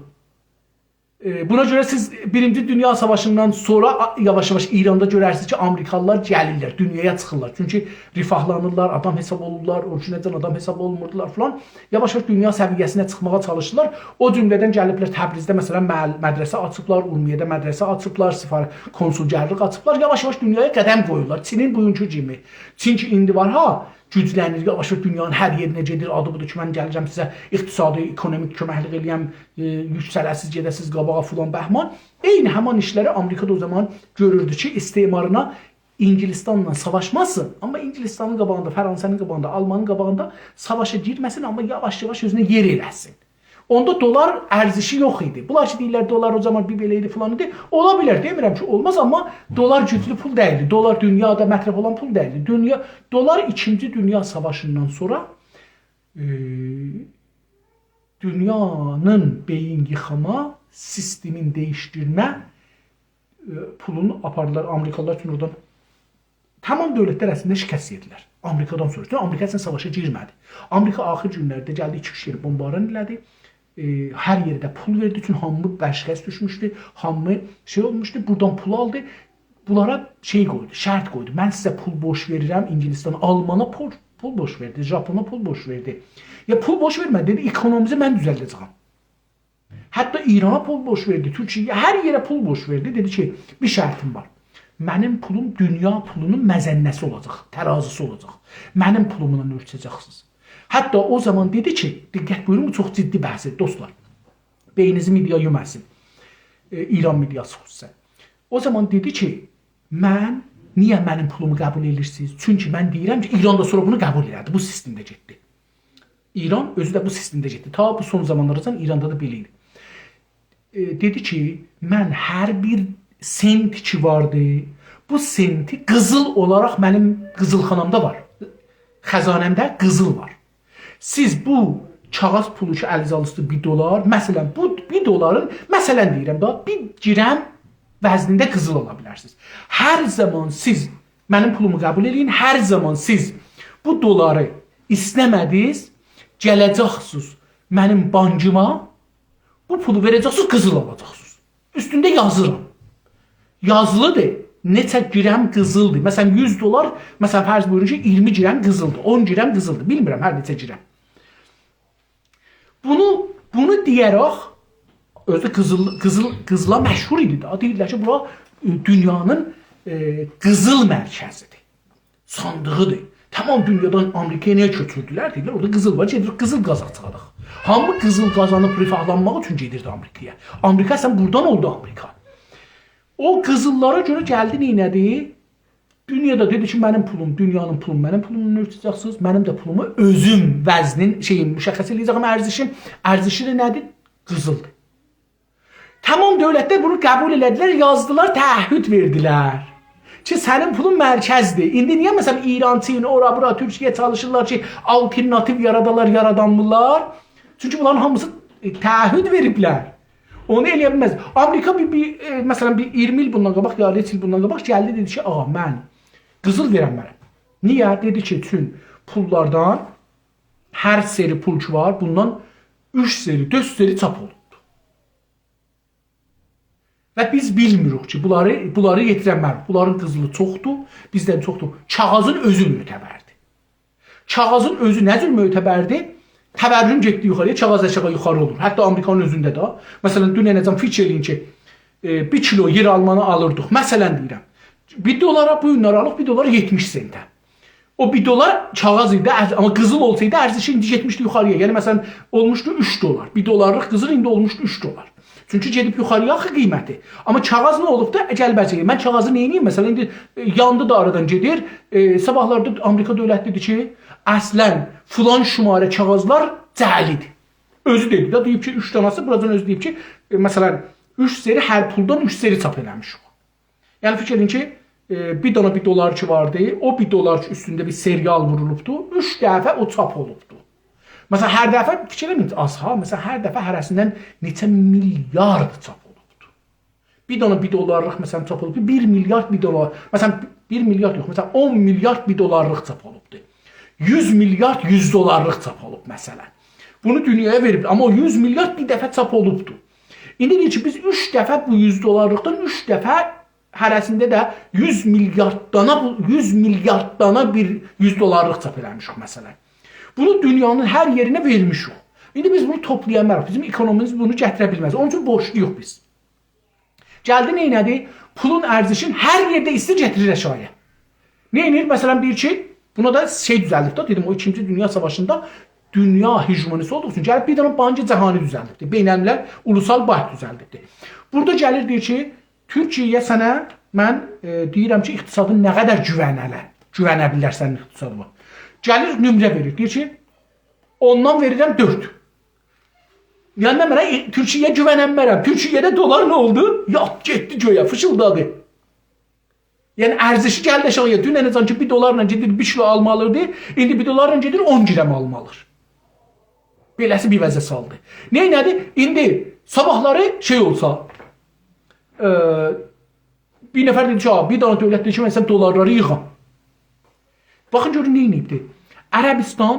ائ، بونا گؤره سیز بیرینجی دونیا ساواشیندان سونرا آ-، یاواش-یاواش ایراندا گؤررسینیز کی، آمریکالیلار گلیرلر، دونیایا چیخیرلار. چونکی رفاهلانیرلار، آدام حساب اولورلار، اورجینالجان آدام حساب اولموردولار فلان. یاواش-یاواش دونیا سویه‌سینه چیخماغا چالیشیرلار. او جمله‌دن گلیبلر تبریزده، مثلا، محل-، مدرسه آچیبلار، اورمیه‌ده مدرسه آچیبلار، سفار-، کنسولگرلیک آچیبلار. یاواش-یاواش دونیایا قدم قویورلار. چینین بوگونکو کیمی. چین کی، ایندی وار ها، گوجلنیر، یاواش-یاواش دونیانین هر یئرینه گئدیر. آدی بودور کی، من گلیرم سیزه اقتصادی، اکونومیک کؤمکلیک ائله‌یم، ائ، یوکسله‌سیز، گئده‌سیز قاباغا فلان بهمان. عینی همان ایشلری آمریکا دا او زامان گؤروردو کی، استعمارینا اینگیلیستانلا ساواشماسین، آمما اینگیلیستانین قاباغیندا، فرانسه‌نین قاباغیندا، آلمانین قاباغیندا ساواشا گیرمه‌سین، آمما یاواش-یاواش اؤزونه یئر ائله‌سین. اوندا دلار ارزشی یوخ ایدی. بونلار کی دئییرلر، دلار او زامان بیر بئله ایدی، فلان ایدی. اولا بیلر، دئمیرم کی، اولماز، آمما دلار گوجلو پول دئییلدی. دلار دونیادا مطرح اولان پول دئییلدی. دونیا، دلار ایکینجی دونیا ساواشیندان سونرا، ائ، دونیانین بئیین ییخاما، سیستمین دییشدیرمه، ائ، پولونو آپاردیلار آمریکالیلار اوچون اورادان. تمام دؤولتلر اصلینده شکست یئدیلر. آمریکادان سونرا. چونکی آمریکا اصلینده ساواشا گیرمه‌دی. آمریکا آخیر گونلرده گلدی، ایکی-اوچ یئری بمباران ائله‌دی. ائ، هر یئرده پول وئردی، چونکی هامی بشکست دوشموشدو، هامی شئی اولموشدو، بورادان پول آلدی. بونلارا شئی قویدو، شرط قویدو. «من سیزه پول بورج وئریرم»، اینگیلیستان، آلمانا پول، پول بورج وئردی، ژاپونا پول بورج وئردی. یا پول بورج وئرمه‌دی، دئدی: «اکونومیزی من دوزلده‌جه‌یم.» حتی ایرانا پول بورج وئردی، تورکیه‌یه، هر یئره پول بورج وئردی. دئدی کی، «بیر شرطیم وار. منیم پولوم دونیا پولونون مظنه‌سی اولاجاق، ترازیسی اولاجاق. منیم پولوملا اؤلچه‌جکسینیز.» حتی او زامان دئدی کی، دقت بویورون، بو چوخ جدی بحثدیر، دوستلار. بئینینیزی مئدیا یئمه‌سین. ائ، ایران مئدیاسی خصوصاً. او زامان دئدی کی، «من، نییه منیم پولومو قبول ائدیرسینیز؟ چونکی من دئییرم کی»، ایران دا سونرا بونو قبول ائله‌دی. بو سیستمده گئتدی. ایران اؤزو ده بو سیستمده گئتدی. تا بو سون زامانلاراجان ایراندا دا بئله ایدی. ائ، دئدی کی، «من هر بیر سنت کی واردی، بو سنتی قیزیل اولاراق منیم قیزیلخانامدا وار. خزانه‌مده قیزیل وار. سیز بو کاغیذ پولو کی، الینیزه آلیرسینیز بیر دلار، مثلا، بو بیر دلارین، مثلا دئییرم دا، بیر گرم وزنینده قیزیل آلا بیلرسینیز. هر زامان سیز منیم پولومو قبول ائله‌یین، هر زامان سیز بو دلاری ایسته‌مه‌دینیز، گله‌جکسینیز منیم بانکیما، بو پولو وئره‌جکسینیز، قیزیل آلاجاقسینیز. اوستونده یازیرام. یازیلیدیر. نئچه گرم قیزیلدیر. مثلا، یوز دلار، مثلا، فرض بویورون کی، اییرمی گرم قیزیلدیر، اون گرم قیزیلدیر. بیلمیرم هر نئچه گرم. بونو، بونو دئیه‌رک، اؤزو ده قیزیل، قیزیل، قیزیلا مشهور ایدی دا. دئییرلر کی، بورا، ائ، دونیانین، ائ، قیزیل مرکزیدیر. صاندیغیدیر. تمام دونیادان آمریکایا نییه کؤچوردولر؟ دئدیلر، اورادا قیزیل وار، گئدیریک قیزیل قازاقچیلیق. هامی قیزیل قازانیب رفاهلانماق اوچون گئدیردی آمریکایا. آمریکا اصلا بورادان اولدو آمریکا. او قیزیللارا گؤره گلدی، نئینه‌دی؟ دونیادا دئدی کی، منیم پولوم، دونیانین پولونو منیم پولوملا اؤلچه‌جکسینیز، منیم ده پولومو اؤزوم وزنین، شئیین، مشخص ائله‌یه‌جه‌یم، ارزشین، ارزشی ده نه‌دیر؟ قیزیلدیر. تمام دؤولتلر بونو قبول ائله‌دیلر، یازدیلار، تعهد وئردیلر کی، سنین پولون مرکزدیر. ایندی نییه، مثلا، ایران، چین، اورا، بورا، تورکیه چالیشیرلار کی، آلترناتیو یارادالار، یارادانمیرلار؟ چونکی بونلارین هامیسی، ائ، تعهد وئریبلر. اونو ائله‌یه بیلمز. آمریکا بیر، بیر، ائ، مثلا، بیر اییرمی ایل بوندان قاباق، یا نئچه ایل بوندان قاباق گلدی، دئدی کی، «آغا، من قیزیل وئرنمرم.» نییه؟ دئدی کی، چون پوللاردان هر سری پول کی وار، بوندان اوچ سری، دؤرد سری چاپ اولوبدور. و بیز بیلمیریک کی، بونلاری، بونلاری یئتیرنمریک. بونلارین قیزیلی چوخدور، بیزدن چوخدور. کاغیذین اؤزو معتبردیر. کاغیذین اؤزو نه جور معتبردیر؟ تورم گئتدی یوخاری‌یا، کاغیذ آشاغی یوخاری اولور. حتی آمریکانین اؤزونده ده. مثلا، دوننه‌جن فیکیر ائله‌یین کی، ائ، بیر کیلو یئرآلمانی آلیردیق. مثلا دئییرم، بیر دلارا بو گونلر آلیب، بیر دلار یئتمیش سنته. او بیر دلار کاغیذ ایدی، ارز-، آمما قیزیل اولسایدی، ارزشی ایندی گئتمیشدی یوخاری‌یا. یعنی، مثلا، اولموشدو اوچ دلار. بیر دلارلیق قیزیل ایندی اولموشدو اوچ دلار. چونکی گئدیب یوخاری‌یا آخی قیمتی. آمما کاغیذ نه اولوبدو؟ گل بچه، من کاغیذی نئینییم؟ مثلا، ایندی، ائ، یاندی دا آرادان گئدیر. ائ، صاباحلاردا آمریکا دؤولتی دئدی کی، اصلا فلان شماره کاغیذلار جعلی‌دیر. اؤزو دئدی ده، دئییب کی، اوچ داناسی، بوراجان اؤزو دئییب کی، ائ، مثلا، اوچ سری، هر پولدان اوچ سری چاپ ائله‌میشیک. یعنی، فیکیر ائدین کی، ائ، بیر دانا بیر دلار کی واردی، او بیر دلار کی اوستونده بیر سریال وورولوبدو، اوچ دفعه او چاپ اولوبدو. مثلا، هر دفعه، فیکیر ائله‌مه‌یین، آز ها، مثلا، هر دفعه هره‌سیندن نئچه میلیارد چاپ اولوبدو. بیر دانا بیر دلارلیق، مثلا، چاپ اولوبدو، بیر میلیارد بیر دلار، مثلا، بیر میلیارد یوخ، مثلا، اون میلیارد بیر دلارلیق چاپ اولوبدو. یوز میلیارد یوز دلارلیق چاپ اولوب، مثلا. بونو دونیایا وئریب، آمما او یوز میلیارد بیر دفعه چاپ اولوبدو. ایندی دئییر کی، بیز اوچ دفعه بو یوز دلارلیقدان اوچ دفعه هره‌سینده ده یوز میلیارد دانا، بو یوز میلیارد دانا بیر یوز دلارلیق چاپ ائله‌میشیک، مثلا. بونو دونیانین هر یئرینه وئرمیشیک. ایندی بیز بونو توپلایا بیلمه‌ریک. بیزیم اکونومیمیز بونو گتیره بیلمز. اونون اوچون بورجلویوق بیز. گلدی، نئینه‌دی؟ پولون ارزشین هر یئرده ایسته‌ییر گتیریر آشاغی‌یا. نه ائدیر؟ مثلا، دئییر کی، بونا دا شئی دوزلدیب ده، دئدیم، او ایکینجی دونیا ساواشیندا دونیا هژمونی‌سی اولدوغو اوچون گلیب بیر دنه بانک جهانی دوزلدیبدی. بین‌الملل اولوسال بانک دوزلدیبدی. بورادا گلیر، دئییر کی، تورکیه‌یه سنه من، ائ، دئییرم کی، اقتصادین نه قدر گوونه‌لر، گوونه بیلرسن اقتصادیما. گلیر، نمره وئریر. دئییر کی، اوندان وئریرم دؤرد. یعنی، من منه تورکیه‌یه گووننمرم. تورکیه‌ده دلار نه اولدو؟ یاتدی، گئتدی گؤیه، فیشیلدادی. یعنی، ارزشی گلدی آشاغی‌یا. دوننه‌جن کی، بیر دلارلا گئدیر، بیر کیلو آلما آلیردی. ایندی بیر دلارلا گئدیر، اون گرم آلما آلیر. بئله‌سی بیر وضعه سالدی. نئینه‌دی؟ ایندی صاباحلاری شئی اولسا، ائ، بیر نفر دئدی کی، «آ، بیر دنه دؤولت دئییر کی، من ایسته‌ییرم دلارلاری ییغام.» باخین، گؤرون، نه ائدیبدی؟ عربستان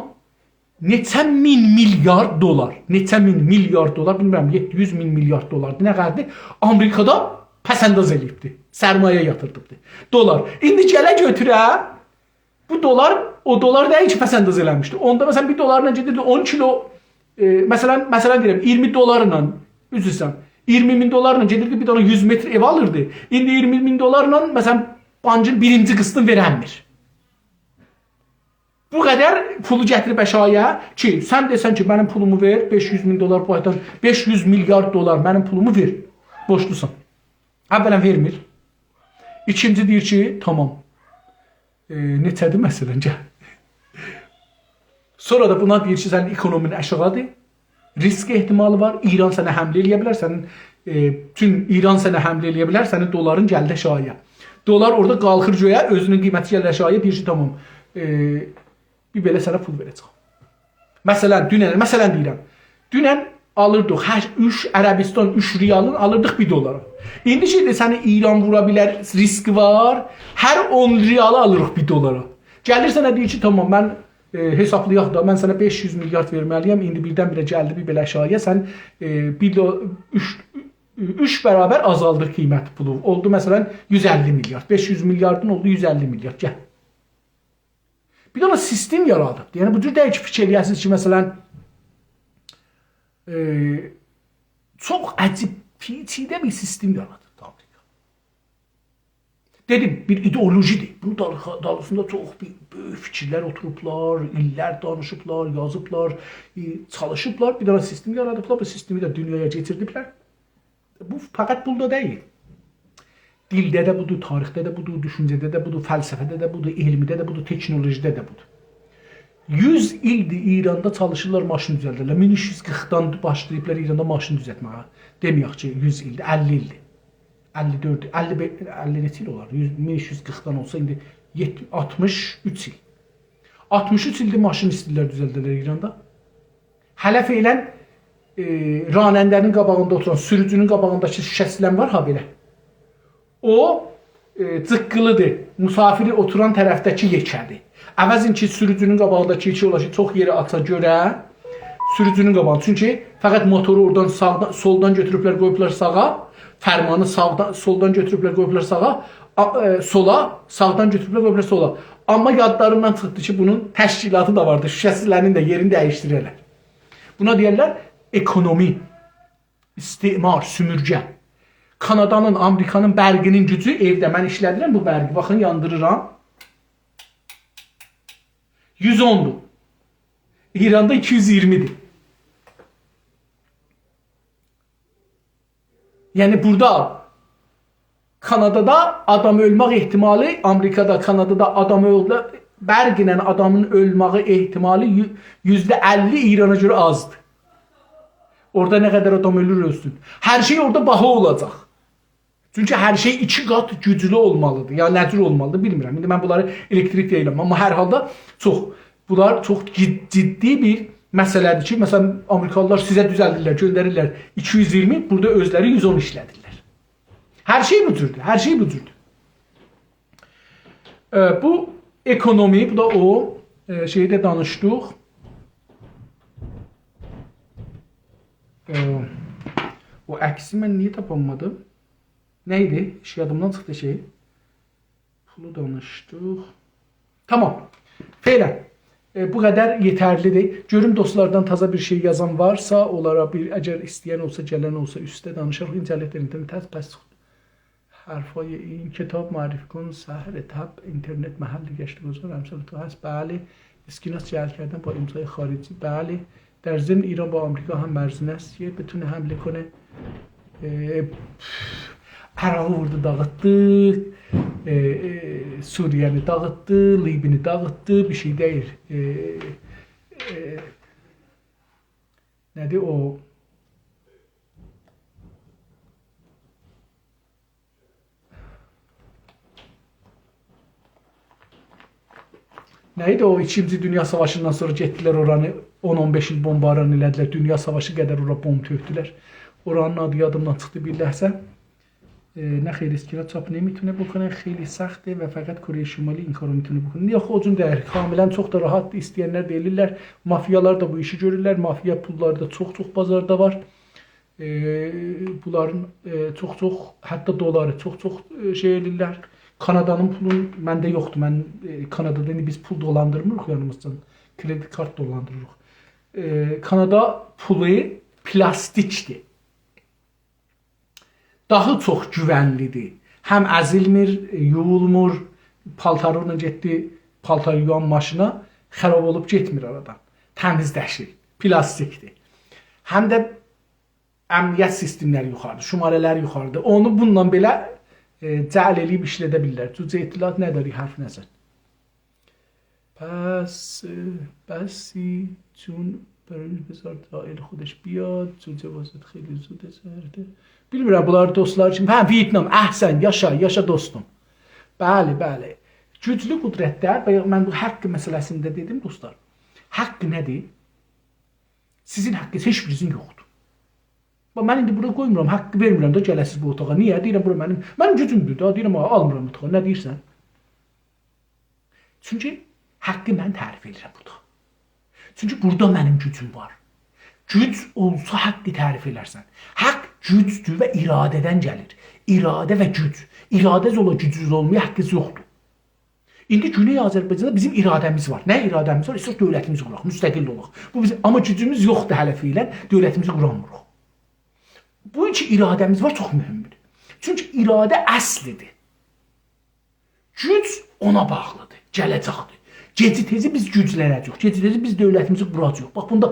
نئچه مین میلیارد دلار، نئچه مین میلیارد دلار، بیلمیرم، یئددی یوز مین میلیارد دلاردیر، نه قدردیر، آمریکادا پس‌انداز ائله‌ییبدی، سرمایه یاتیردیبدی. دلار. ایندی گله گؤتوره، بو دلار، او دلار دئییل کی، پس‌انداز ائله‌میشدی. اوندا، مثلا، بیر دلارلا گئدیردی اون کیلو، ائ، مثلا، مثلا دئییرم، اییرمی دلارلا، عذر ایسته‌ییرم، اییرمی مین دلارلا گئدیردی، بیر دنه یوز متر ائو آلیردی. ایندی اییرمی مین دلارلا، مثلا، بانکین بیرینجی قسطینی وئرنمیر. بو قدر پولو گتیریب آشاغی‌یا کی، سن دئسن کی، منیم پولومو وئر، بئش یوز مین دلار بانکدان، بئش یوز میلیارد دلار منیم پولومو وئر. بورجلوسان. اولا وئرمیر. ایکینجی دئییر کی، تامام. ائ، نئچه‌دیر، مثلا، گل. سونرا دا بونا دئییر کی، سنین اکونومین آشاغیدیر. ریسک احتمالی وار. ایران سنه حمله ائله‌یه بیلر، سنین، ائ، بوتون ایران سنه حمله ائله‌یه بیلر، سنین دلارین گلدی آشاغی‌یا. دلار اورادا قالخیر گؤیه، اؤزونون قیمتی گلیر آشاغییا، دئییر کی، تامام، ائ، بیر بئله سنه پول وئره‌جم. مثلا، دونن، مثلا دئییرم، دونن آلیردیق هر اوچ عربستان، اوچ ریالین آلیردیق بیر دلارا. ایندی کی، سنی ایران وورا بیلر، ریسک وار، هر اون ریالی آلیریق بیر دلارا. گلیر سنه دئییر کی، تامام، من، ائ، حسابلایاق دا، من سنه بئش یوز میلیارد وئرمه‌لی‌یم، ایندی بیردن-بیره گلدی بیر بئله آشاغییا، سن، ائ، بیر دو-، اوچ، اوچ برابر آزالدیر قیمت پولو. اولدو، مثلا، یوز اللی میلیارد. بئش یوز میلیاردین اولدو یوز اللی میلیارد. گل. بیر دنه سیستم یارادیب. یعنی، بو جور دئییل کی، فیکیر ائله‌یه‌سینیز کی، مثلا، ائ، چوخ عجیب، پیچیده بیر سیستم یارادیب آمریکا. دئدیم، بیر ایدئولوژی‌دیر. بونون دال-، دالیسیندا چوخ بیر، بؤیوک فیکیرلر اوتوروبلار، ایللر دانیشیبلار، یازیبلار، ائ، چالیشیبلار، بیر دنه سیستم یارادیبلار، بو سیستمی ده دونیایا کئچیردیبلر. بو فقط پولدا دئییل. دیلده ده بودور، تاریخده ده بودور، دوشونجه‌ده ده بودور، فلسفه‌ده ده بودور، علمده ده بودور، تکنولوژیده ده بودور. یوز ایلدیر ایراندا چالیشیرلار، ماشین دوزلدیرلر. مین اوچ یوز قیرخدان باشلاییبلار ایراندا ماشین دوزلتمه‌یه. دئمه‌یک کی، یوز ایلدیر، اللی ایلدیر. اللی دؤرد، اللی بئش، اللی نئچه ایل اولار؟ یوز، مین اوچ یوز قیرخدان اولسا، ایندی یئت-، آلتمیش اوچ ایل. آلتمیش اوچ ایلدیر ماشین ایسته‌ییرلر دوزلده‌لر ایراندا. هله فعلا، ائ، راننده‌نین قاباغیندا اوتوران، سوروجونون قاباغینداکی شوشه سیلن وار ها بئله. او، ائ، جیققیلی‌دیر. مسافری اوتوران طرفده‌کی یئکه‌دیر. عوضین کی، سوروجونون قاباغینداکی یئکه اولا کی، چوخ یئری آچا گؤره، سوروجونون قاباغیندا. چونکی فقط موتورو اورادان ساغدان، سولدان گؤتوروبلر، قویوبلار ساغا، فرمانی ساغدان، سولدان گؤتوروبلر، قویوبلار ساغا، آ-، ائ، سولا، ساغدان گؤتوروبلر، قویوبلار سولا. آمما یادلاریندان چیخدی کی، بونون تشکیلاتی دا واردی، شوشه سیلنین ده یئرینی دییشدیره‌لر. بونا دئیرلر اکونومی، استعمار، سومورگه. کانادانین، آمریکانین برقی‌نین گوجو ائوده، من ایشله‌دیرم بو برقی، باخین، یاندیریرام. یوز اوندور. ایراندا ایکی یوز اییرمی‌دیر. یعنی بورادا، کانادادا آدام اؤلمک احتمالی، آمریکادا، کانادادا آدام اؤلمه، برق ایله آدامین اؤلمه‌یی احتمالی یو-، یوزده اللی ایرانا گؤره آزدیر. اورادا نه قدر آدام اؤلور، اؤلسون. هر شئی اورادا باها اولاجاق. چونکی هر شئی ایکی قات گوجلو اولمالی‌دیر. یا نه جور اولمالی‌دیر، بیلمیرم. ایندی من بونلاری الکتریک دئییرم، آمما هر حالدا چوخ، بونلار چوخ جد-، جدی بیر مسئله‌دیر کی، مثلا، آمریکالیلار سیزه دوزلدیرلر، گؤندریرلر، ایکی یوز اییرمی، بورادا اؤزلری یوز اون ایشله‌دیرلر. هر شئی بو جوردور، هر شئی بو جوردور. ائ، بو اکونومی، بو دا او، ائ، شئیی ده دانیشدیق. ائ، او عکسی من نییه تاپا بیلمه‌دیم؟ نه ایدی؟ هئچ یادیمدان چیخدی شئی. پولو دانیشدیق. تامام. فعلا، ائ، بو قدر یئترلی‌دیر. گؤروم دوستلاردان تازا بیر شئی یازان وارسا، اونلارا بیر، اگر ایسته‌ین اولسا، گلن اولسا، اوسته دانیشاریق. اینترنت، اینترنت هست، پس حرفای این کتاب معرفی کن، سحر تب، اینترنت محل گشت و گذار، امثال تو هست. بلی، اسکناس جعل کردن با امضای خارجی. بلی، در ضمن ایران با آمریکا هم مرزنه است، یه بتونه حمله کنه. ائ، عراقی ووردو، داغیتدی. ائ، ائ، سوریه‌نی داغیتدی، لیبینی داغیتدی، بیر شئی دئییل. ائ، ائ، نه‌دیر او؟ نه ایدی او ایکینجی دونیا ساواشیندان سونرا گئتدیلر اورانی اون اون بئش ایل بمباران ائله‌دیلر. دونیا ساواشی قدر اورا بمب تؤکدولر. اورانین آدی یادیمدان چیخدی بیر لحظه. ائ، نه خیر، اسکناس چاپ نمی‌تونه بکنه، خیلی سخته و فقط کره شمالی این کارو می‌تونه بکنه. یوخ، او جور دئییل. کاملا چوخ دا راحتدیر. ایسته‌ینلر ده ائله‌ییرلر. مافیالار دا بو ایشی گؤرورلر. مافیا پوللاری دا چوخ-چوخ بازاردا وار. ائ، بونلارین، ائ، چوخ-چوخ، حتی دلاری چوخ-چوخ، ائ، شئی ائله‌ییرلر. کانادانین پولو منده یوخدور. من، ائ، کانادادا ایندی بیز پول دولاندیرمیریق یانیمیزدان. کردیت کارت دولاندیریریق. ائ، کانادا پولو پلاستیکدیر. داها چوخ گوونلی‌دیر. هم ازیلمیر، ائ، یویولمور، پالتارینلا گئتدی، پالتار یویان ماشینا، خراب اولوب گئتمیر آرادان. تمیزلشیر، پلاستیکدیر. هم ده امنیت سیستملری یوخاریدیر، شماره‌لری یوخاریدیر. اونو بونونلا بئله، ائ، جعل ائله‌ییب ایشلده بیلیرلر. جوجه اطلاعات نداری، حرف نزن. پس، ائ، بسی چون برای بذار دائل خودش بیاد، جوجه واسط خیلی زوده زرده. بیلمیرم، بونلار دوستلار کیم؟ هه، ویتنام، احسن، یاشا، یاشا دوستوم. بلی، بلی. گوجلو قدرتلر، و من بو حق مسئله‌سینده دئدیم، دوستلار. حق نه‌دیر؟ سیزین حقینیز هئچ بیرینیزین یوخدور. باخ، من ایندی بورا قویمورام، حقی وئرمیرم ده گله‌سیز بو اوتاغا. نییه؟ دئییرم، بورا منیم، منیم گوجومدور دا، دئییرم، «آ، آلمیرام اوتاغا.» نه دئییرسن؟ چونکی حقی من تعریف ائدیرم بورادا. چونکی بورادا منیم گوجوم وار. گوج اولسا حقی تعریف ائلرسن. حق گوجدور و اراده‌دن گلیر. اراده و گوج. اراده‌ز اولا گوجونوز اولمایا حقینیز یوخدور. ایندی گونئی آذربایجاندا بیزیم اراده‌میز وار. نه اراده‌میز وار؟ ایسته‌ییریک دؤولتیمیزی قوراق، مستقل اولاق. بو بیزیم، آمما گوجوموز یوخدور هله فعلاً، دؤولتیمیزی قورامیریق. بو کی اراده‌میز وار، چوخ مهمدور. چونکی اراده اصلیدیر. گوج اونا باغلیدیر، گله‌جکدیر. گئجی تئزی بیز گوجلنه‌جه‌ییک، گئجی تئزی بیز دؤولتیمیزی قوراجاغیق. باخ، بوندا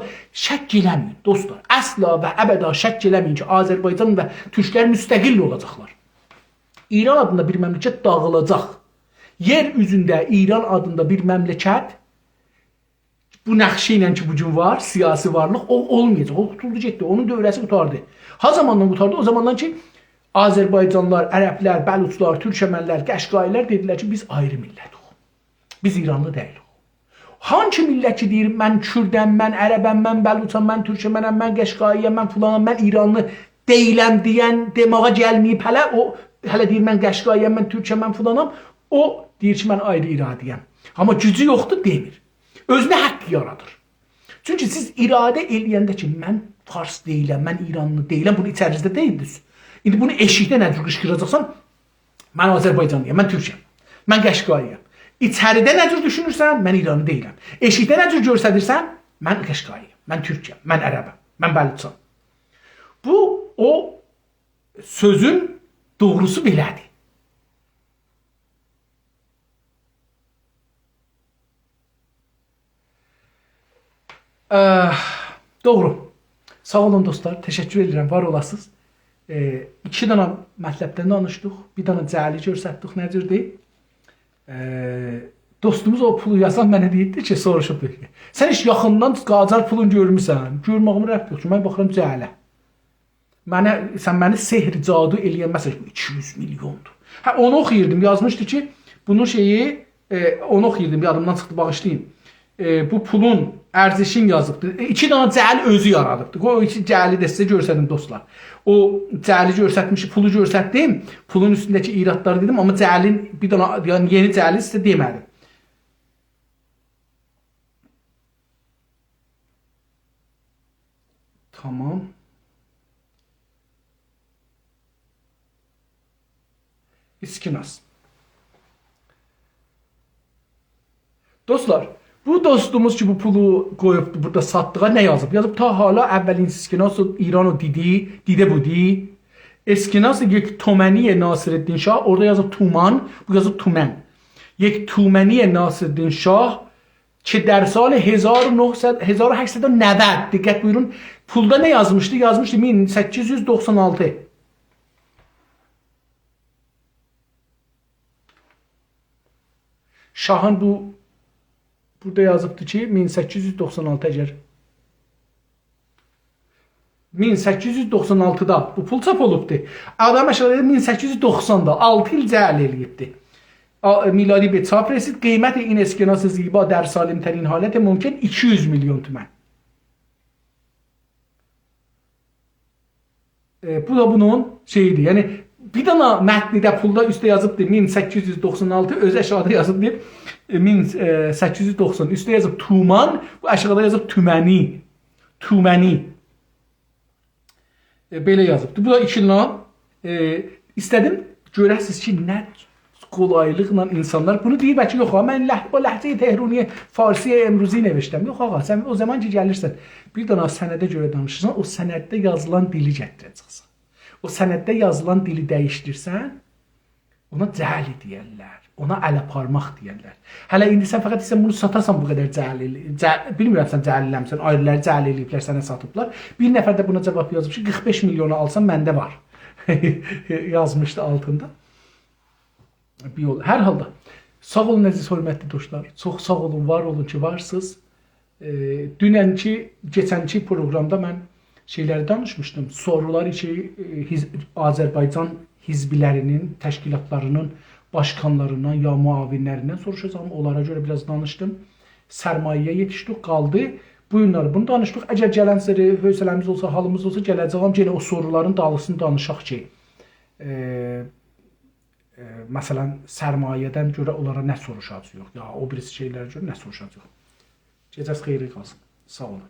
شک ائله‌مه‌یین، دوستلار. اصلا و ابدا شک ائله‌مه‌یین کی، آذربایجان و تورکلر مستقل اولاجاقلار. ایران آدیندا بیر مملکت داغیلاجاق. یئر اوزونده ایران آدیندا بیر مملکت بو نقشه ایله کی، بو گون وار، سیاسی وارلیق، او اولمایاجاق. او قوتولدو، گئتدی. اونون دؤوره‌سی قوتاردی. ها زاماندان قوتاردی؟ او زاماندان کی، آذربایجانلیلار، عربلر، بلوچلار، تورکمنلر، قشقاییلر دئدیلر کی، بیز آیری میللتیک. بیز ایرانلی دئییلیک. هانسی میللت کی دئییر، «من کوردم، من عربم، من بلوچام، من تورکمنم، من قشقایی‌یم، من فلانام، من ایرانلی دئییلم» دئین دماغا گلمه‌ییب هله، او هله دئییر، «من قشقایی‌یم، من تورکم، من فلانام»، او دئییر کی، «من آیری اراده‌یم.» آمما گوجو یوخدور، دئمیر. اؤزونه حق یارادیر. چونکی سیز اراده ائله‌ینده کی، «من فارس دئییلم، من ایرانلی دئییلم»، بونو ایچرینیزده دئییلدینیز. ایندی بونو ائشیکده نه جور قیشقیراجاقسان؟ «من آذربایجانلی‌یام، من تورکم، من قشقایی‌یام.» ایچریده نه جور دوشونورسن؟ «من ایرانلی دئییلم.» ائشیکده نه جور گؤستریرسن؟ «من قشقایی‌یام، من تورکم، من عربم، من بلوچام.» بو، او سؤزون دوغروسو بئله‌دیر. اه، دوغرو. ساغ اولون دوستلار، تشکر ائدیرم، وار اولاسینیز. ائ، ایکی دنه مطلبدن دانیشدیق، بیر دنه جعلی گؤرستدیک، نه جوردور؟ ائ، دوستوموز او پولو یازان منه دئییبدی کی، سوروشوبدو کی، «سن هئچ یاخیندان قاجار پولون گؤرموسن؟» گؤرمه‌ییمه ربط یوخ کی، من باخیرام جعله. منه، سن منی سحر جادو ائلیه‌نمزسن کی، بو ایکی یوز میلیوندور. هه، اونو اوخویوردوم، یازمیشدی کی، بونون شئیی، ائ، اونو اوخویوردوم، یادیمدان چیخدی، باغیشلایین. ائ، بو پولون ارزشین یازیبدی. ائ، ایکی دنه جعل اؤزو یارادیبدی. قوی او ایکی جعلی ده سیزه گؤرسدیم، دوستلار. او جعلی گؤرستمیش، پولو گؤرستدیم، پولون اوستونده‌کی ایرادلاری دئدیم، آمما جعلین بیر دنه، یعنی یئنی جعلی سیزه دئمه‌دیم. تامام. اسکناس. دوستلار، بو دوستوموز کی، بو پولو قویوبدو بورادا ساتدیغا، نه یازیب؟ یازیب: «تا حالا اولین اسکناس ایران و دیدی، دیده بودی.» اسکناس یک تومنی ناصرالدین شاه، اورادا یازیب تومان، بو یازیب تومن. یک تومنی ناصرالدین شاه که در سال هزار و نهصد، هزار و هشتصد و نود، دقت بویورون، پولدا نه یازمیشدی؟ یازمیشدی مین سککیز یوز دوخسان آلتی. شاهین بو، بورادا یازیبدی کی، مین سککیز یوز دوخسان آلتی، اگر مین سککیز یوز دوخسان آلتیدا بو پول چاپ اولوبدو. آدام اشاره ائدیر، مین سککیز یوز دوخساندا، آلتی ایل جعل ائله‌ییبدی. آ، میلادی به چاپ رسید. قیمت این اسکناس زیبا در سالم‌ترین حالت ممکن ایکی یوز میلیون تومن. ائ، بو دا بونون شئیی‌دیر. یعنی، بیر دنه متنیده پولدا اوسته یازیبدی مین سککیز یوز دوخسان آلتی، اؤزو آشاغیدا یازیبدی، ائ، مین، ائ، سککیز یوز دوخسان. اوسته یازیب تومان، بو آشاغیدا یازیب تومنی. تومنی. ائ، بئله یازیبدی. بو دا ایکی ایل، ائ، ایسته‌دیم گؤره‌سینیز کی، نه قولایلیقلا اینسانلار بونو دئییر، بلکه یوخ، ها، من لح-، با لهجه‌ی تهرونی، فارسی امروزی نوشتم. یوخ، آغا، سن او زامان کی گلیرسن، بیر دنه سنده گؤره دانیشیرسان، او سندده یازیلان دیلی گتیره‌جکسن. او سندده یازیلان دیلی دییشدیرسن، اونا جعلی دئیرلر، اونا اله پارماق دئیرلر. هله ایندی سن فقط ایسته‌ییرسن بونو ساتاسان، بو قدر جعل ائله-، جع-، بیلمیرم سن جعل ائله‌میسن، آیریلاری جعل ائله‌ییبلر، سنه ساتیبلار. بیر نفر ده بونا جاواب یازیب کی، قیرخ بئش میلیونو آلسان، منده وار. یازمیشدی آلتیندا. بیر یول، هر حالدا. ساغ اولون، عزیز، حؤرمتلی دوستلار. چوخ ساغ اولون، وار اولون کی، وارسینیز. ائ، دوننکی، کئچنکی پروگرامدا من شئیلری دانیشمیشدیم. سورولار کی، ائ، حیز-، آذربایجان حزبلرینین، تشکیلاتلاری‌نین باشقانلاریندان یا معاونلریندن سوروشاجاغام. اونلارا گؤره بیر آز دانیشدیم. سرمایه‌یه یئتیشدیک، قالدی. بو گونلری بونو دانیشدیق. اگر گلن سری حوصله‌میز اولسا، حالیمیز اولسا، گله‌جه‌یم یئنه او سورولارین دالیسینی دانیشاق کی، ائ، ائ، مثلا، سرمایه‌دن گؤره اونلارا نه سوروشاجاغیق، یا او بیریسی شئیلره گؤره نه سوروشاجاغیق. گئجه‌ز خئیره قالسین. ساغ اولون.